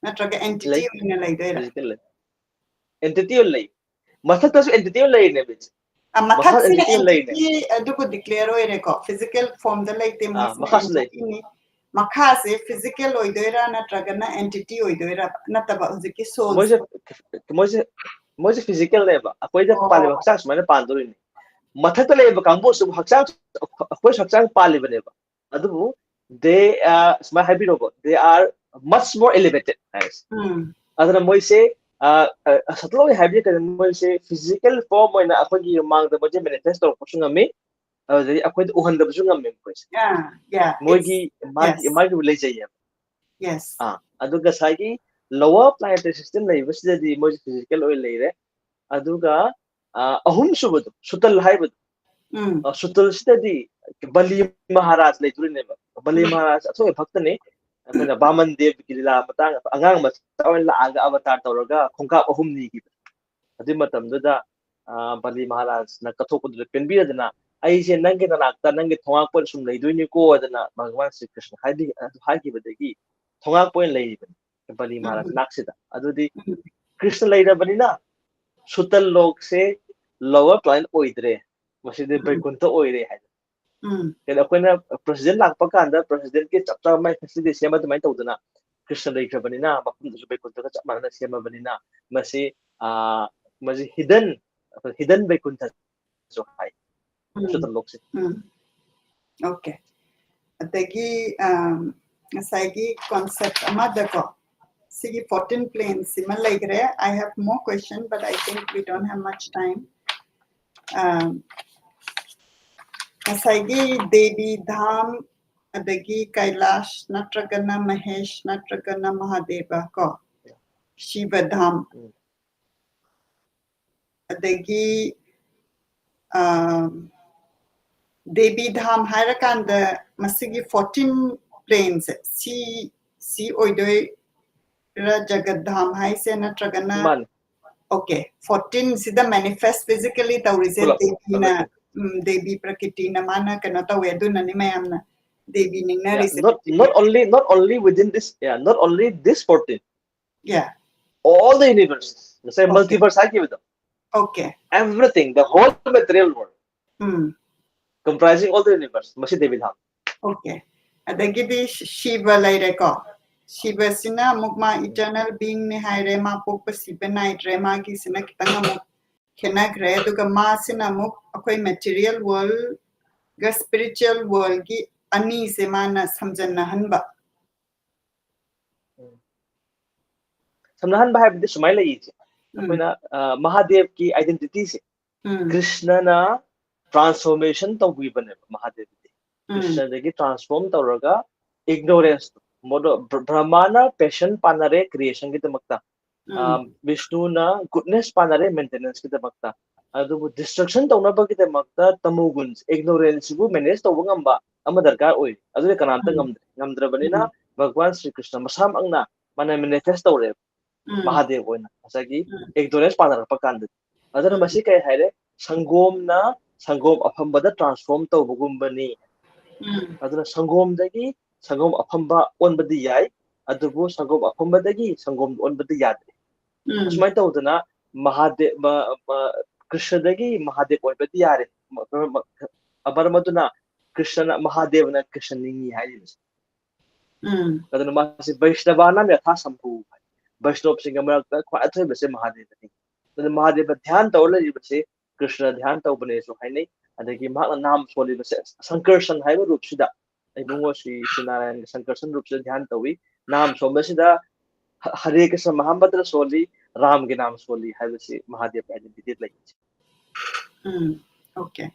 ꯅꯠꯇ꯭ꯔꯒ entity ꯂꯩ꯫ ꯑꯣꯏꯅ ꯂꯩꯗꯣꯏꯔꯥ? Physical ꯂꯩ꯫ Entity ꯑꯣꯏꯅ ꯂꯩ꯫ ꯃꯊꯛꯇꯁꯨ entity ꯑꯣꯏꯅ ꯂꯩꯔꯤꯅꯦꯕ ꯏꯆꯦ꯫ ꯑ, ꯃꯈꯥ ꯃꯊꯛꯁꯤꯅ entity ꯑꯣꯏꯅ ꯂꯩꯔꯤꯅꯦ꯫ Entity ꯑꯗꯨꯕꯨꯗꯤ clear ꯑꯣꯏꯔꯦꯀꯣ, physical form ꯗ ꯂꯩꯇꯦ, ꯑꯥ, ꯃꯣꯏꯁꯤꯅ ꯃꯈꯥꯁꯨ ꯂꯩ꯫ Entity ꯅꯤ꯫ ꯃꯈꯥꯁꯦ physical ꯑꯣꯏꯗꯣꯏꯔꯥ ꯅꯠꯇ꯭ꯔꯒꯅ entity ꯑꯣꯏꯗꯣꯏꯔꯥ? ꯅꯠꯇꯕ ꯍꯧꯖꯤꯛꯀꯤ soul ꯁꯦ꯫ ꯃꯣꯏꯁꯦ ꯃꯣꯏꯁꯦ ꯃꯣꯏꯁꯦ physical ꯅꯦꯕ, ꯑꯩꯈꯣꯏꯗ ꯑꯣ꯫ ꯄꯥꯜꯂꯤꯕ ꯍꯛꯆꯥꯡ ꯁꯨꯃꯥꯏꯅ ꯄꯥꯟꯗꯣꯔꯤꯅꯤ꯫ ꯃꯊꯛꯇ ꯂꯩꯔꯤꯕ ꯀꯥꯡꯕꯨꯁꯨ ꯍꯛꯆꯥꯡ, ꯑꯩꯈꯣꯏꯁꯨ ꯍꯛꯆꯥꯡ ꯄꯥꯜꯂꯤꯕꯅꯦꯕ, ꯑꯗꯨꯕꯨ they, ꯑ, ꯁꯨꯃꯥꯏꯅ ꯍꯥꯏꯕꯤꯔꯣꯕ, they are much more elevated ꯍꯥꯏꯔꯁꯦ꯫ ꯎꯝ. ꯑꯗꯨꯅ ꯃꯣꯏꯁꯦ ꯑ, ꯑ, subtle ꯑꯣꯏ ꯍꯥꯏꯕꯗꯤ ꯀꯩꯅꯣ, ꯃꯣꯏꯁꯦ physical form ꯑꯣꯏꯅ ꯑꯩꯈꯣꯏꯒꯤ ꯃꯥꯡꯗ ꯃꯣꯏꯁꯦ manifest ꯇꯧꯔꯛꯄꯁꯨ ꯉꯝꯃꯤ, ꯑꯗꯨꯗꯒꯤ ꯑꯩꯈꯣꯏꯗ ꯎꯍꯟꯗꯕꯁꯨ ꯉꯝꯃꯦꯕ ꯃꯣꯏꯁꯦ꯫ Yeah, yeah, ꯃꯣꯏꯒꯤ it's- ꯃꯥꯒꯤ yes. ꯃꯥꯒꯤ ꯂꯩꯖꯩꯌꯦꯕ꯫ Yes. ꯑꯥ, ꯑꯗꯨꯒ ꯉꯁꯥꯏꯒꯤ lower planetary system ꯂꯩꯕꯁꯤꯗꯗꯤ ꯃꯣꯏꯁꯦ physical ꯑꯣꯏꯅ ꯂꯩꯔꯦ꯫ ꯑꯗꯨꯒ ꯑ, ꯑꯍꯨꯝꯁꯨꯕꯗꯣ ꯁꯨꯇꯜ ꯍꯥꯏꯕꯗꯣ, ꯎꯝ. ꯑ, ꯁꯨꯇꯜꯁꯤꯗꯗꯤ ꯕꯂꯤ ꯃꯍꯥꯔꯥꯖ ꯂꯩꯗꯣꯔꯤꯅꯦꯕ꯫ ꯕꯂꯤ ꯎꯝ. ꯃꯍꯥꯔꯥꯖ ꯑꯊꯣꯏꯕ ꯚꯛꯇꯅꯤ꯫ ꯑꯩꯈꯣꯏꯅ ꯕꯥꯃꯟ ꯗꯦꯕꯒꯤ ꯂꯤꯂꯥ ꯃꯇꯥꯡ, ꯑꯉꯥꯡ ꯃꯆꯥ ꯑꯣꯏꯅ ꯂꯥꯛꯑꯒ ꯑꯕꯇꯥꯔ ꯇꯧꯔꯒ ꯈꯣꯡꯀꯥꯞ ꯑꯍꯨꯝ ꯅꯤꯈꯤꯕ꯫ ꯑꯗꯨꯏ ꯃꯇꯝꯗꯨꯗ ꯑ, ꯕꯂꯤ ꯃꯍꯥꯔꯥꯖꯅ ꯀꯠꯊꯣꯛꯄꯗꯨꯗ ꯄꯦꯟꯕꯤꯔꯗꯅ, "ꯑꯩꯁꯦ ꯅꯪꯒꯤ ꯅꯅꯥꯛꯇ ꯅꯪꯒꯤ ꯊꯣꯉꯥꯛꯄ ꯑꯣꯏꯅ ꯁꯨꯝ ꯂꯩꯗꯣꯏꯅꯤꯀꯣ" ꯑꯗꯨꯅ ꯚꯒꯋꯥꯟ ꯁ꯭ꯔꯤ ꯀ꯭ꯔꯤꯁꯅ ꯍꯥꯏꯕꯤ-, ꯑꯗꯨ ꯍꯥꯏꯈꯤꯕꯗꯒꯤ ꯊꯣꯉꯥꯛꯄ ꯑꯣꯏꯅ ꯂꯩꯔꯤꯕꯅꯤ ꯕꯂꯤ ꯃꯍꯥꯔꯥꯖ ꯎꯝ. ꯅꯥꯛꯁꯤꯗ꯫ ꯑꯗꯨꯗꯤ ꯎꯝ. ꯀ꯭ꯔꯤꯁꯅ ꯂꯩꯔꯕꯅꯤꯅ ꯁꯨꯇꯜ ꯂꯣꯛꯁꯦ lower planet ꯑꯣꯏꯗ꯭ꯔꯦ, ꯃꯁꯤꯗꯤ ꯎꯝ. ꯕꯩꯀꯨꯟꯊ ꯑꯣꯏꯔꯦ ꯍꯥꯏꯗꯅ꯫ ꯎꯝ. ꯀꯩꯅꯣ, ꯑꯩꯈꯣꯏꯅ president ꯂꯥꯛꯄ ꯀꯥꯟꯗ presidentꯀꯤ ꯆꯞ ꯆꯥꯕ ꯃꯥꯏ facility ꯁꯦꯝꯕ ꯑꯗꯨꯃꯥꯏꯅ ꯇꯧꯗꯅ, ꯀ꯭ꯔꯤꯁꯅ ꯂꯩꯈ꯭ꯔꯕꯅꯤꯅ ꯃꯐꯝꯗꯨꯁꯨ ꯕꯩꯀꯨꯟꯊꯒ ꯆꯞ ꯃꯥꯟꯅꯅ ꯁꯦꯝꯃꯕꯅꯤꯅ ꯃꯁꯤ, ꯑ, ꯃꯁꯤ hidden, hidden ꯕꯩꯀꯨꯟꯊꯁꯨ ꯍꯥꯏ꯫ ꯎꯝ. ꯁꯨꯇꯜ ꯂꯣꯛꯁꯦ꯫ ꯎꯝ. Okay. ꯑꯗꯒꯤ, um, ꯉꯁꯥꯏꯒꯤ concept ꯑꯃꯗꯀꯣ, ꯁꯤꯒꯤ fourteen plane ꯁꯤꯃ ꯂꯩꯈ꯭ꯔꯦ꯫ I have more question, but I think we don't have much time. Um, ꯉꯁꯥꯏꯒꯤ ꯗꯦꯕꯤ ꯙꯥꯝ ꯑꯗꯒꯤ ꯀꯩꯂꯥꯁ ꯅꯠꯇ꯭ꯔꯒꯅ ꯃꯍꯦꯁ ꯅꯠꯇ꯭ꯔꯒꯅ ꯃꯍꯥꯗꯦꯕ ꯀꯣ, ꯁꯤꯕ ꯙꯥꯝ, ꯎꯝ꯫ ꯑꯗꯒꯤ ꯑ, ꯗꯦꯕꯤ ꯙꯥꯝ ꯍꯥꯏꯔꯀꯥꯟꯗ ꯃꯁꯤꯒꯤ ꯐꯣꯔꯇꯤꯟ ꯄ꯭ꯂꯦꯟꯁꯦ ꯁꯤ ꯁꯤ ꯑꯣꯏꯗꯣꯏꯔꯥ, ꯖꯒꯠ ꯙꯥꯝ ꯍꯥꯏꯁꯦ ꯅꯠꯇ꯭ꯔꯒꯅ? ꯃꯥꯅꯤ꯫ Okay, ꯐꯣꯔꯇꯤꯟ ꯁꯤꯗ ꯃꯦꯅꯤꯐꯦꯁ ꯐꯤꯖꯤꯀꯦꯂꯤ ꯇꯧꯔꯤꯁꯦ ꯄꯨꯂꯞ, ꯗꯦꯕꯤꯅ, ꯄꯨꯂꯞ꯫ ꯎꯝ, ꯗꯦꯕꯤ ꯄ꯭ꯔꯀꯤꯇꯤꯅ ꯃꯥꯅ ꯀꯩꯅꯣ ꯇꯧꯋꯦ, ꯑꯗꯨꯅꯅꯤ ꯃꯌꯥꯝꯅ Devi Yeah, ꯅꯤꯡꯅꯔꯤꯁꯦ꯫ not not only not only within this, yeah, not only this fourteen, Yeah, all the universe, ꯉꯁꯥꯏ Okay. Multiverse ꯍꯥꯏꯈꯤꯕꯗꯣ, okay, everything, the whole material world, um, comprising all the universe, ꯃꯁꯤ ꯗꯦꯕꯤ ꯙꯥꯝ꯫ Okay, ꯑꯗꯒꯤꯗꯤ ꯁꯤ- ꯁꯤꯕ ꯂꯩꯔꯦꯀꯣ꯫ ꯁꯤꯕꯁꯤꯅ ꯑꯃꯨꯛ ꯃꯥ eternal beingꯅꯦ ꯍꯥꯏꯔꯦ, ꯃꯥ ꯄꯣꯛꯄ ꯁꯤꯕ ꯅꯥꯏꯗ꯭ꯔꯦ, ꯃꯥꯒꯤꯁꯤꯅ ꯈꯤꯇꯪ ꯑꯃꯨꯛ ꯈꯦꯠꯅꯈ꯭ꯔꯦ꯫ ꯑꯗꯨꯒ ꯃꯥꯁꯤꯅ ꯑꯃꯨꯛ ꯑꯩꯈꯣꯏ material worldꯒ spiritual worldꯒꯤ ꯑꯅꯤꯁꯦ ꯃꯥꯅ ꯁꯝꯖꯟꯅꯍꯟꯕ꯫ ꯎꯝ꯫ ꯁꯝꯅꯍꯟꯕ ꯍꯥꯏꯕꯗꯤ ꯁꯨꯃꯥꯏꯅ ꯂꯩꯌꯦ ꯏꯆꯦ꯫ ꯎꯝ, ꯑꯩꯈꯣꯏꯅ ꯑ, ꯃꯍꯥꯗꯦꯕꯀꯤ identityꯁꯦ, ꯎꯝ, ꯀ꯭ꯔꯤꯁꯅꯅ transformation ꯇꯧꯕꯤꯕꯅꯦꯕ ꯃꯍꯥꯗꯦꯕꯗꯤ꯫ ꯎꯝ, ꯀ꯭ꯔꯤꯁꯅꯗꯒꯤ transform ꯇꯧꯔꯒ ignorance, ꯃꯣꯗꯣ ꯕ꯭ꯔ- ꯕ꯭ꯔꯍꯃꯥꯅ ꯄꯦꯁꯟ ꯄꯥꯟꯅꯔꯦ creationꯒꯤꯗꯃꯛꯇ, ꯎꯝ, ꯑ, ꯕꯤꯁꯅꯨꯅ goodness ꯄꯥꯟꯅꯔꯦ maintenanceꯀꯤꯗꯃꯛꯇ, ꯑꯗꯨꯕꯨ destruction ꯇꯧꯅꯕꯒꯤꯗꯃꯛꯇ ꯇꯃꯣꯒꯨꯟ, ignoranceꯁꯤꯕꯨ manage ꯇꯧꯕ ꯉꯝꯕ ꯑꯃ ꯗꯔꯀꯥꯔ ꯑꯣꯏ꯫ ꯑꯗꯨꯗꯤ ꯀꯅꯥꯝꯇ ꯎꯝ, ꯉꯝꯗ꯭ꯔꯦ꯫ ꯉꯝꯗ꯭ꯔꯕꯅꯤꯅ ꯎꯝ, ꯚꯒꯋꯥꯟ ꯁ꯭ꯔꯤ ꯀ꯭ꯔꯤꯁꯅ ꯃꯁꯥꯃꯛꯅ ꯃꯥꯅ manifest ꯇꯧꯔꯦꯕ ꯎꯝ, ꯃꯍꯥꯗꯦꯕ ꯑꯣꯏꯅ, ꯉꯁꯥꯏꯒꯤ ꯎꯝ, ignorance ꯄꯥꯟꯅꯔꯛꯄ ꯀꯥꯟꯗꯗꯤ꯫ ꯑꯗꯨꯅ ꯎꯝ, ꯃꯁꯤ ꯀꯩ ꯍꯥꯏꯔꯦ? ꯁꯪꯒꯣꯝꯅ ꯁꯪꯒꯣꯝ ꯑꯐꯝꯕꯗ transform ꯇꯧꯕꯒꯨꯝꯕꯅꯤ꯫ ꯎꯝ, ꯑꯗꯨꯅ ꯁꯪꯒꯣꯝꯗꯒꯤ ꯁꯪꯒꯣꯝ ꯑꯐꯝꯕ ꯑꯣꯟꯕꯗꯤ ꯌꯥꯏ, ꯑꯗꯨꯕꯨ ꯁꯪꯒꯣꯝ ꯑꯐꯝꯕꯗꯒꯤ ꯁꯪꯒꯣꯝ ꯑꯣꯟꯕꯗꯤ ꯌꯥꯗꯦ꯫ ꯎꯝ, ꯑꯁꯨꯃꯥꯏꯅ ꯇꯧꯗꯅ ꯃꯍꯥꯗꯦꯕ, ꯃ- ꯃ- ꯀ꯭ꯔꯤꯁꯅꯗꯒꯤ ꯃꯍꯥꯗꯦꯕ ꯑꯣꯏꯕꯗꯤ ꯌꯥꯔꯦ꯫ ꯃ- ꯃ- ꯃꯔꯝ ꯑꯗꯨꯅ ꯀ꯭ꯔꯤꯁꯅ, ꯃꯍꯥꯗꯦꯕꯅ ꯀ꯭ꯔꯤꯁꯅ ꯅꯤꯡꯉꯤ ꯍꯥꯏꯔꯤꯕꯁꯦ꯫ ꯎꯝ, ꯑꯗꯨꯅ ꯃꯥꯁꯤ ꯚꯩꯁꯅꯕꯥꯅꯥꯝ ꯌꯊꯥ ꯁꯝꯚꯨ ꯍꯥꯏ꯫ ꯚꯩꯁꯅꯕꯁꯤꯡꯒꯤ ꯃꯔꯛꯇ ꯈ꯭ꯋꯥꯏ ꯑꯊꯣꯏꯕꯁꯦ ꯃꯍꯥꯗꯦꯕꯅꯤ꯫ ꯑꯗꯨꯅ ꯃꯍꯥꯗꯦꯕ ꯙ꯭ꯌꯥꯟ ꯇꯧꯔ ꯂꯩꯔꯤꯕꯁꯦ ꯀ꯭ꯔꯤꯁꯅ ꯙ꯭ꯌꯥꯟ ꯇꯧꯕꯅꯦꯁꯨ ꯍꯥꯏꯅꯩ꯫ ꯑꯗꯒꯤ ꯃꯍꯥꯛꯅ ꯅꯥꯝ ꯁꯣꯜꯂꯤꯕꯁꯦ ꯁꯪꯀꯔꯁꯟ ꯍꯥꯏꯕ ꯔꯨꯞꯁꯤꯗ, ꯏꯕꯨꯡꯉꯣ ꯁ꯭ꯔꯤ ꯁ꯭ꯔꯤ ꯅꯥꯔꯥꯌꯟꯒꯤ ꯁꯪꯀꯔꯁꯟ ꯔꯨꯞꯁꯤꯗ ꯙ꯭ꯌꯥꯟ ꯇꯧꯏ꯫ ꯅꯥꯝ ꯁꯣꯟꯕꯁꯤꯗ ꯍ- ꯍꯔꯦ ꯀ꯭ꯔꯤꯁꯅ ꯃꯍꯥꯃꯟꯇ꯭ꯔ ꯁꯣꯜꯂꯤ, ꯔꯥꯝꯒꯤ ꯅꯥꯝ ꯁꯣꯜꯂꯤ ꯍꯥꯏꯕꯁꯤ ꯃꯍꯥꯗꯦꯕ identity ꯂꯩ꯫ ꯎꯝ, okay꯫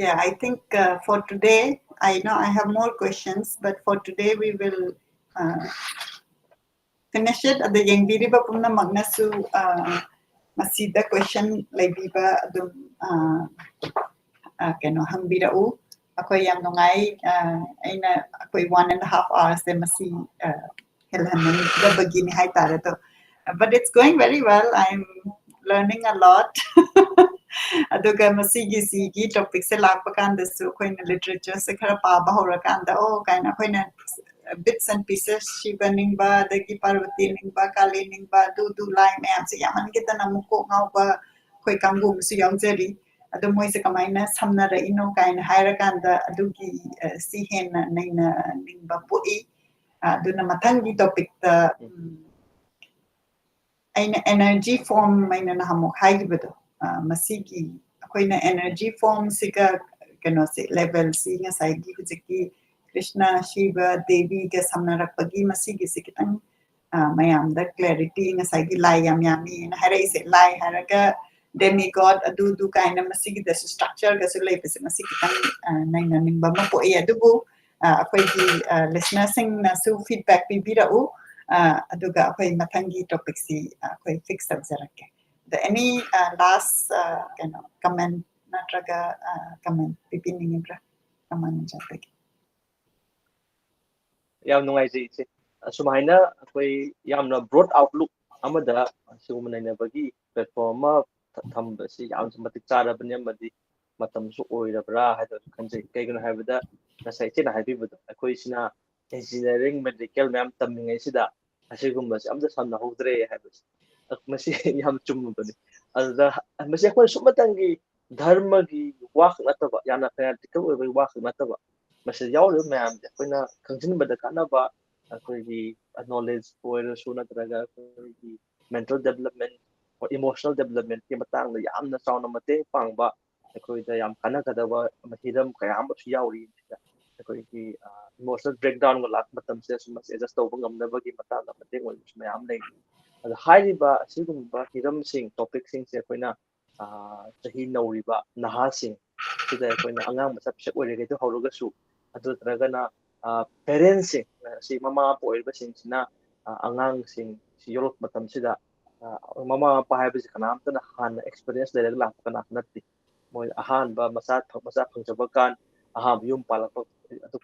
Yeah, I think uh, for today, I know I have more questions, but for today we will uh, finish it. ꯑꯗ ꯌꯦꯡꯕꯤꯔꯤꯕ ꯄꯨꯝꯅꯃꯛꯅꯁꯨ uh, ꯃꯁꯤꯗ question ꯂꯩꯕꯤꯕ ꯑꯗꯨꯝ uh, uh, ꯀꯩꯅꯣ ꯍꯪꯕꯤꯔꯛꯎ꯫ ꯑꯩꯈꯣꯏ ꯌꯥꯝ ꯅꯨꯡꯉꯥꯏ꯫ Uh, ꯑꯩꯅ ꯑꯩꯈꯣꯏ one and a half hours ꯁꯦ ꯃꯁꯤ uh, ꯍꯦꯜꯍꯟꯅꯤꯡꯗꯕꯒꯤꯅꯤ ꯍꯥꯏꯇꯥꯔꯦ ꯑꯗꯣ, but it's going very well. I'm learning a lot. ꯑꯗꯨꯒ ꯃꯁꯤꯒꯤ ꯁꯤꯒꯤ ꯇꯣꯄꯤꯛꯁꯦ ꯂꯥꯛꯄ ꯀꯥꯟꯗꯁꯨ ꯑꯩꯈꯣꯏꯅ ꯂꯤꯇꯔꯦꯆꯔꯁꯦ ꯈꯔ ꯄꯥꯕ ꯍꯧꯔꯀꯥꯟꯗ ꯑꯣ ꯀꯥꯏꯅ ꯑꯩꯈꯣꯏꯅ ꯕꯤꯠꯁ ꯑꯦꯟ ꯄꯤꯁꯦꯁ ꯁꯤꯕ ꯅꯤꯡꯕ, ꯑꯗꯒꯤ ꯄꯥꯔꯕꯇꯤ ꯅꯤꯡꯕ, ꯀꯥꯂꯤ ꯅꯤꯡꯕ, ꯑꯗꯨ ꯑꯗꯨ ꯂꯥꯏ ꯃꯌꯥꯝꯁꯦ ꯌꯥꯝꯃꯟꯈꯤꯗꯅ ꯑꯃꯨꯛ ꯀꯣꯛ ꯉꯥꯎꯕ ꯑꯩꯈꯣꯏ ꯀꯥꯡꯕꯨ ꯑꯃꯁꯨ ꯌꯥꯎꯖꯔꯤ꯫ ꯑꯗꯣ ꯃꯣꯏꯁꯦ ꯀꯃꯥꯏꯅ ꯁꯝꯅꯔꯛꯏꯅꯣ ꯀꯥꯏꯅ ꯍꯥꯏꯔꯀꯥꯟꯗ ꯑꯗꯨꯒꯤ ꯁꯤ ꯍꯦꯟꯅ ꯅꯩꯅꯅꯤꯡꯕ ꯄꯣꯛꯏ꯫ ꯑꯗꯨꯅ ꯃꯊꯪꯒꯤ ꯇꯣꯄꯤꯛꯇ ꯑꯩꯅ ꯑꯦꯅꯔꯖꯤ ꯐꯣꯔꯝ ꯑꯩꯅ ꯅꯍꯥꯟꯃꯨꯛ ꯍꯥꯏꯈꯤꯕꯗꯣ, ꯃꯁꯤꯒꯤ ꯑꯩꯈꯣꯏꯅ ꯑꯦꯅꯔꯖꯤ ꯐꯣꯔꯝꯁꯤꯒ ꯀꯩꯅꯣꯁꯦ, ꯂꯦꯚꯦꯜꯁꯤ ꯉꯁꯥꯏꯒꯤ ꯍꯧꯖꯤꯛꯀꯤ ꯀ꯭ꯔꯤꯁꯅ, ꯁꯤꯕ, ꯗꯦꯕꯤꯒ ꯁꯝꯅꯔꯛꯄꯒꯤ ꯃꯁꯤꯒꯤꯁꯦ ꯈꯤꯇꯪ ꯃꯌꯥꯝꯗ ꯀ꯭ꯂꯦꯔꯤꯇꯤ, ꯉꯁꯥꯏꯒꯤ ꯂꯥꯏ ꯌꯥꯝ ꯌꯥꯝꯃꯤꯅ ꯍꯥꯏꯔꯛꯏꯁꯦ, ꯂꯥꯏ ꯍꯥꯏꯔꯒ ꯗꯦꯃꯤꯒꯣꯗ ꯑꯗꯨꯗꯨ ꯀꯥꯏꯅ ꯃꯁꯤꯒꯤꯗꯁꯨ ꯁ꯭ꯇ꯭ꯔꯛꯆꯔꯒꯁꯨ ꯂꯩꯕꯁꯦ ꯃꯁꯤ ꯈꯤꯇꯪ ꯅꯩꯅꯅꯤꯡꯕ ꯑꯃ ꯄꯣꯛꯏ꯫ ꯑꯗꯨꯕꯨ ꯑꯩꯈꯣꯏꯒꯤ ꯂꯤꯁꯅꯔꯁꯤꯡꯅꯁꯨ ꯐꯤꯗꯕꯦꯛ ꯄꯤꯕꯤꯔꯛꯎ, ꯑꯗꯨꯒ ꯑꯩꯈꯣꯏ ꯃꯊꯪꯒꯤ ꯇꯣꯄꯤꯛꯁꯤ ꯑꯩꯈꯣꯏ ꯐꯤꯛꯁ ꯇꯧꯖꯔꯛꯀꯦ꯫ ꯑꯗ ꯑꯦꯅꯤ ꯂꯥꯁ ꯀꯩꯅꯣ ꯀꯃꯦꯟ ꯅꯠꯇ꯭ꯔꯒ ꯀꯃꯦꯟ ꯄꯤꯕꯤꯅꯤꯡꯉꯤꯕ꯭ꯔꯥ ꯀꯃꯥꯟ ꯖꯥꯠꯇꯒꯤ? ꯌꯥꯝ ꯅꯨꯡꯉꯥꯏꯖꯩ ꯏꯆꯦ꯫ ꯑꯁꯨꯃꯥꯏꯅ ꯑꯩꯈꯣꯏ ꯌꯥꯝꯅ ꯕ꯭ꯔꯣꯗ ꯑꯥꯎꯠꯂꯨꯛ ꯑꯃꯗ ꯁꯤꯒꯨꯝꯕ ꯅꯩꯅꯕꯒꯤ ꯄ꯭ꯂꯦꯠꯐꯣꯝ ꯑꯃ ꯊꯝꯕꯁꯤ ꯌꯥꯝꯅ ꯃꯇꯤꯛ ꯆꯥꯔꯕꯅꯤ ꯑꯃꯗꯤ ꯃꯇꯝꯁꯨ ꯑꯣꯏꯔꯕ꯭ꯔꯥ ꯍꯥꯏꯗꯅ ꯈꯟꯖꯩ꯫ ꯀꯩꯒꯤꯅꯣ ꯍꯥꯏꯕꯗ ꯉꯁꯥꯏ ꯏꯆꯦꯅ ꯍꯥꯏꯕꯤꯕꯗꯣ ꯑꯩꯈꯣꯏꯁꯤꯅ ꯏꯟꯖꯤꯅꯤꯌꯥꯔꯤꯡ, ꯃꯦꯗꯤꯀꯦꯜ ꯃꯌꯥꯝ ꯇꯝꯃꯤꯉꯩꯁꯤꯗ ꯑꯁꯤꯒꯨꯝꯕꯁꯦ ꯑꯝꯇ ꯁꯝꯅꯍꯧꯗ꯭ꯔꯦ ꯍꯥꯏꯕꯁꯦ ꯃꯁꯤ ꯌꯥꯝ ꯆꯨꯝꯃꯕꯅꯤ꯫ ꯑꯗꯨꯗ ꯃꯁꯤ ꯑꯩꯈꯣꯏ ꯁꯨꯝꯃꯇꯪꯒꯤ ꯙꯔꯃꯒꯤ ꯋꯥꯈꯛ ꯅꯠꯇꯕ, ꯌꯥꯝꯅ ꯐꯦꯅꯥꯇꯤꯀꯦꯜ ꯑꯣꯏꯕꯒꯤ ꯋꯥꯈꯛ ꯅꯠꯇꯕ, ꯃꯁꯤꯗ ꯌꯥꯎꯔꯤꯕ ꯃꯌꯥꯝꯁꯦ ꯑꯩꯈꯣꯏꯅ ꯈꯪꯖꯤꯟꯕꯗ ꯀꯥꯟꯅꯕ, ꯑꯩꯈꯣꯏꯒꯤ ꯅꯣꯂꯦꯖ ꯑꯣꯏꯔꯁꯨ ꯅꯠꯇ꯭ꯔꯒ ꯑꯩꯈꯣꯏꯒꯤ ꯃꯦꯟꯇꯦꯜ ꯗꯦꯕꯂꯞꯃꯦꯟ, ꯏꯃꯣꯁꯅꯦꯜ ꯗꯦꯕꯂꯞꯃꯦꯟꯀꯤ ꯃꯇꯥꯡꯗ ꯌꯥꯝꯅ ꯆꯥꯎꯅ ꯃꯇꯦꯡ ꯄꯥꯡꯕ, ꯑꯩꯈꯣꯏꯗ ꯌꯥꯝ ꯀꯥꯟꯅꯒꯗꯕ ꯍꯤꯔꯝ ꯀꯌꯥ ꯑꯃꯁꯨ ꯌꯥꯎꯔꯤ꯫ ꯑꯩꯈꯣꯏꯒꯤ ꯏꯃꯣꯁꯅꯦꯜ ꯕ꯭ꯔꯦꯛꯗꯥꯎꯟꯒ ꯂꯥꯛꯄ ꯃꯇꯝꯁꯤꯗꯁꯨ ꯃꯁꯤ ꯑꯦꯗꯖꯁ ꯇꯧꯕ ꯉꯝꯅꯕꯒꯤ ꯃꯇꯥꯡꯗ ꯃꯇꯦꯡ ꯑꯣꯏꯕꯁꯨ ꯃꯌꯥꯝ ꯂꯩ꯫ ꯑꯗꯣ ꯍꯥꯏꯔꯤꯕ ꯑꯁꯤꯒꯨꯝꯕ ꯍꯤꯔꯝꯁꯤꯡ, ꯇꯣꯄꯤꯛꯁꯤꯡꯁꯦ ꯑꯩꯈꯣꯏꯅ ꯆꯍꯤ ꯅꯧꯔꯤꯕ ꯅꯍꯥꯁꯤꯡ ꯁꯤꯗ ꯑꯩꯈꯣꯏꯅ ꯑꯉꯥꯡ ꯃꯆꯥ ꯄꯤꯁꯛ ꯑꯣꯏꯔꯤꯉꯩꯗ ꯍꯧꯔꯒꯁꯨ, ꯑꯗꯨ ꯅꯠꯇ꯭ꯔꯒꯅ ꯄꯦꯔꯦꯟꯁꯁꯤꯡ, ꯁꯤ ꯃꯃꯥ ꯃꯄꯥ ꯑꯣꯏꯔꯤꯕꯁꯤꯡꯁꯤꯅ ꯑꯉꯥꯡꯁꯤꯡ ꯁꯤ ꯌꯣꯛꯂꯛꯄ ꯃꯇꯝꯁꯤꯗ ꯃꯃꯥ ꯃꯄꯥ ꯍꯥꯏꯕꯁꯤ ꯀꯅꯥꯝꯇꯅ ꯍꯥꯟꯅ ꯑꯦꯛꯁꯄꯤꯔꯤꯌꯦꯟꯁ ꯂꯩꯔꯒ ꯂꯥꯛꯄ ꯀꯅꯥꯝꯇ ꯅꯠꯇꯦ꯫ ꯃꯣꯏ ꯑꯍꯥꯟꯕ ꯃꯆꯥ ꯃꯆꯥ ꯐꯪꯖꯕ ꯀꯥꯟ, ꯑꯍꯥꯟꯕ ꯌꯨꯝ ꯄꯥꯜꯂꯛꯄ, ꯑꯗꯨ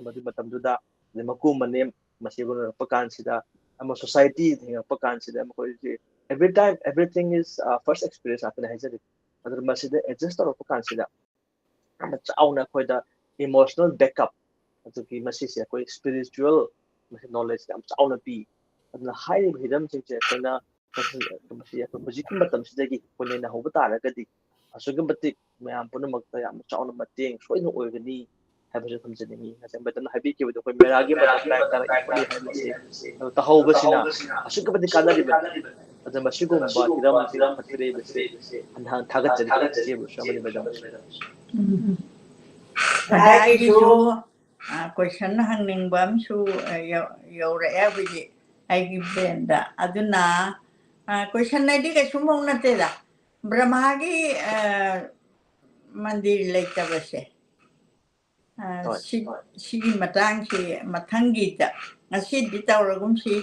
ꯃꯗꯨꯒꯤ ꯃꯇꯝꯗꯨꯗ, ꯑꯗꯩ ꯃꯀꯨ ꯃꯅꯦꯝ ꯃꯁꯤ ꯂꯣꯏꯅꯔꯛꯄ ꯀꯥꯟꯁꯤꯗ, ꯑꯃ ꯁꯣꯁꯥꯏꯇꯤ ꯊꯦꯡꯉꯛꯄ ꯀꯥꯟꯁꯤꯗ ꯃꯈꯣꯏꯁꯦ every time everything is first experience ꯉꯥꯛꯇꯅꯦ ꯍꯥꯏꯖꯔꯤꯕ꯫ ꯑꯗꯨꯅ ꯃꯁꯤꯗ ꯑꯦꯗꯖꯁ ꯇꯧꯔꯛꯄ ꯀꯥꯟꯁꯤꯗ ꯌꯥꯝꯅ ꯆꯥꯎꯅ ꯑꯩꯈꯣꯏꯗ ꯏꯃꯣꯁꯅꯦꯜ ꯕꯦꯛꯀꯞ, ꯑꯗꯨꯒꯤ ꯃꯁꯤꯁꯦ ꯑꯩꯈꯣꯏ ꯁ꯭ꯄꯤꯔꯤꯆꯨꯋꯦꯜ ꯅꯣꯂꯦꯖ ꯌꯥꯝ ꯆꯥꯎꯅ ꯄꯤ꯫ ꯑꯗꯨꯅ ꯍꯥꯏꯔꯤꯕ ꯍꯤꯔꯝꯁꯤꯡꯁꯦ ꯑꯩꯈꯣꯏꯅ ꯃꯁꯤ ꯑꯩꯈꯣꯏ ꯍꯧꯖꯤꯛꯀꯤ ꯃꯇꯝꯁꯤꯗꯒꯤ ꯑꯩꯈꯣꯏ ꯅꯩꯅꯍꯧꯕ ꯇꯥꯔꯒꯗꯤ ꯑꯁꯨꯛꯀꯤ ꯃꯇꯤꯛ ꯃꯌꯥꯝ ꯄꯨꯝꯅꯃꯛꯇ ꯌꯥꯝꯅ ꯆꯥꯎꯅ ꯃꯇꯦꯡ ꯁꯣꯏꯗꯅ ꯑꯣꯏꯒꯅꯤ ꯍꯥꯏꯕꯁꯨ ꯊꯝꯖꯅꯤꯡꯏ꯫ ꯉꯁꯥꯏ ꯃꯦꯗꯝꯅ ꯍꯥꯏꯕꯤꯈꯤꯕꯗꯣ ꯑꯩꯈꯣꯏ ꯃꯦꯔꯥꯒꯤ ꯃꯇꯝ ꯀꯥꯏ ꯇꯥꯔꯛꯏ ꯈꯣꯠꯂꯤ ꯍꯥꯏꯕꯁꯦ ꯑꯗꯨ ꯇꯧꯍꯧꯕꯁꯤꯅ ꯑꯁꯨꯛꯀꯤ ꯃꯇꯤꯛ ꯀꯥꯟꯅꯔꯤꯕꯅꯤ꯫ ꯑꯗꯨꯅ ꯃꯁꯤꯒꯨꯝꯕ ꯍꯤꯔꯝꯁꯤꯡ ꯂꯧꯈꯠꯄꯤꯔꯛꯏꯕꯁꯦ ꯍꯟꯅ ꯍꯥꯟꯅ ꯊꯥꯒꯠꯆꯔꯤ ꯏꯆꯦꯕꯨꯁꯨ ꯑꯃꯗꯤ ꯃꯦꯗꯝ꯫ ꯎꯝ꯫ ꯑꯗ ꯑꯩꯒꯤꯁꯨ ꯀꯣꯏꯁꯟ ꯍꯪꯅꯤꯡꯕ ꯑꯃꯁꯨ ꯌꯧꯔꯛꯑꯦ ꯍꯧꯖꯤꯛ ꯑꯩꯒꯤ ꯕ꯭ꯔꯦꯟꯗ꯫ ꯑꯗꯨꯅ ꯀꯣꯏꯁꯟ ꯍꯥꯏꯗꯤ ꯀꯩꯁꯨꯝꯐꯧ ꯅꯠꯇꯦꯗ, ꯕ꯭ꯔꯍꯃꯥꯒꯤ ꯃꯟꯗꯤꯔ ꯂꯩꯇꯕꯁꯦ, ꯁꯤꯒꯤ ꯃꯇꯥꯡꯁꯤ ꯃꯊꯪꯒꯤꯗ, ꯉꯁꯤꯗꯤ ꯇꯧꯔꯒꯨꯝꯁꯤ,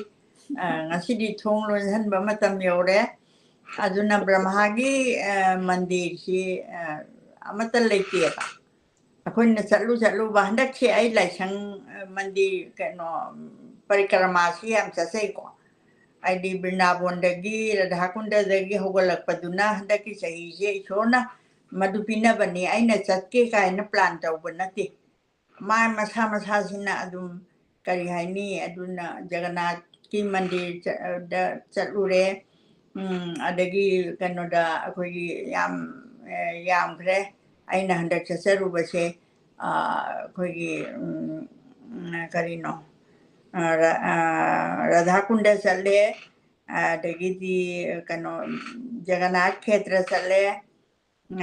ꯉꯁꯤꯗꯤ ꯊꯣꯡ ꯂꯣꯟꯁꯤꯟꯕ ꯃꯇꯝ ꯌꯧꯔꯦ꯫ ꯑꯗꯨꯅ ꯕ꯭ꯔꯍꯃꯥꯒꯤ ꯃꯟꯗꯤꯔꯁꯤ ꯑꯃꯠꯇ ꯂꯩꯇꯦꯕ꯫ ꯑꯩꯈꯣꯏꯅ ꯆꯠꯂꯨ ꯆꯠꯂꯨꯕ, ꯍꯟꯗꯛꯁꯤ ꯑꯩ ꯂꯥꯏꯁꯪ, ꯃꯟꯗꯤꯔ, ꯀꯩꯅꯣ, ꯄꯔꯤꯀ꯭ꯔꯃꯥꯁꯤ ꯌꯥꯝ ꯆꯠꯆꯩꯀꯣ꯫ ꯍꯥꯏꯗꯤ ꯕ꯭ꯔꯤꯟꯗꯥꯕꯣꯟꯗꯒꯤ, ꯔꯥꯙꯥꯀꯨꯟꯗꯗꯒꯤ ꯍꯧꯒꯠꯂꯛꯄꯗꯨꯅ ꯍꯟꯗꯛꯀꯤ ꯆꯍꯤꯁꯦ ꯏꯁꯣꯔꯅ ꯃꯗꯨ ꯄꯤꯅꯕꯅꯤ, ꯑꯩꯅ ꯆꯠꯀꯦ ꯀꯥꯏꯅ ꯄ꯭ꯂꯥꯟ ꯇꯧꯕ ꯅꯠꯇꯦ꯫ ꯃꯥ ꯃꯁꯥ ꯃꯁꯥꯁꯤꯅ ꯑꯗꯨꯝ, ꯀꯔꯤ ꯍꯥꯏꯅꯤ, ꯑꯗꯨꯅ ꯖꯒꯟꯅꯥꯊꯀꯤ ꯃꯟꯗꯤꯔꯗ ꯆꯠꯂꯨꯔꯦ꯫ ꯑꯗꯒꯤ ꯀꯩꯅꯣꯗ ꯑꯩꯈꯣꯏꯒꯤ ꯌꯥꯝ ꯌꯥꯝꯈ꯭ꯔꯦ ꯑꯩꯅ ꯍꯟꯗꯛ ꯆꯠꯆꯔꯨꯕꯁꯦ꯫ ꯑꯩꯈꯣꯏꯒꯤ ꯀꯔꯤꯅꯣ, ꯔꯥꯙꯥꯀꯨꯟꯗ ꯆꯠꯂꯦ, ꯑꯗꯒꯤꯗꯤ ꯀꯩꯅꯣ, ꯖꯒꯟꯅꯥꯊ ꯈꯦꯇ꯭ꯔ ꯆꯠꯂꯦ,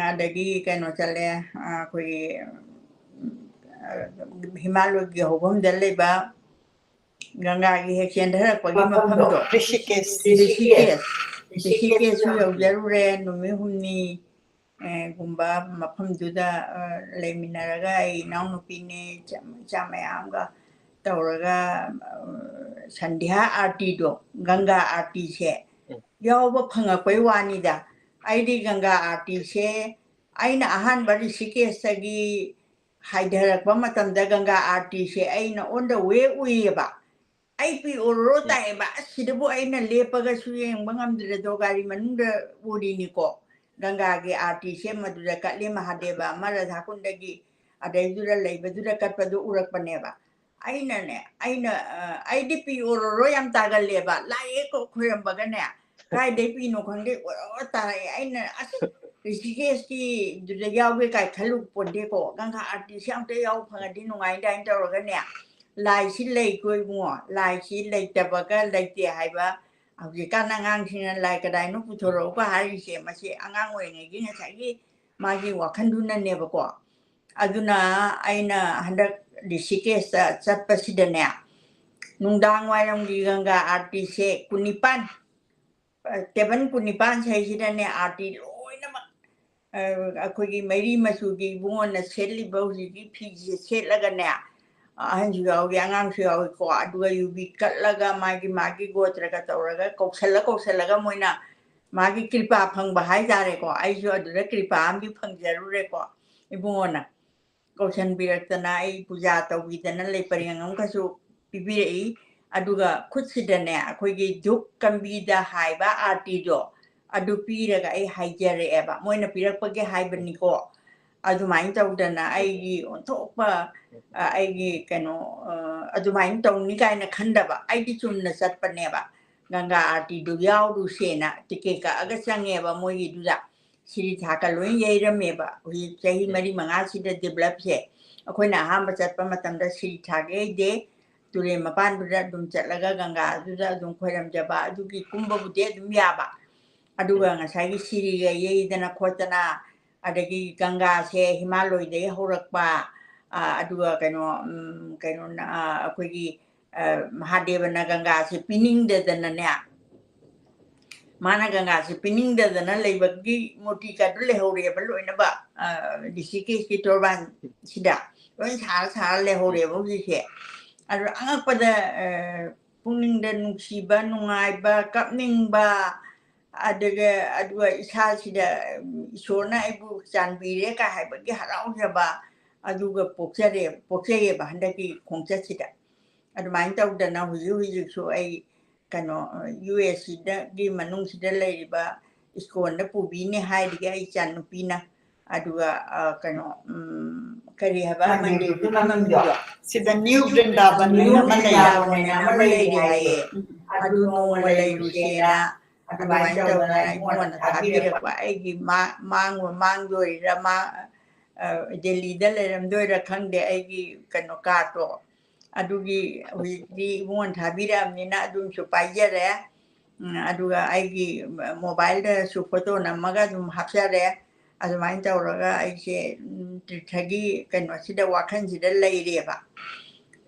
ꯑꯗꯒꯤ ꯀꯩꯅꯣ ꯆꯠꯂꯦ, ꯑꯩꯈꯣꯏꯒꯤ ꯍꯤꯃꯥꯂꯣꯏꯒꯤ ꯍꯧꯐꯝꯗ ꯂꯩꯕ ꯒꯪꯒꯥꯒꯤ ꯍꯦꯛ ꯆꯦꯟꯊꯔꯛꯄꯒꯤ ꯃꯐꯝꯗꯣ, ꯔꯤꯁꯤꯀꯦꯁ꯫ ꯔꯤꯁꯤꯀꯦꯁ꯫ ꯔꯤꯁꯤꯀꯦꯁꯁꯨ ꯌꯧꯖꯔꯨꯔꯦ ꯅꯨꯃꯤꯠ ꯍꯨꯝꯅꯤ꯫ ꯑꯦ, ꯒꯨꯝꯕ ꯃꯐꯝꯗꯨꯗ, ꯑ, ꯂꯩꯃꯤꯟꯅꯔꯒ ꯑꯩ ꯏꯅꯥꯎꯅꯨꯄꯤꯅꯦ, ꯏꯆꯥ, ꯏꯆꯥ ꯃꯌꯥꯝꯒ ꯇꯧꯔꯒ, ꯑ, ꯁꯟꯙ꯭ꯌꯥ ꯑꯥꯔꯇꯤꯗꯣ, ꯒꯪꯒꯥ ꯑꯥꯔꯇꯤꯁꯦ ꯎꯝ꯫ ꯌꯥꯎꯕ ꯐꯪꯉꯛꯄꯩ ꯋꯥꯅꯤꯗ꯫ ꯑꯩꯗꯤ ꯒꯪꯒꯥ ꯑꯥꯔꯇꯤꯁꯦ ꯑꯩꯅ ꯑꯍꯥꯟꯕ ꯔꯤꯁꯤꯀꯦꯁꯇꯒꯤ ꯍꯥꯏꯊꯔꯛꯄ ꯃꯇꯝꯗ ꯒꯪꯒꯥ ꯑꯥꯔꯇꯤꯁꯦ ꯑꯩꯅ on the way ꯎꯏꯌꯦꯕ꯫ ꯑꯩ ꯄꯤ ꯑꯣꯔꯣꯔꯣ ꯎꯝ꯫ ꯇꯥꯏꯌꯦꯕ꯫ ꯑꯁ, ꯁꯤꯗꯕꯨ ꯑꯩꯅ ꯂꯦꯞꯄꯒꯁꯨ ꯌꯦꯡꯕ ꯉꯝꯗ꯭ꯔꯦꯗꯣ, ꯒꯥꯔꯤ ꯃꯅꯨꯡꯗ ꯎꯔꯤꯅꯤꯀꯣ꯫ ꯒꯪꯒꯥꯒꯤ ꯑꯥꯔꯇꯤꯁꯦ ꯃꯗꯨꯗ ꯀꯠꯂꯤ, ꯃꯍꯥꯗꯦꯕ ꯑꯃ ꯔꯥꯙꯥꯀꯨꯟꯗꯒꯤ ꯑꯗꯩꯗꯨꯗ ꯂꯩꯕꯗꯨꯗ ꯀꯠꯄꯗꯨ ꯎꯔꯛꯄꯅꯦꯕ꯫ ꯑꯩꯅꯅꯦ, ꯑꯩꯅ, ꯑ, ꯑꯩꯗꯤ ꯄꯤ ꯑꯣꯔꯣꯔꯣ ꯌꯥꯝ ꯇꯥꯒꯜꯂꯦꯕ꯫ ꯂꯥꯛꯑꯦꯀꯣ ꯈꯣꯏꯔꯝꯕꯒꯅꯦ, ꯀꯥꯏꯗꯩ ꯄꯤꯅꯣ ꯈꯪꯗꯦ, ꯑꯣꯔꯣꯔꯣ ꯇꯥꯔꯛꯑꯦ꯫ ꯑꯩꯅ, "ꯑꯁ, ꯔꯤꯁꯤꯀꯦꯁꯀꯤꯗꯨꯗ ꯌꯥꯎꯒꯦ ꯀꯥꯏ ꯈꯜꯂꯨ ꯄꯣꯟꯗꯦꯀꯣ꯫ ꯒꯪꯒꯥ ꯑꯥꯔꯇꯤꯁꯦ ꯑꯝꯇ ꯌꯥꯎ ꯐꯪꯉꯗꯤ ꯅꯨꯡꯉꯥꯏꯅꯤ" ꯀꯥꯏꯅ ꯇꯧꯔꯒꯅꯦ, ꯂꯥꯏꯁꯤ ꯂꯩꯀꯣ ꯏꯕꯨꯡꯉꯣ, ꯂꯥꯏꯁꯤ ꯂꯩꯇꯕꯒ ꯂꯩꯇꯦ ꯍꯥꯏꯕ꯫ ꯍꯧꯖꯤꯛꯀꯥꯟ ꯑꯉꯥꯡꯁꯤꯡꯅ ꯂꯥꯏ ꯀꯗꯥꯏꯅꯣ ꯄꯨꯊꯣꯔꯛꯎꯒ ꯍꯥꯏꯔꯤꯁꯦ, ꯃꯁꯤ ꯑꯉꯥꯡ ꯑꯣꯏꯔꯤꯉꯩꯒꯤ ꯉꯁꯥꯏꯒꯤ ꯃꯥꯒꯤ ꯋꯥꯈꯜꯗꯨꯅꯅꯦꯕꯀꯣ꯫ ꯑꯗꯨꯅ ꯑꯩꯅ ꯍꯟꯗꯛ ꯔꯤꯁꯤꯀꯦꯁꯇ ꯆꯠꯄꯁꯤꯗꯅꯦ, ꯅꯨꯡꯗꯥꯡ ꯋꯥꯏꯔꯝꯒꯤ ꯒꯪꯒꯥ ꯑꯥꯔꯇꯤꯁꯦ ꯀꯨꯟꯅꯤꯄꯥꯟ, ꯑ, ꯇꯦꯕꯜ ꯀꯨꯟꯅꯤꯄꯥꯟ ꯁꯩꯁꯤꯗꯅꯦ, ꯑꯥꯔꯇꯤ ꯂꯣꯏꯅꯃꯛ, ꯑ, ꯑꯩꯈꯣꯏꯒꯤ ꯃꯩꯔꯤ ꯃꯆꯨꯒꯤ ꯏꯕꯨꯡꯉꯣꯅ ꯁꯦꯠꯂꯤꯕ ꯍꯧꯖꯤꯛꯀꯤ ꯐꯤꯁꯦ ꯁꯦꯠꯂꯒꯅꯦ, ꯑꯍꯟꯁꯨ ꯌꯥꯎꯏ, ꯑꯉꯥꯡꯁꯨ ꯌꯥꯎꯏꯀꯣ꯫ ꯑꯗꯨꯒ ꯌꯨꯕꯤ ꯀꯠꯂꯒ ꯃꯥꯒꯤ, ꯃꯥꯒꯤ ꯒꯣꯇ꯭ꯔꯒ ꯇꯧꯔꯒ ꯀꯧꯁꯜꯂ ꯀꯧꯁꯜꯂꯒ ꯃꯣꯏꯅ ꯃꯥꯒꯤ ꯀ꯭ꯔꯤꯄꯥ ꯐꯪꯕ ꯍꯥꯏꯇꯥꯔꯦꯀꯣ꯫ ꯑꯩꯁꯨ ꯑꯗꯨꯗ ꯀ꯭ꯔꯤꯄꯥ ꯑꯃꯗꯤ ꯐꯪꯖꯔꯨꯔꯦꯀꯣ꯫ ꯏꯕꯨꯡꯉꯣꯅ ꯀꯧꯁꯟꯕꯤꯔꯛꯇꯅ ꯑꯩ ꯄꯨꯖꯥ ꯇꯧꯕꯤꯗꯅ ꯂꯩ ꯄꯔꯦꯡ ꯑꯃꯈꯛꯁꯨ ꯄꯤꯕꯤꯔꯛꯏ꯫ ꯑꯗꯨꯒ ꯈꯨꯠꯁꯤꯗꯅꯦ, ꯑꯩꯈꯣꯏꯒꯤ ꯙꯨꯞ ꯀꯝꯕꯤꯗ ꯍꯥꯏꯕ ꯑꯥꯔꯇꯤꯗꯣ, ꯑꯗꯨ ꯄꯤꯔꯒ ꯑꯩ ꯍꯥꯏꯖꯔꯛꯑꯦꯕ꯫ ꯃꯣꯏꯅ ꯄꯤꯔꯛꯄꯒꯤ ꯍꯥꯏꯕꯅꯤꯀꯣ꯫ ꯑꯗꯨꯃꯥꯏꯅ ꯇꯧꯗꯅ ꯑꯩꯒꯤ ꯑꯣꯟꯊꯣꯛꯄ, ꯑ, ꯑꯩꯒꯤ ꯀꯩꯅꯣ, ꯑ, ꯑꯗꯨꯃꯥꯏꯅ ꯇꯧꯅꯤ ꯀꯥꯏꯅ ꯈꯟꯗꯕ꯫ ꯑꯩꯗꯤ ꯆꯨꯝꯅ ꯆꯠꯄꯅꯦꯕ꯫ ꯒꯪꯒꯥ ꯑꯥꯔꯇꯤꯗꯨ ꯌꯥꯎꯔꯨꯁꯦꯅ ꯇꯤꯀꯦꯠ ꯀꯛꯑꯒ ꯆꯪꯉꯦꯕ ꯃꯣꯏꯒꯤꯗꯨꯗ꯫ ꯁꯤꯔꯤ ꯊꯥꯛꯀ ꯂꯣꯏ ꯌꯩꯔꯝꯃꯦꯕ꯫ ꯍꯧꯖꯤꯛ ꯆꯍꯤ ꯎꯝ꯫ ꯃꯔꯤ ꯃꯉꯥꯁꯤꯗ ꯗꯦꯕꯂꯞꯁꯦ꯫ ꯑꯩꯈꯣꯏꯅ ꯑꯍꯥꯟꯕ ꯆꯠꯄ ꯃꯇꯝꯗ ꯁꯤꯔꯤ ꯊꯥꯛ ꯌꯩꯗꯦ꯫ ꯇꯨꯔꯦꯜ ꯃꯄꯥꯟꯗꯨꯗ ꯑꯗꯨꯝ ꯆꯠꯂꯒ ꯒꯪꯒꯥꯗꯨꯗ ꯑꯗꯨꯝ ꯈꯣꯏꯔꯝꯖꯕ, ꯑꯗꯨꯒꯤ ꯀꯨꯝꯕꯕꯨꯗꯤ ꯑꯗꯨꯝ ꯌꯥꯕ꯫ ꯑꯗꯨꯒ ꯎꯝ꯫ ꯉꯁꯥꯏꯒꯤ ꯁꯤꯔꯤꯒ ꯌꯩꯗꯅ ꯈꯣꯠꯇꯅ, ꯑꯗꯒꯤ ꯒꯪꯒꯥꯁꯦ ꯍꯤꯃꯥꯂꯣꯏꯗꯒꯤ ꯍꯧꯔꯛꯄ, ꯑ, ꯑꯗꯨꯒ ꯀꯩꯅꯣ, ꯎꯝ, ꯀꯩꯅꯣꯅ, ꯑ, ꯑꯩꯈꯣꯏꯒꯤ, ꯑ, ꯃꯍꯥꯗꯦꯕꯅ ꯒꯪꯒꯥꯁꯦ ꯄꯤꯅꯤꯡꯗꯗꯅꯅꯦ, ꯃꯥꯅ ꯒꯪꯒꯥꯁꯦ ꯄꯤꯅꯤꯡꯗꯗꯅ ꯂꯩꯕꯒꯤ ꯃꯨꯔꯇꯤꯒꯗꯨ ꯂꯩꯍꯧꯔꯦꯕ ꯂꯣꯏꯅꯃꯛ꯫ ꯑ, ꯔꯤꯁꯤꯀꯦꯁꯀꯤ ꯇꯣꯔꯕꯥꯟꯁꯤꯗ ꯂꯣꯏ ꯁꯥꯔ ꯁꯥꯔ ꯂꯩꯍꯧꯔꯦꯕ ꯍꯧꯖꯤꯛꯁꯦ꯫ ꯑꯗꯨ ꯑꯉꯛꯄꯗ, ꯑ, ꯄꯨꯛꯅꯤꯡꯗ ꯅꯨꯡꯁꯤꯕ, ꯅꯨꯡꯉꯥꯏꯕ, ꯀꯞꯅꯤꯡꯕ, ꯑꯗꯨꯒ, ꯑꯗꯨꯒ ꯏꯁꯥꯁꯤꯗ, ꯎꯝ, ꯏꯁꯣꯔꯅ ꯑꯩꯕꯨ ꯆꯥꯟꯕꯤꯔꯦ ꯀꯥꯏ ꯍꯥꯏꯕꯒꯤ ꯍꯔꯥꯎꯖꯕ, ꯑꯗꯨꯒ ꯄꯣꯛꯆꯔꯦ-, ꯄꯣꯛꯆꯩꯌꯦꯕ ꯍꯟꯗꯛꯀꯤ ꯈꯣꯡꯆꯠꯁꯤꯗ꯫ ꯑꯗꯨꯃꯥꯏꯅ ꯇꯧꯗꯅ ꯍꯧꯖꯤꯛ ꯍꯧꯖꯤꯛꯁꯨ ꯑꯩ ꯀꯩꯅꯣ, ꯌꯨ ꯑꯦꯁ ꯁꯤꯗꯒꯤ ꯃꯅꯨꯡꯁꯤꯗ ꯂꯩꯔꯤꯕ ꯏꯁꯀꯣꯟꯗ ꯄꯨꯕꯤꯅꯦ ꯍꯥꯏꯔꯤꯌꯦ ꯑꯩ ꯏꯆꯥꯅꯨꯄꯤꯅ꯫ ꯑꯗꯨꯒ, ꯑ, ꯀꯩꯅꯣ, ꯎꯝ, ꯀꯔꯤ ꯍꯥꯏꯕ? ꯃꯟꯗꯤꯔꯗꯨꯒꯤ ꯃꯃꯤꯡꯗꯣ? ꯁꯤꯗ ꯅ꯭ꯌꯨ ꯕ꯭ꯔꯤꯟꯗꯥꯕꯟ ꯍꯥꯏꯅ ꯑꯃ ꯂꯩ ꯍꯥꯏꯌꯦ꯫ ꯎꯝ꯫ ꯑꯗꯨ ꯅꯣꯡꯃ ꯂꯩꯔꯨꯁꯦꯅ ꯑꯗꯨꯃꯥꯏꯅ ꯇꯧꯗꯅ ꯑꯩꯉꯣꯟꯗ ꯊꯥꯕꯤꯔꯛꯄ꯫ ꯑꯩꯒꯤ ꯃꯥ-, ꯃꯥꯡꯕ ꯃꯥꯡꯗꯣꯔꯤꯔꯥ, ꯃꯥ-, ꯑ, ꯗꯦꯜꯂꯤꯗ ꯂꯩꯔꯝꯗꯣꯏꯔꯥ ꯈꯪꯗꯦ ꯑꯩꯒꯤ ꯀꯩꯅꯣ ꯀꯥꯔꯠꯇꯣ꯫ ꯑꯗꯨꯒꯤ ꯍꯧꯖꯤꯛꯇꯤ ꯏꯕꯨꯡꯉꯣꯅ ꯊꯥꯕꯤꯔꯛꯑꯕꯅꯤꯅ ꯑꯗꯨꯝꯁꯨ ꯄꯥꯏꯖꯔꯦ꯫ ꯎꯝ, ꯑꯗꯨꯒ ꯑꯩꯒꯤ ꯃꯣꯕꯥꯏꯜꯗꯁꯨ ꯐꯣꯇꯣ ꯅꯝꯃꯒ ꯑꯗꯨꯝ ꯍꯥꯞꯆꯔꯦ꯫ ꯑꯗꯨꯃꯥꯏꯅ ꯇꯧꯔꯒ ꯑꯩꯁꯦ, ꯎꯝ, ꯇꯤꯔꯊꯒꯤ ꯀꯩꯅꯣꯁꯤꯗ, ꯋꯥꯈꯜꯁꯤꯗ ꯂꯩꯔꯦꯕ꯫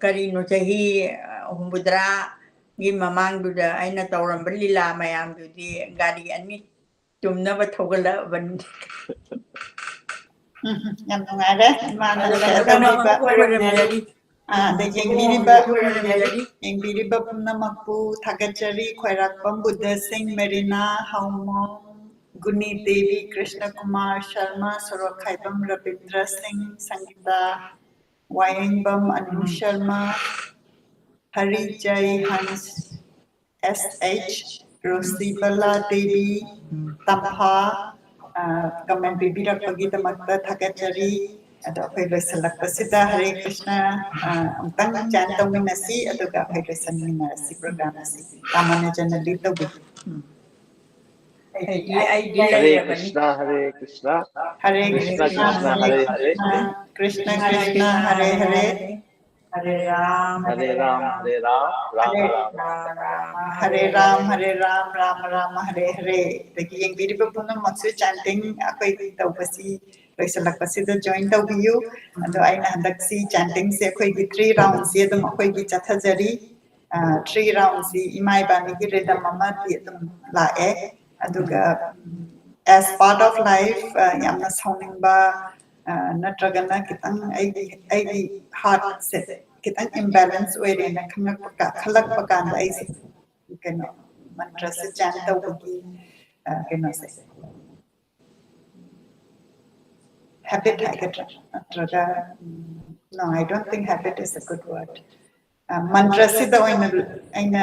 ꯀꯔꯤꯅꯣ, ꯆꯍꯤ, ꯑ, ꯍꯨꯝꯐꯨꯇꯔꯥꯒꯤ ꯃꯃꯥꯡꯗꯨꯗ ꯑꯩꯅ ꯇꯧꯔꯝꯕ ꯂꯤꯂꯥ ꯃꯌꯥꯝꯗꯨꯗꯤ ꯒꯥꯔꯤ ꯑꯅꯤ ꯇꯨꯝꯅꯕ ꯊꯧꯒꯠꯂꯛꯑꯕꯅꯤ꯫ ꯎꯝ, ꯌꯥꯝ ꯅꯨꯡꯉꯥꯏꯔꯦ꯫ ꯏꯃꯥꯅ ꯑꯗꯣ ꯂꯩꯔꯝꯃꯤꯕ, ꯈꯣꯏꯔꯝꯖꯔꯤ꯫ ꯑ, ꯑꯗ ꯌꯦꯡꯕꯤꯔꯤꯕ, ꯈꯣꯏꯔꯝꯖꯔꯤ꯫ ꯌꯦꯡꯕꯤꯔꯤꯕ ꯄꯨꯝꯅꯃꯛꯄꯨ ꯊꯥꯒꯠꯆꯔꯤ꯫ ꯈ꯭ꯋꯥꯏꯔꯥꯛꯄꯝ ꯕꯨꯙ ꯁꯤꯡ, ꯃꯦꯔꯤꯅꯥ ꯍꯥꯎꯃꯣꯝ, ꯒꯨꯅꯤ ꯗꯦꯕꯤ, ꯀ꯭ꯔꯤꯁꯅ ꯀꯨꯃꯥꯔ ꯁꯔꯃ, ꯁꯣꯔꯣꯛꯈꯥꯏꯕꯝ ꯔꯕꯤꯟꯗ꯭ꯔ ꯁꯤꯡ, ꯁꯪꯒꯤꯇꯥ ꯋꯥꯌꯦꯡꯕꯝ, ꯑꯅꯨ ꯁꯔꯃ, ꯍꯔꯤꯖꯩ ꯍꯟꯁ, ꯑꯦꯁ ꯑꯩꯆ, ꯔꯣꯁꯤꯕꯂꯥ ꯗꯦꯕꯤ, ꯇꯝꯐꯥ, ꯑ, ꯀꯃꯦꯟ ꯄꯤꯕꯤꯔꯛꯄꯒꯤꯗꯃꯛꯇ ꯊꯥꯒꯠꯆꯔꯤ꯫ ꯑꯗꯣ ꯑꯩꯈꯣꯏ ꯂꯣꯏꯁꯤꯜꯂꯛꯄꯁꯤꯗ ꯍꯔꯦ ꯀ꯭ꯔꯤꯁꯅ, ꯑ, ꯑꯃꯨꯛꯇꯪ ꯆꯥꯟ ꯇꯧꯃꯤꯟꯅꯁꯤ, ꯑꯗꯨꯒ ꯑꯩꯈꯣꯏ ꯂꯣꯏꯁꯤꯟꯃꯤꯟꯅꯔꯁꯤ program ꯑꯁꯤ꯫ ꯇꯥꯃꯣꯅ ꯖꯅꯂꯤ ꯇꯧꯕꯤꯌꯨ꯫ ꯎꯝ꯫ ꯑꯩꯗꯤ, ꯑꯩꯗꯤ ꯍꯔꯦ ꯂꯩꯔꯕꯅꯤ꯫ ꯀ꯭ꯔꯤꯁꯅ, ꯍꯔꯦ ꯀ꯭ꯔꯤꯁꯅ, ꯍꯔꯦ ꯀ꯭ꯔꯤꯁꯅ, ꯀ꯭ꯔꯤꯁꯅ, ꯀ꯭ꯔꯤꯁꯅ, ꯍꯔꯦ ꯍꯔꯦ꯫ ꯀ꯭ꯔꯤꯁꯅ, ꯀ꯭ꯔꯤꯁꯅ, ꯍꯔꯦ ꯍꯔꯦ꯫ ꯍꯔꯦ ꯔꯥꯝ, ꯍꯔꯦ ꯔꯥꯝ, ꯍꯔꯦ ꯔꯥꯝ, ꯔꯥꯝ ꯍꯔꯦ ꯔꯥꯝ꯫ ꯍꯔꯦ ꯔꯥꯝ, ꯍꯔꯦ ꯔꯥꯝ, ꯔꯥꯝ ꯔꯥꯝ, ꯍꯔꯦ ꯍꯔꯦ꯫ ꯑꯗꯒꯤ ꯌꯦꯡꯕꯤꯔꯤꯕ ꯄꯨꯝꯅꯃꯛꯁꯨ chanting ꯑꯩꯈꯣꯏꯒꯤ ꯇꯧꯕꯁꯤ ꯂꯣꯏꯁꯤꯜꯂꯛꯄꯁꯤꯗ join ꯇꯧꯕꯤꯌꯨ꯫ ꯑꯗꯣ ꯑꯩꯅ ꯍꯟꯗꯛꯁꯤ chantingꯁꯦ ꯑꯩꯈꯣꯏꯒꯤ three roundꯁꯤ ꯑꯗꯨꯝ ꯑꯩꯈꯣꯏꯒꯤ ꯆꯠꯊꯖꯔꯤ꯫ ꯊ꯭ꯔꯤ ꯔꯥꯎꯟꯁꯤ ꯏꯃꯥ ꯏꯕꯥꯅꯤꯒꯤ ꯔꯤꯗꯝ ꯑꯃꯗꯤ ꯑꯗꯨꯝ ꯂꯥꯛꯑꯦ꯫ ꯑꯗꯨꯒ as part of life, ꯌꯥꯝꯅ ꯁꯥꯎꯅꯤꯡꯕ, ꯅꯠꯇ꯭ꯔꯒꯅ ꯈꯤꯇꯪ ꯑꯩꯒꯤ ꯑꯩꯒꯤ ꯍꯥꯔꯠꯁꯦ ꯈꯤꯇꯪ ꯏꯝꯕꯦꯂꯦꯟꯁ ꯑꯣꯏꯔꯦꯅ ꯈꯪꯉꯛꯄ ꯈꯜꯂꯛꯄ ꯀꯥꯟꯗ ꯑꯩꯁꯦ ꯀꯩꯅꯣ ꯃꯟꯇ꯭ꯔꯁꯦ ꯆꯥꯟ ꯇꯧꯕꯒꯤ ꯀꯩꯅꯣꯁꯦ ꯍꯦꯕꯤꯠ ꯍꯥꯏꯒꯗ꯭ꯔꯥ ꯅꯠꯇ꯭ꯔꯒ, no, I don't think habit is a good word. ꯃꯟꯇ꯭ꯔꯁꯤꯗ ꯑꯣꯏꯅ ꯑꯩꯅ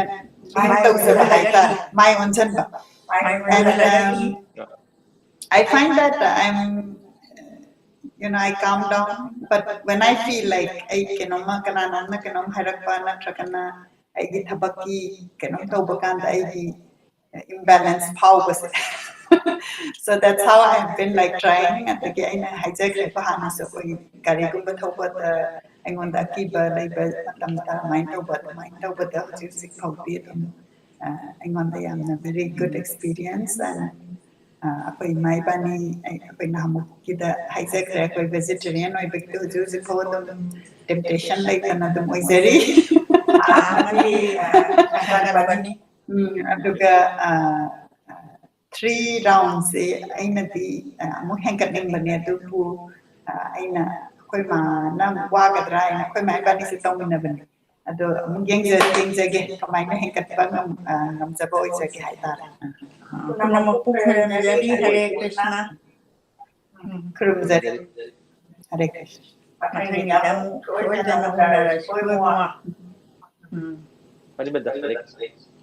ꯇꯧꯖꯕ ꯍꯥꯏꯇꯥꯔꯦ, ꯃꯥꯏ ꯑꯣꯟꯁꯤꯟꯕ꯫ And I find that I'm, you know, I calm down, but when I feel like ꯑꯩ ꯀꯩꯅꯣꯝꯃ ꯀꯅꯥꯅꯣꯝꯅ ꯀꯩꯅꯣꯝ ꯍꯥꯏꯔꯛꯄ ꯅꯠꯇ꯭ꯔꯒꯅ ꯑꯩꯒꯤ ꯊꯕꯛꯀꯤ ꯀꯩꯅꯣꯝ ꯇꯧꯕ ꯀꯥꯟꯗ ꯑꯩꯒꯤ imbalance ꯐꯥꯎꯕꯁꯦ꯫ So that's how I have been, like, trying. ꯑꯗꯒꯤ ꯑꯩꯅ ꯍꯥꯏꯖꯈ꯭ꯔꯦꯀꯣ ꯍꯥꯟꯅꯁꯨ, ꯑꯩꯈꯣꯏꯒꯤ ꯒꯥꯔꯤꯒꯨꯝꯕ ꯊꯧꯕꯗ ꯑꯩꯉꯣꯟꯗ ꯑꯀꯤꯕ ꯂꯩꯕ ꯃꯇꯝꯗ ꯑꯗꯨꯃꯥꯏꯅ ꯇꯧꯕ ꯑꯗꯨꯃꯥꯏꯅ ꯇꯧꯕꯗ ꯍꯧꯖꯤꯛ ꯍꯧꯖꯤꯛ ꯐꯥꯎꯗꯤ ꯑꯗꯨꯝ ꯑꯩꯉꯣꯟꯗ ꯌꯥꯝꯅ very good experience. And ꯑꯩꯈꯣꯏ ꯏꯃꯥ ꯏꯕꯥꯅꯤ ꯑꯩꯈꯣꯏ ꯅꯍꯥꯟꯃꯨꯛꯀꯤꯗ ꯍꯥꯏꯖꯈ꯭ꯔꯦ, ꯑꯩꯈꯣꯏ ꯚꯦꯖꯤꯇꯦꯔꯤꯌꯟ ꯑꯣꯏꯕꯒꯤꯗꯤ ꯍꯧꯖꯤꯛ ꯍꯧꯖꯤꯛ ꯐꯥꯎ ꯑꯗꯨꯝ ꯇꯦꯝꯇꯦꯁꯟ ꯂꯩꯇꯅ ꯑꯗꯨꯝ ꯑꯣꯏꯖꯔꯤ꯫ ꯎꯝ, ꯑꯗꯨꯒ ꯊ꯭ꯔꯤ ꯔꯥꯎꯟꯁꯦ ꯑꯩꯅꯗꯤ ꯑꯃꯨꯛ ꯍꯦꯟꯒꯠꯅꯤꯡꯕꯅꯦ, ꯑꯗꯨꯕꯨ ꯑꯩꯅ ꯑꯩꯈꯣꯏ ꯃꯥꯅ ꯑꯃꯨꯛ ꯋꯥꯒꯗ꯭ꯔꯥ ꯍꯥꯏꯅ ꯑꯩꯈꯣꯏ ꯃꯥ ꯏꯕꯥꯅꯤꯁꯦ ꯇꯧꯃꯤꯟꯅꯕꯅꯦ꯫ ꯑꯗꯣ ꯑꯃꯨꯛ ꯌꯦꯡꯖ- ꯌꯦꯡꯖꯒꯦ ꯀꯃꯥꯏꯅ ꯍꯦꯟꯒꯠꯄ ꯉꯝ- ꯑ, ꯉꯝꯖꯕ ꯑꯣꯏꯖꯒꯦ ꯍꯥꯏꯇꯥꯔꯦ꯫ ꯄꯨꯝꯅꯃꯛꯄꯨ ꯈꯨꯔꯨꯝꯖꯔꯤ꯫ ꯍꯔꯦ ꯀ꯭ꯔꯤꯁꯅ꯫ ꯎꯝ, ꯈꯨꯔꯨꯝꯖꯔꯤ꯫ ꯍꯔꯦ ꯀ꯭ꯔꯤꯁꯅ꯫ ꯃꯊꯪꯒꯤꯗ ꯑꯃꯨꯛ ꯁꯣꯏꯗꯅ ꯎꯅꯔꯁꯤ꯫ ꯎꯝ꯫ ꯃꯅꯤꯃꯟꯗ ꯍꯔꯦ ꯀ꯭ꯔꯤꯁꯅ꯫